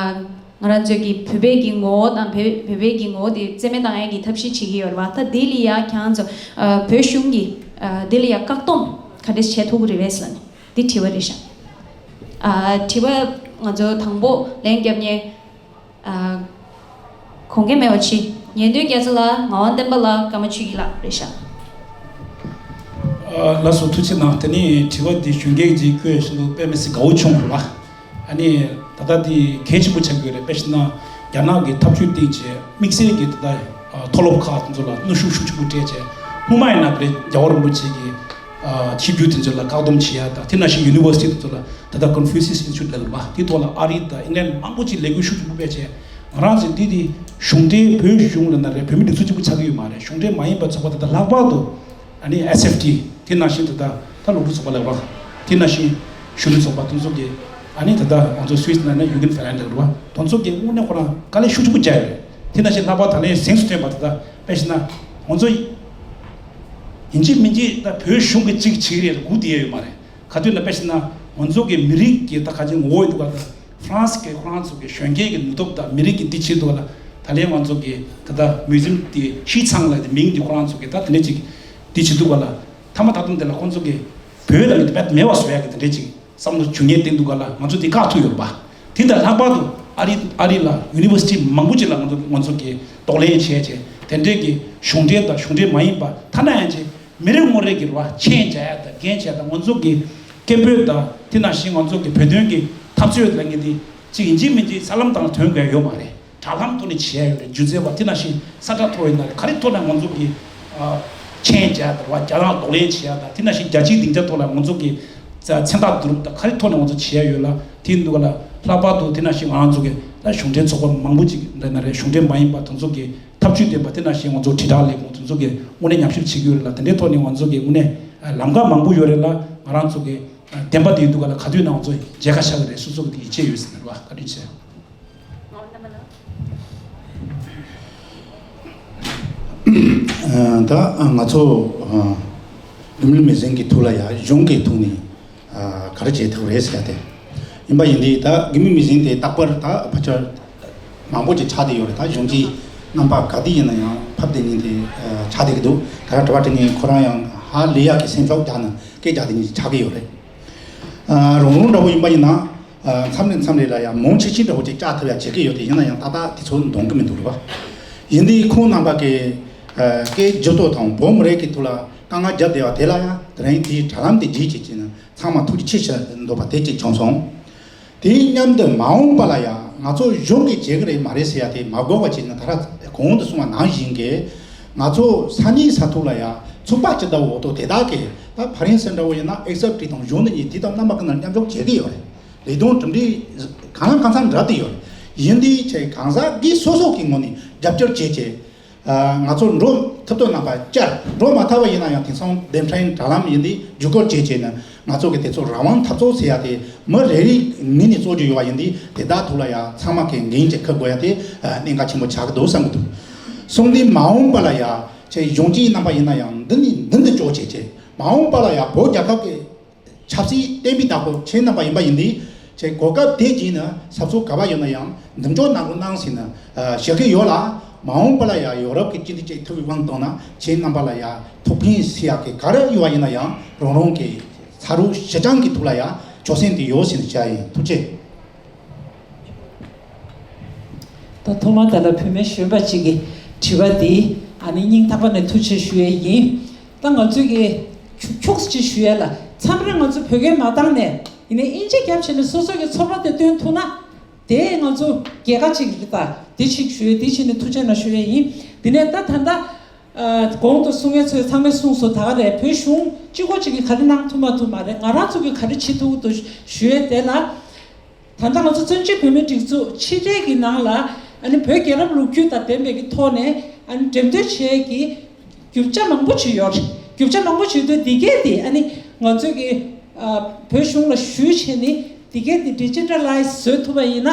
ང་རང་ཚོ་གི་བོད་པའི་གི་ངོ་བོ་དང་བོད་བོད་པའི་གི་ངོ་བོ་དེ་རྩིས་མེད་བཏང་ཡ་གི་ཐབས་ཤེས་བྱེད་ཀྱི་ཡོད་རེད་བ། ད་དེ་ལ་ཡ་ཁྱེད་རང་ཚོ་ཨ་བོད་གཞུང་གི་ཨ་དེ་ལ་ཡ་བཀག་སྡོམ་ག་འདྲས་བྱེད་ཐུབ་ཀྱི་རེད་པས་ཟེར་ནས་འདི་དྲི་བ་རེད་ཤག་ཨ་དྲི་བ་ང་ཚོ་དང་པོ་ལན་རྒྱབ་མཁན། ཨ། དགོངས་འགལ་མེད་པ་བྱེད། ཉེན་དོན་རྒྱལ་ཚ་ལགས། ངག་དབང་བསྟན་པ་ལགས། ཀརྨ་ཆོས་སྐྱིད་ལགས་རེད་ཤག་ཨ། ལགས་སོ། ཐུགས་རྗེ་གནང་། དེ་ནི་དྲི་བ་འདི་གཞོན་སྐྱེས་ཀྱིས་བཀོད་བཞིན་དུ་དཔེ་མི་སྲིད་དགའ་བོ་བྱུང་རེད་བ། ཨ་ནི་ད་ལྟ་འདི་གལ་ཆེན་པོ་ཆགས་ཀྱི་ཡོད་རེད། དཔེ་བཞག་ན་རྒྱ་ནག་གིས་འཐབ་ཇུས་བཏིང་བྱས་དམིགས་བསལ་གྱི་ད་ལྟ་ཨ་མཐོ་སློབ་ཁག་དེ་ཚོ་ལ་གནོན་ཤུགས་ཤུགས་ཆེན་པོ་སྤྲད་བྱས། སྔོན་མ་ཡིན་ན་དེ་རྒྱལ་བ་རིན་པོ་ཆེ་གིས་ཨ་ཆིབས་བསྒྱུར་དེ་ཚོ་ལ་བཀག་སྡོམ་བྱེད་ཡ་དང་། དེ་ནང་བཞིན་ཡུ་ནི་ཝར་སི་ཊི་དེ་ཚོ་ལ་ད་ལྟ་ཀོན་ཕུ་སི་ཡས་ཨིན་སི་ཊི་ཊུཊ་ལབ་པ་དེ་ཐོག་ལ་ཨ་རི་དང་ཨིང་ལན་མང་པོ་ཅིག་ལས་འགུལ་ཤུགས་ཆེན་པོ་སྤེལ་བྱས། ང་རང་ཚོས་འདི་དེ་གཞུང་འབྲེལ་བོད་གཞུང་ལ་ན་རེ་བོད་མི་སྒྲིག་འཛུགས་གཅིག་པུ་ཆགས་ཀྱི་ཡོད་མ་རེད། གཞུང་འབྲེལ་མ་ཡིན་པ་ཚོགས་པ་དེ་དག་ལྷག་པར་དུ་ཨ་ནི་ཨེས་ཨེཕ་ཊི་དེ་ནང་བཞིན་དེ་དག་ད་སློབ་ཕྲུག་ཚོགས་པ་ལབ་རོགས། དེ་ནང་བཞིན་གཞོན་ནུ་ཚོགས་པ་དེ་ཚོ་གིས་ཨ་ནི་ད་ལྟ་ང་ཚོ་སུད་སི་ནང་ནས་ཡུ་གེན་ཧྥིན་ལན་ཌི་ལབ་རོགས། དེ་ཚོ་གིས་དངོས་གནས་ཁོ་རང་དཀའ་ལས་ཤུགས་ཆེན་པོ་བརྒྱབ་ཡོད་རེད། དེ་ནང་བཞིན་ལྷག་པར་ད་ལན་གཟེངས་སུ་ཐོན་པ་དེ་དག་དཔེ་བཞག་ན་ང་ཚོ་ཡིན་གཅིག་མིན་གཅིག་ད་བོད་གཞུང་གིས་གཅིག་བྱེད་ཀྱི་རེད་ལབ་སྒུག་བསྡད་ཡོད་མ་རེད། ག་དུས་ན་དཔེ་བཞག་ན་ང་ཚོ་གི་མི་རིགས་ཀྱི་ད་ག་ཅིག་ངོ་བོ་ཡོད་འདུག་ག་ད་ཧྥ་རན་སི་གི་ཁོ་རང་ཚོ་གི་གཞོན་སྐྱེས་ཀྱི་ནུས་སྟོབས་དང་མི་རིགས་ཀྱི་འདི་བྱེད་འདུག་ག་ད་ད་ལན་ང་ཚོ་གི་ད་ད་མིའུ་ཛི་ཡམ་དེ་ཤིས་ཚང་ལབ་དེ་མིང་དེ་ཁོ་རང་ཚོ་གི་ད་དེ་འདྲས་ཅིག་འདི་བྱེད་འདུག་ག་ལ། མཐའ་མ་ད་དུང་དེ་ལ་ཁོང་ཚོ་གི་བོད་ལ་ལུས་དེ་བེད་མེད་པ་བཟོ་ཡ་གི་དེ་འདྲས་ཅིག་བསམ་བློ་ཞུ་མཁན་བསྟན་འདུག་ག་ལ། ང་ཚོ་དེ་བཀག་ཐུབ་ཡོད་རེད་པ། དེ་དང་ལྷག་པར་དུ་ཨ་རི་ཨ་རི་ལ་ཡུ་ནི་ཝར་སི་ཊི་མང་པོ་ཅིག་ལ་ང་ཚོ་ང་ཚོ་གི་གདོང་ལེན་བྱས་བྱས་དེ་འདྲས་ཀྱི་གཞུང་འབྲེལ་དང་གཞུང་འབྲེལ་མ་ཡིན་པ་ཐ་ན་ཡང་ཅིག་མི་རེ་ངོ་རེ་གི་རེད་བ། མཆན་རྒྱག་ཡ་དང་འགན་བྱས་དང་ང་ཚོ་གི་སྐད་འབོད་དང་དེ་ནང་བཞིན་ང་ཚོ་གི་བོད་དོན་གི་འཐབ་རྩོད་ལ་ངེས་དེ་ཅིག་ཡིན་གཅིག་མིན་གཅིག་གསར་ལམ་སྟེང་ལ་ཐོན་དགོས་ཡ་ཡོད་མ་རེད། དྲ་ལམ་ཐོག་ནས་བྱས་ཡ་ཡོད་རེད། སྒྱུ་རྩལ་བ་དེ་ནང་བཞིན་ས་ཁྲ་ཐོག་ཡིན་ན་རེད། ག་རེ་ཐོག་ནས་ང་ཚོ་གི་ཨ་མཆན་རྒྱག་ཡ་དང་རེད་བ། རྒྱ་ནག་གདོང་ལེན་བྱེད་ཡ་དང་དེ་ནང་བཞིན་རྒྱལ་སྤྱིའི་སྡིངས་ཆ་ཐོག་ལ་ང་ཚོ་གི་མཚན་རྟགས་བསྡུ་རུབ་དང་ག་རེ་ཐོག་ནས་ང་ཚོ་བྱེད་ཡ་ཡོད་ལ་དེ་འདུག་ག་ལ། ལྷག་པར་དུ་དེ་ནང་བཞིན་ང་རང་ཚོ་གི་ད་གཞུང་འབྲེལ་ཚོགས་པ་མང་པོ་ཅིག་འདྲ་ན་རེད། གཞུང་འབྲེལ་མ་ཡིན་པ་དེ་ཚོ་གི་འཐབ་ཇུས་ལྡན་པ་དེ་ནང་བཞིན་ང་ཚོ་དྲིལ་བསྒྲགས་ལས་ཁུངས་དེ་ཚོ་གི་དངོས་གནས་ཉམས་ཞིབ་བྱེད་ཀྱི་ཡོད་རེད་ལ། དེ་འདྲའི་ཐོག་ནས་ང་ཚོ་གི་དངོས་གནས་ལམ་ཁ་མང་པོ་ཡོད་རེད་ལ། ང་རང་ཚོ་གི་བདེན་པ་དེ་འདུག་ག་ལ། ག་དུས་ན་ང་ཚོ་མཇལ་ཁ་ཤར་གི་རེད། སོ་སོ་གི་དེ་ཡིད་ཆེས་ཡོད་ཟེར་ནས་རེད་བ། བཀའ་དྲིན་ཆེ། ད་ང་ཚོ་ཨ་འགྲིག་མིན་མི་ཟིན་གྱི་ཐོག་ལ་ཡ་གཞུང་གི་ཐོག་ནས་ཨ་ག་རེ་བྱེད་ཐུབ་རེད་ཟེར་ཏེ་ཡིན་པ་ཡིན་དུས། ད་འགྲིག་མིན་མི་ཟིན་དེ་རྟག་པར་ད་ཕལ་ཆེར་མང་པོ་ཅིག་ཆགས་བསྡད་ཡོད་རེད། ད་གཞུང་གི་རྣམ་པ་ག་དུས་ཡིན་ན་ཡང་ཕབ་བསྡད་མཁན་དེ་ཨ་ཆགས་བསྡད་ཀྱི་འདུག་ད་དྲི་བ་དྲི་མཁན་ཁོ་རང་ཡང་ཧ་ལས་ཡག་གི་སེམས་ཤུགས་རྒྱག་ན་སྐད་རྒྱག་བསྡད་མཁན་ཅིག་ཆགས་ཀྱི་ཡོད་རེད། ཨ་རང་རང་འདྲ་བོ་ཡིན་པ་ཡིན་ན། ཨ་མཚམས་རེ་མཚམས་རེ་ལ་ཡང་མང་ཆེ་ཆེ་འདྲ་བོ་ཅིག་བཅག་ཐུབ་ཡ་བྱེད་ཀྱི་ཡོད་དེ། ཡིན་ན་ཡང་ཏག་ཏག་དེ་ཚོ་འདང་གི་མི་འདུག་རེད་བ། ཡིན་དུས་ཁོང་རྣམ་པ་གི་ཨ་སྐད་འགྱུར་ལྡོག་དང་བོད་མི་རིགས་ཀྱི་ཐོག་ལ་དཀའ་ངལ་བརྒྱབ་བསྡད་པ་དེ་ལ་ཡང་དེ་རིང་དེའི་དྲ་ལམ་དེ་བརྒྱུད་བྱས་བྱས་ན་ཚང་མ་ཐུགས་རྗེ་ཆེ་ཞུ་འདོད་པ་དེ་གཅིག་བྱུང་སོང་། དེའི་མཉམ་དུ་མ་འོངས་པ་ལ་ཡང་ང་ཚོ་གཞུང་གིས་བྱེད་ཀྱི་རེད་མ་རེད་ཟེར་ཡ་དེ་མ་དགོས་པ་བྱས་ན། ད་ར་གོང་དུ་གསུངས་པ་ནང་བཞིན་གྱི་ང་ཚོ་ས་གནས་ས་ཐོག་ལ་ཡང་ཚོགས་པ་སྤྱི་ཟླ་འོག་ཏུ་དེ་དག་གི་ད་ཕ་རན་སི་འདྲ་བོ་ཡིན་ན་ཨེག་སེབ་ཊི་དང་གཞུང་འདི་གཉིས་དེ་དང་རྣམ་པ་ཀུན་ལ་མཉམ་འཇོག་བྱེད་ཀྱི་ཡོད་རེད། ལས་དོན་གྲུབ་འབྲས་གང་ལ་གང་འཚམ་འགྲོ་བསྡད་ཡོད་རེད། ཡིན་དུས་ཆེ་གང་ཟག་གིས་སོ་སོ་གི་ངོས་ནས་རྒྱབ་སྐྱོར་བྱེད་ཆེད། ཨ་ང་ཚོ་འགྲོ་ཐུབ་ཐུབ་རྣམ་པ་བཅར། འགྲོ་མ་ཐུབ་པ་ཡིན་ན་ཡང་དེང་སང་བདེན་འཕྲིན་དྲ་ལམ་ཡིན་དུས་བརྒྱུད་སྐུར་བྱེད་ཆེད་ནི་ང་ཚོ་གི་དེ་ཚོ་རང་དབང་འཐབ་རྩོད་ཟེར་ཡ་དེ་མི་རེ་རེའི་ངོས་ནས་རྩོད་རྒྱུ་ཡོད་པ་ཡིན་དུས། དེ་དག་ཐོག་ལ་ཡང་ཚང་མ་གི་འགན་ཅིག་འཁུར་དགོས་ཡ་དེ་ཨ་གནད་འགག་ཆེན་པོ་ཆགས་ཀྱི་འདུག་བསམ་གྱི་འདུག་སོང་དུས་མ་འོངས་པ་ལ་ཡང་ཆེ་གཞུང་གཅིག་རྣམ་པ་ཡིན་ན་ཡང་འདི་ནས་འདི་འདི་ལྕོགས་བྱེད་ཆེད། མ་འོངས་པ་ལ་ཡང་བོད་རྒྱལ་ཁབ་ཀྱི་ཆབ་སྲིད་བསྟན་པའི་བདག་པོ་ཁྱེད་རྣམ་པ་ཡིན་པ་ཡིན་དུས། ཆེ་གོ་སྐབས་དེ་བརྒྱུད་ནས་ས་ཕྱོགས་ག་པར་ཡོད་ན་ཡང་འདེམས་སྐྱོར་གནང་རོགས་གནང་ཟེར་ནས་ཨ་ཞུ་གི་ཡོད་ལ། མ་འོངས་པ་ལ་ཡང་ཡོ་རོབ་ཀྱི་སྤྱི་འཐུས་ཅིག་ཐུབ་པའི་དབང་བཏང་ན་ཁྱེད་རྣམ་པ་ལ་ཡང་ཐུགས་ཕན་གསོས་ཡག་གི་ག་རེ་ཡོད་པ་ཡིན་ན་ཡང་རང་རང་གི་ཚ་རུ་ཞི་ཅང་གི་ཐོག་ལ་ཡང་ཆོད་སེམས་དེ་ཡོད་ཟེར་ནས་བཤད་ཡིན། ཐུགས་རྗེ་ཆེ། ད་ཐོག་མར་ད་ལྟ་བུད་མེད་གཞོན་པ་ཅིག་གི་དྲི་བ་འདི་ཨ་ནི་སྙིང་ཐག་པ་ནས་ཐུགས་རྗེ་ཆེ་ཞུ་ཡས་ཡིན། ད་ང་ཚོས་ཀྱི་ཁྱུག་ཁྱུག་ཅིག་ཞུ་ཡས་ལ། མཚམས་རེ་ང་ཚོ་བོད་སྐད་མ་བཏང་ནས་ཡིན་ནའི་དབྱིན་ཇི་རྒྱབ་བྱས་ནས་སོ་སོ་གི་ཚོར་བ་དེ་སྟོན་ཐུབ་ན་དེ་ང་ཚོ་རྒྱལ་ཁ་ཅིག་རེད། ད་འདི་ཅིག་ཞུ་ཡས། འདི་བྱས་ནས་ཐུགས་རྗེ་གནང་ཞུ་ཡས་ཡིན། འདི་ནས་ད་ད་ལྟ་ཨ་གོང་དུ་གསུང་མཁན་ཚོས་ཚང་མས་གསུངས་སོང་། ད་ག་རེད། བོད་གཞུང་གཅིག་པོ་གཅིག་གིས་ག་རེ་གནང་ཐུབ་མ་ཐུབ་མ་རེད། ང་རང་ཚོ་གིས་ག་རེ་བྱེད་ཐུབ་ཀྱི་འདུག་ཞུ་ཡས་དེ་ལ། ད་ལྟ་ང་ཚོ་བཙན་བྱོལ་བོད་མིའི་སྒྲིག་འཛུགས་ཕྱི་འབྲེལ་གྱི་ནང་ལ་ཨ་ནི་བོད་རྒྱལ་རབས་ལོ་རྒྱུས་དང་ལྡན་པའི་གི་ཐོག་ནས་ཨ་ནི་འགྲེམས་སྟོན་བྱེད་ཀྱི་རྒྱུ་ཆ་མང་པོ་ཅིག་ཡོད་རེད། རྒྱུ་ཆ་མང་པོ་ཅིག་འདུག་འདི་གས་དེ་ཨ་ནི་ང་ཚོས་ཀྱི་ཨ་བོད་གཞུང་ལ་ཞུས་བྱས་ནས་འདི་གས་དེ་ཌི་ཇི་ཊ་ལའི་ཛི་བཟོ་ཐུབ་པ་ཡིན་ན།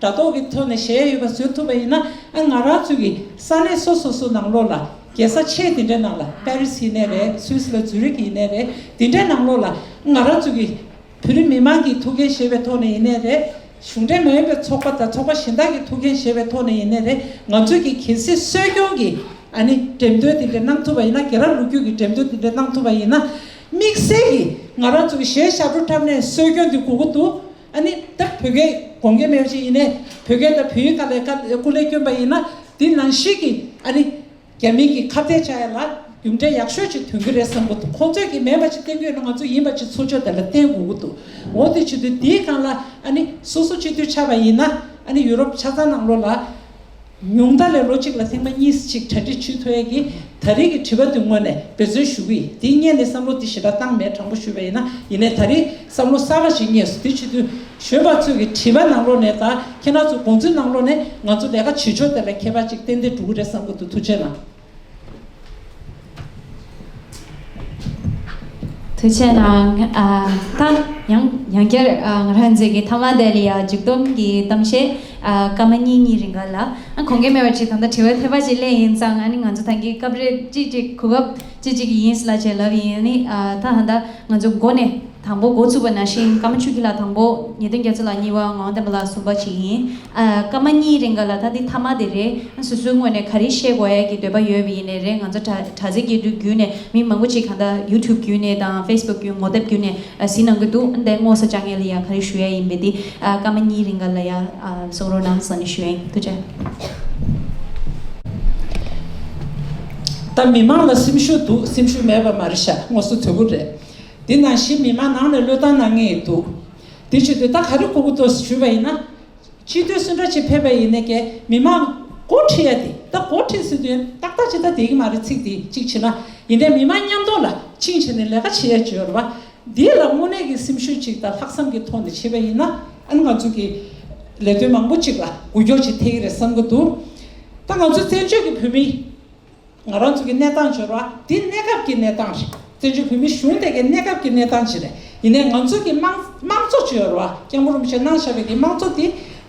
དྲ་ཐོག་གི་ཐོག་ནས་གཞས་ཡོད་པ་བཟོ་ཐུབ་པ་ཡིན་ན། ཨ་ང་རང་ཚོ་གི་ས་གནས་སོ་སོ་སོ་ནང་ལོགས་ལ་རྒྱལ་ས་ཆེ་དེ་འདྲའི་ནང་ལ་པེ་རི་སི་ཡིན་ནའི་རེད། སུད་སི་ལ་ཛུ་རིག་ཡིན་ནའི་རེད། དེ་འདྲའི་ནང་ལོགས་ལ་ང་རང་ཚོ་གི་བོད་རིགས་མི་མང་གི་ཐུགས་འགན་བཞེས་པའི་ཐོག་ནས་ཡིན་ནའི་རེད། གཞུང་འབྲེལ་མ་ཡིན་པའི་ཚོགས་པ་དང་ཚོགས་པ་གཞན་དག་གི་ཐུགས་འགན་བཞེས་པའི་ཐོག་ནས་ཡིན་ནའི་རེད། ང་ཚོས་ཀྱི་གལ་སྲིད་གསོ་སྐྱོང་གི་ཨ་ནི་འགྲེམས་སྟོན་དེ་འདྲ་གནང་ཐུབ་པ་ཡིན་ན། རྒྱལ་རབས་ལོ་རྒྱུས་ཀྱི་འགྲེམས་སྟོན་དེ་འདྲ་གནང་ཐུབ་པ་ཡིན་ན། དམིགས་བསལ་གྱི་ང་རང་ཚོ་གི་གཞས་ཞབས་བྲོ་འཁྲབ་ནས་གསོ་སྐྱོང་དེ་དགོས་ཀྱི་འདུག་ཨ་ནི་ད་བོད་སྐད་དགོངས་འགལ་མེད་པ་ཅིག་ཡིན་ནའི། བོད་སྐད་དང་བོད་ཡིག་སྒང་ལ་སྐུ་ལས་བསྐྱོན་པ་ཡིན་ན། དེ་ནང་བཞིན་གྱི་ཨ་ནི་རྒྱ་མི་གི་ཁ་གཏད་བཅག་ཡ་ལ་རྒྱུ་འབྲས་ཡག་ཤོས་ཅིག་ཐོན་གྱི་རེད་བསམ་གྱི་འདུག་ཁོང་ཚོས་ཀྱི་མེད་པ་ཅིག་བསྟན་གྱི་ཡོད་ན། ང་ཚོ་ཡིན་པ་ཅིག་ཚུར་ཕྱོགས་དེ་ལ་བསྟན་དགོས་ཀྱི་འདུག་འོ་དེ་བྱེད་དུས་དེའི་སྒང་ལ་ཨ་ནི་སོ་སོ་སྤྱི་འཐུས་ཆགས་པ་ཡིན་ན། ཨ་ནི་ཡུ་རོབ་ཆ་ཚང་ནང་ལོགས་ལ་ཉུང་མཐའ་ལས་ལོ་གཅིག་ལ་ཐེངས་མ་གཉིས་ཅིག་གྲ་སྒྲིག་བྱེད་ཐུབ་ཡ་གི་ད་རེས་ཀྱི་དྲི་བ་དེ་ངོས་ནས་འབད་བརྩོན་ཞུ་གི་ཡིན། དེ་སྔོན་ནས་བསམ་བློ་དེ་ཞེ་དྲག་བཏང་མེད། དྲང་པོ་ཞུས་པ་ཡིན་ན། ཡིན་ནའི་ད་རེས་བསམ་བློ་གསར་པ་ཞིག་རྙེད་སོང་། དེ་བྱེད་དུས་གཞོན་པ་ཚོས་ཀྱི་དྲི་བ་ནང་ལོགས་ནས་དང་ཁྱེད་རང་ཚོའི་དགོངས་ཚུལ་ནང་ལོགས་ནས་ང་ཚོ་ལས་ཀ་བྱེད་ཕྱོགས་དེ་ལ་ཁྱད་པར་ཅིག་ཏན་ཏན་འགྲོ་གི་རེད་བསམ་གྱི་འདུག་ཐུགས་རྗེ་གནང་། ཐུགས་རྗེ་གནང་། ཨ་ད་ཡང་ཡང་བསྐྱར་ཨ་ང་རང་ཚོའི་གི་མཐའ་མ་དེ་ལ་ཡ་མཇུག་སྡོམ་གྱི་གཏམ་བཤད་ཨ་སྐར་མ་གཉིས་གཉིས་རིང་ག་ལ། ཨ་དགོངས་འགལ་མེད་པ་ཅིག་ད་ལྟ་དྲི་བ་ཐེབས་པ་ཅིག་སླེབས་ཡིན་ཙང་། ཨ་ནི་ང་ཚོ་ད་གིན་སྐབས་རེ་ཅིག་ཅིག་གོ་སྐབས་ཅིག་ཅིག་ཡིན་ལ་བྱས་ལབ་ཡིན། ཨ་ནི་ཨ་ད་ད་ལྟ་ང་ཚོ་འགོ་ནས་དང་པོ་འགོ་ཚུགས་པ་ནང་བཞིན། ཀརྨ་ཆོས་སྐྱིད་ལགས་དང་པོ། ཉེར་བདུན་རྒྱ་མཚོ་ལགས་གཉིས་པ། ངག་དབང་བསྟན་པ་ལགས་གསུམ་པ་ཅིག་ཡིན། ཨ་སྐར་མ་གཉིས་རིང་ག་ལ་ད་འདི་མཐའ་མ་དེ་རེད། སོ་སོའི་ངོས་ནས་ག་རེ་བཤད་དགོས་ཡ་གི་འདོད་པ་ཡོད་པ་ཡིན་ནའི་རེད། ང་ཚོ་དྲ་དྲ་ཚིགས་ཀྱི་བརྒྱུད་ནས་མི་མང་པོ་ཅིག་གང་ལྟར་ཡུ་ཊུབ་བརྒྱུད་ནས་དང་ཕེ་སི་བུག་བརྒྱུད། ངོ་དེབ་བརྒྱུད་ནས་ཨ་གཟིགས་གནང་གི་འདུག་འདི་ངོ་སོ་བཅར་མཁན་ལ་ཡ་ག་རེ་ཞུ་ཡ་ཡིན་པས། འདི་ཨ་སྐར་མ་གཉིས་རིང་ག་ལ་ཡ་ཨ་གསུང་རོགས་གནང་ཟེར་ནས་ཞུ་ཡ་ཡིན། ཐུགས་རྗེ། ད་མི་མང་ལ་སེམས་ཤུགས་འདུག་སེམས་ཤུགས་མེད་པ་མ་རེད་ཤག་ངོ་སོ་དོད་པོ་རེད། འདི་ནང་བཞིན་མི་མང་ནང་ནས་བློས་བཏང་གནང་མཁན་འདུག་དེ་བྱེད་དུས་ད་ག་རེ་དགོས་ཀྱི་འདུག་ཞུས་པ་ཡིན་ན། སྤྱི་འཐུས་གསུང་གྲོས་བྱེད་ཕེབས་པ་ཡིན་ནའི་ཀྱེ་མི་མང་འགོ་ཁྲིད་ཡ་དེ། ད་འགོ་ཁྲིད་ཟེར་དུས་ཏག་ཏག་ཅིག་ད་བསྡད་ཀྱི་མ་རེད། ཚིག་དེ་གཅིག་བྱས་ན། ཡིན་ནའི་མི་མང་མཉམ་དུ་ལ་ཕྱིན་བྱས་ནས་ལས་ཀ་བྱེད་ཡ་ཅིག་ཡོད་རེད་པ། འདི་ལ་དངོས་གནས་ཀྱི་སེམས་ཤུགས་ཅིག་དང་ལྷག་བསམ་གྱི་ཐོག་ནས་བྱེད་པ་ཡིན་ན། ཨ་ནི་ང་ཚོ་གི་ལས་དོན་མང་པོ་ཅིག་ལ་འགུལ་སྐྱོད་ཅིག་ཐེབས་ཀྱི་རེད་བསམ་གྱི་འདུག་ད་ང་ཚོ་བཙན་བྱོལ་གྱི་བོད་མི། ང་རང་ཚོ་གི་གནས་སྟངས་སྦྱོར་བ་འདི་གནས་སྐབས་ཀྱི་གནས་སྟངས་རེད། བཙན་བྱོལ་བོད་མི་གཞུང་དེ་གའི་གནས་སྐབས་ཀྱི་གནས་སྟངས་ཅིག་རེད། ཡིན་ནའི་ང་ཚོ་གི་དམངས་དམངས་གཙོ་ཅིག་ཡོད་རེད་པ། སྐྱབས་མགོན་རིན་པོ་ཆེ་གནང་བཞག་པའི་གི་དམངས་གཙོ་དེ།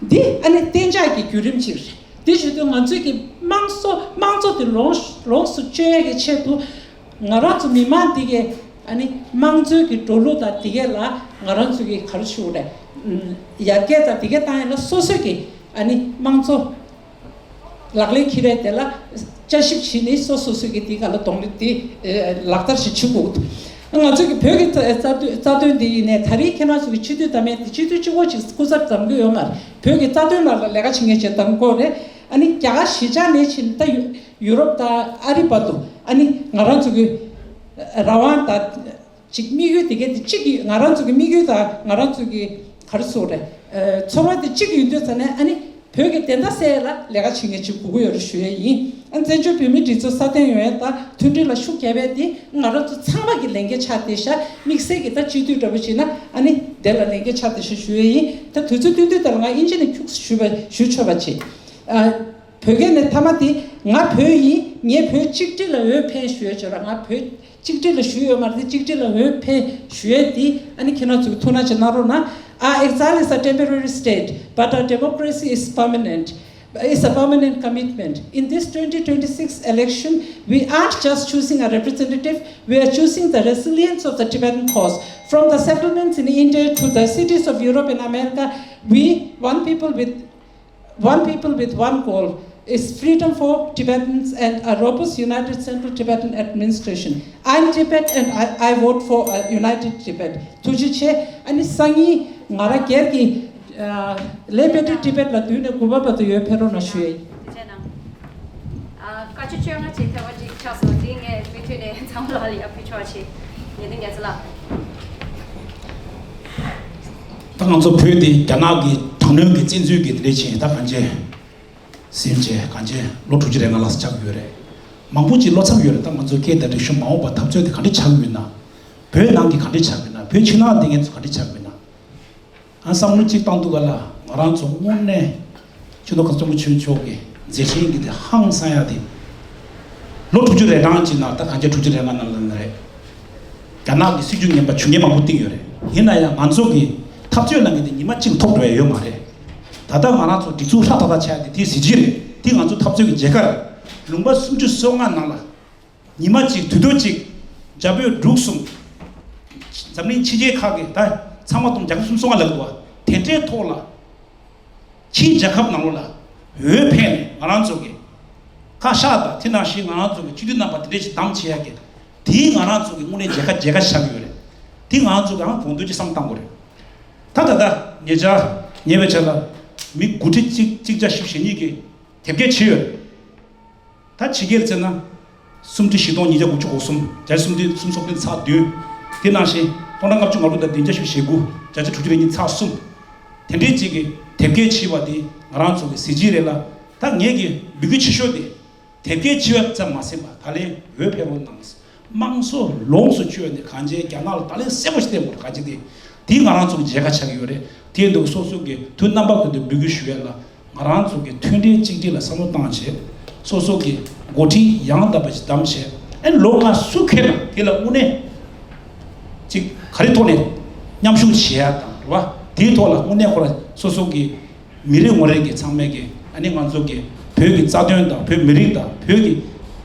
འདི་ཨ་ནི་གཏན་འཇགས་ཀྱི་བརྒྱུད་རིམ་ཅིག་རེད། དེ་བྱེད་དུས་ང་ཚོས་ཀྱི་དམངས་གཙོ་དམངས་གཙོ་དེ་ལོངས་ལོངས་སུ་སྤྱོད་ཡ་གི་ཆེད་དུ། ང་རང་ཚོ་མི་མང་དེ་གའི་ཨ་ནི་དམངས་གཙོའི་གི་འགྲོ་ལུགས་དང་དེ་གའི་ལ་ང་རང་ཚོ་གི་ག་རེ་ཞུ་དགོས་རེད། ཡར་རྒྱས་དང་དེ་གའི་བཏང་ཡ་ལ་སོ་སོ་གི་ཨ་ནི་དམངས་གཙོ་ལག་ལེན་འཁྱེར་ཡ་དེ་ལ་དཔྱད་ཞིབ་བྱས་ནས་སོ་སོ་སོ་གི་དེ་ག་ལ་གདོང་ལེན་དེ་ལག་བསྟར་ཞིག་བྱེད་དགོས་འདུག་ང་ཚོ་གི་བོད་ཀྱི་རྩ་རྩ་དོན་རྩ་དོན་འདི་ཡིན་ནའི། ད་རེས་ཁྱེད་རང་ཚོ་གི་སྤྱི་འཐུས་འདེམས་ཡ་དེ་སྤྱི་འཐུས་གཅིག་པོ་ཅིག་སྐུ་ཚབ་འདེམས་གི་ཡོད་མ་རེད། བོད་ཀྱི་རྩ་དོན་ལ་ལ་ལས་ཀ་བྱེད་མཁན་ཅིག་འདེམས་དགོས་རེད། ཨ་ནི་རྒྱ་གར་གཞིས་ཆགས་ནས་ཕྱིན་ད་ཡུ་ཡུ་རོབ་དང་ཨ་རི་བར་དུ། ཨ་ནི་ང་རང་ཚོ་གི་རང་དབང་དང་ཅིག་དམིགས་ཡུལ་དེ་གའི་དེ་གཅིག་གི། ང་རང་ཚོ་གི་དམིགས་ཡུལ་དང་ང་རང་ཚོ་གི་ག་རེ་ཟེར་དགོས་རེད། ཚོར་བ་དེ་གཅིག་ཡིན་དུས་ཙ་ནས། ཨ་ནི་བོད་ཀྱི་བདེན་མཐའ་གསལ་ཡ་ལ་ལས་ཀ་བྱེད་མཁན་ཅིག་དགོས་ཀྱི་ཡོད་རེད་ཞུ་ཡ་ཡིན། ཨ་ནི་བཙན་བྱོལ་བོད་མིའི་སྒྲིག་འཛུགས་སྲ་བརྟན་ཡོང་ཡ་དང་མཐུན་སྒྲིལ་ལ་ཤུགས་རྒྱབ་ཡ་དེ་ང་རང་ཚོ་ཚང་མ་གི་ལས་འགན་ཆགས་བསྡད་ཤག་དམིགས་བསལ་གྱི་ད་སྤྱི་འཐུས་འདྲ་པོ་བྱས་ན། ཨ་ནི་དེ་ལ་ལས་འགན་ཆགས་བསྡད་ཤག་ཞུ་ཡ་ཡིན། ད་དུས་ཚོད་བཏུས་དུས་དེ་ལ་ང་དབྱིན་ཇི་ནས་ཁྱུག་ཙམ་ཞུས་པ་ཞུ་ཆོག་པ་བྱེད། ཨ། བོད་སྐད་ནས་མཐའ་མ་དེ། ང་བོད་ཡིན། ངས་བོད་གཅིག་སྒྲིལ་ལ་འོས་འཕེན་ཞུ་ཡ་ཅིག་ཡོད་རེད། ང་བོད་གཅིག་སྒྲིལ་ལ་ཞུས་ཡོད་མ་རེད་དེ། གཅིག་སྒྲིལ་ལ་འོས་འཕེན་ཞུ་ཡ་དེ། ཨ་ནི་ཁྱེད་རང་ཚོས་ཐུགས་སྣང་ཅིག་གནང་རོགས་གནང་། Our exile is a temporary state, but our democracy is permanent, is a permanent commitment. In this twenty twenty-six election, we aren't just choosing a representative, we are choosing the resilience of the Tibetan cause. From the settlements in India to the cities of Europe and America, we, one people with One people with one goal is freedom for Tibetans and a robust united Central Tibetan administration. I'm Tibet and I, I vote for a united Tibet. ཐུགས་རྗེ་ཆེ། ཨ་ནི་སང་ཉིན་ང་རང་སྒེར་གྱི་ལེ་བྷི་ཊི་ཊི་བྷེཊ་ལ་མདུན་ནས་དགུ་པ་བར་དུ་ཡོད་ཕེབས་རོགས་གནང་ཞུ་ཡ་ཡིན། ཐུགས་རྗེ་གནང་། ཨ། བཀའ་ཆོས་བཅོ་ལྔ་ཅིག་ཐེ་བ་ཅིག་ཆགས་སོང་། འདི་ངས་མུ་མཐུད་ནས་ཚང་མ་ལ་ཡར་ཕུལ་ཆོག་ཅིག་ཉེ་དུ་ངལ་རྩོལ་ལགས། ད་ང་ཚོ་བོད་དེ་རྒྱ་ནག་གི་དྲག་གནོན་གྱི་བཙན་འཛུལ་གྱི་དེ་འདྲ་བྱས། ད་གང་བྱས་ཟིན་བྱས་གང་བྱས་ལོ་དྲུག་ཅུ་རེ་ལྔ་ལྷག་ཙམ་ཆགས་ཡོད་རེད། མང་པོ་ཅིག་བློ་འཚབ་ཡོད་རེད། ད་ང་ཚོ་སྐད་བརྡ་འབྲི་ཤོག་མ་འོངས་པ་འཐབ་རྩོད་དེ་ག་འདྲ་ཆགས་ཀྱི་ཡོད་ན། བོད་ནང་གི་ག་འདྲ་ཆགས་ཀྱི་ཡོད་ན། བོད་ཕྱི་ནང་བསྡད་མཁན་ཚོ་ག་འདྲ་ཆགས་ཀྱི་ཡོད་ན། ང་བསམ་བློ་གཅིག་བཏང་འདུག་ག་ལ། ང་རང་ཚོ་དངོས་གནས་ཆོས་ལུགས་ཁ་སང་ཆེན་པོ་ཆོས་མཆོག་གི་མཛད་འཕྲིན་གྱི་དེ་ཧང་སང་ཡ་དེ། ལོ་དྲུག་ཅུ་རེ་གྲངས་ཀྱི་ནང་ད་གང་ཅི་དྲུག་ཅུ་རེ་ལྔ་ནང་ལ་ནི་རེད། རྒྱ་ནག་གི་སྲིད་ཇུས་ངན་པ་ཇུས་ངན་མང་པོ་བཏིང་ཡོད་རེད། ཡིན་ན་ཡང་ང་ཚོ་གི་འཐབ་རྩོད་གནང་མཁན་དེ་ཉི་མ་གཅིག་ཐོབ་འགྲོ་ཡ་ཡོད་མ་རེད། ད་ལྟ་ང་རང་ཚོ་སྒྲིག་འཛུགས་ཧྲག་ཏག་ཏག་ཆགས་ཡ་དེ་དེའི་གཟི་བརྗིད་རེད། དེ་ང་ཚོ་འཐབ་རྩོད་ཀྱི་རྒྱལ་ཁ་རེད། ལུང་པ་སུམ་ཅུ་སོ་ལྔ་ནང་ལ། ཉི་མ་གཅིག་དུས་ཐོག་གཅིག་རྒྱ་བོད་འབྲུག་གསུམ། འཛམ་གླིང་ཕྱི་རྒྱལ་ཁག་གི་ད་ཚང་མ་སྟོང་རྒྱ་གར་སུམ་སོང་བ་ལབ་འདུག་བ། དེ་འདྲའི་ཐོག་ལ། ཕྱིའི་རྒྱལ་ཁབ་ནང་ལོགས་ལ་འོས་འཕེན་ནས་ང་རང་ཚོ་གི་ཁ་ཤགས་དང་དེ་ནང་བཞིན་ང་རང་ཚོ་གི་སྤྱི་འཐུས་རྣམ་པ་དེ་འདྲས་ཞིག་བདམས་བྱེད་ཡ་གི་དེའི་ང་རང་ཚོ་གི་དངོས་གནས་མཇལ་ཁ་མཇལ་ཁ་ཆགས་ཀྱི་ཡོད་རེད། དེ་ང་རང་ཚོ་གི་ཨང་གོང་འདོན་གྱི་བསམ་བཏང་དགོས་རེད། ད་ད་ལྟ་ཉེ་ཆར་ཉེ་བའི་ཆར་ལ་མི་དགུ་ཁྲི་གཅིག་གཅིག་བརྒྱ་བཞི་བཅུ་ཞེ་གཉིས་ཀྱིས་དེབ་སྐྱེལ་བྱས་ཡོད་རེད། ད་ཕྱི་རྒྱལ་བཙལ་ན། སུམ་ཁྲི་བཞི་སྟོང་ཉིས་བརྒྱ་དགུ་བཅུ་གོ་གསུམ། བརྒྱ་ཆ་སུམ་ཁྲི་སུམ་སྟོང་ཚེག་བདུན། དེ་ནང་བཞིན་སྟོང་ཕྲག་ལྔ་བཅུ་ང་དྲུག་དང་བདུན་བརྒྱ་བཞི་བཅུ་ཞེ་དགུ། བརྒྱ་ཆ་དྲུག་ཅུ་རེ་གཉིས་ཚེག་གསུམ། དེ་འདྲའི་ཅིག་གི་དེབ་སྐྱེལ་བྱས་པ་དེ་ང་རང་ཚོ་གི་གཟི་བརྗིད་རེད་ལ། ད་ངེད་ཀྱི་འབོད་སྐུལ་ཆེ་ཤོས་དེ། དེབ་སྐྱེལ་བྱས་པ་ཙམ་མ་ཟད་པ་ད་ལན་འོས་འཕེན་རོགས་གནང་། དམངས་གཙོ་ལོངས་སུ་སྤྱོད་ནས་གང་ཅི་རྒྱ་ནག་ལ་ད་ལན་གསལ་པོ་ཞིག་བསྟན་དགོས་རེད། གང་ཅི་དེ། དེ་ང་རང་ཚོ་གི་མཇལ་ཁ་ཆགས་ཀྱི་ཡོད་རེད། དེ་འདུག་སོ་སོ་གི་དུས་རྣམ་པ་ཀུན་ཏུ་འབོད་སྐུལ་ཞུ་ཡ་ལ། ང་རང་ཚོ་གི་མཐུན་སྒྲིལ་གཅིག་སྒྲིལ་ལ་བསམ་བློ་བཏང་བྱས། སོ་སོ་གི་འགོ་ཁྲིད་ཡང་དག་པ་ཞིག་བདམས་བྱས། ཨེ་ལོ་ལྔ་སུ་འཁེལ་ན་དེ་ལ་དངོས་གནས་ཅིག་ག་རེ་ཐོག་ནས་མཉམ་ཞུགས་བྱེད་ཡ་དང་རེད་བ། དེའི་ཐོག་ལ་དངོས་གནས་ཁོ་ར་སོ་སོ་གི་མི་རེ་ངོ་རེ་གི་ཚང་མས་གི་ཨ་ནི་ང་ཚོ་གི་བོད་ཀྱི་རྩ་དོན་དང་བོད་མི་རིགས་དང་བོད་ཀྱི་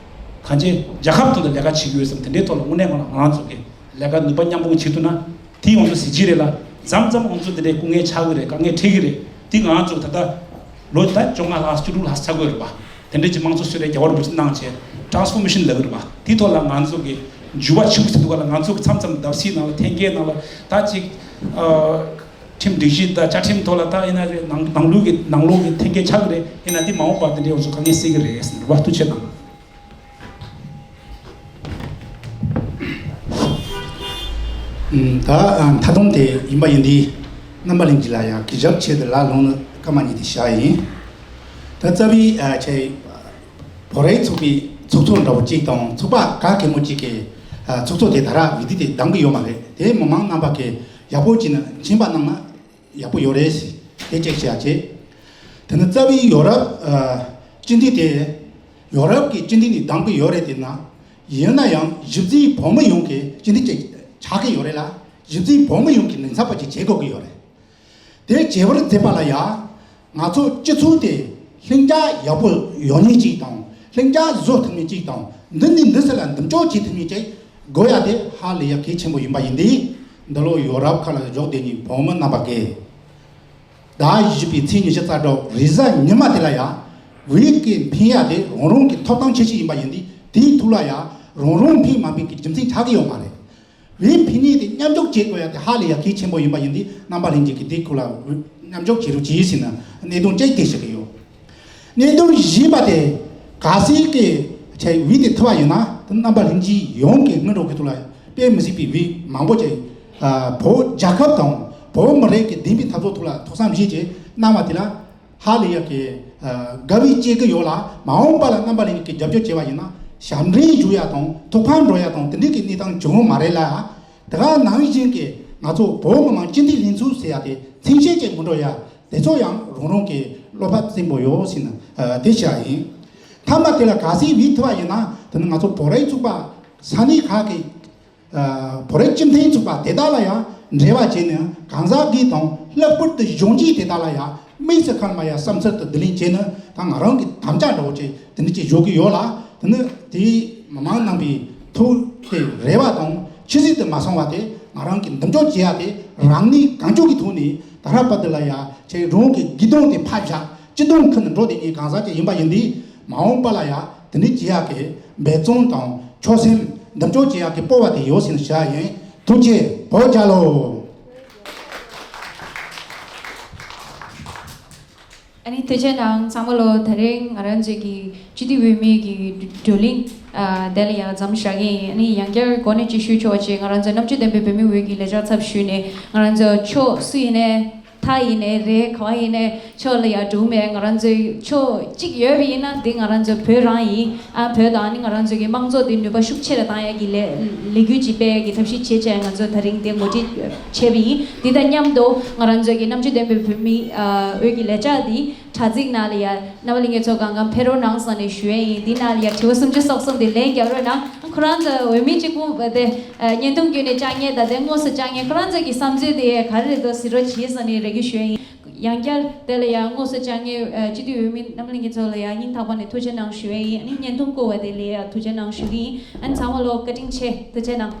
གང་ཅི་རྒྱལ་ཁབ་ཐོག་ཏུ་ལས་ཀ་བྱེད་ཀྱི་ཡོད་བསམ་དེ་འདྲའི་ཐོག་ལ་དངོས་གནས་ཁོ་ར་ང་རང་ཚོ་གི་ལས་ཀ་ནུས་པ་མཉམ་སྤུངས་བྱེད་ཐུབ་ན། དེ་ང་ཚོ་གཟི་བརྗིད་རེད་ལ། མཚམས་མཚམས་ང་ཚོ་དེ་འདྲའི་སྐུ་ངལ་ཆགས་ཀྱི་རེད། དཀའ་ངལ་འཕྲད་ཀྱི་རེད། དེ་ང་ཚོ་ད་ལྟ་ལོ་ད་བཅོ་ལྔ་ལྷག་བཅུ་དྲུག་ལྷག་ཆགས་ཀྱི་རེད་པ། དེ་འདྲའི་ཅིག་དམངས་གཙོ་སྲོལ་རེད། རྒྱལ་བ་རིན་པོ་ཆེ་གནང་བྱས་ཊ་རན་སི་ཕོར་མེ་ཤན་ལབ་ཀྱི་རེད་པ། དེའི་ཐོག་ལ་ང་ཚོ་གི་འགྱུར་བ་ཆེན་པོ་ཞིག་འདུག་ག་ལ། ང་ཚོ་གི་མཚམས་མཚམས་བརྡབ་གསིག་ནང་ལ་འཐེན་འཁྱེར་ནང་ལ་ད་ཅིག་ཨ་ཁྲིམས་སྒྲིག་གཞི་དང་བཅའ་ཁྲིམས་ཐོག་ལ་ད་ཡིན་ན་རེད། ནང་ནང་ལུགས་ཀྱི་ནང་ལོགས་ཀྱི་འཐེན་འཁྱེར་ཆགས་ཀྱི་རེད། ཡིན་ན་འདི་མ་འོངས་པར་དེ་འདྲའི་ང་ཚོ་དཀའ་ངལ་སེལ་གྱི་རེད་ཟེར་བ། ཐུགས་རྗེ་གནང་། ད་མཐའ་སྡོམ་དེ་ཡིན་པ་ཡིན་དུས། རྣམ་པ་གླིང་རྗེ་ལ་ཡང་གུས་ཞབས་ཆེད་དུ་ལ་ལུང་ནི་སྐར་མ་གཉིས་དེ་བཞག་ཡིན། ད་རྩ་བའི་ཨ་ཆེ་བོད་རིགས་ཚོགས་པའི་ཚོགས་གཙོ་འདྲ་བོ་གཅིག་དང་ཚོགས་པ་ག་གེ་མོ་གཅིག་གི་ཨ་ཚོགས་གཙོ་དེ་ད་ར་བི་དི་དེ་འདང་གི་ཡོད་མ་རེད། དེ་མི་མང་རྣམ་པ་གི་ཡག་པོ་བྱས་ན་མཁྱེན་པ་གནང་ན་ཡག་པོ་ཡོད་རེད་ཟེར། དེ་གཅིག་བྱས་ཡ་བྱས། དེ་ནི་རྩ་བའི་ཡོ་རོབ་ཨ་སྤྱི་འཐུས་དེ་ཡོ་རོབ་ཀྱི་སྤྱི་འཐུས་ནས་འདང་གི་ཡོད་རེད། དེ་ན་ཡིན་ན་ཡང་གཞི་རྩའི་བོད་མི་ཡོངས་ཀྱི་སྤྱི་འཐུས་ཅིག་ཆགས་ཀྱི་ཡོད་རེད་ལ། གཞི་རྩའི་བོད་མི་ཡོངས་ཀྱི་མིང་ཚབ་པ་ཅིག་བྱེད་དགོས་ཀྱི་ཡོད་རེད། དེ་བྱེད་པར་མཛད་པ་ལ་ཡང་ང་ཚོ་སྤྱི་ཚོགས་དེ་ལྷིང་འཇགས་ཡག་པོ་ཡོང་མཁན་ཅིག་དང་། ལྷིང་འཇགས་བཟོ་ཐུབ་མཁན་ཅིག་དང་། འདི་ནས་འདི་ཟེར་ལ་འདུམ་འཇོག་བྱེད་ཐུབ་མཁན་ཅིག་དགོས་ཡ་དེ་ཧ་ལས་ཡ་གལ་ཆེན་པོ་ཡིན་པ་ཡིན་དུས། འདི་ལོ་ཡོ་རོབ་ཁག་ལ་འཇོག་བསྡད་མཁན་བོད་མི་རྣམ་པ་གིས་ཟླ་བཞི་པའི་ཚེས་ཉི་ཤུ་རྩ་དྲུག་རེས་གཟའ་ཉི་མ་དེ་ལ་ཡ་བོད་ཀྱི་འཕེན་ཡ་དེ་རང་རང་གི་ཐོབ་ཐང་ཁྱད་ཆོས་ཡིན་པ་ཡིན་དུས། དེའི་ཐོག་ལ་ཡ་རང་རང་འཕེན་མ་འཕེན་གྱི་རྒྱུ་མཚན་ཆགས་ཀྱི་ཡོད་མ་རེད། བོད་འཕེན་ཉེས་དེ་མཉམ་འཇོག་བྱེད་དགོས་ཡ་དེ་ཧ་ལས་ཡ་གལ་ཆེན་པོ་ཡིན་པ་ཡིན་དུས། རྣམ་པ་ལྷན་རྒྱས་ཀྱིས་དེའི་སྐོར་ལ་མཉམ་འཇོག་བྱེད་རོགས་གྱིས་ཟེར་ནས་གནད་དོན་གཅིག་དེ་བཤད་ཀྱི་ཡོད། གནད་དོན་བཞི་པ་དེ་གལ་སྲིད་ཀྱི་ཆེད་བོད་དེ་ཐུབ་པ་ཡིན་ན། དེ་རྣམ་པ་ལྷན་རྒྱས་ཡོངས་ཀྱི་སྔོན་འགྲོ་གི་ཐོག་ལ་དཔེ་མི་སྲིད་པའི་བོད་མང་པོ་ཅིག་ཨ་བོད་རྒྱལ་ཁབ་དང་བོད་མི་རིགས་ཀྱི་བདེན་པའི་འཐབ་རྩོད་ཐོག་ལ་ཐུགས་བསམ་བཞེས་ཀྱིས་གནང་བ་དེ་ལ་ཧ་ལས་ཡ་གི་ཨ་དགའ་བའི་སྐྱེ་གི་ཡོད་ལ། མ་འོངས་པ་ལ་རྣམ་པ་ལྷན་རྒྱས་ཀྱིས་རྒྱབ་སྐྱོར་བྱས་པ་ཡིན་ན་ཞབས་འདྲེན་ཞུ་ཡ་དང་ཐུགས་ཕམ་འགྲོ་ཡ་དང་དེ་འདྲའི་གི་གནས་སྟངས་བྱུང་ཡོད་མ་རེད་ལ། དེ་ག་ནང་བཞིན་གྱི་ང་ཚོ་བོད་མི་མང་སྤྱི་འཐུས་ལྷན་ཚོགས་ཟེར་ཡ་དེ་མཚན་ཤས་ཅིག་མི་འགྲོ་ཡ་དེ་ཚོ་ཡང་རང་རང་གི་བློ་ཕམ་བཙན་པོ་ཡོད་ཟེར་ནས་ཨ་དེ་བཤད་ཡིན། མཐའ་མ་དེ་ལ་གལ་སྲིད་བོད་ཐུབ་པ་ཡིན་ན། དེ་ནི་ང་ཚོ་བོད་རིགས་ཚོགས་པ་ས་གནས་ཁག་གི་ཨ་བོད་རིགས་སྤྱི་མཐུན་ཚོགས་པ་དེ་དག་ལ་ཡང་འབྲེལ་བ་བྱས་ནས་གང་ཟག་གི་དང་ལྷག་པར་དུ་གཞོན་སྐྱེས་དེ་དག་ལ་ཡང་དམིགས་སུ་བཀར་མ་ཡ་བསམ་ཚུལ་དུ་བསྡུ་ལེན་བྱས་ནས། ད་ང་རང་གི་དམ་བཅའ་འདྲ་བོ་ཅིག་དེ་འདྲ་ཅིག་བཞག་གི་ཡོད་ལ། དེ་ནི་དེའི་མི་མང་རྣམ་པའི་ཐུགས་ཀྱི་རེ་བ་དང་ཆུད་ཟོས་དུ་མ་སོང་བ་དེ། ང་རང་གི་འདུམ་འཇོག་བྱེད་ཡ་དེ་རང་ནུས་གང་ལྕོགས་ཀྱི་ཐོག་ནས་ད་ར་བར་དུ་ལ་ཡ་ཁྱེད་རང་གི་སྒེར་དོན་དེ་ཕར་བཞག་སྤྱི་དོན་ཁུར་ནས་འགྲོ་བསྡད་མཁན་གང་ཟག་ཅིག་ཡིན་པ་ཡིན་དུས། མ་འོངས་པ་ལ་ཡ་དེ་འདྲ་བྱེད་ཡག་གི་འབད་བརྩོན་དང་ཆོད་སེམས་འདུམ་འཇོག་བྱེད་ཡག་གི་སྤོབས་པ་དེ་ཡོད་ཟེར་ནས་བཤད་ཡིན། ཐུགས་རྗེ་ཆེ། བོད་རྒྱལ་ལོ། ཨ་ནི་ཐུགས་རྗེ་གནང་ཚང་མ་ལོ། དེ་རིང་ང་རང་ཚོའི་གི་སྤྱི་འཐུས་འོས་མི་གི་བགྲོ་གླེང་ཨ་དེ་ལ་ཡང་མཚམས་བཞག་གི་ཡིན། ཨ་ནི་ཡང་བསྐྱར་གོ་གནས་ཅིག་ཞུ་ཆོག་ཅེས་ང་རང་ཚོ་རྣམ་དཔྱོད་ལྡན་པའི་བོད་མི་འོས་ཀྱི་ལས་བྱ་ཚབ་ཞུས་ནས་ང་རང་ཚོ་ཕྱོགས་སུ་ཡིན་ནས། ཐ་ཡིན་ནའི་རེད། ག་བ་ཡིན་ནའི་ཕྱོགས་ལ་ཡ་འགྲོ་མེད། ང་རང་ཚོའི་ཕྱོགས་གཅིག་ཡོད་པ་ཡིན་ན་འདི་ང་རང་ཚོའི་བོད་རང་ཡིན། ཨ་བོད་དང་ནི་ང་རང་ཚོའི་གི་དམངས་གཙོ་འདི་ནུས་པ་ཤུགས་ཆེ་རུ་བཏང་ཡ་གི་ལས་ལས་འགུལ་ཅིག་སྤེལ་ཡ་གི་ཐབས་ཤེས་བྱེད་བྱས་ང་ཚོ་ད་རིང་འདི་ངོ་སྤྲོད་བྱས་པ་ཡིན། འདི་དང་མཉམ་དུ་ང་རང་ཚོའི་གི་རྣམ་དཔྱོད་ལྡན་པའི་བོད་མི་ཨ་འོས་ཀྱི་ལས་བྱ་འདི་དྲ་ཚིགས་ནང་ལ་ཡ་རྣམ་པ་ལྷན་རྒྱས་ཚོ་གང་གང་ཕེབས་རོགས་གནང་ཟེར་ནས་ཞུ་ཡ་ཡིན། འདི་ནང་ལ་ཡ་དྲི་བ་སུམ་ཅུ་སོ་གསུམ་འདི་ལན་རྒྱག་རོགས་གནང་། ཁོ་རང་ཚོ་འོས་མི་གཅིག་པུ་དེ་བརྙན་ཐུང་བརྒྱུད་ནས་བཅར་མཁན་ད་ལྟའི་དངོས་སུ་བཅར་མཁན་ཁོ་རང་ཚོ་གི་བསམ་ཚུལ་དེ་ག་རེ་རེད་འདུག་གཟིགས་རོགས་གྱིས་ཟེར་ནས་རེ་སྐུལ་ཞུ་ཡ་ཡིན། ཡང་བསྐྱར་དེ་ལ་ཡང་དངོས་སུ་བཅར་མཁན་སྤྱི་འཐུས་འོས་མི་རྣམ་པ་ལྷན་རྒྱས་ཚོ་ལ་ཡང་སྙིང་ཐག་པ་ནས་ཐུགས་རྗེ་གནང་ཞུ་ཡ་ཡིན། ཨ་ནི་བརྙན་ཐུང་བསྐུར་བ་དེ་ལ་ཡང་ཐུགས་རྗེ་གནང་ཞུ་གི་ཡིན། ཨ་ནི་ཚང་མ་ལོ་བཀའ་དྲིན་ཆེ། ཐུགས་རྗེ་གནང་།